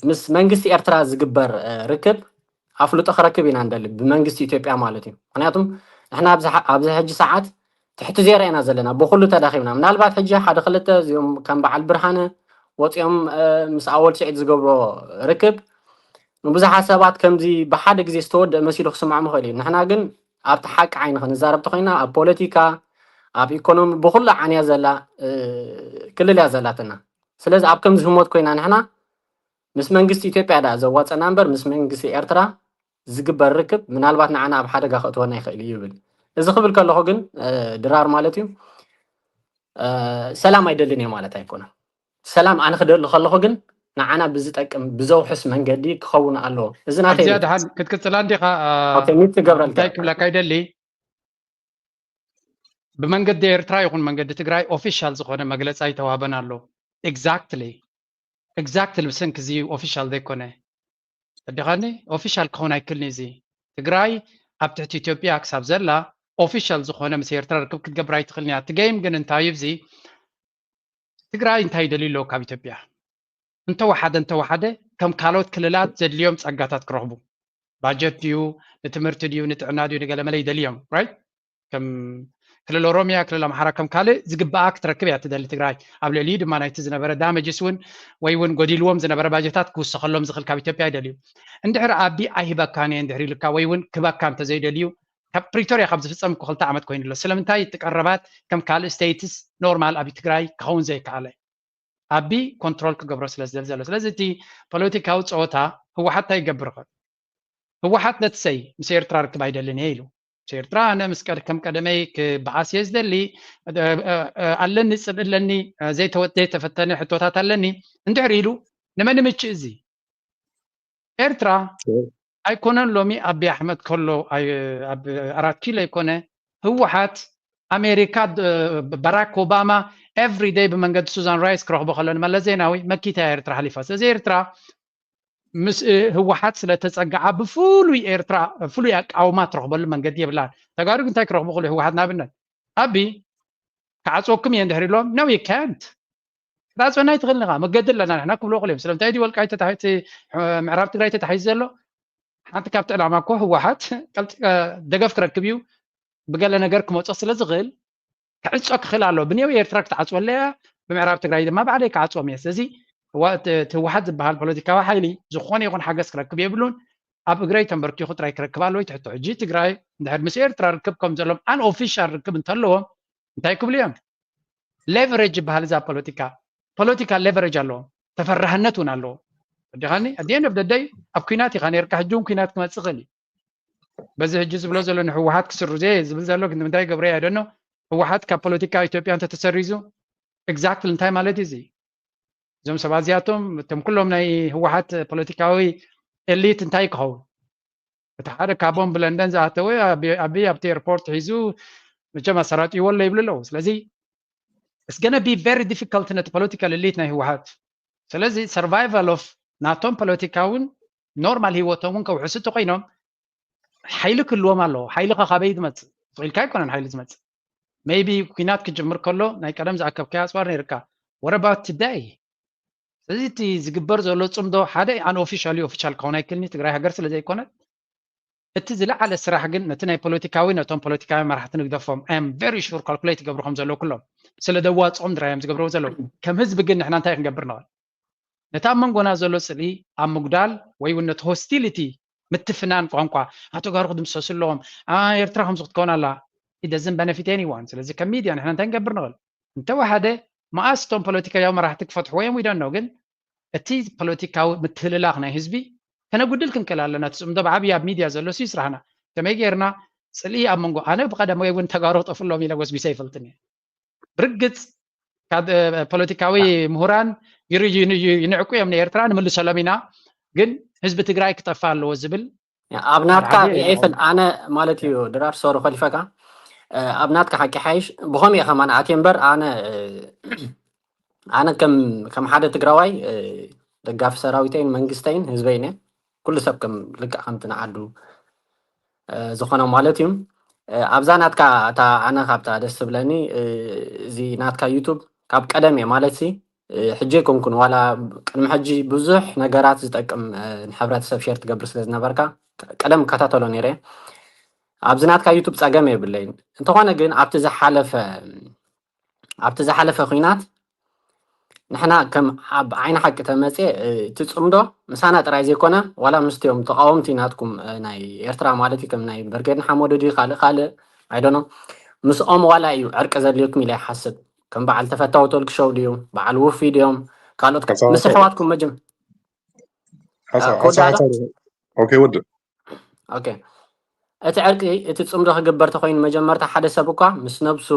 ምስ መንግስቲ ኤርትራ ዝግበር ርክብ ኣፍልጦ ክረክብ ኢና እንደሊ ብመንግስቲ ኢትዮጵያ ማለት እዩ። ምክንያቱም ንሕና ኣብዚ ሕጂ ሰዓት ትሕቲ ዜሮ ኢና ዘለና ብኩሉ ተዳኺምና። ምናልባት ሕጂ ሓደ ክልተ እዚኦም ከም በዓል ብርሃነ ወፂኦም ምስ ኣወል ስዒድ ዝገብሮ ርክብ ንብዙሓት ሰባት ከምዚ ብሓደ ግዜ ዝተወደአ መሲሉ ክስምዖም ይኽእል እዩ። ንሕና ግን ኣብቲ ሓቂ ዓይኒ ክንዛረብ ተኮይና ኣብ ፖለቲካ ኣብ ኢኮኖሚ ብኩሉ ዓንያ ዘላ ክልል እያ ዘላትና። ስለዚ ኣብ ከምዚ ህሞት ኮይና ንሕና ምስ መንግስቲ ኢትዮጵያ ዳ ዘዋፀና እምበር ምስ መንግስቲ ኤርትራ ዝግበር ርክብ ምናልባት ንዓና ኣብ ሓደጋ ከእትወና ይኽእል እዩ ይብል። እዚ ክብል ከለኹ ግን ድራር ማለት እዩ ሰላም ኣይደልን እየ ማለት ኣይኮነን። ሰላም ኣነ ክደሊ ከለኹ ግን ንዓና ብዝጠቅም ብዘውሕስ መንገዲ ክኸውን ኣለዎ። እዚ ናተይ ኣዚያ ድሓን ክትቅፅላ እንዲኻ ሚት ትገብረልካ እንታይ ክብለካ ይደሊ ብመንገዲ ኤርትራ ይኹን መንገዲ ትግራይ ኦፊሻል ዝኾነ መግለፂ ኣይተዋህበን ኣሎ። ኤግዛክትሊ ኤግዛክትሊ ብሰንኪ እዚ ኦፊሻል ዘይኮነ እዲኻኒ ኦፊሻል ክኸውን ኣይክልኒ እዚ ትግራይ ኣብ ትሕቲ ኢትዮጵያ ክሳብ ዘላ ኦፊሻል ዝኾነ ምስ ኤርትራ ርክብ ክትገብር ኣይትኽልኒ እያ። እቲ ገይም ግን እንታይ እዩ እዚ ትግራይ እንታይ ይደልዩ ኣለዉ ካብ ኢትዮጵያ? እንተወሓደ እንተወሓደ ከም ካልኦት ክልላት ዘድልዮም ፀጋታት ክረኽቡ ባጀት ድዩ ንትምህርቲ ድዩ ንጥዕና ድዩ ንገለመለ ይደልዮም ራይት? ከም ክልል ኦሮሚያ ክልል ኣምሓራ ከም ካልእ ዝግበኣ ክትረክብ እያ ትደሊ ትግራይ። ኣብ ልዕሊኡ ድማ ናይቲ ዝነበረ ዳመጅስ እውን ወይ እውን ጎዲልዎም ዝነበረ ባጀታት ክውሰኸሎም ዝኽእል ካብ ኢትዮጵያ ይደልዩ። እንድሕር ኣቢ ኣይህበካን እየ እንድሕር ኢሉካ ወይ እውን ክበካ እንተዘይደልዩ ካብ ፕሪቶርያ ካብ ዝፍፀም እኮ ክልተ ዓመት ኮይኑ ኣሎ። ስለምንታይ እቲ ቀረባት ከም ካልእ ስቴትስ ኖርማል ኣብ ትግራይ ክኸውን ዘይከኣለ? ኣቢ ኮንትሮል ክገብሮ ስለ ዝደሊ ዘሎ። ስለዚ እቲ ፖለቲካዊ ፀወታ ህወሓት እንታይ ይገብር ይኽእል? ህወሓት ነትሰይ ምስ ኤርትራ ርክብ ኣይደልን እየ ኢሉ። ምስ ኤርትራ ኣነ ምስ ቀድ ከም ቀደመይ ክበኣስ እየ ዝደሊ ኣለኒ ፅልኢ ኣለኒ ዘይተፈተነ ሕቶታት ኣለኒ እንድሕር ኢሉ ንመን ምችእ እዚ ኤርትራ ኣይኮነን ሎሚ ኣቢ ኣሕመድ ከሎ ኣብ ኣራት ኪሎ ኣይኮነ ህወሓት ኣሜሪካ ባራክ ኦባማ ኤቭሪ ደይ ብመንገዲ ሱዛን ራይስ ክረኽቦ ከሎ ንመለስ ዜናዊ መኪታ ኤርትራ ሓሊፋ ስለዚ ኤርትራ ምስ ህወሓት ስለተፀግዓ ብፍሉይ ኤርትራ ፍሉይ ኣቃውማ ትረኽበሉ መንገዲ የብላን። ተጋሩ እንታይ ክረኽቡ ክሉ ህወሓት ንኣብነት ኣቢ ክዓፅወኩም እየ እንድሕር ኢሎም no you can't ክትዓፅወና ኣይትኽእልን ኢኻ መገዲ ኣለና ንሕና ክብልዎ ክሉ እዮም። ስለምንታይ እቲ ወልቃይት ተታሒቲ ምዕራብ ትግራይ ተታሒዙ ዘሎ ሓንቲ ካብቲ ዕላማ እኮ ህወሓት ደገፍ ክረክብ እዩ ብገለ ነገር ክመፆ ስለ ዝኽእል ክዕፆ ክኽእል ኣሎ። ብኔው ኤርትራ ክትዓፅወለያ ብምዕራብ ትግራይ ድማ ባዕለይ ክዓፅዎም እየ። ስለዚ ህወሓት ዝበሃል ፖለቲካዊ ሓይሊ ዝኾነ ይኹን ሓገዝ ክረክብ የብሉን። ኣብ እግረይ ተንበርኪኹ ጥራይ ክረክብ ኣለዎ ትሕቶ። ሕጂ ትግራይ እንድሕር ምስ ኤርትራ ርክብ ከም ዘሎም ኣን ኦፊሻል ርክብ እንተለዎም እንታይ ክብሉ እዮም? ሌቨሬጅ ይበሃል እዛ ፖለቲካ። ፖለቲካ ሌቨሬጅ ኣለዎም፣ ተፈራህነት እውን ኣለዎም። ወዲኻኒ ኣዲኤን ኦፍ ደደይ ኣብ ኩናት ኢኻ ነርካ፣ ሕጂ እውን ኩናት ክመፅእ ይኽእል እዩ። በዚ ሕጂ ዝብሎ ዘሎ ንህወሓት ክስርዞ እየ ዝብል ዘሎ፣ ግን ንምንታይ ገብረ ያደኖ? ህወሓት ካብ ፖለቲካ ኢትዮጵያ እንተተሰሪዙ፣ exactly እንታይ ማለት እዩ እዚ? እዞም ሰባት እዚኣቶም፣ እቶም ኩሎም ናይ ህወሓት ፖለቲካዊ ኤሊት እንታይ ክኸውን? እቲ ሓደ ካቦም ብለንደን ዝኣተወ፣ ኣቢ ኣብቲ ኤርፖርት ሒዙ መቸም ኣሰራጢዎ ኣሎ ይብሉ ኣለዉ። ስለዚ it's gonna be very difficult ነቲ ፖለቲካል ኤሊት ናይ ህወሓት። ስለዚ survival of ናቶም ፖለቲካ እውን፣ ኖርማል ህይወቶም እውን ከውሕሱ እንተኮይኖም፣ ሓይሊ ክህልዎም ኣለዎ። ሓይሊ ከ ካበይ ዝመፅእ? ኢልካ ኣይኮነን ሓይሊ ዝመፅእ። Maybe ኩናት ክጅምር ከሎ ናይ ቀደም ዝኣከብካዮ ኣፅዋር ነይርካ። What about today? ስለዚ እቲ ዝግበር ዘሎ ፅምዶ ሓደ unofficially፣ ኦፊሻል ክኸውን ኣይክእልን እዩ፣ ትግራይ ሃገር ስለ ዘይኮነት። እቲ ዝለዓለ ስራሕ ግን ነቲ ናይ ፖለቲካዊ፣ ነቶም ፖለቲካዊ መራሕቲ ንግደፎም። I am very sure calculate ይገብሩ ከም ዘለዉ ኩሎም ስለ ደዋፅኦም ድራዮም ዝገብርዎ ዘለዉ። ከም ህዝቢ ግን ንሕና እንታይ ክንገብር ንኽእል? ነቲ ኣብ መንጎና ዘሎ ፅልኢ ኣብ ምጉዳል ወይ እውን ነቲ ሆስቲሊቲ ምትፍናን ቋንቋ፣ "ኣቶ ጋሩ ክድምሰሱ ኣለዎም፣ ኣ፣ ኤርትራ ከምዚ ክትከውን ኣላ" it doesn't benefit anyone። ስለዚ ከም ሚድያ ንሕና እንታይ ክንገብር ንኽእል? እንተወሓደ መኣስ እቶም ፖለቲካዊ መራሕቲ ክፈትሕዎ እዮም we don't know፣ ግን እቲ ፖለቲካዊ ምትህልላኽ ናይ ህዝቢ ከነጉድል ክንክእል ኣለና። እቲ ፅምዶ ብዓብዪ ኣብ ሚድያ ዘሎ ሲ ስራሕና ከመይ ጌርና ፅልኢ ኣብ መንጎ፣ ኣነ ብቐደም ወይ እውን ተጋሩ ክጠፍሎም ኢለ ጎስጒሰ ይፈልጥን እየ። ብርግፅ ካብ ፖለቲካዊ ምሁራን ይንዕቁ እዮም ንኤርትራ ንምልሰሎም ኢና፣ ግን ህዝቢ ትግራይ ክጠፋ ኣለዎ ዝብል ኣብ ናትካ ይፍል ኣነ ማለት እዩ ድራር ሶሪ ከሊፈካ ኣብ ናትካ ሓቂ ሓይሽ ብኸም እየ ከማን ኣትየ እምበር ኣነ ኣነ ከም ሓደ ትግራዋይ ደጋፊ ሰራዊተይን መንግስተይን ህዝበይን እየ። ኩሉ ሰብ ከም ልክዕ ከምቲ ንዓዱ ዝኾነ ማለት እዩ። ኣብዛ ናትካ እታ ኣነ ካብታ ደስ ትብለኒ እዚ ናትካ ዩቱብ ካብ ቀደም እየ ማለት ሲ ሕጂ ኣይኮንኩን ዋላ ቅድሚ ሕጂ ብዙሕ ነገራት ዝጠቅም ንሕብረተሰብ ሼር ትገብር ስለ ዝነበርካ ቀደም እከታተሎ ነይረ። ኣብዚ ናትካ ዩቱብ ፀገም የብለይን። እንተኾነ ግን ኣብቲ ዝሓለፈ ኣብቲ ዝሓለፈ ኹናት ንሕና ከም ኣብ ዓይኒ ሓቂ ተመፅየ እቲ ፅምዶ ምሳና ጥራይ ዘይኮነ ዋላ ምስቲኦም ተቃወምቲ ናትኩም ናይ ኤርትራ ማለት እዩ ከም ናይ በርጌድ ንሓመዱ ድዩ ካልእ ካልእ ኣይደኖ ምስኦም ዋላ እዩ ዕርቂ ዘድልየኩም ኢለ ይሓስብ ከም በዓል ተፈታዊ ቶልክ ሾው ድዩ በዓል ውፊ ድዮም ካልኦት ምስ ኣሕዋትኩም መጀም ሓሳብ ሓሳብ ሓሳብ ኦኬ ወድእ ኦኬ እቲ ዕርቂ እቲ ፅምዶ ክግበር ተኮይኑ መጀመርታ ሓደ ሰብ እኳ ምስ ነብሱ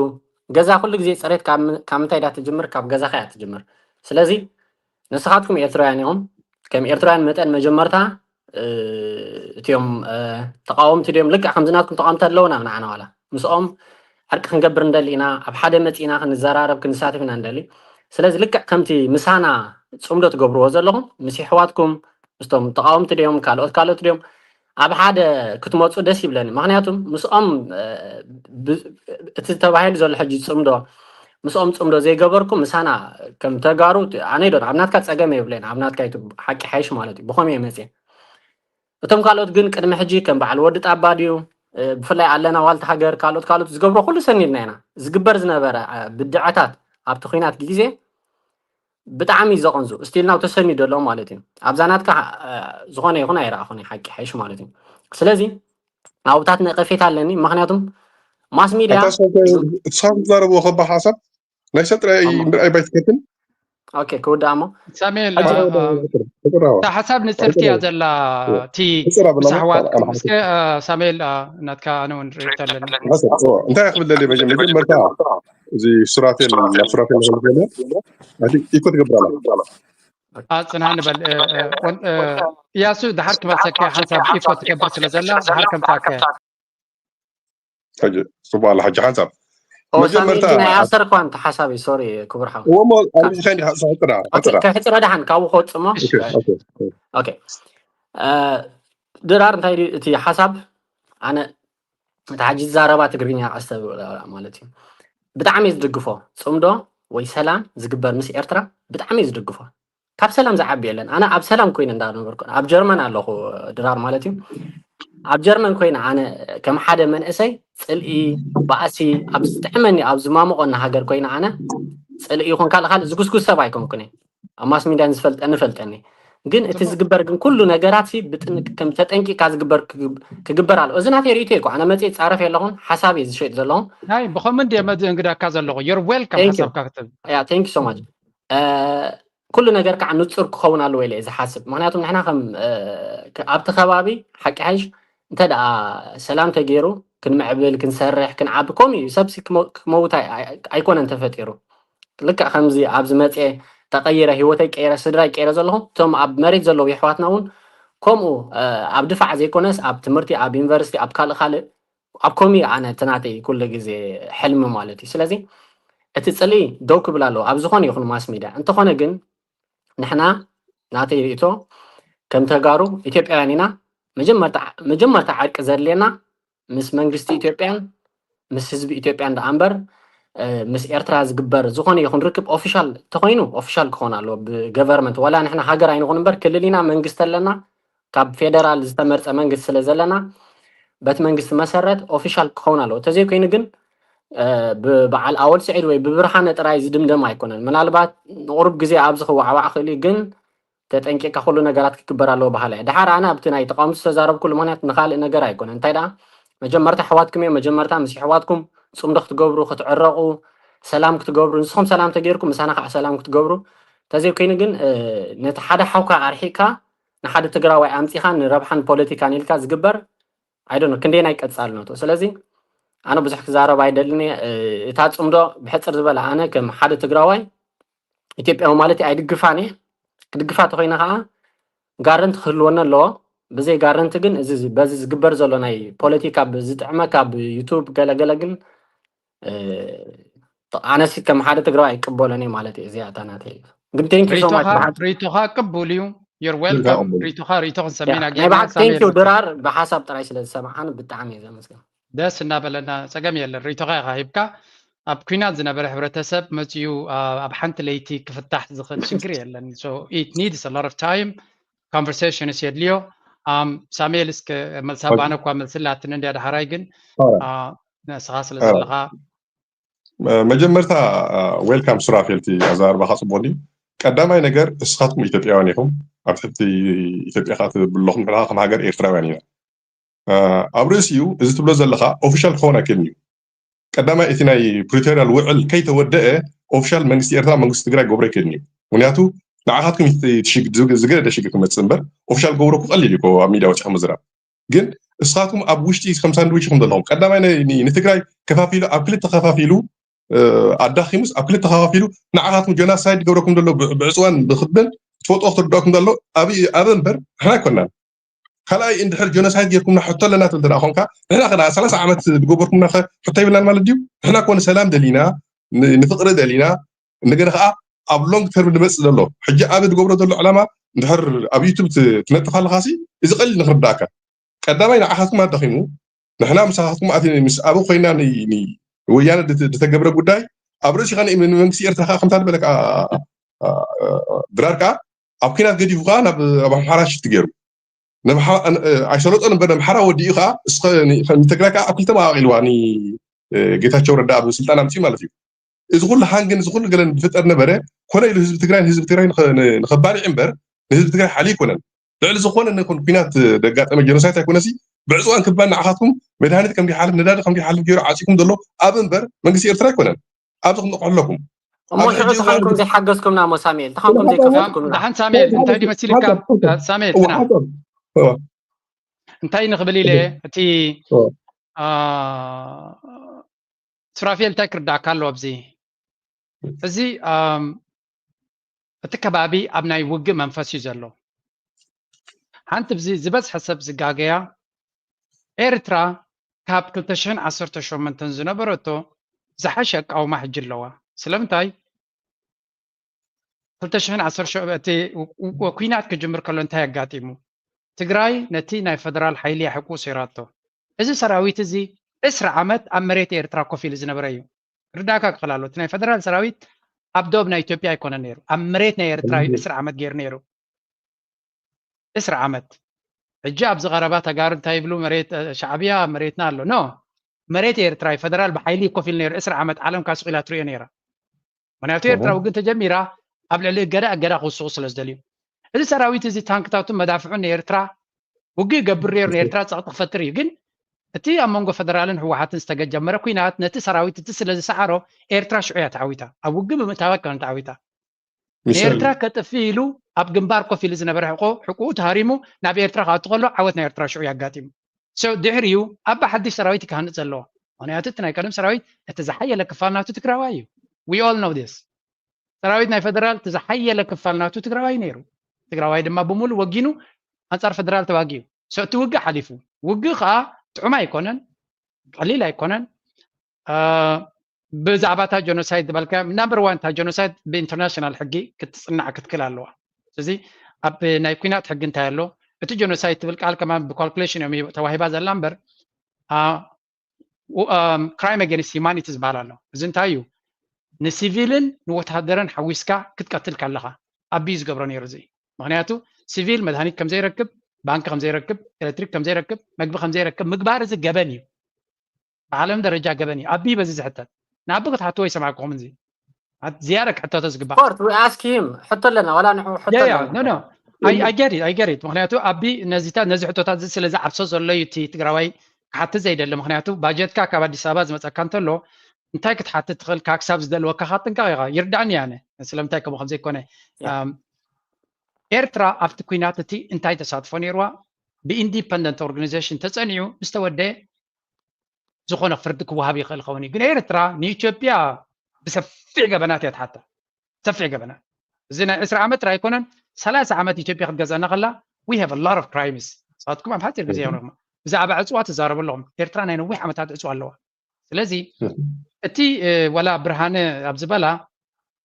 ገዛ ኩሉ ግዜ ፅሬት ካብ ምንታይ ዳ ትጅምር ካብ ገዛካ እያ ትጅምር ስለዚ ንስኻትኩም ኤርትራውያን ኢኹም ከም ኤርትራውያን መጠን መጀመርታ እቲኦም ተቃወምቲ ድዮም ልክዕ ከምዚ ናትኩም ተቃወምቲ ኣለውና ንዓና ዋላ ምስኦም ዕርቂ ክንገብር እንደሊ ኢና ኣብ ሓደ መፂና ክንዘራረብ ክንሳተፍ ኢና እንደሊ ስለዚ ልክዕ ከምቲ ምሳና ፅምዶ ትገብርዎ ዘለኹም ምስ ኣሕዋትኩም ምስቶም ተቃወምቲ ድዮም ካልኦት ካልኦት ድዮም ኣብ ሓደ ክትመፁ ደስ ይብለኒ ምክንያቱም ምስኦም እቲ ተባሂሉ ዘሎ ሕጂ ፅምዶ ምስኦም ፅምዶ ዘይገበርኩም ምሳና ከም ተጋሩ ኣነ ዶ ኣብ ናትካ ፀገም የብለን ኣብ ናትካ ሓቂ ሓይሽ ማለት እዩ ብኸም እየ መፅየ እቶም ካልኦት ግን ቅድሚ ሕጂ ከም በዓል ወዲ ጣባ ድዩ ብፍላይ ኣለና ዋልታ ሃገር ካልኦት ካልኦት ዝገብሮ ኩሉ ሰኒድና ኢና ዝግበር ዝነበረ ብድዐታት ኣብቲ ኩናት ግዜ ብጣዕሚ ዘቐንዙ still now ተሰኒዱ ኣሎ ማለት እዩ ኣብዛ ናትካ ዝኾነ ይኹን ኣይረኣኹን ሓቂ ሓይሽ ማለት እዩ ስለዚ ኣብታት ነቀፌታ ኣለኒ ምክንያቱም ማስ ሚድያ እሳብ ትዛረብዎ ከባ ሓሳብ ናይ ሰብ ጥራይ ምርኣይ ባይትከትን ክውዳእ እሞ ሳሙኤል እታ ሓሳብ ንፅርቲ እያ ዘላ እቲ ምስ ኣሕዋት እስከ ሳሙኤል ናትካ ኣነ እውን ርእይቶ ኣለኒ እንታይ ክብል ደልየ መጀመርታ እዚ ሱራፌል ናብ ሱራፌል ዝፈልገለ ኢኮ ትገብር ኣላ ኣፅንሃ ንበል እያሱ ድሓር ክመፀካ ሓንሳብ ኢኮ ትገብር ስለ ዘላ ድሓር ከምፃካ ሕጂ ፅቡቅ ኣላ ሕጂ ሓንሳብ መጀመርታ ናይ ኣሰር እኳ እንተ ሓሳብ እዩ ሶሪ ክቡር ሓው እሞ ኣልሚዝካ እንዲካ ሕፅራ ሕፅራ ከሕፅረ ደሓን ካብኡ ክወፅእ እሞ ድራር እንታይ እቲ ሓሳብ ኣነ እቲ ሓጂ ዝዛረባ ትግርኛ ኣስተብቅላ ማለት እዩ ብጣዕሚ ዝድግፎ ፅምዶ ወይ ሰላም ዝግበር ምስ ኤርትራ ብጣዕሚ ዝድግፎ ካብ ሰላም ዝዓቢ የለን ኣነ ኣብ ሰላም ኮይነ እንዳነበርኩ ኣብ ጀርመን ኣለኹ ድራር ማለት እዩ ኣብ ጀርመን ኮይነ ኣነ ከም ሓደ መንእሰይ ፅልኢ ባእሲ ኣብ ዝጥዕመኒ ኣብ ዝማምቆኒ ሃገር ኮይነ ኣነ ፅልኢ ይኹን ካልእ ካልእ ዝጉስጉስ ሰብ ኣይኮንኩን ኣብ ማስ ሚድያ ዝፈልጠኒ ፈልጠኒ ግን እቲ ዝግበር ግን ኩሉ ነገራት ከም ተጠንቂቅካ ዝግበር ክግበር ኣሎ እዚ ናተይ ርእቶ ይኮ ኣነ መፅእ ፃረፍ የለኹን ሓሳብ እየ ዝሸጥ ዘለኹም ናይ ብኸም እንዲ መዚ እንግዳካ ዘለኹ you're welcome ሓሳብካ ክትብ thank you so much ኩሉ ነገር ከዓ ንፁር ክኸውን ኣለዎ ኢለ ዝሓስብ ምክንያቱም ንሕና ከም ኣብቲ ከባቢ ሓቂ ሓይሽ እንተ ደኣ ሰላም ተገይሩ ክንምዕብል፣ ክንሰርሕ፣ ክንዓቢ፣ ከምኡ እዩ። ሰብሲ ክመውት ኣይኮነን ተፈጢሩ። ልክዕ ከምዚ ኣብዚ መፅኤ ተቐይረ፣ ህይወተይ ቀይረ፣ ስድራይ ቀይረ ዘለኹ፣ እቶም ኣብ መሬት ዘለዉ የሕዋትና እውን ከምኡ ኣብ ድፋዕ ዘይኮነስ ኣብ ትምህርቲ፣ ኣብ ዩኒቨርሲቲ፣ ኣብ ካልእ ካልእ ኣብ ከምኡ ኣነ እቲ ናተይ ኩሉ ግዜ ሕልሚ ማለት እዩ። ስለዚ እቲ ጽልኢ ደው ክብል ኣለዎ ኣብ ዝኾነ ይኹን ማስ ሚድያ። እንተኾነ ግን ንሕና ናተይ ርእቶ ከም ተጋሩ ኢትዮጵያውያን ኢና። መጀመርታ ዓርቂ ዘድልየና ምስ መንግስቲ ኢትዮጵያን ምስ ህዝቢ ኢትዮጵያን ደኣ እምበር ምስ ኤርትራ ዝግበር ዝኾነ ይኹን ርክብ ኦፊሻል ተኾይኑ ኦፊሻል ክኾን ኣለዎ ብገቨርንመንት። ዋላ ንሕና ሃገር ኣይንኹን እምበር ክልል ኢና፣ መንግስቲ ኣለና፣ ካብ ፌደራል ዝተመርፀ መንግስቲ ስለ ዘለና በቲ መንግስቲ መሰረት ኦፊሻል ክኸውን ኣለዎ። ተዘይኮይኑ ግን ብበዓል ኣወል ስዒድ ወይ ብብርሃነ ጥራይ ዝድምደም ኣይኮነን። ምናልባት ንቁሩብ ግዜ ኣብዚ ክዋዕዋዕ ክእል እዩ፣ ግን ተጠንቂቕካ ኩሉ ነገራት ክግበር ኣለዎ በሃላይ። ደሓር ኣነ ኣብቲ ናይ ተቃውምቲ ዝተዛረብኩሉ ምክንያት ንካልእ ነገር ኣይኮነን። እንታይ ደኣ መጀመርታ ኣሕዋትኩም እዮም። መጀመርታ ምስ ኣሕዋትኩም ጽምዶ ክትገብሩ፣ ክትዕረቑ፣ ሰላም ክትገብሩ፣ ንስኹም ሰላም ተገይርኩም ምሳና ከዓ ሰላም ክትገብሩ። ተዘይኮይኑ ግን ነቲ ሓደ ሓውካ ኣርሒቕካ ንሓደ ትግራዋይ ኣምጺኻ ንረብሓን ፖለቲካን ኢልካ ዝግበር ኣይደኖ ክንደይ ናይ ቀጻልነቱ። ስለዚ ኣነ ብዙሕ ክዛረብ ኣይደልን እየ። እታ ጽምዶ ብሕጽር ዝበለ ኣነ ከም ሓደ ትግራዋይ ኢትዮጵያዊ ማለት ኣይድግፋን እየ። ክድግፋ ተኮይነ ከዓ ጋረንቲ ክህልወኒ ኣለዎ። ብዘይ ጋረንቲ ግን እዚ በዚ ዝግበር ዘሎ ናይ ፖለቲካ ዝጥዕመካ ብ ዩቱብ ገለገለ ግን ኣነሲ ከም ሓደ ትግራዋይ ኣይቅበሎን እየ ማለት እዩ። እዚኣ እታ ናተይ ግን thank you so much። ሪቶኻ ቅቡል እዩ። You're welcome። ሪቶኻ ሪቶ ክንሰሚና ናይ ብሓቂ thank you ድራር ብሓሳብ ጥራይ ስለ ዝሰማዓኒ ብጣዕሚ እየ ዘመስግን። ደስ እናበለና ጸገም የለን። ሪቶኻ ኢኻ ሂብካ ኣብ ኩናት ዝነበረ ሕብረተሰብ መፅኡ ኣብ ሓንቲ ለይቲ ክፍታሕ ዝኽእል ሽግር የለን። So it needs a lot of time, conversations የድልዮ። ሳሙኤል እስከ መልሳ ባነ እኳ መልስላትን እንዲያ ዳሕራይ ግን ንስኻ ስለ ዘለኻ መጀመርታ welcome ሱራፌል፣ እቲ ኣዘራርባኻ ጽቡቕ እዩ። ቀዳማይ ነገር እስኻትኩም ኢትዮጵያውያን ኢኹም፣ ኣብ ትሕቲ ኢትዮጵያ ከኣ ትብሉ ኣለኹም። ንሕና ከም ሃገር ኤርትራውያን ኢና። ኣብ ርእሲኡ እዚ ትብሎ ዘለኻ ኦፊሻል ክኸውን ኣይክእልን እዩ። ቀዳማይ እቲ ናይ ፕሪቶርያል ውዕል ከይተወደአ ኦፊሻል መንግስቲ ኤርትራ መንግስቲ ትግራይ ክገብሮ ኣይክእልን እዩ። ምክንያቱ ንዓኻትኩም ዝገደደ ሽግር ክመፅእ እምበር ኦፊሻል ክገብረኩ ቀሊል እዩ ኣብ ሚድያ ወፂኹም ምዝራብ። ግን እስኻትኩም ኣብ ውሽጢ ከም ሳንድዊች ኢኹም ዘለኹም። ቀዳማይ ንትግራይ ከፋፊሉ ኣብ ክልተ ከፋፊሉ ኣዳኺሙስ ኣብ ክልተ ከፋፊሉ ንዓኻትኩም ጀኖሳይድ ገብረኩም ዘሎ ብዕፅዋን ብክብን ትፈልጦ ክትርዳእኩም ዘሎ ኣብ እምበር ንሕና ኣይኮናን። ካልኣይ እንድሕር ጀኖሳይድ ጌርኩምና ሕቶ ኣለና ትብል እንተ ኮንካ ንሕና ከ ሰላሳ ዓመት ዝገበርኩምና ከ ሕቶ ይብልናን ማለት ድዩ? ንሕና ኮ ንሰላም ደሊና ንፍቅሪ ደሊና እንደገና ከዓ ኣብ ሎንግ ተርም ንመፅእ ዘሎ ሕጂ ኣብ ትገብሮ ዘሎ ዕላማ እንድሕር ኣብ ዩቱብ ትነጥፍ ኣለካ ሲ እዚ ቀሊል ንክርዳእካ። ቀዳማይ ንዓኻትኩም ኣዳኺሙ ንሕና ምሳኻትኩም ኣቲ ምስ ኣብ ኮይና ወያነ ዝተገብረ ጉዳይ ኣብ ርእሲ ከ ንመንግስቲ ኤርትራ ከዓ ከምታ ዝበለ ከዓ ድራር ከዓ ኣብ ኩናት ገዲፉ ከዓ ናብ ኣብ ኣምሓራ ሽፍቲ ገይሩ ኣይሰለጦን እምበር ኣምሓራ ወዲኡ ከዓ ንትግራይ ከዓ ኣብ ክልተ መቃቂልዋ ጌታቸው ረዳ ኣብ ስልጣን ኣምፅኡ ማለት እዩ። እዚ ኩሉ ሃንግን እዚ ኩሉ ገለን ዝፍጠር ነበረ ኮነ ኢሉ ህዝቢ ትግራይ ንህዝቢ ትግራይ ንኸባልዕ እምበር ንህዝቢ ትግራይ ሓሊ ኣይኮነን። ልዕሊ ዝኾነ ነይኹን ኩናት ደጋጠመ ጀኖሳይት ኣይኮነሲ ብዕፅዋን ክባን ንዓኻትኩም መድሃኒት ከም ሓልፍ ነዳዲ ከም ሓልፍ ገይሩ ዓፂኩም ዘሎ ኣብ እምበር መንግስቲ ኤርትራ ኣይኮነን። ኣብዚ ክንጥቆ ኣለኩም እሞ ሽዑ ተኻንኩም ዘይሓገዝኩምና እሞ ሳሙኤል ተኻንኩም ዘይከፈልኩምና ደሓን ሳሙኤል እንታይ ድመሲልካ ሳሙኤል ጽና እንታይ ንኽብል ኢለ እቲ ሱራፌል እንታይ ክርዳእካ ኣሎ ኣብዚ እዚ እቲ ከባቢ ኣብ ናይ ውግእ መንፈስ እዩ ዘሎ ሓንቲ ብዚ ዝበዝሐ ሰብ ዝጋገያ ኤርትራ ካብ ክልተ ሽሕን ዓሰርተ ሸሞንተን ዝነበረቶ ዝሓሸ ኣቃውማ ሕጂ ኣለዋ ስለምንታይ ክልተ ሽሕን ዓሰርተ እቲ ኩናት ክጅምር ከሎ እንታይ ኣጋጢሙ ትግራይ ነቲ ናይ ፈደራል ሓይሊ ኣሕቁ ሰይራቶ እዚ ሰራዊት እዚ ዕስራ ዓመት ኣብ መሬት ኤርትራ ኮፍ ኢሉ ዝነበረ እዩ ርዳካ ክኽላሎ እቲ ናይ ፈደራል ሰራዊት ኣብ ዶብ ናይ ኢትዮጵያ ኣይኮነ ነይሩ ኣብ መሬት ናይ ኤርትራ እዩ ዕስራ ዓመት ገይሩ ነይሩ ዕስራ ዓመት ሕጂ ኣብዚ ቀረባ ተጋሩ እንታይ ይብሉ መሬት ሻዕብያ መሬትና ኣሎ ኖ መሬት ኤርትራ እዩ ፈደራል ብሓይሊ ኮፍ ኢሉ ነይሩ ዕስራ ዓመት ዓለም ካስቑላ ትሪኦ ነይራ ምክንያቱ ኤርትራ ውግን ተጀሚራ ኣብ ልዕሊ እገዳ እገዳ ክውስኹ ስለ ዝደልዩ እዚ ሰራዊት እዚ ታንክታቱን መዳፍዑን ንኤርትራ ውግእ ይገብር ነይሩ ንኤርትራ ፀቕጢ ክፈጥር እዩ ግን እቲ ኣብ መንጎ ፈደራልን ህወሓትን ዝተገጀመረ ኩናት ነቲ ሰራዊት እቲ ስለ ዝሰዓሮ ኤርትራ ሽዑ እያ ተዓዊታ ኣብ ውግእ ብምእታዋ ከነ ተዓዊታ ንኤርትራ ከጥፍ ኢሉ ኣብ ግንባር ኮፍ ኢሉ ዝነበረ ሕቆ ሕቁኡ ተሃሪሙ ናብ ኤርትራ ክኣቱ ከሎ ዓወት ናይ ኤርትራ ሽዑ ያጋጢሙ So ድሕሪኡ ኣባ ሓድሽ ሰራዊት እዩ ክሃንፅ ዘለዎ። ምክንያቱ እቲ ናይ ቀደም ሰራዊት እቲ ዝሓየለ ክፋል ናቱ ትግራዋይ እዩ። We all know this። ሰራዊት ናይ ፌደራል እቲ ዝሓየለ ክፋል ናቱ ትግራዋይ ነይሩ። ትግራዋይ ድማ ብምሉእ ወጊኑ ኣንፃር ፌደራል ተዋጊኡ። So እቲ ውግእ ሓሊፉ። ውግእ ከዓ ጥዑም ኣይኮነን፣ ቀሊል ኣይኮነን። ብዛዕባ እታ ጀኖሳይድ ዝበልካ ናምበር ዋን እታ ጀኖሳይድ ብኢንተርናሽናል ሕጊ ክትፅናዕ ክትክል ኣለዋ። እዚ ኣብ ናይ ኩናት ሕጊ እንታይ ኣሎ? እቲ ጀኖሳይድ ትብል ቃል ከማን ብካልኩሌሽን እዮም ተዋሂባ ዘላ እምበር crime against humanity ዝበሃል ኣሎ። እዚ እንታይ እዩ? ንሲቪልን ንወታደርን ሓዊስካ ክትቀትል ከለኻ ኣቢ ዝገብሮ ነይሩ። እዚ ምክንያቱ ሲቪል መድሃኒት ከምዘይረክብ፣ ባንክ ከምዘይረክብ፣ ኤሌክትሪክ ከምዘይረክብ፣ መግቢ ከምዘይረክብ ምግባር እዚ ገበን እዩ። ብዓለም ደረጃ ገበን እዩ። ኣቢ በዚ ዝሕተት ንኣቢ ክትሓትዎ ይሰማዕኩም እዚ ዝያዳ ክሕተቶ ዝግባእ court we ask him ሕቶ ኣለና ዋላ ንዑ ሕቶ no no I get it I get it ምክንያቱ ኣቢ ነዚታት ነዚ ሕቶታት እዚ ስለ ዝዓብሶ ዘሎ እዩ እቲ ትግራዋይ ክሓትት ዘይደሊ ምክንያቱ ባጀትካ ካብ ኣዲስ ኣበባ ዝመፀካ እንተሎ እንታይ ክትሓትት ትኽእልካ ክሳብ ዝደልወካ ካጥንቀቕ ኢኻ ይርዳእኒ ኣነ ስለምንታይ ከምኡ ከምዘይኮነ ኤርትራ ኣብቲ ኩናት እቲ እንታይ ተሳትፎ ነይርዋ ብኢንዲፐንደንት ኦርጋኒዜሽን ተፀኒዑ ምስ ተወደአ ዝኾነ ፍርዲ ክወሃብ ይኽእል ኸውን እዩ ግን ኤርትራ ንኢትዮጵያ ብሰፊሕ ገበናት እያ ትሓታ ሰፊሕ ገበናት እዚ ናይ ዕስራ ዓመት ጥራይ ኣይኮነን ሰላሳ ዓመት ኢትዮጵያ ክትገዛና ከላ we have a lot of crimes ንስኻትኩም ኣብ ሓፂር ግዜ ይኹን ብዛዕባ ዕፅዋ ትዛረቡ ኣለኹም ኤርትራ ናይ ነዊሕ ዓመታት ዕፅዋ ኣለዋ ስለዚ እቲ ወላ ብርሃነ ኣብ ዝበላ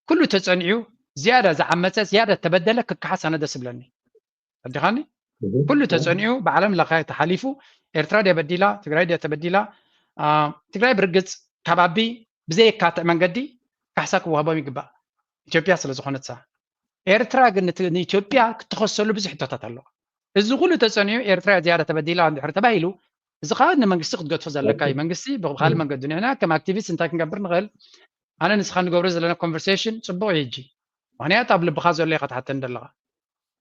ኩሉ ተፀኒዑ ዝያዳ ዝዓመፀ ዝያዳ ተበደለ ክከሓስ ኣነ ደስ ይብለኒ ኣዲኻኒ ኩሉ ተፀኒዑ ብዓለም ለኸ ተሓሊፉ ኤርትራ ድያ በዲላ ትግራይ ድያ ተበዲላ ትግራይ ብርግፅ ካብ ኣቢ ብዘየካትዕ መንገዲ ካሕሳ ክወሃቦም ይግባእ ኢትዮጵያ ስለ ዝኾነት ሳ ኤርትራ ግን ንኢትዮጵያ ክትኸሰሉ ብዙሕ ሕቶታት ኣለዋ እዚ ኩሉ ተፀኒዑ ኤርትራ ዝያዳ ተበዲላ እንድሕር ተባሂሉ እዚ ከዓ ንመንግስቲ ክትገድፎ ዘለካ እዩ መንግስቲ ብካልእ መንገዲ ንሕና ከም ኣክቲቪስት እንታይ ክንገብር ንኽእል ኣነ ንስኻ ንገብሮ ዘለና ኮንቨርሴሽን ፅቡቅ እዩ ሕጂ ምክንያቱ ኣብ ልብኻ ዘሎ ኢኻ ትሓተን ዘለኻ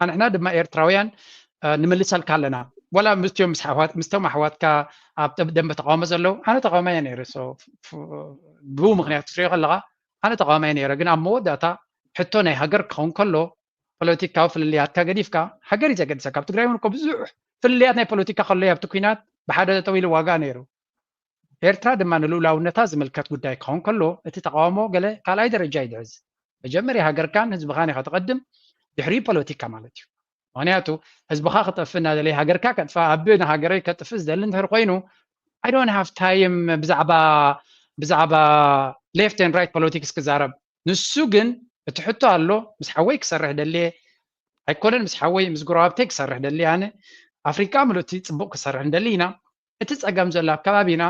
ኣንሕና ድማ ኤርትራውያን ንምልሰልካ ኣለና ወላ ምስቶም ኣሕዋትካ ኣብ ደንበ ተቃውሞ ዘለዉ ኣነ ተቃውሞ እየ ነይረ ብኡ ምክንያት ክትሪኦ ከለካ ኣነ ተቃውሞ እየ ነይረ ግን ኣብ መወዳእታ ሕቶ ናይ ሃገር ክኸውን ከሎ ፖለቲካዊ ፍልልያትካ ገዲፍካ ሃገር እዩ ዘገድሰካ ኣብ ትግራይ እውን ብዙሕ ፍልልያት ናይ ፖለቲካ ከሎ ኣብቲ ኩናት ብሓደ ጠጠው ኢሉ ዋጋ ነይሩ ኤርትራ ድማ ንልኡላውነታ ዝምልከት ጉዳይ ክኸውን ከሎ እቲ ተቃውሞ ገለ ካልኣይ ደረጃ እዩ ዝሕዝ መጀመርያ ሃገርካን ህዝብኻን ኢኻ ትቐድም ድሕሪ ፖለቲካ ማለት እዩ ምክንያቱ ህዝብኻ ክጠፍእ እናደለየ ሃገርካ ከጥፋ ኣቢ ንሃገረይ ከጥፍእ ዝደሊ እንድሕር ኮይኑ I don't have time ብዛዕባ ብዛዕባ left and right politics ክዛረብ ንሱ ግን እቲ ሕቶ ኣሎ ምስ ሓወይ ክሰርሕ ደልየ ኣይኮነን ምስ ሓወይ ምስ ጎረባብተይ ክሰርሕ ደሊ ኣነ ኣፍሪቃ ምሉእቲ ፅቡቅ ክሰርሕ ንደሊ ኢና እቲ ፀገም ዘሎ ኣብ ከባቢና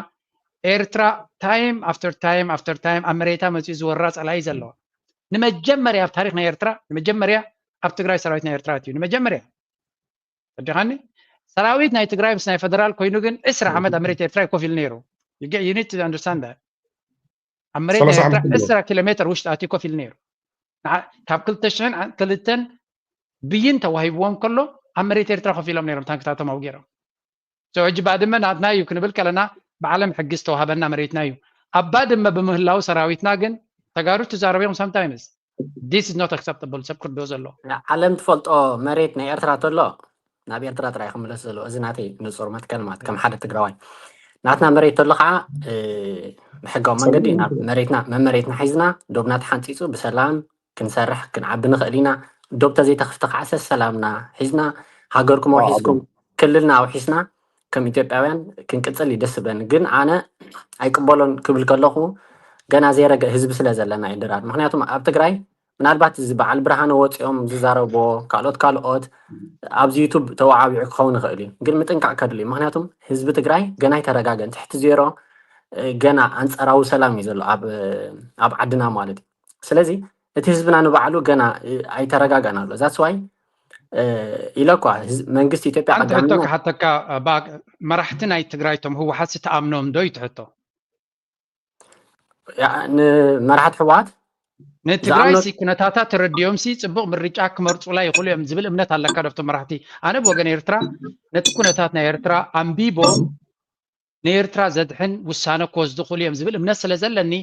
ኤርትራ time after time after time ኣብ መሬታ መፅኡ ዝወራ ፀላኢ ዘለዋ ንመጀመርያ ኣብ ታሪክ ናይ ኤርትራ ንመጀመርያ ኣብ ትግራይ ሰራዊት ናይ ኤርትራ እዩ ንመጀመርያ ተዲኻኒ ሰራዊት ናይ ትግራይ ምስ ናይ ፈደራል ኮይኑ ግን ዕስራ ዓመት ኣብ መሬት ኤርትራ ኮፍ ኢሉ ነይሩ you need to understand that ኣብ መሬት ኤርትራ ዕስራ ኪሎ ሜትር ውሽጢ ኣትዩ ኮፍ ኢሉ ነይሩ ካብ ክልተ ሽሕን ክልተን ብይን ተዋሂብዎም ከሎ ኣብ መሬት ኤርትራ ኮፍ ኢሎም ነይሮም ታንክታቶም ኣውጊሮም ሕጂ ባድመ ናትና እዩ ክንብል ከለና ብዓለም ሕጊ ዝተዋሃበና መሬትና እዩ ኣብ ባድመ ብምህላው ሰራዊትና ግን ተጋሩ ትዛረቡ እዮም sometimes this is not acceptable ሰብ ክርዶ ዘሎ ዓለም ትፈልጦ መሬት ናይ ኤርትራ ተሎ ናብ ኤርትራ ጥራይ ክምለስ ዘለዎ እዚ ናተይ ንፁር መትከል ማለት ከም ሓደ ትግራዋይ ናትና መሬት ተሎ ከዓ ብሕጋዊ መንገዲ መሬትና መመሬትና ሒዝና ዶብና ተሓንፂፁ ብሰላም ክንሰርሕ ክንዓቢ ንኽእል ኢና ዶብ ተዘይተኽፍተ ከዓ ሰሰላምና ሒዝና ሃገርኩም ኣውሒዝኩም ክልልና ኣውሒስና ከም ኢትዮጵያውያን ክንቅፅል እዩ ደስ ዝብለኒ ግን ኣነ ኣይቅበሎን ክብል ከለኹ ገና ዘይረገ ህዝቢ ስለ ዘለና እዩ ድራር ምክንያቱም ኣብ ትግራይ ምናልባት እዚ በዓል ብርሃነ ወፂኦም ዝዛረብዎ ካልኦት ካልኦት ኣብዚ ዩቱብ ተወዓዊዑ ክኸውን ይኽእል እዩ ግን ምጥንቃቅ ከድል እዩ ምክንያቱም ህዝቢ ትግራይ ገና ኣይተረጋገን ትሕቲ ዜሮ ገና ኣንፃራዊ ሰላም እዩ ዘሎ ኣብ ዓድና ማለት እዩ ስለዚ እቲ ህዝብና ንባዕሉ ገና ኣይተረጋጋን ኣሎ that's why ኢለ እኳ መንግስቲ ኢትዮጵያ ሓንቲ ሕቶ ክሓተካ መራሕቲ ናይ ትግራይ ቶም ህወሓት ዝተኣምኖም ዶ እዩ ትሕቶ ንመራሕቲ ህወሓት ንትግራይ ሲ ኩነታታ ተረዲኦም ሲ ፅቡቅ ምርጫ ክመርፁላ ይኽእሉ እዮም ዝብል እምነት ኣለካ ዶብቶም መራሕቲ ኣነ ብወገን ኤርትራ ነቲ ኩነታት ናይ ኤርትራ ኣንቢቦም ንኤርትራ ዘድሕን ውሳነ ክወስዱ ክእሉ እዮም ዝብል እምነት ስለ ዘለኒ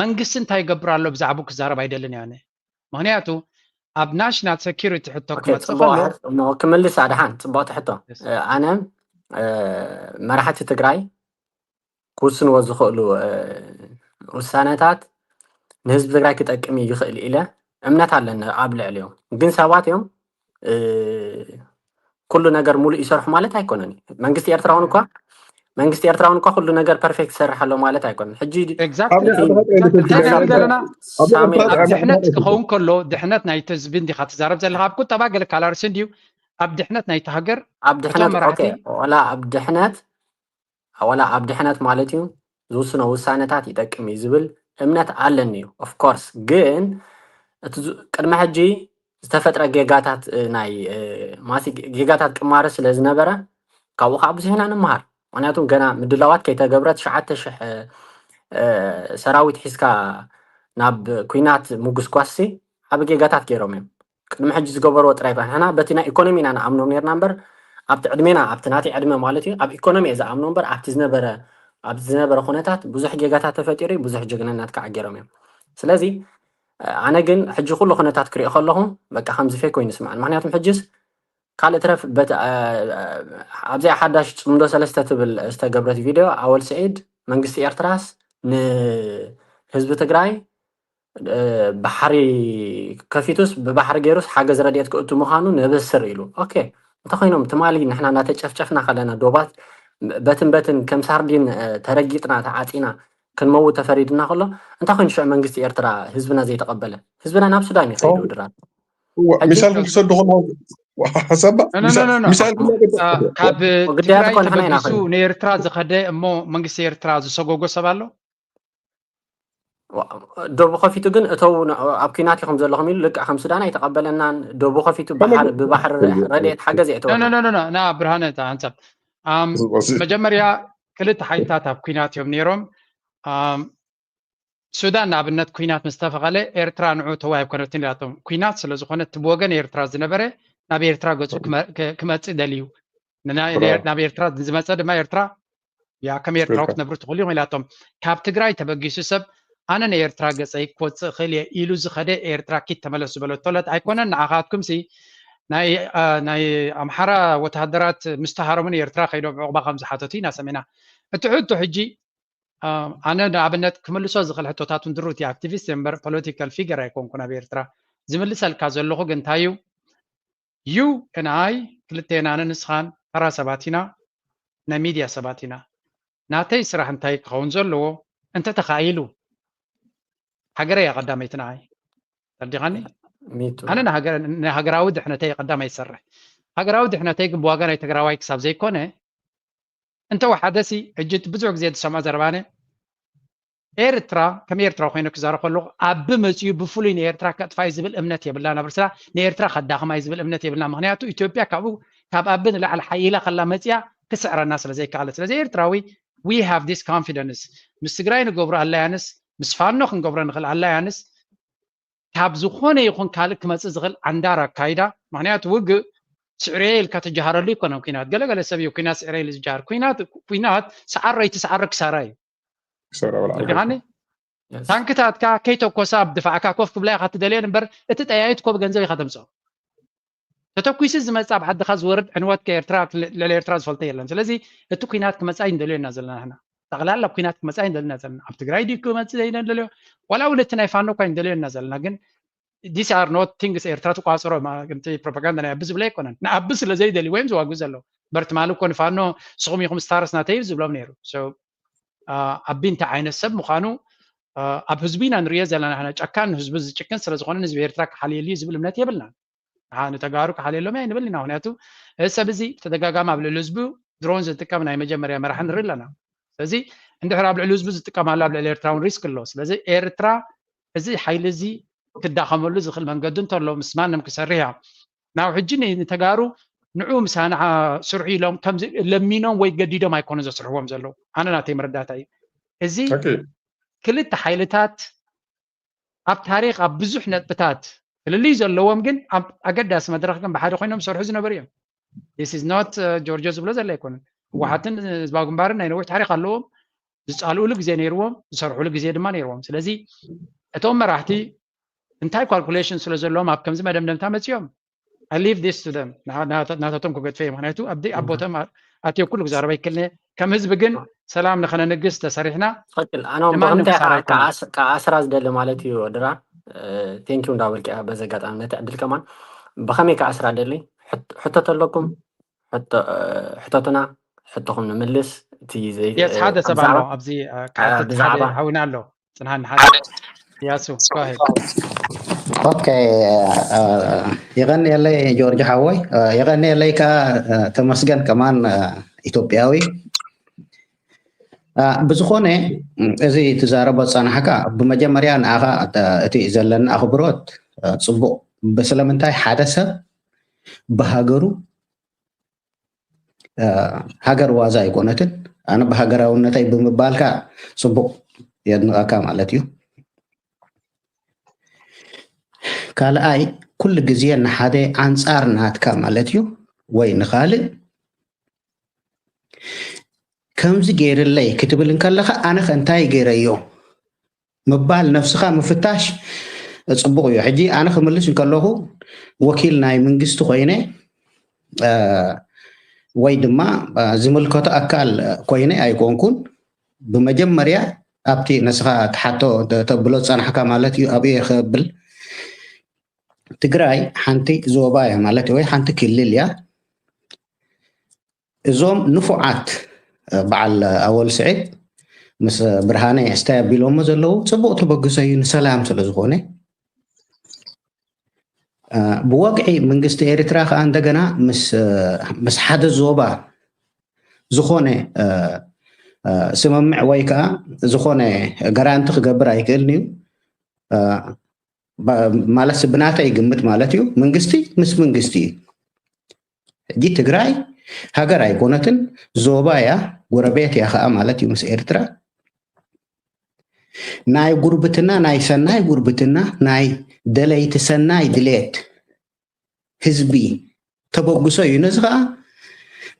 መንግስቲ እንታይ ይገብር ኣሎ ብዛዕቡ ክዛረብ ኣይደልን እየ ኣነ ምክንያቱ ኣብ ናሽናል ሰኪሪቲ ሕቶ ክመፅእ ከሎ ክምልስ ኣድሓን ፅቡቅቲ ሕቶ ኣነ መራሕቲ ትግራይ ክውስንዎ ዝኽእሉ ውሳነታት ንህዝቢ ትግራይ ክጠቅም ይኽእል ኢለ እምነት ኣለኒ ኣብ ልዕሊኦም። ግን ሰባት እዮም፣ ኩሉ ነገር ሙሉእ ይሰርሑ ማለት ኣይኮነን። መንግስቲ ኤርትራውን እኳ መንግስቲ ኤርትራውን እኳ ኩሉ ነገር ፐርፌክት ይሰርሕ ኣሎ ማለት ኣይኮነን። ሕጂ ድሕነት ክኸውን ከሎ ድሕነት ናይቲ ህዝቢ እንዲካ ትዛረብ ዘለካ ኣብ ቁጠባ ገለ ካላርሲ እንዲዩ ኣብ ድሕነት ናይቲ ሃገር ኣብ ድሕነት ዋላ ኣብ ድሕነት ዋላ ኣብ ድሕነት ማለት እዩ ዝውስኖ ውሳነታት ይጠቅም እዩ ዝብል እምነት ኣለኒ እዩ። ኦፍኮርስ ግን እቲ ቅድሚ ሕጂ ዝተፈጥረ ጌጋታት ናይ ማሲ ጌጋታት ቅማረ ስለ ዝነበረ ካብኡ ከዓ ብዙሕ ኢና ንምሃር። ምክንያቱም ገና ምድላዋት ከይተገብረ ትሽዓተ ሽሕ ሰራዊት ሒዝካ ናብ ኩናት ምጉስጓስሲ ዓብ ጌጋታት ገይሮም እዮም። ቅድሚ ሕጂ ዝገበርዎ ጥራይ ባሕና በቲ ናይ ኢኮኖሚ ኢና ንኣምኖም ነርና እምበር ኣብቲ ዕድሜና ኣብቲ ናተይ ዕድመ ማለት እዩ ኣብ ኢኮኖሚ እየ ዝኣምኖ እምበር ኣብቲ ዝነበረ ኣብቲ ዝነበረ ኩነታት ብዙሕ ጌጋታት ተፈጢሩ ብዙሕ ጀግንነት ከዓ ገይሮም እዮም። ስለዚ ኣነ ግን ሕጂ ኩሉ ኩነታት ክሪኦ ከለኹ በቃ ከምዚ ፌክ ኮይኑ ይስምዓኒ። ምክንያቱም ሕጅስ ካልእ ትረፍ ኣብዚኣ ሓዳሽ ፅምዶ ሰለስተ ትብል ዝተገብረት ቪድዮ ኣወል ስዒድ መንግስቲ ኤርትራስ ንህዝቢ ትግራይ ባሕሪ ከፊቱስ ብባሕሪ ገይሩስ ሓገዝ ረድኤት ክእቱ ምዃኑ ነብስር ኢሉ። ኦኬ እንተኮይኖም ትማሊ ንሕና እናተጨፍጨፍና ከለና ዶባት በትን በትን ከም ሳርዲን ተረጊጥና ተዓፂና ክንመውት ተፈሪድና ከሎ እንታይ ኮይኑ ሽዑ መንግስቲ ኤርትራ ህዝብና ዘይተቐበለ? ህዝብና ናብ ሱዳን ይኸይዱ ድራር ሚሳይል ክሰዱ ከሎ ሓሳባ ካብ ትግራይ ተበጊሱ ንኤርትራ ዝኸደ እሞ መንግስቲ ኤርትራ ዝሰጎጎ ሰብ ኣሎ? ዶቡ ከፊቱ ግን እተው ኣብ ኩናት ኢኹም ዘለኹም ኢሉ ልክዕ ከም ሱዳን ኣይተቐበለናን። ዶቡ ከፊቱ ብባሕሪ ረድኤት ሓገዝ የእተወና። ና ብርሃነ ሓንሳብ መጀመርያ ክልተ ሓይልታት ኣብ ኩናት እዮም ነይሮም። ሱዳን ንኣብነት ኩናት ምስ ተፈቐለ ኤርትራ ንዑ ተው ኣይኮነትን ኢላቶም። ኩናት ስለ ዝኾነ እቲ ብወገን ኤርትራ ዝነበረ ናብ ኤርትራ ገጹ ክመጽእ ደልዩ። ናብ ኤርትራ ዝመጸ ድማ ኤርትራ ያ ከም ኤርትራዊ ክትነብሩ ትኽእሉ ኢኹም ኢላቶም። ካብ ትግራይ ተበጊሱ ሰብ ኣነ ንኤርትራ ገጸይ ክወጽእ እኽእል እየ ኢሉ ዝኸደ ኤርትራ ኪድ ተመለስ ዝበለቶ ለት ኣይኮነን። ንዓኻትኩም ሲ ናይ ኣምሓራ ወተሃደራት ምስ ተሃረሙ ንኤርትራ ከይዶም ዕቑባ ከም ዝሓተቱ ኢና ሰሚዕና። እቲ ሕቶ ሕጂ ኣነ ንኣብነት ክምልሶ ዝኽእል ሕቶታት እውን ድሩት ኣክቲቪስት እምበር ፖለቲካል ፊገር ኣይኮንኩን ኣብ ኤርትራ። ዝምልሰልካ ዘለኹ ግን እንታይ እዩ? You and I ክልቴና ኣነ ንስኻን ተራ ሰባት ኢና፣ ናይ ሚድያ ሰባት ኢና። ናተይ ስራሕ እንታይ ክኸውን ዘለዎ እንተተኻኢሉ ሃገረይ እያ ቀዳመይቲ ንዓይ። ተረዲኻኒ? ኣነ ንሃገራዊ ድሕነተይ ቀዳማይ ይሰርሕ። ሃገራዊ ድሕነተይ ግን ብዋጋ ናይ ትግራዋይ ክሳብ ዘይኮነ እንተወሓደሲ ሕጂ ብዙሕ ግዜ ዝሰምዖ ዘረባነ ኤርትራ ከም ኤርትራ ኮይነ ክዛረብ ከለኹ ኣብ መፅኡ ብፍሉይ ንኤርትራ ከጥፋይ ዝብል እምነት የብልና ናብ ርስና ንኤርትራ ከዳኽማይ ዝብል እምነት የብልና። ምክንያቱ ኢትዮጵያ ካብኡ ካብ ኣብ ንላዕሊ ሓይላ ከላ መፅያ ክስዕረና ስለ ዘይከኣለት ስለዚ ኤርትራዊ we have this confidence ምስ ትግራይ ንገብሮ ኣላያንስ ምስ ፋኖ ክንገብሮ ንኽእል ኣላያንስ ካብ ዝኾነ ይኹን ካልእ ክመፅእ ዝኽእል ዓንዳር ኣካይዳ ምክንያቱ ውግእ ስዕርየ ኢልካ ትጀሃረሉ ይኮነን ኩናት ገለገለ ሰብ እዩ ኩናት ስዕረ ኢሉ ዝጀሃር ኩናት ኩናት ሰዓሮ ይትሰዓሮ ክሳራ እዩ ዲኻኒ ታንክታትካ ከይተኮሳ ኣብ ድፋዕካ ኮፍ ክብላ ኢካ ትደልየን እምበር እቲ ጠያይት ኮ ብገንዘብ ኢካ ተምፅኦ ተተኩሱ ዝመፅእ ኣብ ዓድኻ ዝወርድ ዕንወት ከኤርትራ ልዕሊ ኤርትራ ዝፈልጦ የለን ስለዚ እቲ ኩናት ክመፃ ይንደልዮ ኢና ዘለና ንሕና ጠቕላላ ኩናት ክመፃ ይንደልና ዘለና ኣብ ትግራይ ድዩ ክመፅእ ዘይንደልዮ ዋላ እውን እቲ ናይ ፋኖ እኳ ይንደልዮ ኢና ዘለና ግን these are not things ኤርትራ ትቋፅሮ ፕሮፓጋንዳ ናይ ኣቢ ዝብለ ኣይኮነን ንኣቢ ስለ ዘይደልዩ ወይም ዝዋጉ ዘለዉ በር ትማሊ እኮ ንፋኖ ንስኹም ኢኹም ስታርስ ናተይ ዝብሎም ነይሩ ኣቢ እንታይ ዓይነት ሰብ ምዃኑ ኣብ ህዝቢ ኢና ንሪኦ ዘለና ጨካን ህዝቢ ዝጭክን ስለዝኾነ ንህዝቢ ኤርትራ ክሓልየሉ እዩ ዝብል እምነት የብልናን ንተጋሩ ክሓልየሎም እያ ንብል ኢና ምክንያቱ እዚ ሰብ እዚ ብተደጋጋሚ ኣብ ልዕሊ ህዝቡ ድሮን ዝጥቀም ናይ መጀመርያ መራሒ ንርኢ ኣለና ስለዚ እንድሕር ኣብ ልዕሊ ህዝቡ ዝጥቀም ኣሎ ኣብ ልዕሊ ኤርትራ እውን ሪስክ ኣሎ ስለዚ ኤርትራ እዚ ሓይሊ እዚ ክዳኸመሉ ዝኽእል መንገዲ እንተሎ ምስ ማንም ክሰርሕ እያ ናብ ሕጂ ንተጋሩ ንዑ ምሳና ስርሑ ኢሎም ከምዚ ለሚኖም ወይ ገዲዶም ኣይኮነ ዘስርሕዎም ዘለዉ ኣነ ናተይ መረዳታ እዩ እዚ ክልተ ሓይልታት ኣብ ታሪክ ኣብ ብዙሕ ነጥብታት ፍልልይ ዘለዎም ግን ኣብ ኣገዳሲ መድረክ ግን ብሓደ ኮይኖም ዝሰርሑ ዝነበሩ እዮም this is not ጆርጆ ዝብሎ ዘለ ኣይኮነን ህወሓትን ህዝባዊ ግንባርን ናይ ነዊሕ ታሪክ ኣለዎም ዝፃልኡሉ ግዜ ነይርዎም ዝሰርሕሉ ግዜ ድማ ነይርዎም ስለዚ እቶም መራሕቲ እንታይ ካልኩሌሽን ስለ ዘለዎም ኣብ ከምዚ መደምደምታ መፅኦም I leave this to them ናታቶም ክገድፈ እዩ ምክንያቱ ኣብቲ ኣቦቶም ኣትየ ኩሉ ክዛረብ ኣይክእልን እየ። ከም ህዝቢ ግን ሰላም ንኸነንግስ ተሰሪሕና ትኽክል። ኣነ እውን ንማንም ብኸምታይ ክሳራ ከዓ ኣይኮነን። ክዓ- ክዓስራ ዝደሊ ማለት እዩ ድራ። ቴንኪዩ እንዳበልኪ በዚ ኣጋጣሚ ነቲ ዕድል ከማን ብኸመይ ክዓስራ ደሊ ሕት- ሕቶ ተለኩም ሕቶ- እ፣ ሕተቱና፣ ሕቶኹም ንምልስ። እቲ ዘይ- የስ ሓደ ሰብ ኣሎ ብዛዕባ ኣብዚ እ፣ እ፣ ክሓትት ሓደ ብዛዕባ ሓዊና ኣሎ ጽንሃኒ ሓደ ያሱ go ahead። ኦኬ፣ እ፣ የቐንየለይ ጆርጅ ሓወይ፣ እ፣ የቐንየለይ ከኣ እ፣ ተመስገን ከማን እ፣ ኢትዮጵያዊ። እ፣ ብዝኾነ እዚ ትዛረቦ ዝጸናሕካ ብመጀመርያ ንኣኻ እ፣ እቲ ዘለኒ ኣኽብሮት እ፣ ጽቡቕ ብስለምንታይ ሓደ ሰብ ብሃገሩ እ፣ ሃገር ዋዛ ኣይኮነትን። ኣነ ብሃገራውነተይ ብምባልካ ጽቡቕ የድንቐካ ማለት እዩ። ካልኣይ ኩሉ ግዜ ንሓደ ኣንጻር ናትካ ማለት እዩ ወይ ንኻልእ ከምዚ ገይርለይ ክትብል እንከለኻ ኣነ ከ እንታይ ገይረዮ ምባል ነብስኻ ምፍታሽ ጽቡቕ እዩ። ሕጂ ኣነ ክምልስ እንከለኹ ወኪል ናይ መንግስቲ ኮይነ እ፣ ወይ ድማ እ፣ ዝምልከቶ ኣካል ኮይነ ኣይኮንኩን። ብመጀመርያ ኣብቲ ንስኻ ትሓቶ ተ- ተብሎ ዝጸናሕካ ማለት እዩ ኣብኡ እየ ክብል። ትግራይ ሓንቲ ዞባ እያ ማለት እዩ ወይ ሓንቲ ክልል እያ። እዞም ንፉዓት እ፣ በዓል ኣወል ስዒድ ምስ ብርሃነ እስታይ ኣቢሎሞ ዘለዉ ጽቡቕ ተበግሶ እዩ ንሰላም ስለ ዝኾነ። እ፣ ብወግዒ መንግስቲ ኤርትራ ከዓ እንደገና ምስ እ፣ ምስ ሓደ ዞባ ዝኾነ እ፣ እ፣ ስምምዕ ወይ ከዓ ዝኾነ ጋራንቲ ክገብር ኣይክእልን እዩ። እ፣ ባ- ማለት ብናተይ ግምት ማለት እዩ። መንግስቲ ምስ መንግስቲ እዩ። ሕጂ ትግራይ ሃገር ኣይኮነትን፣ ዞባ እያ፣ ጎረቤት እያ ከዓ ማለት እዩ ምስ ኤርትራ። ናይ ጉርብትና ናይ ሰናይ ጉርብትና ናይ ደለይቲ ሰናይ ድሌት ህዝቢ ተበግሶ እዩ። ነዚ ከዓ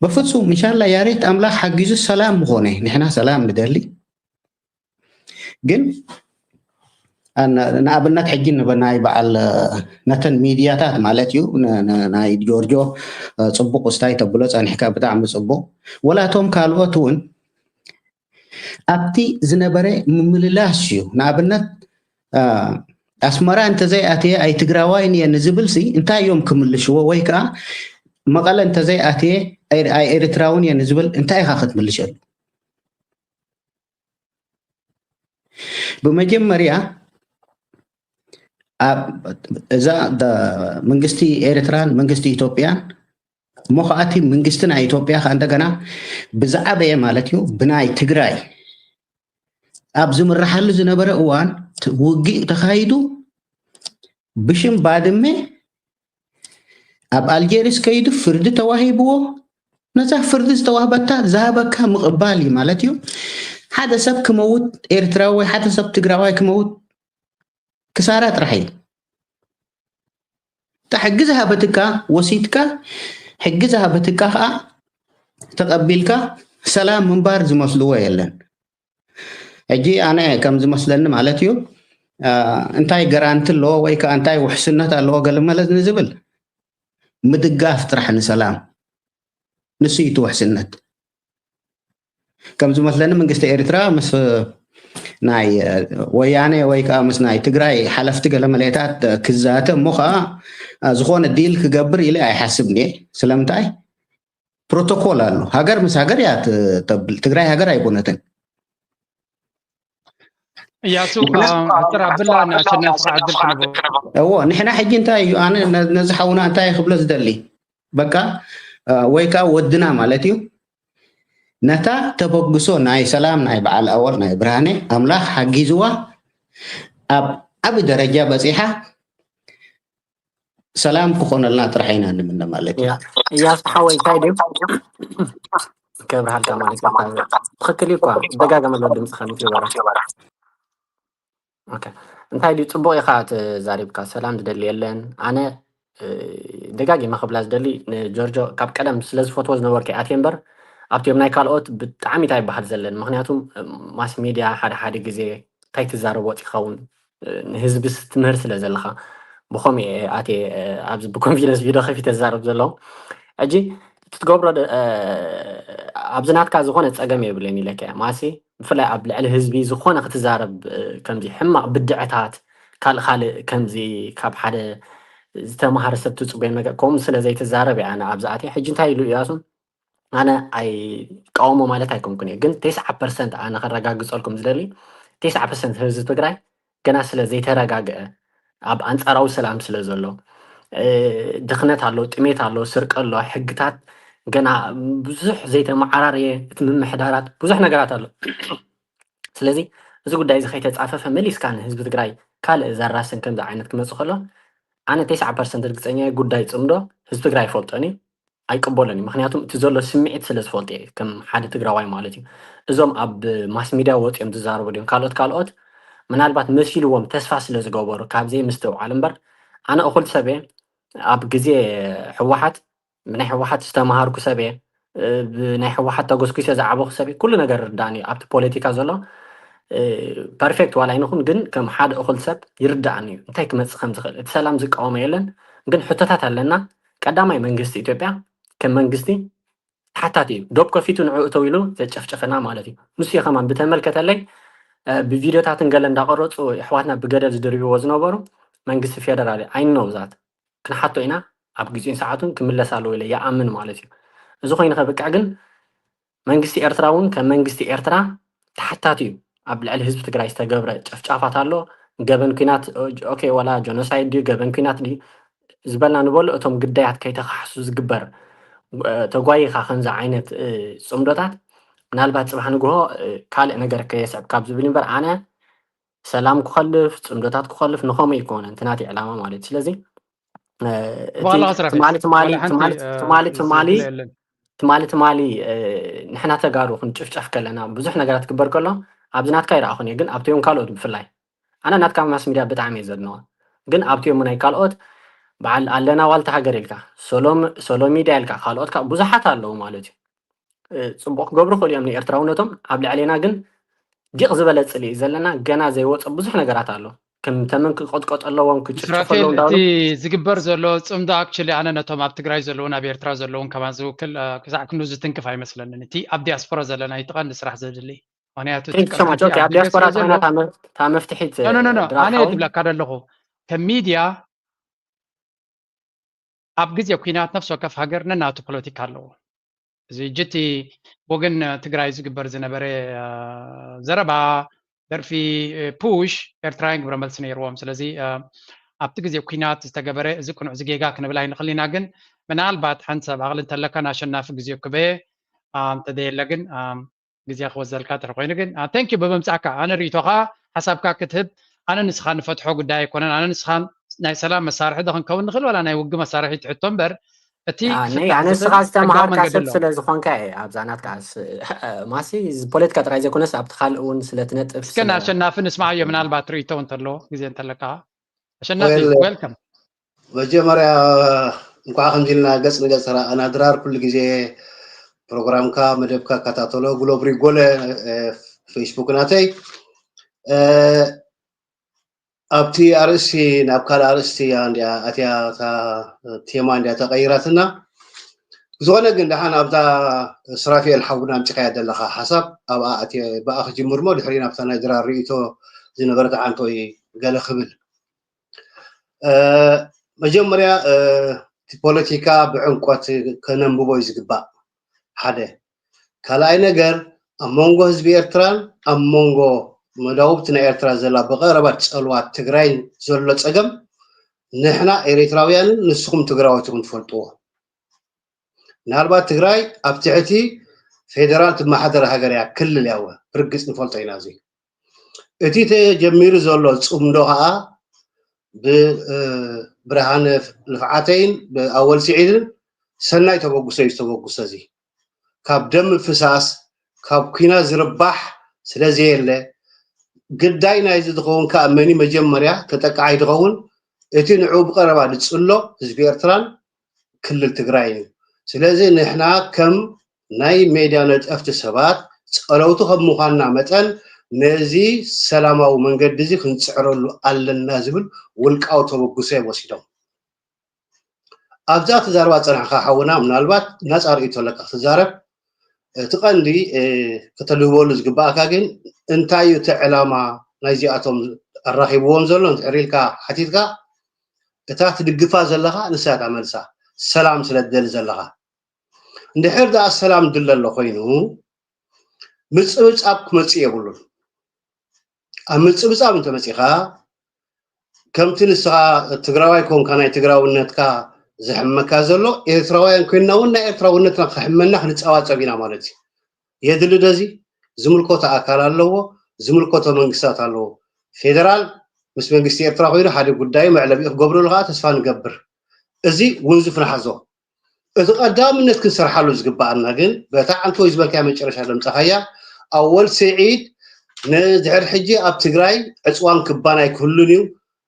በፍጹም እንሻላ ያሬት ኣምላኽ ሓጊዙ ሰላም ምኾነ ንሕና ሰላም ንደሊ ግን ኣነ- ንኣብነት ሕጂ ንበ- ናይ በዓል እ፣ ነተን ሚድያታት ማለት እዩ ን- ን- ናይ ጆርጆ እ፣ ጽቡቅ ስታይ ተብሎ ጸኒሕካ ብጣዕሚ ጽቡቅ ወላቶም ካልኦት እውን ኣብቲ ዝነበረ ምምልላስ እዩ ንኣብነት እ፣ ኣስመራ እንተዘይኣትየ ኣይትግራዋይን እየ ንዝብል ሲ እንታይ እዮም ክምልሽዎ ወይ ከዓ መቐለ እንተዘይኣትየ ኣይ- ኣይ ኤርትራውን እየ ንዝብል እንታይ ኢኻ ክትምልሸሉ ብመጀመርያ ኣብ እዛ ደ- መንግስቲ ኤርትራን መንግስቲ ኢትዮጵያን እሞ ከኣቲ መንግስቲ ናይ ኢትዮጵያ ከኣ እንደገና ብዝዓበየ ማለት እዩ ብናይ ትግራይ ኣብ ዝምርሓሉ ዝነበረ እዋን ት- ውግእ ተኻይዱ ብሽም ባድመ ኣብ ኣልጀሪስ ከይዱ ፍርዲ ተዋሂብዎ ነዛ ፍርዲ ዝተዋህበታ ዝሃበካ ምቕባል እዩ ማለት እዩ ሓደ ሰብ ክመውት ኤርትራዊ ወይ ሓደ ሰብ ትግራዋይ ክመውት ክሳራ ጥራሕ እዩ እታ ሕጊ ዝሃበትካ ወሲድካ ሕጊ ዝሃበትካ ከዓ ተቐቢልካ ሰላም ምንባር ዝመስልዎ የለን ሕጂ ኣነ ከም ዝመስለኒ ማለት እዩ እንታይ ገራንቲ ኣለዎ ወይ ከዓ እንታይ ውሕስነት ኣለዎ ገለመለ ንዝብል ምድጋፍ ጥራሕ ንሰላም ንሱ እዩ እቲ ውሕስነት ከም ዝመስለኒ መንግስቲ ኤርትራ ምስ ናይ ወያነ ወይ ከዓ ምስ ናይ ትግራይ ሓለፍቲ ገለመሌታት ክዛተ እሞ ከዓ ዝኾነ ዲል ክገብር ኢለ ኣይሓስብን እየ ስለምንታይ ፕሮቶኮል ኣሎ ሃገር ምስ ሃገር እያ ተብል ትግራይ ሃገር ኣይኮነትን እያሱ ኣጥር ኣብላ ንኣሸናፊ ዕድል ክንቦ እዎ ንሕና ሕጂ እንታይ እዩ ኣነ ነዚ ሓውና እንታይ ክብሎ ዝደሊ በቃ ወይ ከዓ ወድና ማለት እዩ ነታ ተበግሶ ናይ ሰላም ናይ በዓል ኣወል ናይ ብርሃነ ኣምላኽ ሓጊዝዋ ኣብ ዓብ ደረጃ በፂሓ ሰላም ክኾነልና ጥራሕ ኢና ንምነ ማለት እዩ እያሱ ሓወይ እንታይ ድዩ ከብርሃልካ ማለት ትኽክል እኳ ደጋገመሎ ድምፂ ከምት ይበራ እንታይ ድዩ ፅቡቅ ኢኻ ተዛሪብካ ሰላም ዝደሊ የለን ኣነ ደጋጊመ ክብላ ዝደሊ ንጆርጆ ካብ ቀደም ስለ ዝፈትዎ ዝነበርኩ ኣትየ እምበር ኣብቲኦም ናይ ካልኦት ብጣዕሚ እንታይ ይበሃል ዘለን ምክንያቱም ማስ ሚድያ ሓደ ሓደ ግዜ እንታይ ትዛረብ ወፂ ኸውን ንህዝብስ ትምህር ስለ ዘለካ ብከምኡ ኣትየ ኣብዚ ብኮንፊደንስ ቪድዮ ከፊተ ዝዛረብ ዘለዉ ሕጂ ክትገብሮ ደ- እ፣ ኣብዚ ናትካ ዝኾነ ጸገም የብለን ኢለካ እየ። ማሲ ብፍላይ ኣብ ልዕሊ ህዝቢ ዝኾነ ክትዛረብ፣ እ፣ ከምዚ ሕማቕ ብድዕታት ካልእ ካልእ ከምዚ ካብ ሓደ ዝተምሃረ ሰብ ትጽበዮ ነገር ከምኡ ስለ ዘይትዛረብ እየ ኣነ ኣብዚ ኣትየ። ሕጂ እንታይ ኢሉ እያሱ ኣነ ኣይቃወሞ ማለት ኣይኮንኩን እየ፣ ግን ተስዓ ፐርሰንት ኣነ ከረጋግጸልኩም ዝደሊ ተስዓ ፐርሰንት ህዝቢ ትግራይ ገና ስለ ዘይተረጋግአ ኣብ ኣንጻራዊ ሰላም ስለ ዘሎ እ፣ ድኽነት ኣሎ፣ ጥሜት ኣሎ፣ ስርቂ ኣሎ፣ ሕግታት ገና ብዙሕ ዘይተመዓራረየ እቲ ምምሕዳራት ብዙሕ ነገራት ኣሎ። ስለዚ እዚ ጉዳይ እዚ ከይተጻፈፈ መሊስካ ንህዝቢ ትግራይ ካልእ ዘራስን ከምዚ ዓይነት ክመጽእ ከሎ ኣነ ተስዓ ፐርሰንት ርግጸኛ እየ ጉዳይ ጽምዶ ህዝቢ ትግራይ ይፈልጦን እዩ ኣይቅበሎን እዩ። ምክንያቱም እቲ ዘሎ ስምዒት ስለ ዝፈልጦ እየ ከም ሓደ ትግራዋይ ማለት እዩ። እዞም ኣብ ማስ ሚድያ ወፂኦም ዝዛረቡ ድዮም ካልኦት ካልኦት ምናልባት መሲልዎም ተስፋ ስለ ዝገበሩ ካብ ዘይምስትውዓል እምበር ኣነ እኹል ሰብ እየ። ኣብ ግዜ ህወሓት ብናይ ህወሓት ዝተምሃርኩ ሰብ እየ። እ፣ ብናይ ህወሓት ተጎስጒሰ ዝዓበኹ ሰብ እየ። ኩሉ ነገር ይርዳእኒ እዩ ኣብቲ ፖለቲካ ዘሎ እ፣ ፐርፌክት ዋላ ኣይንኹን ግን ከም ሓደ እኹል ሰብ ይርዳእኒ እዩ እንታይ ክመፅእ ከም ዝኽእል። እቲ ሰላም ዝቃወሞ የለን ግን ሕቶታት ኣለና። ቀዳማይ መንግስቲ ኢትዮጵያ ከም መንግስቲ ተሓታቲ እዩ። ዶብ ከፊቱ ንዕኡ እተው ኢሉ ዘጨፍጨፈና ማለት እዩ። ንሱ እዩ ከማን ብተመልከተለይ እ፣ ብቪድዮታትን ገለ እንዳቀረፁ ኣሕዋትና ብገደል ዝድርብዎ ዝነበሩ መንግስቲ ፌደራል እዩ። I know that ክንሓቶ ኢና ኣብ ግዜኡን ሰዓቱን ክምለስ ኣለዎ ኢለ ይኣምን ማለት እዩ። እዚ ኮይኑ ከብቅዕ ግን መንግስቲ ኤርትራ እውን ከም መንግስቲ ኤርትራ ተሓታቲ እዩ። ኣብ ልዕሊ ህዝቢ ትግራይ ዝተገብረ ጨፍጫፋት ኣሎ፣ ገበን ኩናት ኦኬ፣ ዋላ ጀኖሳይድ ድዩ ገበን ኩናት ድዩ ዝበልና ንበሎ እቶም ግዳያት ከይተካሕሱ ዝግበር እ፣ ተጓይኻ ከምዚ ዓይነት እ፣ ፅምዶታት ምናልባት ፅባሕ ንግሆ እ፣ ካልእ ነገር ከየስዕብ ካብ ዝብል እምበር ኣነ ሰላም ክኸልፍ ፅምዶታት ክኸልፍ ንኸምኡ ይኮነ እንትናት ዕላማ ማለት እዩ። ስለዚ እ፣ እቲ በኋላ ክስራሕ ትማሊ ትማሊ ዋላ ሓንቲ ትማሊ እ፣ ትማሊ ትማሊ ዝብለ የለን። ትማሊ ትማሊ እ፣ ንሕና ተጋሩ ክንጭፍጨፍ ከለና ብዙሕ ነገራት ክግበር ከሎ ኣብዚ ናትካ ይረኣኹን እየ ግን ኣብቲኦም ካልኦት ብፍላይ ኣነ ናትካ ማስ ሚድያ ብጣዕሚ እየ ዘድንቖ ግን ኣብቲኦም ናይ ካልኦት በዓል ኣለና ዋልታ ሃገር ኢልካ ሶሎ ሚድያ ኢልካ ካልኦት ከዓ ብዙሓት ኣለዉ ማለት እዩ። እ፣ ፅቡቅ ክገብሩ ክእሉ እዮም ንኤርትራውነቶም ኣብ ልዕሌና ግን ዲቕ ዝበለ ፅልኢ እዩ ዘለና። ገና ዘይወፀ ብዙሕ ነገራት ኣሎ። ከም ተመን ክቆጥቀጡ ኣለዎም ክጭፍጨፉ ብስራቴል ኣለዎም እቲ እንዳበሉ ዝግበር ዘሎ ፅምዶ ኣክቹሊ ኣነ ነቶም ኣብ ትግራይ ዘለውን ኣብ ኤርትራ ዘለውን ከማን ዝውክል እ፣ ክሳዕ ክንዱ ዝትንክፍ ኣይመስለንን። እቲ ኣብ ዲያስፖራ ዘለና እቲ ቀንዲ ስራሕ ዘድሊ ምክንያቱ እቲ ቴንክ ሶ ማች። ቀንዲ ኦኬ ኣብ ኣብ ትግራይ ዲያስፖራ ስለ ተኾይና ዘሎ እታ መፍ- እታ መፍትሒት እ፣ ኖ ኖ ኖ ድራር ኣነ ሓወይ ትብለካ ዘለኹ ከም ሚድያ ኣብ ግዜ ኩናት ነፍሲ ወከፍ ሃገር ነናቱ ፖለቲካ ኣለዎ። እዚ ሕጂ እቲ ወገን ትግራይ ዝግበር ዝነበረ እ፣ ዘረባ ደርፊ እ፣ ፑሽ ኤርትራውያን ግብረ መልሲ ነይርዎም። ስለዚ እ፣ ኣብቲ ግዜ ኩናት ዝተገበረ እዚ ቅኑዕ እዚ ጌጋ ክንብል ኣይንኽእል ኢና። ግን ምናልባት ሓንቲ ሰብ ዓቕሊ እንተለካ ንኣሸናፊ ግዜ ክበየ እ፣ እንተዘየለ ግን እ፣ ግዜ ክወዘልካ ጥረ ኮይኑ ግን ቴንክ ዩ ብምምፃእካ ኣነ ርእቶኻ ሓሳብካ ክትህብ ኣነ ንስኻ ንፈትሖ ጉዳይ ኣይኮነን ኣነ ንስኻ ናይ ሰላም መሳርሒ ዶ ክንከውን ንኽእል ዋላ ናይ ውጊ መሳርሒ ትሕቶ እምበር እቲ ኣነ ክፍታሕ ኣነ ዝኽእል ንስኻ ሕጋዊ ዝተምሃርካ መንገዲ ሰብ ኣለዎ ስለ ዝኾንካ እየ ኣብዛ ናትካ ስ- ማሲ እዚ ፖለቲካ ጥራይ ዘይኮነስ ኣብቲ ካልእ እውን ስለ ትነጥፍ እስከ ስለ ንኣሸናፊ ንስማዓዮ ምናልባት ርእቶ እንተለዎ ግዜ እንተለካ ኣሸናፊ ወል ዌልካም መጀመርያ እንኳዕ ከምዚ ኢልና ገጽ ንገጽ ተራኣና ድራር ኩሉ ግዜ ፕሮግራምካ መደብካ እከታተሎ ግሎብሪ ጎለ እ፣ ፌስቡክ ናተይ እ፣ ኣብቲ ኣርእስቲ ናብ ካልእ ኣርእስቲ እያ እንዲያ ኣትያ እታ ቴማ እንዲያ ተቐይራትና ብዝኾነ ግን ደሓን ኣብዛ ስራፊኤል ሓውና ኣምፂኻያ ዘለኻ ሓሳብ ኣብኣ ኣትየ ብኣ ክጅምር ሞ ድሕሪ ናብታ ናይ ድራር ርእቶ ዝነበረት ዓንቶ ገለ ክብል እ፣ መጀመርያ እ፣ እቲ ፖለቲካ ብዕምቆት ከነንብቦ እዩ ዝግባእ ሓደ ካልኣይ ነገር ኣብ መንጎ ህዝቢ ኤርትራን ኣብ መንጎ መዳውብቲ ናይ ኤርትራ ዘላ ብቐረባ ትጸልዋ ትግራይን ዘሎ ጸገም ንሕና ኤርትራውያንን ንስኹም ትግራዎት ኢኹም ትፈልጥዎ ምናልባት ትግራይ ኣብ ትሕቲ ፌደራል ትመሓደር ሃገር እያ ክልል እያ እወ ብርግፅ ንፈልጦ ኢና እዚ እቲ ተጀሚሩ ዘሎ ፅምዶ ከዓ ብብርሃነ ልፍዓተይን ብኣወል ስዒድን ሰናይ ተበግሶ እዩ ዝተበግሶ እዚ ካብ ደም ምፍሳስ ካብ ኩናት ዝርባሕ ስለዘየለ ግዳይ ናይዚ ዝኸውን ከዓ መኒ መጀመርያ ተጠቃዓይ ዝኸውን እቲ ንዑ ብቀረባ ዝፅሎ ህዝቢ ኤርትራን ክልል ትግራይ እዩ ስለዚ ንሕና ከም ናይ ሜድያ ነጠፍቲ ሰባት ፀለውቲ ከም ምዃንና መጠን ነዚ ሰላማዊ መንገዲ እዚ ክንፅዕረሉ ኣለና ዝብል ውልቃዊ ተበግሶ እዮም ወሲዶም ኣብዛ ትዛረባ ዝጸናሕካ ሓውና፣ ምናልባት ናጻ ርእይቶ ኣለካ ክትዛረብ። እቲ ቀንዲ፣ እ፣ ከተልህበሉ ዝግባኣካ ግን እንታይ እዩ እቲ ዕላማ ናይዚኣቶም ኣራኺብዎም ዘሎ እንድሕር ኢልካ ሓቲትካ፣ እታ ትድግፋ ዘለኻ ንሳ እታ መልሳ፣ ሰላም ስለ ትደሊ ዘለኻ። እንድሕር ደኣ ሰላም ድለ ኣሎ ኮይኑ፣ ምጽብጻብ ክመጽእ የብሉን። ኣብ ምጽብጻብ እንተመጺኻ፣ ከምቲ ንስኻ ትግራዋይ ኮንካ ናይ ትግራውነትካ ዝሕመካ ዘሎ፣ ኤርትራውያን ኮይንና እውን ናይ ኤርትራውነትና ክሕመና ክንጸባጸብ ኢና ማለት እዩ። የድሊ ዶ እዚ? ዝምልከቶ ኣካል ኣለዎ፣ ዝምልከቶ መንግስታት ኣለዎ። ፌደራል ምስ መንግስቲ ኤርትራ ኮይኑ ሓደ ጉዳዩ መዕለቢኡ ክገብረሉ ከዓ ተስፋ ንገብር። እዚ ውንዙፍ ንሓዞ። እቲ ቀዳምነት ክንሰርሓሉ ዝግባኣና ግን፣ በታ ዓንተወይ ዝበልካያ መጨረሻ ዘምጻኻያ፣ ኣወል ስዒድ ንድሕር ሕጂ ኣብ ትግራይ ዕፅዋን ክባን ኣይክህሉን እዩ፣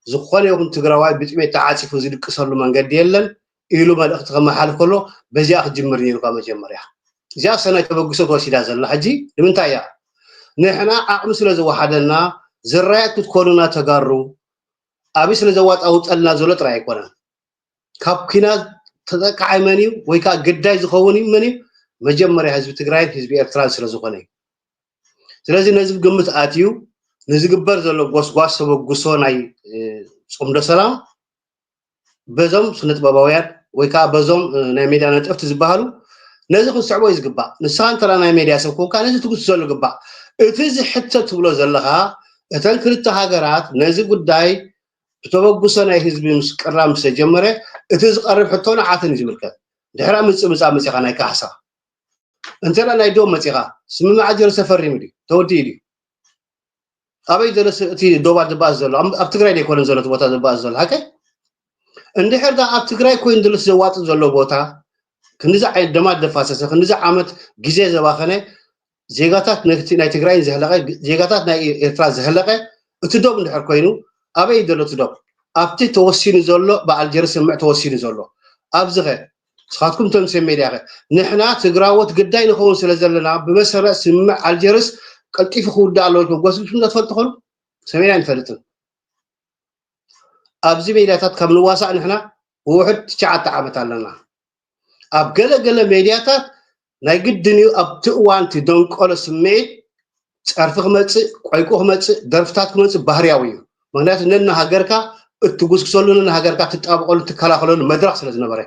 ዝኾነ ይኹን ትግራዋይ ብጥሜት ተዓፂፉ ዝድቅሰሉ መንገዲ የለን ኢሉ መልእኽቲ ከመሓልፍ ከሎ፣ በዚኣ ክጅምር ነይሩካ መጀመርያ። እዚኣ ሰናይ ተበግሶ ተወሲዳ ዘላ ሕጂ ንምንታይ እያ? ንሕና ዓቕሚ ስለ ዝወሓደና፣ ዝራያት ክትኮኑና ተጋሩ፣ ኣብይ ስለ ዘዋጣውጠልና ዘሎ ጥራይ ኣይኮነን። ካብ ኲናት ተጠቃዓይ መን እዩ ወይ ከዓ ግዳይ ዝኸውን እዩ መን እዩ? መጀመርያ ህዝቢ ትግራይን ህዝቢ ኤርትራን ስለ ዝኾነ እዩ። ስለዚ ነዚ ግምት ኣትዩ ንዝግበር ዘሎ ጎስጓስ ተበግሶ ናይ፣ እ፣ ጽምዶ ሰላም በዞም ስነ ጥበባውያን ወይ ከዓ በዞም፣ እ፣ ናይ ሜድያ ነጠፍቲ ዝበሃሉ ነዚ ክንስዕቦ እዩ ዝግባእ። ንስኻ እንተ ናይ ሜድያ ሰብ ኮንካ ነዚ ትጉስሰሉ ግባእ። እቲ ዝሕተት ትብሎ ዘለኻ እተን ክልተ ሃገራት ነዚ ጉዳይ ብተበግሶ ናይ ህዝቢ ምስ ቅራብ ምስ ተጀመረ፣ እቲ ዝቐርብ ሕቶ ንዓተን እዩ ዝምልከት። ድሕራ ምጽብጻብ መጺኻ ናይ ካሕሳ። እንተ ደኣ ናይ ዶብ መጺኻ፣ ስምምዕ ኣልጀርስ ተፈሪሙ ድዩ? ተወዲኡ ድዩ? ኣበይ ዘሎ ስ-፣ እቲ ዶባት ዝበኣስ ዘሎ? ኣብ፣ ኣብ ትግራይ ዶ ኣይኮነን ዘሎ እቲ ቦታ ዝበኣስ ዘሎ? ሓቀይ? እንድሕር ደኣ ኣብ ትግራይ ኮይኑ ዘሎ ዘዋጥጥ ዘሎ ቦታ፣ ክንዲዚ ዓይነት ደማት ዘፋሰሰ፣ ክንዲዚ ዓመት ግዜ ዘባኸነ፣ ዜጋታት ነቲ ናይ ትግራይን ዘህለቐ፣ ዜጋታት ናይ ኤርትራ ዘህለቐ፣ እቲ ዶብ እንድሕር ኮይኑ፣ ኣበይ እዩ ዘሎ እቲ ዶብ? ኣብቲ ተወሲኑ ዘሎ፣ ብኣልጀርስ ስምምዕ ተወሲኑ ዘሎ። ኣብዚ ኸ፣ ንስኻትኩም እቶም ሰብ ሜድያ ኸ፣ ንሕና ትግራዎት ግዳይ ንኸውን ስለ ዘለና፣ ብመሰረት ስምምዕ ኣልጀርስ ቀልጢፉ ክውዳእ ኣለዎ ኢልኩም ጎስጒስኩም ዶ ትፈልጡ ኾኑ? ሰሜን ኣይንፈልጥን። ኣብዚ ሜድያታት ካብ ንዋሳእ ንሕና ውሑድ ትሽዓተ ዓመት ኣለና። ኣብ ገለ ገለ ሜድያታት ናይ ግድን እዩ ኣብቲ እዋን እቲ ደንቆሎ ስምዒት ጸርፊ ክመጽእ፣ ቆይቁ ክመጽእ፣ ደርፍታት ክመጽእ ባህርያዊ እዩ። ምኽንያቱ ነና ሃገርካ እትጉስጉሰሉ፣ ነና ሃገርካ ትጣበቐሉ፣ ትከላኸለሉ መድረኽ ስለ ዝነበረ።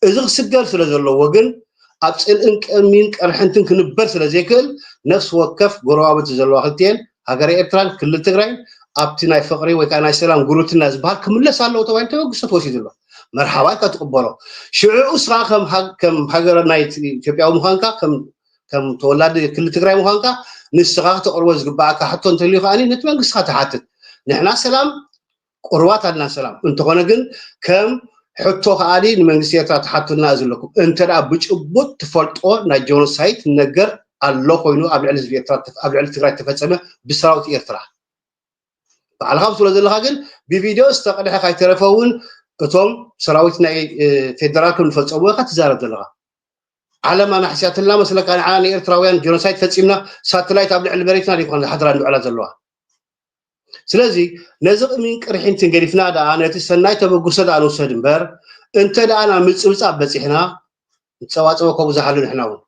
እዚ ክስገር ስለ ዘለዎ ግን ኣብ ጽልእን ቅሚን ቅርሕንትን ክንበር ስለ ዘይክእል፣ ነፍሲ ወከፍ ጎረባብቲ ዘለዋ ክልቲኤን ሃገረ ኤርትራን ክልል ትግራይን ኣብቲ ናይ ፍቕሪ ወይ ከዓ ናይ ሰላም ጉርብትና ዝበሃል ክምለስ ኣለዎ ተባሂሉ ተበግሶ ተወሲዱ ኣሎ። መርሓባ ኢልካ ትቕበሎ። ሽዑ እስኻ ከም ሃ-፣ ከም ሃገር ናይ ኢትዮጵያዊ ምዃንካ፣ ከም፣ ከም ተወላዲ ክልል ትግራይ ምዃንካ፣ ንስኻ ክተቕርቦ ዝግባኣካ ሕቶ እንተልዩ ከኣኒ ነቲ መንግስቲ ኢኻ ትሓትት። ንሕና ሰላም ቁሩባት ኣልና ሰላም። እንተኾነ ግን ከም ሕቶ ከኣኒ ንመንግስቲ ኤርትራ ትሓቱልና ዘለኩም። እንተ ደኣ ብጭቡጥ ትፈልጦ ናይ ጀኖሳይድ ነገር ኣሎ ኮይኑ ኣብ ልዕሊ ህዝቢ ኤርትራ፣ ኣብ ልዕሊ ትግራይ ተፈጸመ ብሰራዊት ኤርትራ። ባዕልኻ ትብሎ ዘለኻ ግን ብቪድዮ ዝተቐድሐ ካይተረፈ እውን እቶም ሰራዊት ናይ፣ እ፣ ፌደራል ከም ዝፈጸምዎ ኢኻ ትዛረብ ዘለኻ። ዓለም ኣናሕስያትልና መስለካ ንዓና ንኤርትራውያን ጀኖሳይድ ፈጺምና ሳተላይት ኣብ ልዕሊ መሬትና ደይኮነ ዝሓድራ እንድዕላ ዘለዋ። ስለዚ ነዚ ቅሚን ቅርሒንትን ገዲፍና ደኣ ነቲ ሰናይ ተበግሶ ደኣ ንውሰድ እምበር፣ እንተ ደኣ ናብ ምጽብጻብ በጺሕና፣ ንጸባጸበ እኮ ብዙሕ ኣሎ ንሕና እውን።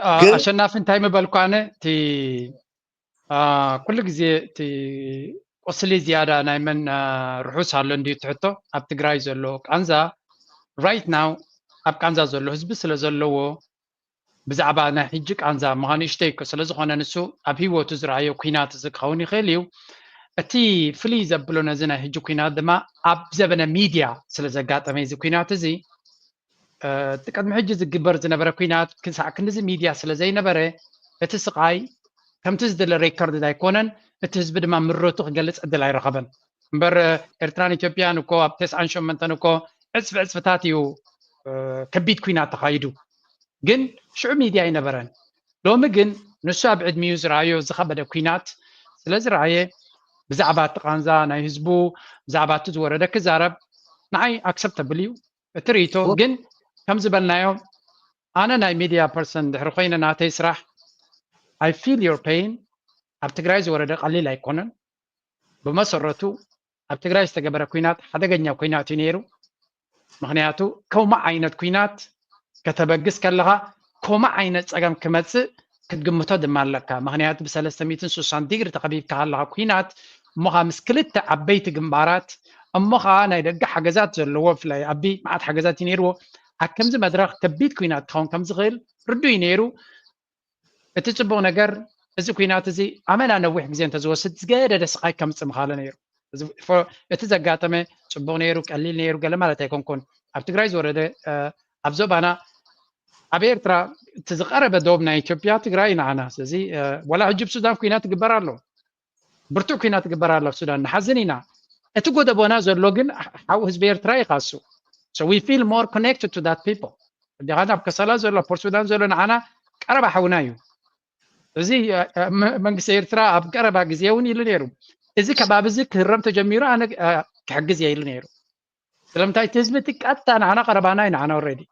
ኣ-፣ ግን ኣሸናፊ እንታይ ምበልኩ ኣነ፣ እቲ፣ ኣ፣ ኩሉ ግዜ እቲ ቁስሊ ዝያዳ ናይ መን፣ ኣ፣ ርሑስ ኣሎ እንድዩ እቲ ሕቶ። ኣብ ትግራይ ዘሎ ቃንዛ፣ right now ኣብ ቃንዛ ዘሎ ህዝቢ ስለ ዘለዎ፣ ብዛዕባ ናይ ሕጂ ቃንዛ ምዃኑ ንእሽተይ እኮ ስለ ዝኾነ ንሱ ኣብ ህይወቱ ዝረኣዮ ኲናት እዚ ክኸውን ይኽእል እዩ። እቲ ፍልይ ዘብሎ ነዚ ናይ ሕጂ ኲናት ድማ ኣብ ዘበነ ሚድያ ስለ ዘጋጠመ እዚ ኲናት እዚ፣ እ፣ እቲ ቅድሚ ሕጂ ዝግበር ዝነበረ ኲናት ክሳዕ ክንድዚ ሚድያ ስለ ዘይነበረ፣ እቲ ስቓይ ከምቲ ዝድለ ሬከርድ ኣይኮነን፣ እቲ ህዝቢ ድማ ምረቱ ክገልጽ ዕድል ኣይረኸበን። እምበር ኤርትራን ኢትዮጵያን እኮ ኣብ ተስዓን ሸሞንተን እኮ ዕጽፊ ዕጽፍታት እዩ፣ እ፣ ከቢድ ኲናት ተኻይዱ። ግን ሽዑ ሚድያ ኣይነበረን። ሎሚ ግን ንሱ ኣብ ዕድሚኡ ዝረኣዮ ዝኸበደ ኲናት ስለ ዝረኣየ፣ ብዛዕባ እቲ ቃንዛ ናይ ህዝቡ፣ ብዛዕባ እቲ ዝወረደ ክዛረብ ንዓይ ኣክሰፕተብል እዩ እቲ ርእይቶ። ኦ። ግን ከም ዝበልናዮ፣ ኣነ ናይ ሚድያ ፐርሰን ድሕሪ ኮይነ ናተይ ስራሕ፣ I feel your pain። ኣብ ትግራይ ዝወረደ ቀሊል ኣይኮነን። ብመሰረቱ ኣብ ትግራይ ዝተገበረ ኲናት ሓደገኛ ኲናት እዩ ነይሩ። ምክንያቱ ከምኡ ዓይነት ኩናት ከተበግስ ከለኻ ከምኡ ዓይነት ፀገም ክመፅእ ክትግምቶ ድማ ኣለካ። ምክንያቱ ብ360 ዲግሪ ተኸቢብካ ከለኻ ኩናት እሞ ከዓ ምስ ክልተ ዓበይቲ ግንባራት እሞ ከዓ ናይ ደገ ሓገዛት ዘለዎ ብፍላይ ኣቢ መዓት ሓገዛት እዩ ነይርዎ። ኣብ ከምዚ መድረኽ ከቢድ ኩናት ክኸውን ከም ዝኽእል ርዱእ እዩ ነይሩ። እቲ ጽቡቕ ነገር እዚ ኩናት እዚ ኣመና ነዊሕ ግዜ እንተዝወስድ ዝገደደ ስቓይ ከምጽእ ምኻለ ነይሩ። እቲ ዘጋጠመ ጽቡቕ ነይሩ ቀሊል ነይሩ ገለ ማለት ኣይኮንኩን። ኣብ ትግራይ ዝወረደ ኣብ ዞባና ኣብ ኤርትራ እቲ ዝቐረበ ዶብ ናይ ኢትዮጵያ ትግራይ ንዓና። ስለዚ ወላ ሕጂ ብሱዳን ኩናት ትግበር ኣሎ፣ ብርቱዕ ኩናት ትግበር ኣሎ ኣብ ሱዳን። ንሓዝን ኢና። እቲ ጎደቦና ዘሎ ግን ሓው ህዝቢ ኤርትራ ይኻሱ። So we feel more connected to that people። እንዲኻ ኣብ ከሰላ ዘሎ ፖርት ሱዳን ዘሎ ንዓና ቀረባ ሓውና እዩ። እዚ መንግስቲ ኤርትራ ኣብ ቀረባ ግዜ እውን ኢሉ ነይሩ፣ እዚ ከባቢ እዚ ክህረም ተጀሚሩ ኣነ ክሕግዝ እየ ኢሉ ነይሩ። ስለምንታይ እቲ ህዝቢ እቲ ቀጥታ ንዓና ቀረባና እዩ፣ ንዓና already።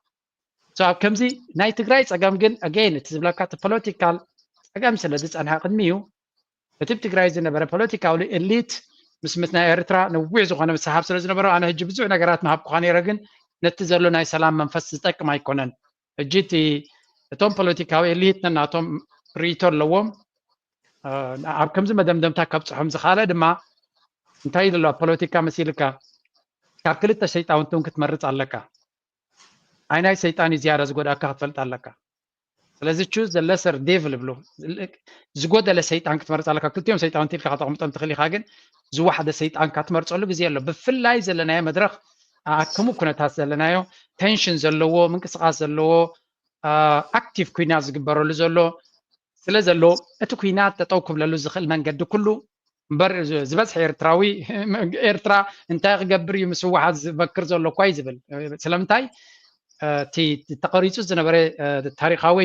So ኣብ ከምዚ ናይ ትግራይ ፀገም ግን again እቲ ዝብለካ እቲ ፖለቲካል ፀገም ስለ ዝፀንሐ ቅድሚኡ እቲ ኣብ ትግራይ ዝነበረ ፖለቲካዊ ኤሊት ምስ ምስ ናይ ኤርትራ ነዊሕ ዝኾነ ምስሓብ ስለ ዝነበረ ኣነ ሕጂ ብዙሕ ነገራት ምሃብኩኻ ነይረ፣ ግን ነቲ ዘሎ ናይ ሰላም መንፈስ ዝጠቅም ኣይኮነን። ሕጂ እቲ እቶም ፖለቲካዊ ኤሊት ነናቶም ርእይቶ ኣለዎም። ኣብ ከምዚ መደምደምታ ከብፅሖም ዝኻለ ድማ እንታይ ዘሎ ኣብ ፖለቲካ መሲልካ ካብ ክልተ ሰይጣውንቲ እውን ክትመርፅ ኣለካ። ኣይናይ ሰይጣን እዩ ዝያዳ ዝጎድኣካ ክትፈልጥ ኣለካ። ስለዚ choose the lesser devil ይብሉ። ዝጎደለ ሰይጣን ክትመርፅ ኣለካ። ክልቲኦም ሰይጣውንቲ ኢልካ ከተቕምጦም ትኽእል ኢኻ፣ ግን ዝወሓደ ሰይጣን ካትመርፀሉ ግዜ ኣሎ። ብፍላይ ዘለናዮ መድረኽ ኣክሙ ኩነታት ዘለናዮ ቴንሽን ዘለዎ ምንቅስቃስ ዘለዎ ኣክቲቭ ኩናት ዝግበረሉ ዘሎ ስለ ዘሎ እቲ ኩናት ጠጠው ክብለሉ ዝኽእል መንገዲ ኩሉ እምበር ዝበዝሐ ኤርትራዊ ኤርትራ እንታይ ክገብር እዩ ምስ ህወሓት ዝመክር ዘሎ እኳ እዩ ዝብል። ስለምንታይ እቲ ተቐሪፁ ዝነበረ ታሪካዊ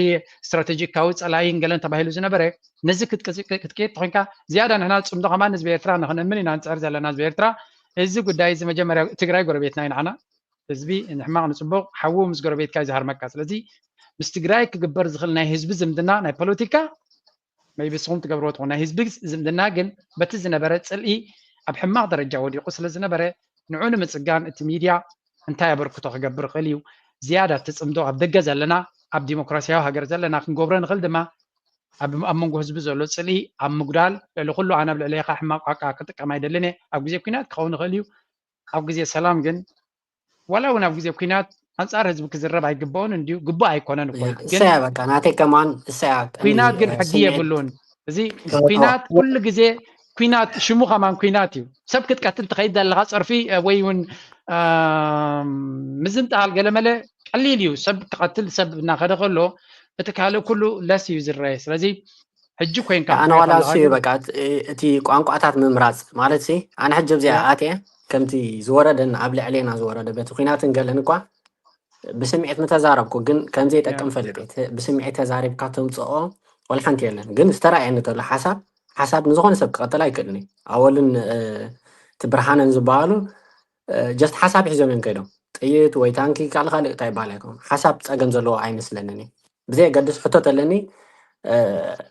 ስትራቴጂካዊ ፀላኢን ገለን ተባሂሉ ዝነበረ ነዚ ክትቅየድ ተኮንካ ዝያዳ ንሕና ፅምዶ ከማን ህዝቢ ኤርትራ ንክንእምን ኢና ንፅዕር ዘለና ህዝቢ ኤርትራ። እዚ ጉዳይ እዚ መጀመርያ ትግራይ ጎረቤትና እዩ ንዓና ህዝቢ ንሕማቕ ንፅቡቕ ሓዉ ምስ ጎረቤትካ እዩ ዝሃርመካ። ስለዚ ምስ ትግራይ ክግበር ዝኽእል ናይ ህዝቢ ዝምድና ናይ ፖለቲካ maybe ንስኹም ትገብርዎ ትኾኑ ናይ ህዝቢ ዝምድና ግን በቲ ዝነበረ ፅልኢ ኣብ ሕማቕ ደረጃ ወዲቑ ስለ ዝነበረ ንዑ ንምፅጋን እቲ ሚድያ እንታይ ኣበርክቶ ክገብር ይኽእል እዩ? ዝያዳ እቲ ፅምዶ ኣብ ደገ ዘለና ኣብ ዲሞክራሲያዊ ሃገር ዘለና ክንገብሮ ንኽእል ድማ ኣብ ኣብ መንጎ ህዝቢ ዘሎ ፅልኢ ኣብ ምጉዳል ልዕሊ ኩሉ ኣነ ኣብ ልዕሌኻ ሕማቕ ቋንቋ ክጥቀም ኣይደልን እየ። ኣብ ግዜ ኩናት ክኸውን ይኽእል እዩ። ኣብ ግዜ ሰላም ግን ዋላ እውን ኣብ ግዜ ኩናት ኣንፃር ህዝቢ ክዝረብ ኣይግበኦን እንድዩ ግቡእ ኣይኮነን እኮ ግን እሰያ በቃ ናተይ ከማን እሰያ ኩናት ግን ሕጊ የብሉን። እዚ ኩናት ኩሉ ግዜ ኩናት ሽሙ ከማን ኩናት እዩ። ሰብ ክትቀትል ትኸይድ ዘለካ ፀርፊ ወይ እውን ምዝንጣል ገለመለ ቀሊል እዩ። ሰብ ክቐትል ሰብ እናኸደ ከሎ እቲ ካልእ ኩሉ ለስ እዩ ዝረየ። ስለዚ ሕጂ ኮይንካ ኣነ ዋላ እሱ እዩ በቃ እቲ ቋንቋታት ምምራፅ ማለት ሲ ኣነ ሕጂ ኣብዚኣ ኣትየ ከምቲ ዝወረደን ኣብ ልዕሌና ዝወረደ በቲ ኩናትን ገለን እኳ ብስምዒት ምተዛረብኩ ግን ከምዘይጠቅም ፈልጥ ብስምዒት ተዛሪብካ ተምፅኦ ወላ ሓንቲ የለን። ግን ዝተረኣየኒ ተሎ ሓሳብ ሓሳብ ንዝኾነ ሰብ ክቐተል ኣይክእልን እዩ። ኣወልን እቲ ብርሃነን ዝበሃሉ ጀስት ሓሳብ ሒዞም እዮም ከይዶም ጥይት ወይ ታንኪ ካልእ ካልእ እንታይ ይበሃል ኣይኮን ሓሳብ ፀገም ዘለዎ ኣይመስለንን እዩ። ብዘየገድስ ሕቶ ተለኒ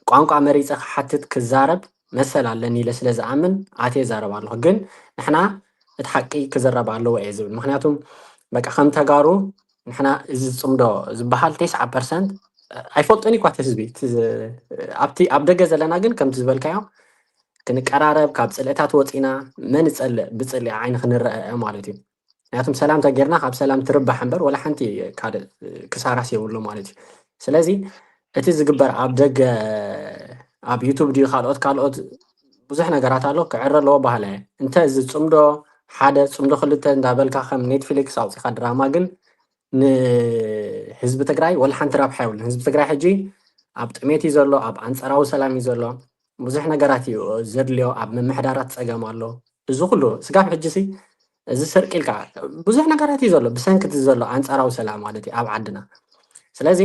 ቋንቋ መሪፀ ክሓትት ክዛረብ መሰል ኣለኒ ኢለ ስለ ዝኣምን ኣትየ ይዛረብ ኣለኹ። ግን ንሕና እቲ ሓቂ ክዝረብ ኣለዎ እየ ዝብል። ምክንያቱም በቃ ከም ተጋሩ ንሕና እዚ ዝፅምዶ ዝበሃል ተስዓ ፐርሰንት ኣይፈልጦን እዩ ኳ እቲ ህዝቢ እቲ ዝ- ኣብቲ ኣብ ደገ ዘለና ግን ከምቲ ዝበልካዮ ክንቀራረብ ካብ ፅልእታት ወፂና መን ይፀልእ ብፅልኢ ዓይኒ ክንረአ ማለት እዩ። ምክንያቱም ሰላም ተጌርና ካብ ሰላም ትርባሕ እምበር ወላ ሓንቲ ካልእ ክሳራስ የብሉ ማለት እዩ። ስለዚ እቲ ዝግበር ኣብ ደገ ኣብ ዩቱብ ድዩ ካልኦት ካልኦት ብዙሕ ነገራት ኣሎ ክዕረ ኣለዎ ባህላ እየ። እንተ እዚ ፅምዶ ሓደ ፅምዶ ክልተ እንዳበልካ ከም ኔትፍሊክስ ኣውፂኻ ድራማ ግን ንህዝቢ ትግራይ ወላ ሓንቲ ረብሓ የብሉን። ህዝቢ ትግራይ ሕጂ ኣብ ጥሜት እዩ ዘሎ፣ ኣብ ኣንፃራዊ ሰላም እዩ ዘሎ። ብዙሕ ነገራት እዩ ዘድልዮ፣ ኣብ ምምሕዳራት ፀገም ኣሎ። እዚ ኩሉ ስጋብ ሕጂ ሲ እዚ ስርቂ ኢልካ ብዙሕ ነገራት እዩ ዘሎ ብሰንኪ እቲ ዘሎ ኣንፃራዊ ሰላም ማለት እዩ ኣብ ዓድና። ስለዚ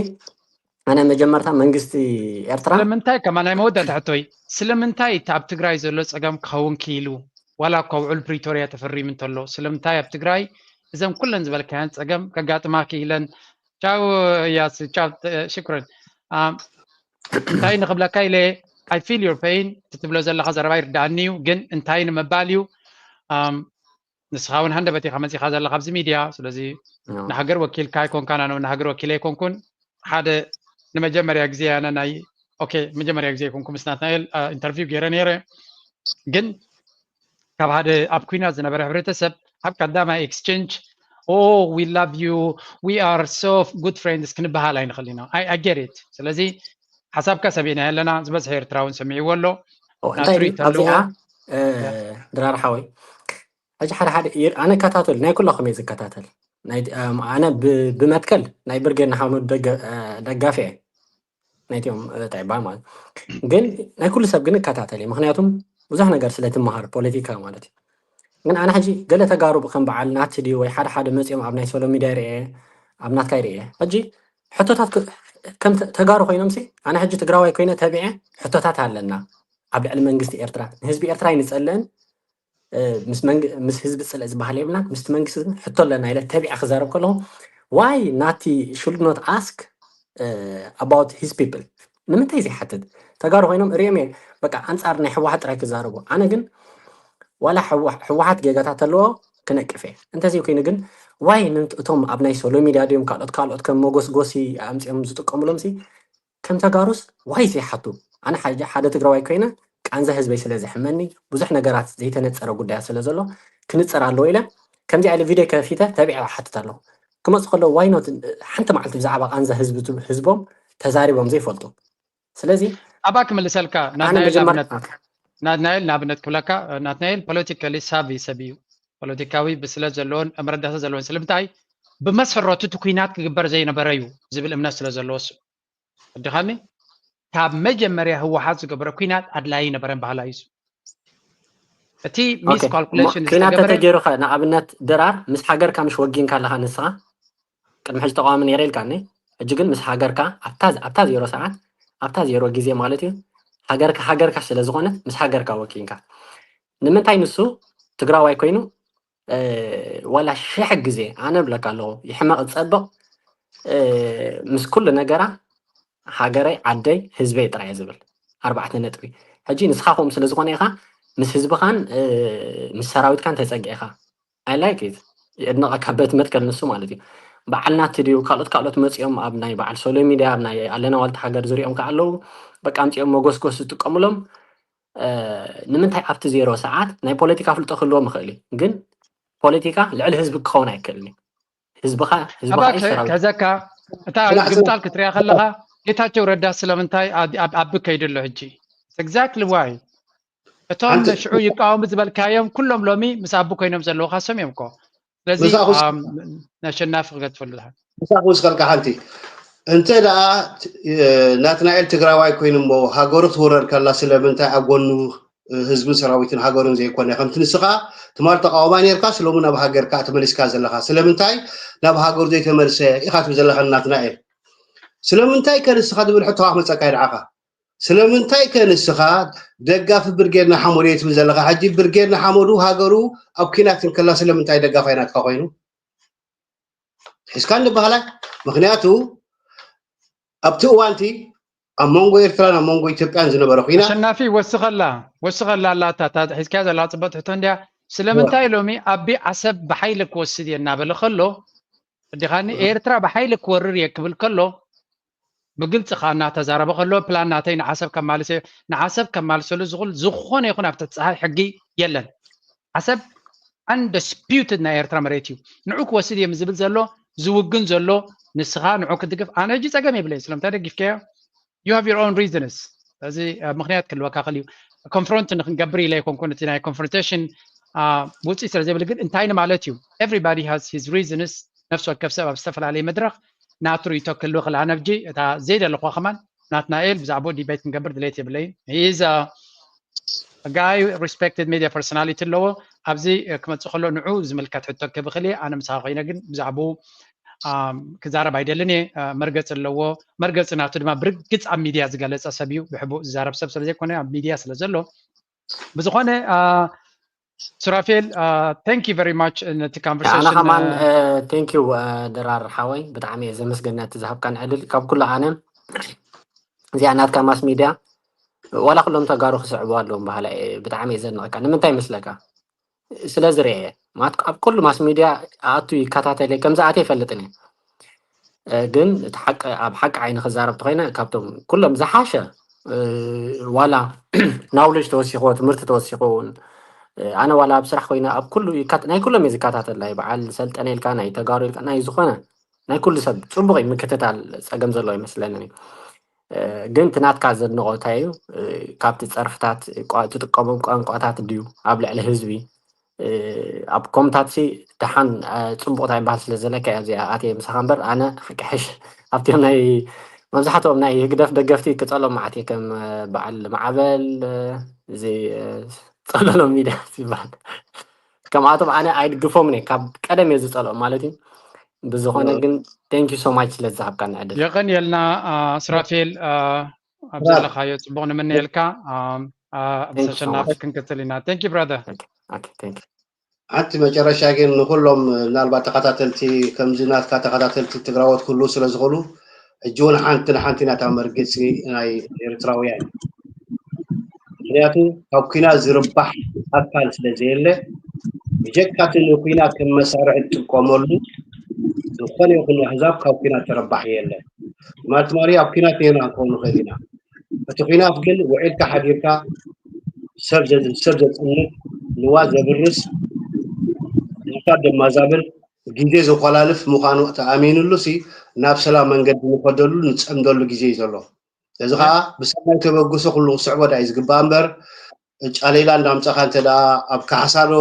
ኣነ መጀመርታ መንግስቲ ኤርትራ ስለምንታይ ከማ ናይ መወዳእታ ሕቶይ ስለምንታይ እቲ ኣብ ትግራይ ዘሎ ፀገም ክኸውን ክኢሉ ዋላ እኳ ውዕል ፕሪቶርያ ተፈሪሙ እንተሎ ስለምንታይ ኣብ ትግራይ እዘን ኩለን ዝበልካያን ፀገም ከጋጥማ ክኢለን? ቻው ያስ ቻው ሽክረን እንታይ ንክብለካ ኢለ I feel your pain እቲ ትብሎ ዘለካ ዘረባ ይርዳእኒ እዩ ግን እንታይ ንምባል እዩ ንስኻ እውን ሃንደበት ኢኻ መፂኻ ዘለኻ ኣብዚ ሚድያ። ስለዚ ንሃገር ወኪልካ ኣይኮንካን፣ ኣነ እውን ንሃገር ወኪል ኣይኮንኩን። ሓደ ንመጀመርያ ግዜ ኣነ ናይ ኦኬ መጀመርያ ግዜ ኣይኮንኩ ምስ ናትናኤል ኢንተርቪው ገይረ ነይረ። ግን ካብ ሓደ ኣብ ኩናት ዝነበረ ሕብረተሰብ ኣብ ቀዳማይ ኤክስቼንጅ oh we love you, we are so good friends ክንበሃል ኣይንኽእል ኢና። I get it። ስለዚ ሓሳብካ ሰሚዕና ኣለና፣ ዝበዝሐ ኤርትራውን ሰሚዕዎ ኣሎ። እንታይ ኣብዚኣ ድራር ሓወይ ሕጂ ሓደ ሓደ ኣነ እከታተል ናይ ኩላኹም እየ ዝከታተል። ኣነ ብመትከል ናይ ብርጌድ ንሓመዱ ደጋፊ እየ። ናይቲኦም እንታይ ይበሃል ማለት ግን ናይ ኩሉ ሰብ ግን እከታተል እየ። ምክንያቱም ብዙሕ ነገር ስለ ትመሃር ፖለቲካ ማለት እዩ። ግን ኣነ ሕጂ ገለ ተጋሩ ከም በዓል ናቲ ድዩ ወይ ሓደ ሓደ መፂኦም ኣብ ናይ ሶሎ ሚድያ ይርኤ ኣብ ናትካ ይርኤ ሕጂ ሕቶታት ከም ተጋሩ ኮይኖም ሲ ኣነ ሕጂ ትግራዋይ ኮይነ ተቢዐ ሕቶታት ኣለና ኣብ ልዕሊ መንግስቲ ኤርትራ ንህዝቢ ኤርትራ ይንፀልእን ምስ ህዝቢ ፅልእ ዝበሃል የብልናን ምስቲ መንግስቲ ግን ሕቶ ኣለና ኢለ ተቢዐ ክዛረብ ከለኹ why ናቲ should not ask about his people ንምንታይ ዘይሓትት ተጋሩ ኮይኖም ሪኦም እየ በቃ ኣንፃር ናይ ህወሓት ጥራይ ክዛረቡ ኣነ ግን ዋላ ህወሓት ጌጋታት ኣለዎ ክነቅፍ እየ እንተዘይ ኮይኑ ግን why እቶም ኣብ ናይ ሶሎ ሚድያ ድዮም ካልኦት ካልኦት ከም መጎስጎሲ ኣምፅኦም ዝጥቀሙሎም ሲ ከም ተጋሩስ why ዘይሓቱ ኣነ ሓደ ትግራዋይ ኮይነ ቃንዛ ህዝበይ ስለ ዘሕመኒ ብዙሕ ነገራት ዘይተነፀረ ጉዳያት ስለ ዘሎ ክንፅር ኣለዎ ኢለ ከምዚ ኢለ ቪድዮ ከፊተ ተቢዐ ሓትት ኣለኹ ክመፅ ከሎ why not ሓንቲ መዓልቲ ብዛዕባ ቃንዛ ህዝቦም ተዛሪቦም ዘይፈልጡ ስለዚ ኣባ ክምልሰልካ ናትናኤል ንኣብነት ክብለካ ናትናኤል politically savvy ሰብ እዩ ፖለቲካዊ ብስለት ዘለዎን መረዳእታ ዘለዎን ስለምንታይ ብመሰረቱ እቲ ኩናት ክግበር ዘይነበረ እዩ ዝብል እምነት ስለ ዘለዎ እሱ ኣዲኻኒ ካብ መጀመርያ ህወሓት ዝገበረ ኩናት ኣድላይ ነበረን ባህላ እዩ እቲ miscalculation ኩናት ተተገይሩ ንኣብነት ድራር ምስ ሃገርካ ምሽ ወጊንካ ኣለካ ንስኻ ቅድሚ ሕጂ ተቃዋሚ ነይረ ኢልካኒ ሕጂ ግን ምስ ሃገርካ ኣብታ ዜሮ ሰዓት ኣብታ ዜሮ ግዜ ማለት እዩ ሃገርካ ሃገርካ ስለ ዝኾነት ምስ ሃገርካ ወኪንካ ንምንታይ ንሱ ትግራዋይ ኮይኑ ዋላ ሽሕ ግዜ ኣነ ብለካ ኣለኹ ይሕመቕ ዝፀብቕ ምስ ኩሉ ነገራ ሃገረይ ዓደይ ህዝበይ ጥራይ ዝብል ኣርባዕተ ነጥቢ ሕጂ ንስኻ ከምኡ ስለ ዝኾነ ኢኻ ምስ ህዝብኻን ምስ ሰራዊትካን ተፀጊዕኻ ኣይላይክ የድንቐካ በቲ መትከል ንሱ ማለት እዩ በዓል ናቲ ድዩ ካልኦት ካልኦት መፂኦም ኣብ ናይ በዓል ሶሎ ሚድያ ኣብ ናይ ኣለና ዋልታ ሃገር ዝሪኦም ከዓ ኣለዉ በቃ ኣምፂኦም መጎስጎስ ዝጥቀሙሎም ንምንታይ ኣብቲ ዜሮ ሰዓት ናይ ፖለቲካ ፍልጦ ክህልዎም ይኽእል እዩ ግን ፖለቲካ ልዕሊ ህዝቢ ክኸውን ኣይክእልን እዩ ህዝብኻ ህዝብኻ እዩ ሰራዊት ከዘካ እታ ግምጣል ክትሪኣ ከለኻ ጌታቸው ረዳ ስለምንታይ ኣብ- ኣብ- ኣብ ከይዱ ኣሎ ሕጂ exactly why እቶም ሽዑ ይቃወሙ ዝበልካዮም ኩሎም ሎሚ ምስ ኣቡ ኮይኖም ዘለዉ ካሶም እዮም እኮ ስለዚ ምሳኹ ስ- ኣም፣ ነሸናፊ ክገድፈሉ ድሓን ምሳኹ ዝኸልካ ሓንቲ እንተ ደኣ ናትናኤል ትግራዋይ ኮይኑ እሞ ሃገሩ ትውረር ከላ ስለምንታይ ኣብ ጎኑ ህዝብን ሰራዊትን ሃገሩን ዘይኮነ ከምቲ ንስኻ ትማል ተቃዋማይ ነርካ ስሎሙ ናብ ሃገርካ ተመሊስካ ዘለኻ ስለምንታይ ናብ ሃገሩ ዘይተመልሰ ኢኻ ትብል ዘለኻ ናትናኤል ስለምንታይ ከ ንስኻ ትብል ሕቶኻ ክመፀካ ይድዓኻ ስለምንታይ ከ ንስኻ ደጋፊ ብርጌድ ንሓመዱ እየ ትብል ዘለኻ ሕጂ ብርጌድ ንሓመዱ ሃገሩ ኣብ ኲናት እንከላ ስለምንታይ ደጋፋይ ናትካ ኮይኑ ሒዝካ እንድበሃላይ ምክንያቱ ኣብቲ እዋንቲ ኣብ መንጎ ኤርትራን ኣብ መንጎ ኢትዮጵያን ዝነበረ ኩናት ኣሸናፊ ወስኸላ ወስኸላ ኣላ እታ እታ ሒዝካያ ዘላ ፅብቕቲ ሕቶ እንድያ ስለምንታይ ሎሚ ኣቢ ዓሰብ ብሓይሊ ክወስድ እየ እናበለ ከሎ ኣዲኻኒ ኤርትራ ብሓይሊ ክወርር እየ ክብል ከሎ ብግልፂ ከዓ እናተዛረበ ከሎ ፕላን ናተይ ንዓሰብ ከማልሰ ንዓሰብ ከማልሰሉ ዝኽእል ዝኾነ ይኹን ኣብቲ ፀሃይ ሕጊ የለን ዓሰብ undisputed ናይ ኤርትራ መሬት እዩ ንዑ ክወስድ እየ ዝብል ዘሎ ዝውግን ዘሎ ንስኻ ንዑ ክድግፍ ኣነ ሕጂ ፀገም የብለይ ስለምንታይ ደጊፍካዮ you have your own reasons እዚ ምክንያት ክህልወካ ክእል እዩ confront ንክንገብር ኢለ ኣይኮንኩን እቲ ናይ confrontation ውፅኢት ስለ ዘይብል ግን እንታይ ንማለት እዩ everybody has his reasons ነፍሲ ወከፍ ሰብ ኣብ ዝተፈላለየ መድረክ ናቱ ርእቶ ክህልወ ክእል ኣነ ሕጂ እታ ዘይደለኳ ከማን ናትናኤል ብዛዕባኡ debate ክንገብር ድሌት የብለይን he is a guy respected media personality ኣለዎ ኣብዚ ክመፅእ ከሎ ንዑ ዝምልከት ሕቶ ክህብ እኽእል እየ ኣነ ምሳኻ ኮይነ ግን ብዛዕባኡ ክዛረብ ኣይደልን እየ መርገፂ ኣለዎ መርገፂ ናቱ ድማ ብርግፅ ኣብ ሚድያ ዝገለፀ ሰብ እዩ ብሕቡእ ዝዛረብ ሰብ ስለዘይኮነ ኣብ ሚድያ ስለዘሎ ብዝኾነ ሱራፌል thank you very much ነቲ ኣነ conversation ከማን thank you ድራር ሓወይ ብጣዕሚ እየ ዘመስግን ነቲ ዝሃብካን ዕድል ካብ ኩሉ ኣነ እዚኣ ናትካ mass media ዋላ ኩሎም ተጋሩ ክስዕቡ ኣለዎም በሃላይ እየ ብጣዕሚ እየ ዘድንቐካ ንምንታይ ይመስለካ ስለ ዝርኤ እየ ማለት ኣብ ኩሉ ማስ ሚድያ ኣቱ ይከታተል እየ፣ ከምዚ ኣትየ ይፈልጥን እየ። እ፣ ግን እቲ ሓቂ፣ ኣብ ሓቂ ዓይኒ ክዛረብ ተኾይነ ካብቶም ኩሎም ዝሓሸ፣ እ፣ ዋላ ናውሌጅ ተወሲኽዎ፣ ትምህርቲ ተወሲኽዎ እውን፣ እ፣ ኣነ ዋላ ኣብ ስራሕ ኮይነ ኣብ ኩሉ ይካት-፣ ናይ ኩሎም እየ ዝከታተል። ናይ በዓል ሰልጠነ ኢልካ፣ ናይ ተጋሩ ኢልካ፣ ናይ ዝኾነ ናይ ኩሉ ሰብ ጽቡቕ እዩ ምክትታል፣ ጸገም ዘለዎ ኣይመስለንን እዩ። እ፣ ግን እቲ ናትካ ዘድንቖ እንታይ እዩ? እ፣ ካብቲ ጸርፍታት ቋ-፣ ትጥቀሞም ቋንቋታት ድዩ ኣብ ልዕሊ ህዝቢ? እ፣ ኣብ ኮምታትሲ ደሓን፣ እ፣ ጽቡቕ እንታይ በሃል ስለ ዘለካ እያ እዚኣ ኣትየ ምሳኻ እምበር ኣነ ሓቂ ሕሽ ኣብቲኦም ናይ መብዛሕትኦም ናይ ህግደፍ ደገፍቲ ክጸሎም መዓት እየ ከም፣ እ፣ በዓል ማዕበል፣ እ፣ እዚ፣ እ፣ ጸለሎም ሚድያ ዝበሃል ከምኣቶም ኣነ ኣይድግፎምን እየ። ካብ ቀደም እየ ዝጸልኦም ማለት እዩ። ብዝኾነ ግን thank you so much ስለ ዝሃብካኒ ዕድል። የቐንየልና፣ አ፣ ሱራፌል፣ አ፣ ኣብ ብራዘር። ዘለኻዮ ጽቡቕ ንምነየልካ። አ፣ አ፣ ኣብ Thank you so ሰሸናፊ much. ክንቅጽል ኢና። Thank you, brother. Okay, okay, thank you. ሓንቲ መጨረሻ ግን ንኹሎም ምናልባት ተኸታተልቲ ከምዚ ናትካ ተኸታተልቲ ትግራዎት ክህልዉ ስለ ዝኽእሉ፣ ሕጂ እውን ሓንቲ ንሓንቲ ናታ መርገጺ ናይ ኤርትራውያን። ምኽንያቱ ካብ ኲናት ዝርባሕ ኣካል ስለ ዘየለ፣ ብጀካ እቲ ንኲናት ከም መሳርሒ ትጥቀመሉ፣ ዝኾነ ይኹን ኣህዛብ ካብ ኲናት ተረባሒ የለን። ትማሊ ትማሊ ኣብ ኲናት ነይርና ክንከውን ንኽእል ኢና። እቲ ኲናት ግን ውዒልካ ሓዲርካ ሰብ ዘ-፣ ሰብ ዘጽንት፣ ንዋ ዘብርስ፣ ንሳ ደማዛብል፣ ግዜ ዘኮላልፍ ምዃኑ ተኣሚንሉ ሲ ናብ ሰላም መንገዲ ንኸደሉ ንጸምደሉ ግዜ እዩ ዘሎ። እዚ ኸዓ ብሰናይ ተበግሶ ኩሉ ክስዕቦ ዳኣ እዩ ዝግባእ እምበር፣ ጫሌላ እንዳምጻኻ እንተ ደኣ ኣብ ካሕሳ ዶ፣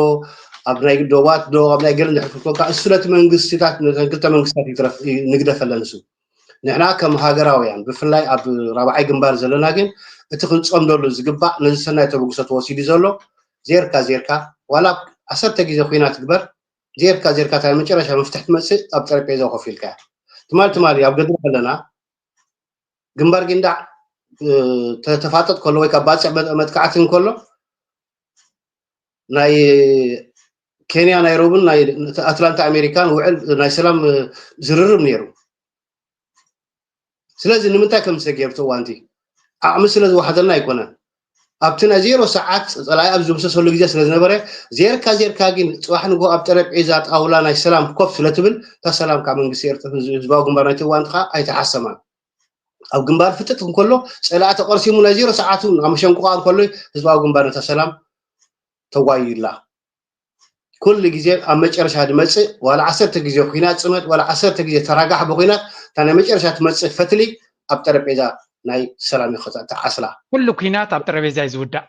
ኣብ ናይ ዶባት ዶ፣ ኣብ ናይ ገለ እንድሕር ክትኮንካ፣ እሱ ነቲ መንግስቲታት፣ ነተን ክልተ መንግስታት ይግረፍ-፣ ንግደፈለን እሱ። ንሕና ከም ሃገራውያን፣ ብፍላይ ኣብ ራብዓይ ግንባር ዘለና ግን፣ እቲ ክንጸምደሉ ዝግባእ፣ ነዚ ሰናይ ተበግሶ ተወሲዱ ዘሎ፣ ዜርካ፣ ዜርካ፣ ዋላ ዓሰርተ ግዜ ኲናት ግበር፣ ዜርካ፣ ዜርካ፣ እታ መጨረሻ መፍትሒ ትመጽእ፣ ኣብ ጠረጴዛ ኮፍ ኢልካ እያ። ትማል፣ ትማሊ ኣብ ገድሊ ከለና፣ ግንባር ጊንዳዕ፣ እ፣ ተ-፣ ተፋጠጥ ከሎ ወይ ካብ ባጽዕ መጥ-፣ መጥቃዕቲ እንከሎ፣ ናይ ኬንያ ናይሮብን ናይ ኣትላንታ ኣሜሪካን ውዕል ናይ ሰላም፣ እ፣ ዝርርብ ነይሩ። ስለዚ ንምንታይ ከም ዝተገይሩ እቲ እዋንቲ ዓቕሚ ስለ ዝወሓደልና ኣይኮነን። ኣብቲ ናይ ዜሮ ሰዓት ጸላኢ ኣብ ዝምሰሰሉ ግዜ ስለ ዝነበረ፣ ዜርካ ዜርካ ግን ጽባሕ ንግሆ ኣብ ጠረጴዛ ጣውላ ናይ ሰላም ኮፍ ስለ ትብል፣ እታ ሰላም ካብ መንግስቲ ኤርትራ፣ ህዝባዊ ግንባር ናይቲ እዋንቲ ከኣ ኣይተሓሰማን። ኣብ ግንባር ፍጥጥ እንከሎ፣ ጸላኢ ተቐርሲሙ ናይ ዜሮ ሰዓቱ ኣብ መሸንቆቓ እንከሎ፣ ህዝባዊ ግንባር ነታ ሰላም ተዋይላ። ኩሉ ግዜ ኣብ መጨረሻ ዝመጽእ፣ ዋላ ዓሰርተ ግዜ ኲናት ጽመት፣ ዋላ ዓሰርተ ግዜ ተራጋሕ ብኲናት፣ እታ ናይ መጨረሻ ትመጽእ ፈትሊ ኣብ ጠረጴዛ ናይ ሰላም እዩ ክተ-፣ ትዓስላ። ኩሉ ኲናት ኣብ ጠረጴዛ እዩ ዝውዳእ።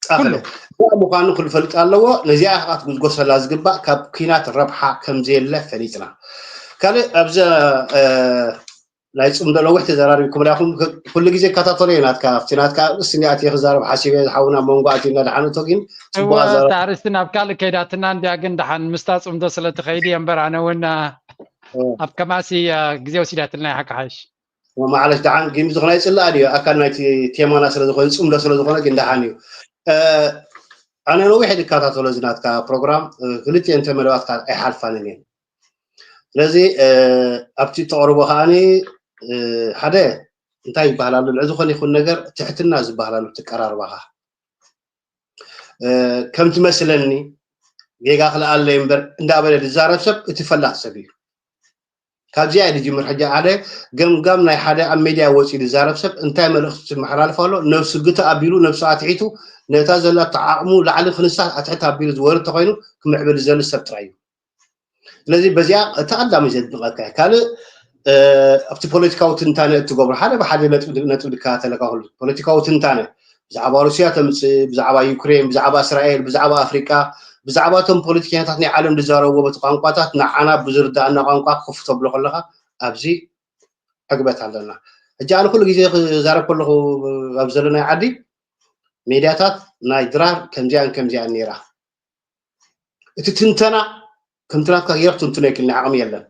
ኣኸለ። ኩሉ። እዚኣ ምዃኑ ክፈልጥ ኣለዎ። ነዚኣ ኸዓ ክትጉስጎሰላ ዝግባእ ካብ ኲናት ረብሓ ከም ዘየለ ፈሊጥና። ካልእ ኣብዚ፣ እ፣ ናይ ጽምዶ ነዊሕ ተዘራሪብኩም ኢኹም። ኩሉ ግዜ እከታተሎ እየ ናትካ፣ ኣብቲ ናትካ ኣርእስቲ እንዲኣ ኣትየ ክዛረብ ሓሲበ፣ ዝሓውና መንጎ ኣትዩና ደሓን እቶ ግን ጽቡቕ እወ፣ ኣዛረብ። እታ ኣርእስቲ ናብ ካልእ ከይዳትና እንድያ፣ ግን ደሓን ምስታ ጽምዶ ስለ ትኸይድ እየ እምበር፣ ኣነ እውን፣ እ። ኣብ ከማሲ፣ እ፣ ግዜ ወሲዳትልና እያ፣ ሓቂ ሓይሽ። እሞ ማዕለሽ ደሓን፣ ግን ዝኾነ ኣይጽላእ ድዩ? ኣካል ናይቲ ቴማና ስለ ዝኾነ፣ ጽምዶ ስለ ዝኾነ ግን ደሓን እዩ። እ፣ ኣነ ነዊሕ እየ ዝከታተሎ እዚ ናትካ ፕሮግራም፣ እ፣ ክልቲኤን ተመደባትካ ኣይሓልፋንን እየን። ስለዚ፣ እ፣ ኣብቲ ተቕርቦ ከኣኒ፣ እ፣ ሓደ እንታይ ይበሃል ኣሎ፣ ልዕሊ ዝኾነ ይኹን ነገር ትሕትና ዝበሃል ኣሎ፣ ትቀራርባኻ። እ፣ ከም ትመስለኒ ጌጋ ክልኣለይ እምበር እንዳበለ ዝዛረብ ሰብ እቲ ፈላጥ ሰብ እዩ። ካብዚኣ እዩ ዝጅምር። ሕጂ ሓደ ገምጋም ናይ ሓደ ኣብ ሜድያ ወፂኡ ዝዛረብ ሰብ እንታይ መልእኽቲ ዝመሓላልፍ ኣሎ? ነብሱ ግትእ ኣቢሉ፣ ነብሱ ኣትሒቱ፣ ነታ ዘላቶ ዓቕሙ ላዕሊ ክንሳ ኣትሕት ኣቢሉ ዝወርድ ተኾይኑ ክምዕብል ዝደሊ ሰብ ጥራይ እዩ። ስለዚ በዚኣ እቲ ቀዳሚ ዘድንቐካ እዩ። ካልእ፣ እ፣ ኣብቲ ፖለቲካዊ ትንታነ እትገብሮ ሓደ ብሓደ ነጥቢ፣ ነጥቢ ድከታተለካ ኩሉ ፖለቲካዊ ትንታነ ብዛዕባ ሩስያ ተምጽእ፣ ብዛዕባ ዩክሬን፣ ብዛዕባ እስራኤል፣ ብዛዕባ ኣፍሪቃ፣ ብዛዕባ እቶም ፖለቲከኛታት ናይ ዓለም ዝዛረብዎ በቲ ቋንቋታት ንዓና ብዝርድኣና ቋንቋ ክፉት ተብሎ ከለኻ ኣብዚ ዕግበት ኣለና። ሕጂ ኣነ ኩሉ ግዜ ክዛረብ ከለኹ ኣብ ዘለናይ ዓዲ ሜድያታት ናይ ድራር ከምዚኣን ከምዚኣን ነይራ። እቲ ትንተና ከምቲ ናትካ ገይረ ክትንትኖ ይክእል፣ ዓቕሚ የለን።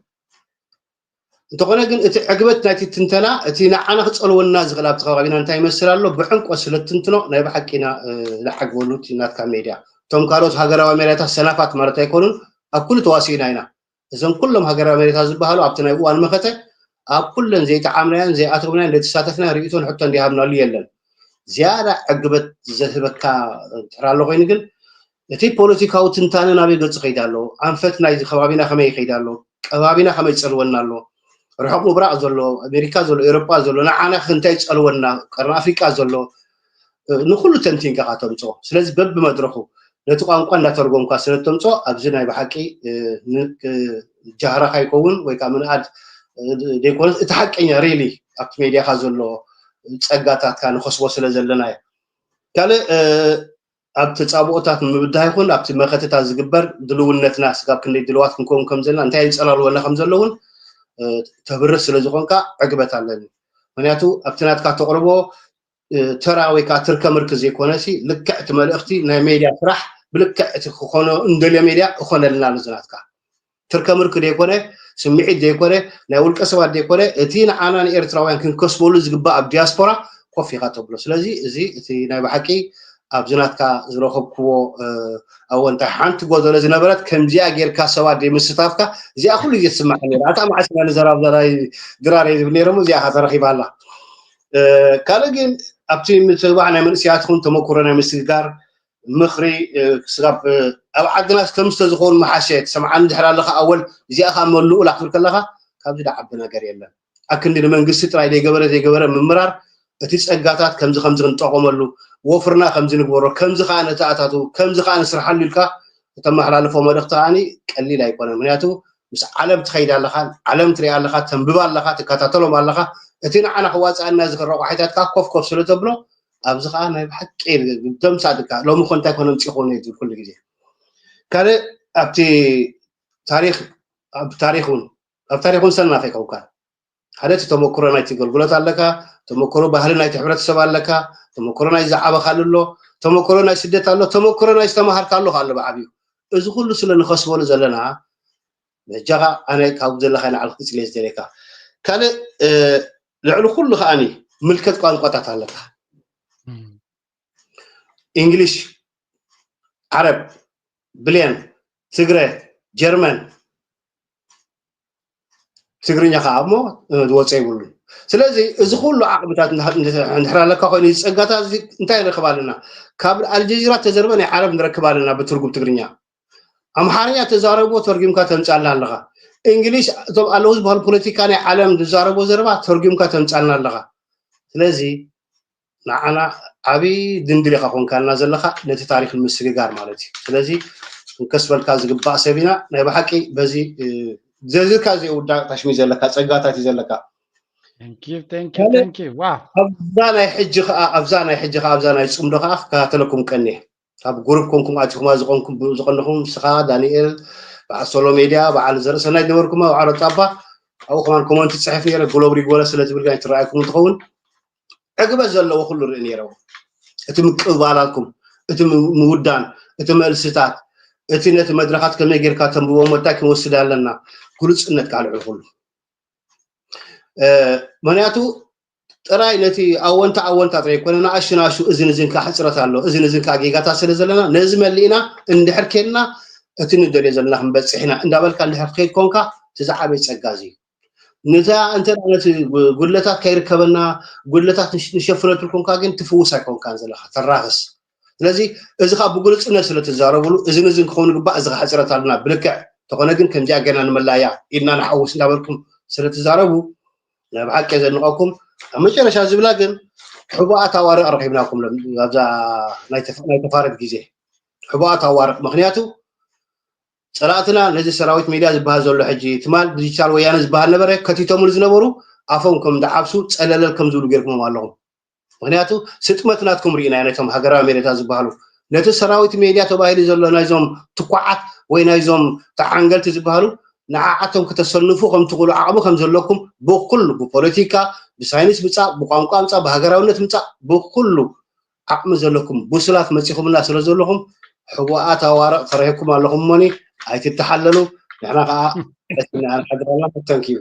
እንተኾነ ግን እቲ ዕግበት ናይቲ ትንተና፣ እቲ ንዓና ክጸልወና ዝኽእል ኣብቲ ከባቢና እንታይ ይመስል ኣሎ፣ ብዕምቆት ስለ ትንትኖ ናይ ብሓቂ ኢና፣ እ፣ ንዓግበሉ እቲ ናትካ ሜድያ። እቶም ካልኦት ሃገራዊ ሜድያታት ሰናፋት ማለት ኣይኮኑን፣ ኣብ ኩሉ ተዋሲእና ኢና። እዞም ኩሎም ሃገራዊ ሜድያታት ዝበሃሉ ኣብቲ ናይ እዋን መኸተ ኣብ ኩለን ዘይጠዓምናዮን ዘይኣተውናዮን ዘይተሳተፍናዮን ርእይቶን ሕቶን ዝሃብናሉ የለን። ዝያዳ ዕግበት ዘህበካ እንድሕር ኣሎ ኮይኑ ግን እቲ ፖለቲካዊ ትንታነ ናበይ ገፁ ከይዳ ኣሎ? ኣንፈት ናይዚ ከባቢና ከመይ ይኸይዳ ኣሎ? ከባቢና ከመይ ይፀልወና ኣሎ? ርሑቕ ምብራቕ ዘሎ፣ ኣሜሪካ ዘሎ፣ ኤውሮጳ ዘሎ ንዓና እንታይ ይፀልወና? ቀርኒ ኣፍሪቃ ዘሎ ንኩሉ ተንቲንካ ከተምፅኦ። ስለዚ በብመድረኹ ነቲ ቋንቋ እንዳተርጎምካ ስለ ተምፅኦ ኣብዚ ናይ ብሓቂ ጃህራ ካይከውን ወይ ከዓ ምንኣድ ዘይኮነስ እቲ ሓቀኛ ሪሊ ኣብቲ ሜድያካ ዘሎ ፀጋታትካ ንኸስቦ ስለ ዘለና እዩ። ካልእ ኣብ ተፃብኦታት ንምብዳህ ይኹን ኣብቲ መኸተታት ዝግበር ድልውነትና ስጋብ ክንደይ ድልዋት ክንከውን ከም ዘለና እንታይ ይንፀላልወና ከም ዘለውን ተብርህ ስለ ዝኾንካ ዕግበት ኣለኒ። ምክንያቱ ኣብቲ ናትካ ተቕርቦ ተራ ወይ ከዓ ትርከ ምርክ ዘይኮነ ሲ ልክዕ እቲ መልእኽቲ ናይ ሜድያ ስራሕ ብልክዕ እቲ ክኾኖ እንደልዮ ሜድያ እኾነልና ኣሎ ዝናትካ ትርከ ምርክ ዘይኮነ ስምዒት ዘይኮነ ናይ ውልቀ ሰባት ዘይኮነ እቲ ንዓና ንኤርትራውያን ክንከስበሉ ዝግባእ ኣብ ዲያስፖራ ኮፍ ኢኻ ተብሎ። ስለዚ እዚ እቲ ናይ ብሓቂ ኣብዚ ናትካ ዝረኸብክዎ ኣወንታ ሓንቲ ጎደሎ ዝነበረት ከምዚኣ ጌርካ ሰባት ዘይምስታፍካ እዚኣ ኩሉ ግዜ ትስማዕ ነራ። ኣታ መዓስ ኢና ንዘራብ ዘራይ ድራር እየ ዝብል ነይረ እሞ እዚኣ ተረኺባ ኣላ። ካልእ ግን ኣብቲ ምትብባዕ ናይ መንእሰያት ኹን ተመኩሮ ናይ ምስግጋር ምኽሪ ስጋብ ኣብ ዓድና ከም ዝተዝኸውን መሓሸ ትሰምዓኒ ድሕር ኣለኻ ኣወል እዚኣ ከዓ መሉኡ ላክብል ከለኻ ካብዚ ድዓቢ ነገር የለን። ኣክንዲ ንመንግስቲ ጥራይ ዘይገበረ ዘይገበረ ምምራር እቲ ጸጋታት ከምዚ ከምዚ ክንጠቐመሉ ወፍርና ከምዚ ንግበሮ ከምዚ ከዓ ነተኣታቱ ከምዚ ከዓ ንስርሓሉ ኢልካ እተመሓላልፎ መልእኽቲ ከዓኒ ቀሊል ኣይኮነን። ምክንያቱ ምስ ዓለም ትኸይድ ኣለኻ፣ ዓለም ትሪኣ ኣለኻ፣ ተንብባ ኣለኻ፣ ትከታተሎም ኣለኻ። እቲ ንዓና ክዋፅኣና ዝኽእል ረቋሒታት ከዓ ኮፍ ኮፍ ስለ ተብሎ ኣብዚ ከዓ ናይ ብሓቂ ተምሳጥካ ሎሚ ኮ እንታይ ኮነ ምፅእ ኮነ ይብል ኩሉ ግዜ። ካልእ ኣብቲ ታሪክ ኣብ ታሪክ እውን ኣብ ታሪክ እውን ሰናፍ ኣይከውካን ሓደ እቲ ተመክሮ ናይቲ ኣገልግሎት ኣለካ፣ ተመክሮ ባህሊ ናይቲ ሕብረተሰብ ኣለካ፣ ተመክሮ ናይ ዝዓበኻሉ ኣሎ፣ ተመክሮ ናይ ስደት ኣሎ፣ ተመክሮ ናይ ዝተምሃርካሉ ኣሎ ብዓብዩ። እዚ ኩሉ ስለ ንኸስበሉ ዘለና በጃኻ ኣነ ካብ ዘለካ ንዓል ክፅል እየ ዝደልየካ። ካልእ ልዕሊ ኩሉ ከዓኒ ምልከት ቋንቋታት ኣለካ። እንግሊሽ፣ ዓረብ፣ ብልየን፣ ትግረ፣ ጀርመን፣ ትግርኛ ከዓ እሞ ዝወፀ ይብሉን። ስለዚ እዚ ኩሉ ዓቕምታት እንድሕር ኣለካ ኮይኑ እዚ ፀጋታት እዚ እንታይ ንረክብ ኣለና? ካብ ኣልጀዚራ ተዘርበ ናይ ዓረብ ንረክብ ኣለና ብትርጉም ትግርኛ። ኣምሓርኛ ተዛረብዎ ተርጉምካ ተምፃልና ኣለኻ። እንግሊሽ እቶም ኣለዉ ዝበሃሉ ፖለቲካ ናይ ዓለም ዝዛረብዎ ዘረባ ተርጉምካ ተምፃልና ኣለኻ። ስለዚ ንዓና ዓብዪ ድንድል ኢኻ ኮንካልና ዘለኻ ነቲ ታሪክ ንምስግጋር ማለት እዩ። ስለዚ ክንከስበልካ ዝግባእ ሰብ ኢና። ናይ ብሓቂ በዚ ዘርዝርካ ዘይውዳእ ታሽሚ ዘለካ ፀጋታት እዩ ዘለካ። Thank you, thank you, thank you. Wow. ኣብዛ ናይ ሕጂ ከዓ ኣብዛ ናይ ሕጂ ከዓ ኣብዛ ናይ ፅምዶ ከዓ ክከታተለኩም ቀኒየ ካብ ጉሩፕ ኮንኩም ኣቲኹማ ዝቐንኩም ዝቐንኹም ንስኻ ዳንኤል በዓል ሶሎ ሜድያ በዓል ዘርእሰናይ ዝነበርኩማ በዓል ጣባ ኣብኡ ከማን ኮመንት ፅሕፍ ነረ ግሎብ ሪጎለ ስለ ትብል ጋር ትረኣይኩም እንትኸውን ዕግበት ዘለዎ ኩሉ ርኢ ነይረዎ። እቲ ምቅብባላትኩም፣ እቲ ምውዳን፣ እቲ መልስታት፣ እቲ ነቲ መድረኻት ከመይ ጌርካ ተንብቦ መታይ ክንወስድ ኣለና ግሉፅነት ካልዕሉ ኩሉ ምክንያቱ ጥራይ ነቲ ኣወንታ ኣወንታ ጥራይ ኮነ ንኣሽናሹ እዝን እዝን ከዓ ሕፅረት ኣሎ እዝን እዝን ከዓ ጌጋታት ስለ ዘለና ነዚ መሊእና እንድሕር ኬድና እቲ ንደልዮ ዘለና ክንበፅሕ ኢና እንዳበልካ እንድሕር ትከይድ ኮንካ እቲ ዝዓበይ ፀጋ እዚ ነታ እንተ ነቲ ጉድለታት ከይርከበና ጉድለታት ንሸፍነቱ ኮንካ ግን ትፍውስ ኣይኮንካን ዘለካ ተራክስ ስለዚ እዚ ከዓ ብግልፅነት ስለ ትዛረብሉ እዝን እዝን ክኸውን ግባእ እዚ ከዓ ሕፅረት ኣለና ብልክዕ ተኾነ ግን ከምዚኣ ገና ንመላያ ኢልና ንሓውስ እንዳበልኩም ስለ ትዛረቡ ናይ ብሓቂ ዘንቐኩም ኣብ መጨረሻ ዝብላ ግን ሕቡኣት ኣዋርቕ ረኺብናኩም ኣብዛ ናይ ተፋረድ ግዜ ሕቡኣት ኣዋርቕ ምክንያቱ ፀላእትና ነዚ ሰራዊት ሜድያ ዝበሃል ዘሎ ሕጂ ትማል ዲጂታል ወያነ ዝበሃል ነበረ ከቲቶምሉ ዝነበሩ ኣፎም ከም ዝዓብሱ ፀለለል ከም ዝብሉ ገይርኩሞም ኣለኹም ምክንያቱ ስጥመት ናትኩም ርኢና ነቶም ሃገራዊ ሜድያታት ዝበሃሉ ነቲ ሰራዊት ሜድያ ተባሂሉ ዘሎ ናይዞም ትኳዓት ወይ ናይዞም ተዓንገልቲ ዝበሃሉ ንዓዓቶም ክተሰንፉ ከም ትኽእሉ ዓቕሚ ከም ዘለኩም ብኩሉ ብፖለቲካ ብሳይንስ ምፃእ ብቋንቋ ምፃእ ብሃገራውነት ምፃእ ብኩሉ ዓቕሚ ዘለኩም ብሱላት መፂኹምና ስለ ዘለኹም ሕቡኣት ኣዋርቕ ተረኺብኩም ኣለኹም እሞኒ ኣይትተሓለሉ ንሕና ከዓ ሕስና ንሓድር ኣለና ተንክዩ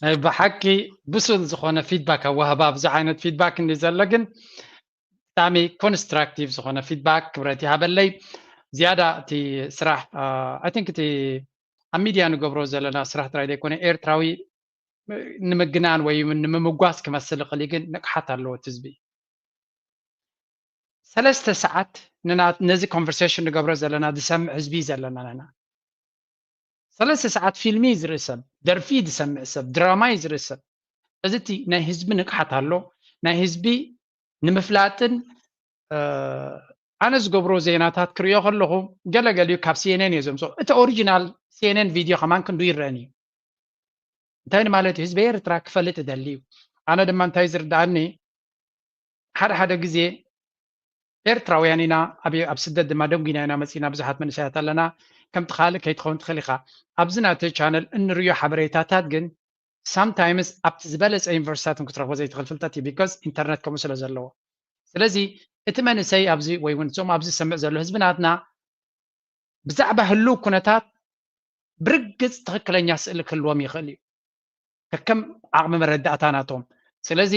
ናይ ብሓቂ ብሱል ዝኾነ ፊድባክ ኣዋህባ ኣብዚ ዓይነት ፊድባክ እንዲ ዘሎ ግን ብጣዕሚ ኮንስትራክቲቭ ዝኾነ ፊድባክ ክብረት ይሃበለይ ዝያዳ እቲ ስራሕ ኣይ ቲንክ እቲ ኣብ ሚድያ ንገብሮ ዘለና ስራሕ ጥራይ ዘይኮነ ኤርትራዊ ንምግናን ወይ ንምምጓስ ክመስል ይኽእል ግን ንቕሓት ኣለዎ እቲ ህዝቢ ሰለስተ ሰዓት ንና-፣ ነዚ ኮንቨርሴሽን ንገብሮ ዘለና ዝሰምዕ ህዝቢ እዩ ዘለና። ንና ሰለስተ ሰዓት ፊልሚ እዩ ዝርኢ ሰብ፣ ደርፊ እዩ ዝሰምዕ ሰብ፣ ድራማ እዩ ዝርኢ ሰብ። እዚ እቲ ናይ ህዝቢ ንቕሓት ኣሎ። ናይ ህዝቢ ንምፍላጥን፣ እ፣ ኣነ ዝገብሮ ዜናታት ክርእዮ ከለኹ ገለገሊኡ ካብ ሲ ኤን ኤን እየ ዘምፅኦ። እቲ ኦሪጂናል ሲ ኤን ኤን ቪድዮ ከማን ክንዱ ይረአን እዩ። እንታይ ንማለት እዩ? ህዝቢ ኤርትራ ክፈልጥ እደሊ እዩ። ኣነ ድማ እንታይ ዝርድኣኒ፣ ሓደ ሓደ ግዜ ኤርትራውያን ኢና፣ ኣብ፣ ኣብ ስደት ድማ ደንጉና ኢና መጺና፣ ብዙሓት መንእሰያት ኣለና። ከምቲ ካልእ ከይትኸውን ትኽእል ኢኻ። ኣብዚ ናተይ ቻነል እንርእዮ ሓበሬታታት ግን ሳምታይምስ ኣብቲ ዝበለጸ ዩኒቨርሲታት ክትረኽቦ ዘይትኽእል ፍልጠት እዩ፣ ቢኮዝ ኢንተርነት ከምኡ ስለ ዘለዎ። ስለዚ እቲ መንእሰይ ኣብዚ ወይ እውን እዞም ኣብዚ ዝሰምዕ ዘሎ ህዝቢ ናትና ብዛዕባ ህልው ኩነታት ብርግጽ ትኽክለኛ ስእሊ ክህልዎም ይኽእል እዩ፣ ከከም ዓቕሚ መረዳእታ ናቶም። ስለዚ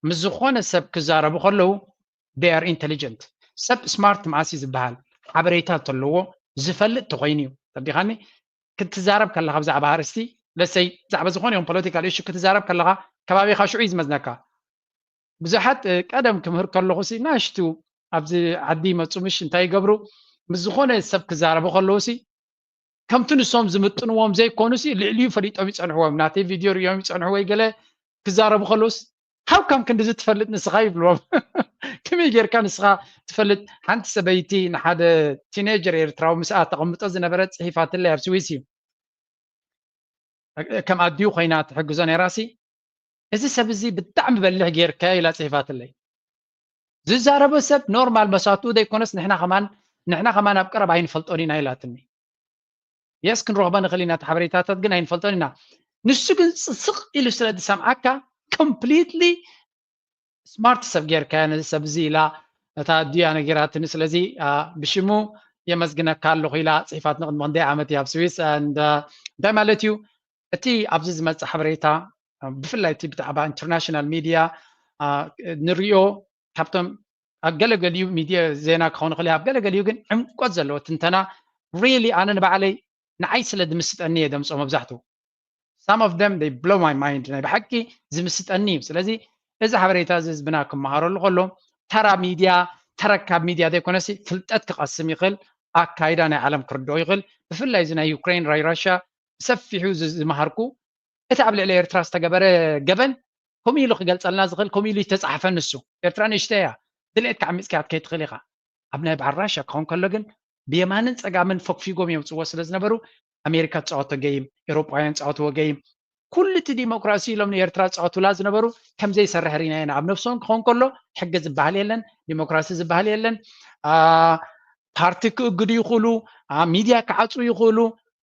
ምስ ዝኾነ ሰብ ክዛረቡ ከለዉ they are intelligent። ሰብ ስማርት መዓስ እዩ ዝበሃል? ሓበሬታ እንተለዎ ዝፈልጥ ተኾይኑ እዩ። ተረዲኻኒ? ክትዛረብ ከለኻ ብዛዕባ ኣርእስቲ፣ ለሰይ ብዛዕባ ዝኾነ ይኹን ፖለቲካል ኢሹ ክትዛረብ ከለኻ ከባቢኻ ሽዑ እዩ ዝመዝነካ። ብዙሓት፣ እ፣ ቀደም ክምህር ከለኹ ሲ ናሽቱ ኣብዚ ዓዲ ይመፁ ምሽ እንታይ ይገብሩ? ምስ ዝኾነ ሰብ ክዛረቡ ከለዉ ሲ ከምቲ ንሶም ዝምጥንዎም ዘይኮኑ ሲ ልዕሊኡ ፈሊጦም ይፀንሕዎም። ናተይ ቪድዮ ርእዮም ይፀንሑ ወይ ገለ ክዛረቡ ከለውስ ሃው ካም ክንድዚ ትፈልጥ ንስኻ ይብልዎም። ከመይ ጌርካ ንስኻ ትፈልጥ? ሓንቲ ሰበይቲ ንሓደ ቲኔጀር ኤርትራዊ ምስኣ ተቐምጦ ዝነበረ ጽሒፋትለይ ኣብ ስዊስ እዩ። ከም ኣዲኡ ኮይና ትሕግዞ ነይራ ሲ እዚ ሰብ እዚ ብጣዕሚ በሊሕ ጌርካዮ ኢላ ጽሒፋትለይ። ዝዛረቦ ሰብ ኖርማል መሳቱ ዘይኮነስ ንሕና ከማን ንሕና ከማን ኣብ ቀረባ ኣይንፈልጦን ኢና ኢላትኒ። የስ ክንረኽቦ ንኽእል ኢና፣ እቲ ሓበሬታታት ግን ኣይንፈልጦን ኢና። ንሱ ግን ስቕ ኢሉ ስለ ዝሰምዓካ ኮምፕሊትሊ ስማርት ሰብ ጌርካዮ ነዚ ሰብ እዚ ኢላ እታ ኣዲኣ ነጊራትኒ። ስለዚ፣ አ፣ ብሽሙ የመስግነካ ኣለኹ ኢላ ጽሒፋት ንቕድሚ ክንደይ ዓመት እያ ኣብ ስዊስ። And፣ አ፣ እንታይ ማለት እዩ? እቲ ኣብዚ ዝመጽእ ሓበሬታ፣ አ፣ ብፍላይ እቲ ብዛዕባ ኢንተርናሽናል ሚድያ፣ አ፣ ንሪኦ ካብቶም ኣብ ገለገሊኡ ሚድያ ዜና ክኸውን ይኽእል እዩ፣ ኣብ ገለገሊኡ ግን ዕምቆት ዘለዎ ትንተና ሪሊ ኣነ ንባዕለይ ንዓይ ስለ ዝምስጠኒ እየ ደምጾ መብዛሕትኡ። Some of them they blow my mind፣ ናይ ብሓቂ ዝምስጠኒ እዩ። ስለዚ እዚ ሓበሬታ እዚ ህዝብና ክመሃረሉ ከሎ ተራ ሚድያ ተረካብ ሚድያ ዘይኮነሲ ፍልጠት ክቐስም ይኽእል፣ ኣካይዳ ናይ ዓለም ክርድኦ ይኽእል። ብፍላይ እዚ ናይ ዩክሬን ራይ ራሽያ ብሰፊሑ ዝ-፣ ዝመሃርኩ እቲ ኣብ ልዕሊ ኤርትራ ዝተገበረ ገበን ከምኡ ኢሉ ክገልጸልና ዝኽእል ከምኡ ኢሉ ዝተጻሕፈ ንሱ። ኤርትራ ንእሽተይ እያ፣ ድሌትካ ዓሚጽካ ክትከይድ ትኽእል ኢኻ። ኣብ ናይ በዓል ራሽያ ክኸውን ከሎ ግን ብየማንን ጸጋምን ፈግፊጎም የውጽዎ ስለ ዝነበሩ ኣሜሪካ ትጻወቶ ገይም፣ ኤውሮጳውያን ጻወትዎ ገይም፣ ኩሉ እቲ ዲሞክራሲ ኢሎም ንኤርትራ ዝጻወቱላ ዝነበሩ ከም ዘይሰርሕ ርኢና ኢና። ኣብ ነፍሶም ክኸውን ከሎ ሕጊ ዝበሃል የለን፣ ዲሞክራሲ ዝበሃል የለን። አ፣ ፓርቲ ክእግዱ ይኽእሉ፣ አ፣ ሚድያ ክዓጽዉ ይኽእሉ፣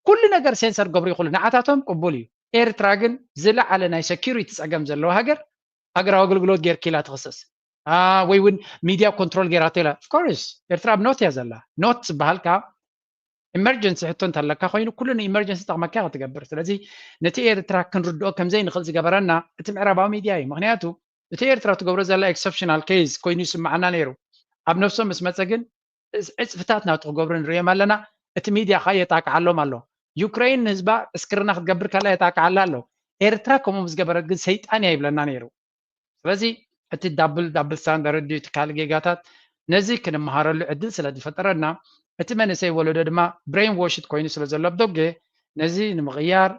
ኩሉ ነገር ሴንሰር ክገብሩ ይኽእሉ። ንዓታቶም ቅቡል እዩ። ኤርትራ ግን ዝለዓለ ናይ ሴኩሪቲ ጸገም ዘለዋ ሃገር ሃገራዊ ኣገልግሎት ጌርኪ ኢላ ትኽሰስ። አ፣ ወይ እውን ሚድያ ኮንትሮል ጌራቶ ኢላ። ኦፍኮርስ ኤርትራ ኣብ ኖት እያ ዘላ። ኖት ዝበሃል ከኣ ኢመርጀንሲ ሕቶ እንተለካ ኮይኑ ኩሉ ንኢመርጀንሲ ጠቕመካ ክትገብር። ስለዚ ነቲ ኤርትራ ክንርድኦ ከም ዘይንኽእል ዝገበረና እቲ ምዕራባዊ ሚድያ እዩ። ምኽንያቱ እቲ ኤርትራ ትገብሮ ዘላ ኤክሰፕሽናል ኬዝ ኮይኑ ይስምዓና ነይሩ። ኣብ ነፍሶም ምስ መጸ ግን እስ-፣ ዕጽፍታት ናቱ ክገብሩ ንርእዮም ኣለና። እቲ ሚድያ ከኣ የጣቅዓሎም ኣሎ። ዩክሬን ንህዝባ ዕስክርና ክትገብር ከላ የጣቅዓላ ኣሎ። ኤርትራ ከምኡ ምስ ገበረት ግን ሰይጣን እያ ይብለና ነይሩ። ስለዚ እቲ ዳብል፣ ዳብል ስታንዳርድ ድዩ እቲ ካልእ ጌጋታት፣ ነዚ ክንመሃረሉ ዕድል ስለ ዝፈጠረና፣ እቲ መንእሰይ ወለዶ ድማ ብሬን ዎሽድ ኮይኑ ስለ ዘሎ ኣብ ደገ፣ ነዚ ንምቕያር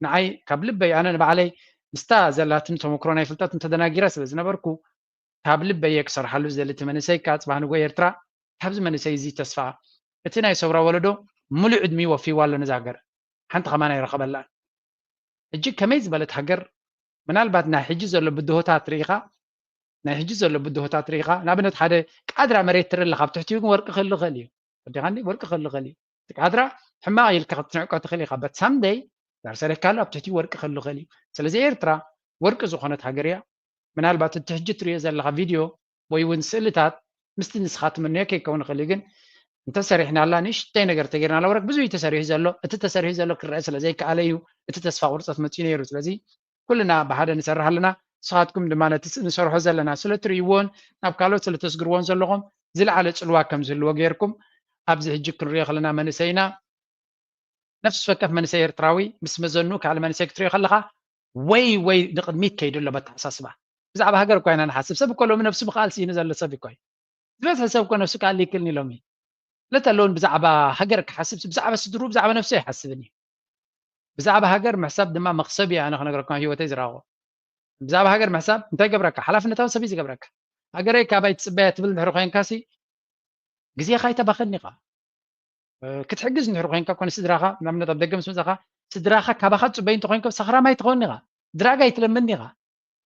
ንዓይ ካብ ልበይ፣ ኣነ ንባዕለይ ምስታ ዘላትኒ ተመክሮ ናይ ፍልጠት እንተደናጊረ ስለ ዝነበርኩ፣ ካብ ልበይ እየ ክሰርሓሉ ዝደሊ። እቲ መንእሰይ ከኣ ጽባሕ ንግሆ ኤርትራ ካብዚ መንእሰይ እዚ ተስፋ፣ እቲ ናይ ሰውራ ወለዶ ሙሉእ ዕድሚኡ ወፊይዋ ኣሎ ነዛ ሃገር። ሓንቲ ከማን ኣይረኸበላን። ሕጂ ከመይ ዝበለት ሃገር፣ ምናልባት ናይ ሕጂ ዘሎ ብድሆታት ርኢኻ፣ ናይ ሕጂ ዘሎ ብድሆታት ርኢኻ፣ ንኣብነት ሓደ ቃድራ መሬት ትርኢ ኣለኻ፣ ኣብ ትሕቲኡ ግን ወርቂ ክህሉ ይኽእል እዩ። ተረዲኻኒ? ወርቂ ክህሉ ይኽእል እዩ። እቲ ቃድራ ሕማቕ ኢልካ ክትንዕቆ ትኽእል ኢኻ፣ but someday ዳር ሰሪሕካሉ ኣብ ትሕቲኡ ወርቂ ክህሉ ይኽእል እዩ። ስለዚ ኤርትራ ወርቂ ዝኾነት ሃገር እያ። ምናልባት እቲ ሕጂ ትርእዮ ዘለኻ ቪድዮ ወይ እውን ስእልታት ምስቲ ንስኻ ትምነዮ ከይከውን ይኽእል እዩ፣ ግን እንተሰሪሕናላ፣ ንእሽተይ ነገር ተገይርናላ፣ ወረክ ብዙሕ እዩ ተሰሪሑ ዘሎ። እቲ ተሰሪሑ ዘሎ ክረአ ስለ ዘይከኣለ እዩ እቲ ተስፋ ቁርፀት መፂኡ ነይሩ። ስለዚ ኩልና ብሓደ ንሰርሕ ኣለና። ንስኻትኩም ድማ ነቲ ስ-፣ ንሰርሖ ዘለና ስለ ትርእይዎን ናብ ካልኦት ስለ ተስግርዎን ዘለኹም ዝለዓለ ጽልዋ ከም ዝህልዎ ገይርኩም ኣብዚ ሕጂ ክንሪኦ ከለና መንእሰይና ነፍሲ ወከፍ መንእሰይ ኤርትራዊ ምስ መዘኑ ካልእ መንእሰይ ክትሪኦ ከለኻ ወይ ወይ ንቕድሚት ከይዱ ኣሎ በተሓሳስባ። ብዛዕባ ሃገር እኳ ኢና ንሓስብ። ሰብ እኮ ሎሚ ነብሱ ምኽኣል ስኢኑ ዘሎ ሰብ እኮ እዩ። ዝበዝሐ ሰብ እኮ ነብሱ ክኣሊ ይክእልኒ ኢሎም እዩ። ለተለውን ብዛዕባ ሃገር ክሓስብ ብዛዕባ ስድሩ ብዛዕባ ነብሱ ኣይሓስብን እዩ። ብዛዕባ ሃገር ምሕሳብ ድማ መኽሰብ እዩ። ኣነ ክነግረኩም ኣብ ህይወተይ ዝረኸቦ ብዛዕባ ሃገር ምሕሳብ እንታይ ገብረካ? ሓላፍነታዊ ሰብ እዩ ዝገብረካ። ሃገረይ ካባይ ትፅበያ ትብል እንድሕር ኮይንካሲ ግዜኻ ኣይተባኸን ኢኻ። ክትሕግዝ እንድሕር ኮይንካ ኮነ ስድራኻ ንኣብነት ኣብ ደገ ምስ መፃኻ ስድራኻ ካባኻ ትፅበዩ እንተኮይንካ ሰኽራም ኣይትኸውን ኢኻ። ድራግ ኣይትለምድን ኢኻ።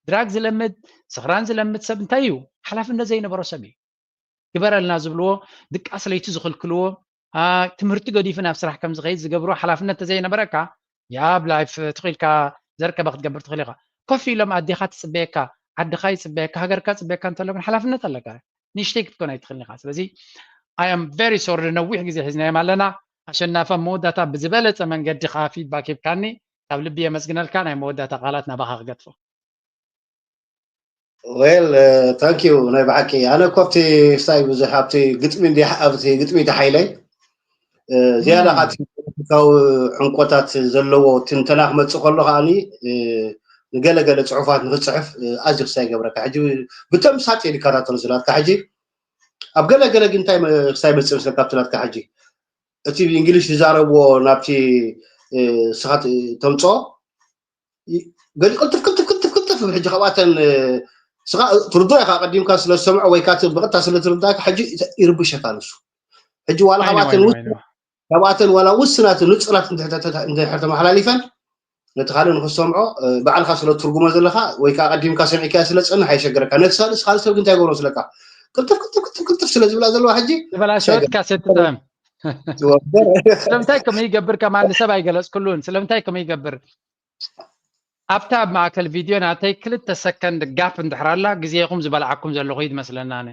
ድራግ ዝለምድ፣ ስኽራን ዝለምድ ሰብ እንታይ እዩ? ሓላፍነት ዘይነበሮ ሰብ እዩ። ግበረልና ዝብልዎ፣ ድቃስ ለይቲ ዝኽልክልዎ፣ ትምህርቲ ገዲፉ ናብ ስራሕ ከም ዝኸይድ ዝገብርዎ ሓላፍነት ተዘይነበረካ ያብ ላይፍ ትኽኢልካ ዘርከበ ክትገብር ትኽእል ኢኻ። ኮፍ ኢሎም ኣዴኻ ትፅበየካ፣ ዓድኻ ይፅበየካ፣ ሃገርካ ፅበየካ እንተሎ ግን ሓላፍነት ኣለካ። ንእሽተይ ክትኮን ኣይትኽእልን ኢኻ። ስለዚ I am very sorry ነዊሕ ግዜ ሒዝናዮም ኣለና። ኣሸናፊ ኣብ መወዳእታ ብዝበለፀ መንገዲ ከዓ ፊድባክ ሂብካኒ ካብ ልቢ የመስግነልካ። ናይ መወዳእታ ቃላት ናባኻ ክገድፎ። Well thank you ናይ ብሓቂ ኣነ እኮ ኣብቲ ክሳይ ብዙሕ ኣብቲ ግጥሚ ኣብቲ ግጥሚ ተሓይለይ ዝያዳ ካብቲ ፖለቲካዊ ዕንቆታት ዘለዎ ትንተና ክመፅእ ከሎ ከዓኒ ንገለገለ ፅሑፋት ንክፅሕፍ ኣዝዩ ክሳይ ይገብረካ ሕጂ ብተምሳጥ እየ ዝከታተሎ ስላትካ ሕጂ ኣብ ገለገለ ግን እንታይ ክሳይ መፅእ መስለካ ኣብቲ ናትካ ሕጂ እቲ ብእንግሊሽ ዝዛረብዎ ናብቲ ስኻ ተምፅኦ ገሊ ቅልጥፍ ቅልጥፍ ቅልጥፍ ቅልጥፍ ሕጂ ካብኣተን ስኻ ትርድኦ ኢኻ ቀዲምካ ስለ ዝሰምዖ ወይ ካቲ ብቐጥታ ስለ ትርዳእካ ሕጂ ይርብሸካ ንሱ ሕጂ ዋላ ካብኣተን ውስናት ካብኣተን ዋላ ውስናት ንፁራት እንድሕር ተመሓላሊፈን ነቲ ካልእ ንክሰምዖ ባዕልካ ስለ ትርጉሞ ዘለካ ወይ ከዓ ቀዲምካ ሰሚዕካዮ ስለ ዝፀንሕ ኣይሸግረካ ነቲ ካልእ ካልእ ሰብ ግን እንታይ ገብሮ ስለካ ቅልጥፍ ቅልጥፍ ቅልጥፍ ቅልጥፍ ስለ ዝብላ ዘለዋ ሕጂ ዝበላሸወት ካሴት ትጥዕም ስለምንታይ ከምኡ ይገብር ከማን ንሰብ ኣይገለፅክሉን ስለምንታይ ከምኡ ይገብር ኣብታ ኣብ ማእከል ቪድዮ ናተይ ክልተ ሰከንድ ጋፕ እንድሕር ኣላ ግዜኹም ዝበልዓኩም ዘለኹ እዩ ዝመስለና ኣነ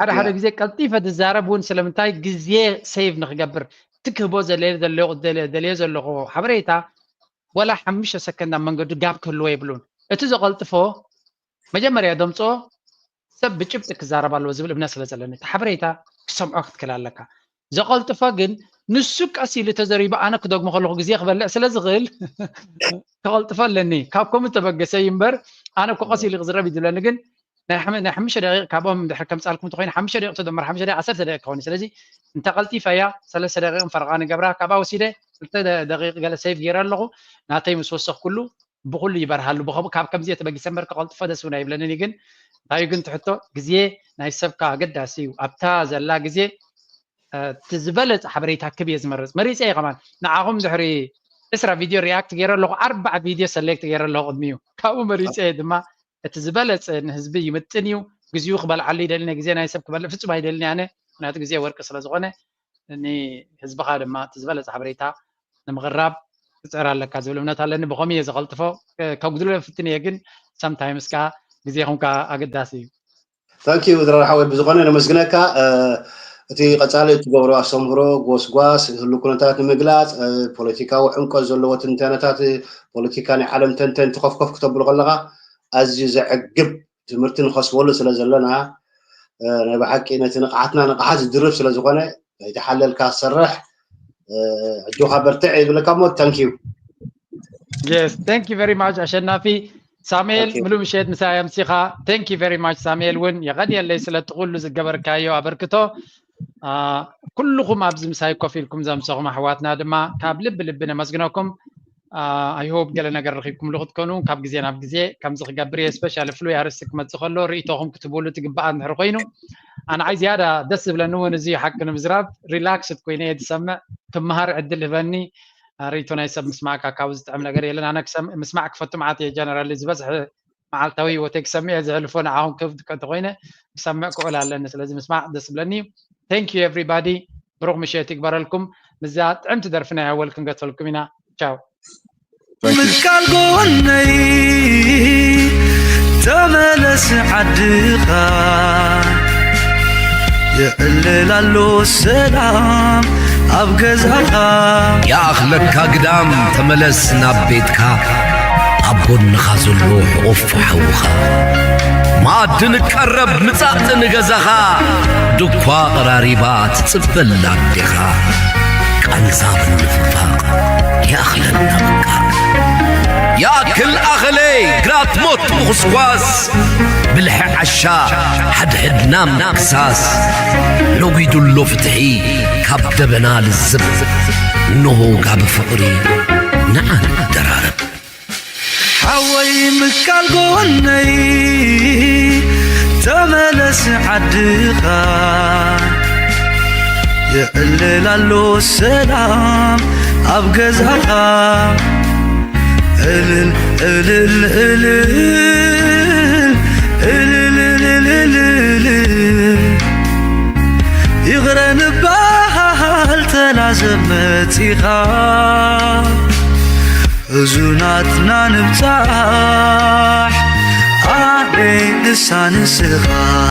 ሓደ ሓደ ግዜ ቀልጢፈ ዝዛረብ እውን ስለምንታይ ግዜ ሴቭ ንክገብር ትክህቦ ደልዮ ዘለኹ ሓበሬታ ወላ ሓሙሽተ ሰከንድ ኣብ መንገዱ ጋፕ ክህልዎ የብሉን እቲ ዘቐልጥፎ መጀመርያ ደምፅኦ ሰብ ብጭብጢ ክዛረብ ኣለዎ ዝብል እምነት ስለ ዘለኒ እቲ ሓበሬታ ክሰምዖ ክትክእል ኣለካ ዘቐልጥፎ ግን ንሱ ቀስ ኢሉ ተዘሪቡ ኣነ ክደግሞ ከለኹ ግዜ ክበልዕ ስለ ዝኽእል ከቐልጥፎ ኣለኒ ካብ ከምኡ ተበገሰ እዩ እምበር ኣነ እኮ ቀስ ኢሉ ክዝረብ እዩ ዝብለኒ ግን ናይ ሓሙሽተ ደቂቕ ካብኦም ድሕር ከምፃልኩም እንተኮይኑ ሓሙሽተ ደቂቕ ተደመር ሓሙሽተ ደቂቕ ዓሰርተ ደቂቕ ክኸውን ስለዚ እንተቐልጢፈ እያ ሰለስተ ደቂቕን ፈረቓ ንገብራ ካብኣ ወሲደ ክልተ ደቂቕ ገለ ሴቭ ገይረ ኣለኹ ናተይ ምስ ወሰኽኩሉ ብኩሉ ይበርሃሉ ብከምኡ ካብ ከምዚ ተበጊሰ እምበር ክቐልጥፎ ደስ እውን ኣይብለንን እዩ ግን እንታይ ግን ትሕቶ ግዜ ናይ ሰብካ ኣገዳሲ እዩ ኣብታ ዘላ ግዜ እቲ ዝበለፀ ሓበሬታ ክብ እየ ዝመርፅ መሪፀ እየ ከማን ንዓኹም ድሕሪ ዕስራ ቪድዮ ሪያክት ገይረ ኣለኹ ኣርባዕ ቪድዮ ሰሌክት ገይረ ኣለኹ ቅድሚኡ ካብኡ መሪፀ እየ ድማ እቲ ዝበለፀ ንህዝቢ ይምጥን እዩ ግዜኡ ክበልዓሉ ይደሊ ግዜ ናይ ሰብ ክበልዕ ፍፁም ኣይደልን ኣነ ምክንያቱ ግዜ ወርቂ ስለዝኾነ ንህዝብኻ ድማ እቲ ዝበለፀ ሓበሬታ ንምቕራብ ክፅዕር ኣለካ ዝብል እምነት ኣለኒ ብኸምኡ እየ ዘቐልጥፎ ከጉድሎ ፍትን እየ ግን ሰምታይምስ ከዓ ግዜኹም ከዓ ኣገዳሲ እዩ ታንኪዩ ድራር ሓወይ ብዝኾነ ነመስግነካ እቲ ቀፃሊ እትገብሮ ኣስተምህሮ ጎስጓስ ህሉ ኩነታት ንምግላፅ ፖለቲካዊ ዕምቆት ዘለዎ ትንተነታት ፖለቲካ ናይ ዓለም ተንተን ትኸፍከፍ ክተብሉ ከለካ ኣዝዩ ዘዕግብ ትምህርቲ ንኸስበሉ ስለ ዘለና ናይ ብሓቂ ነቲ ንቕሓትና ንቕሓት ዝድርብ ስለ ዝኾነ ኣይተሓለልካ ሰርሕ ኣጆኻ በርትዕ ይብለካ ሞ ታንኪዩ Yes, thank you very much ኣሸናፊ ሳሙኤል ምሉ ምሸት ምሳይ ኣምሲኻ thank you very much ሳሙኤል እውን የቐንየለይ ስለቲ ኩሉ ዝገበርካዮ ኣበርክቶ ኩልኹም ኣብዚ ምሳይ ኮፍ ኢልኩም ዘምሰኹም ኣሕዋትና ድማ ካብ ልቢ ልቢ ነመስግነኩም I hope ገለ ነገር ረኺብኩምሉ ክትኮኑ ካብ ግዜ ናብ ግዜ ከምዚ ክገብር እየ specially ፍሉይ ኣርእስቲ ክመፅእ ከሎ ርእይቶኹም ክትህብሉ ትግባኣ እንድሕር ኮይኑ ኣንዓይ ዝያዳ ደስ ዝብለኒ እውን እዚ ሓቂ ንምዝራብ ሪላክስድ ኮይነ እየ ዝሰምዕ ክመሃር ዕድል ህበኒ ርእይቶ ናይ ሰብ ምስማዕካ ካብኡ ዝጥዕም ነገር የለን ኣነ ምስማዕ ክፈቱ መዓት እየ generally ዝበዝሐ መዓልታዊ ህይወተይ ክሰምዕ እየ ዘሕልፎ ንዓኹም ክብድከ እንተኮይነ ክሰምዕ ክውዕል ኣለኒ ስለዚ ምስማዕ ደስ ዝብለኒ እዩ thank you everybody ብሩኽ ምሸት ይግበረልኩም ምዛ ጥዕምቲ ደርፊ ናይ ኣወል ክንገተልኩም ኢና ቻው ምትካል ጎነይ ተመለስ ዓድኻ የዕልል ኣሎ ሰላም ኣብ ገዛኻ ይኣኽለካ ግዳም ተመለስ ናብ ቤትካ ኣብ ጎንኻ ዘሎ ሕቑፍ ሓውኻ መኣዲ ንቀረብ ምጻእ ንገዛኻ ድኳ ቐራሪባ ትጽበላ ኣዴኻ ቃንዛ ምንፍፋቕ ይኣኽለና በቃ ይኣክል ኣኸለይ ኣትሞት ምኹስኳስ ብልሒ ዓሻ ሓድሕድና ምክሳስ ነጒዱሎ ፍትሒ ካብ ደበና ልዝብ እንሆ ጋቢ ፍቕሪ ንዓ ንደራረብ። ሓወይ ምካል ጎነይ ተመለስ ዓድኻ የዕልል ኣሎ ሰላም ኣብ ገዛኻ እልል እልል እልል እልል እልል እልል ይቕረ ንበሃል ተናዘብ መጺኻ እዙናትና ንብጻሕ ኣደይ ንሳ ንስኻ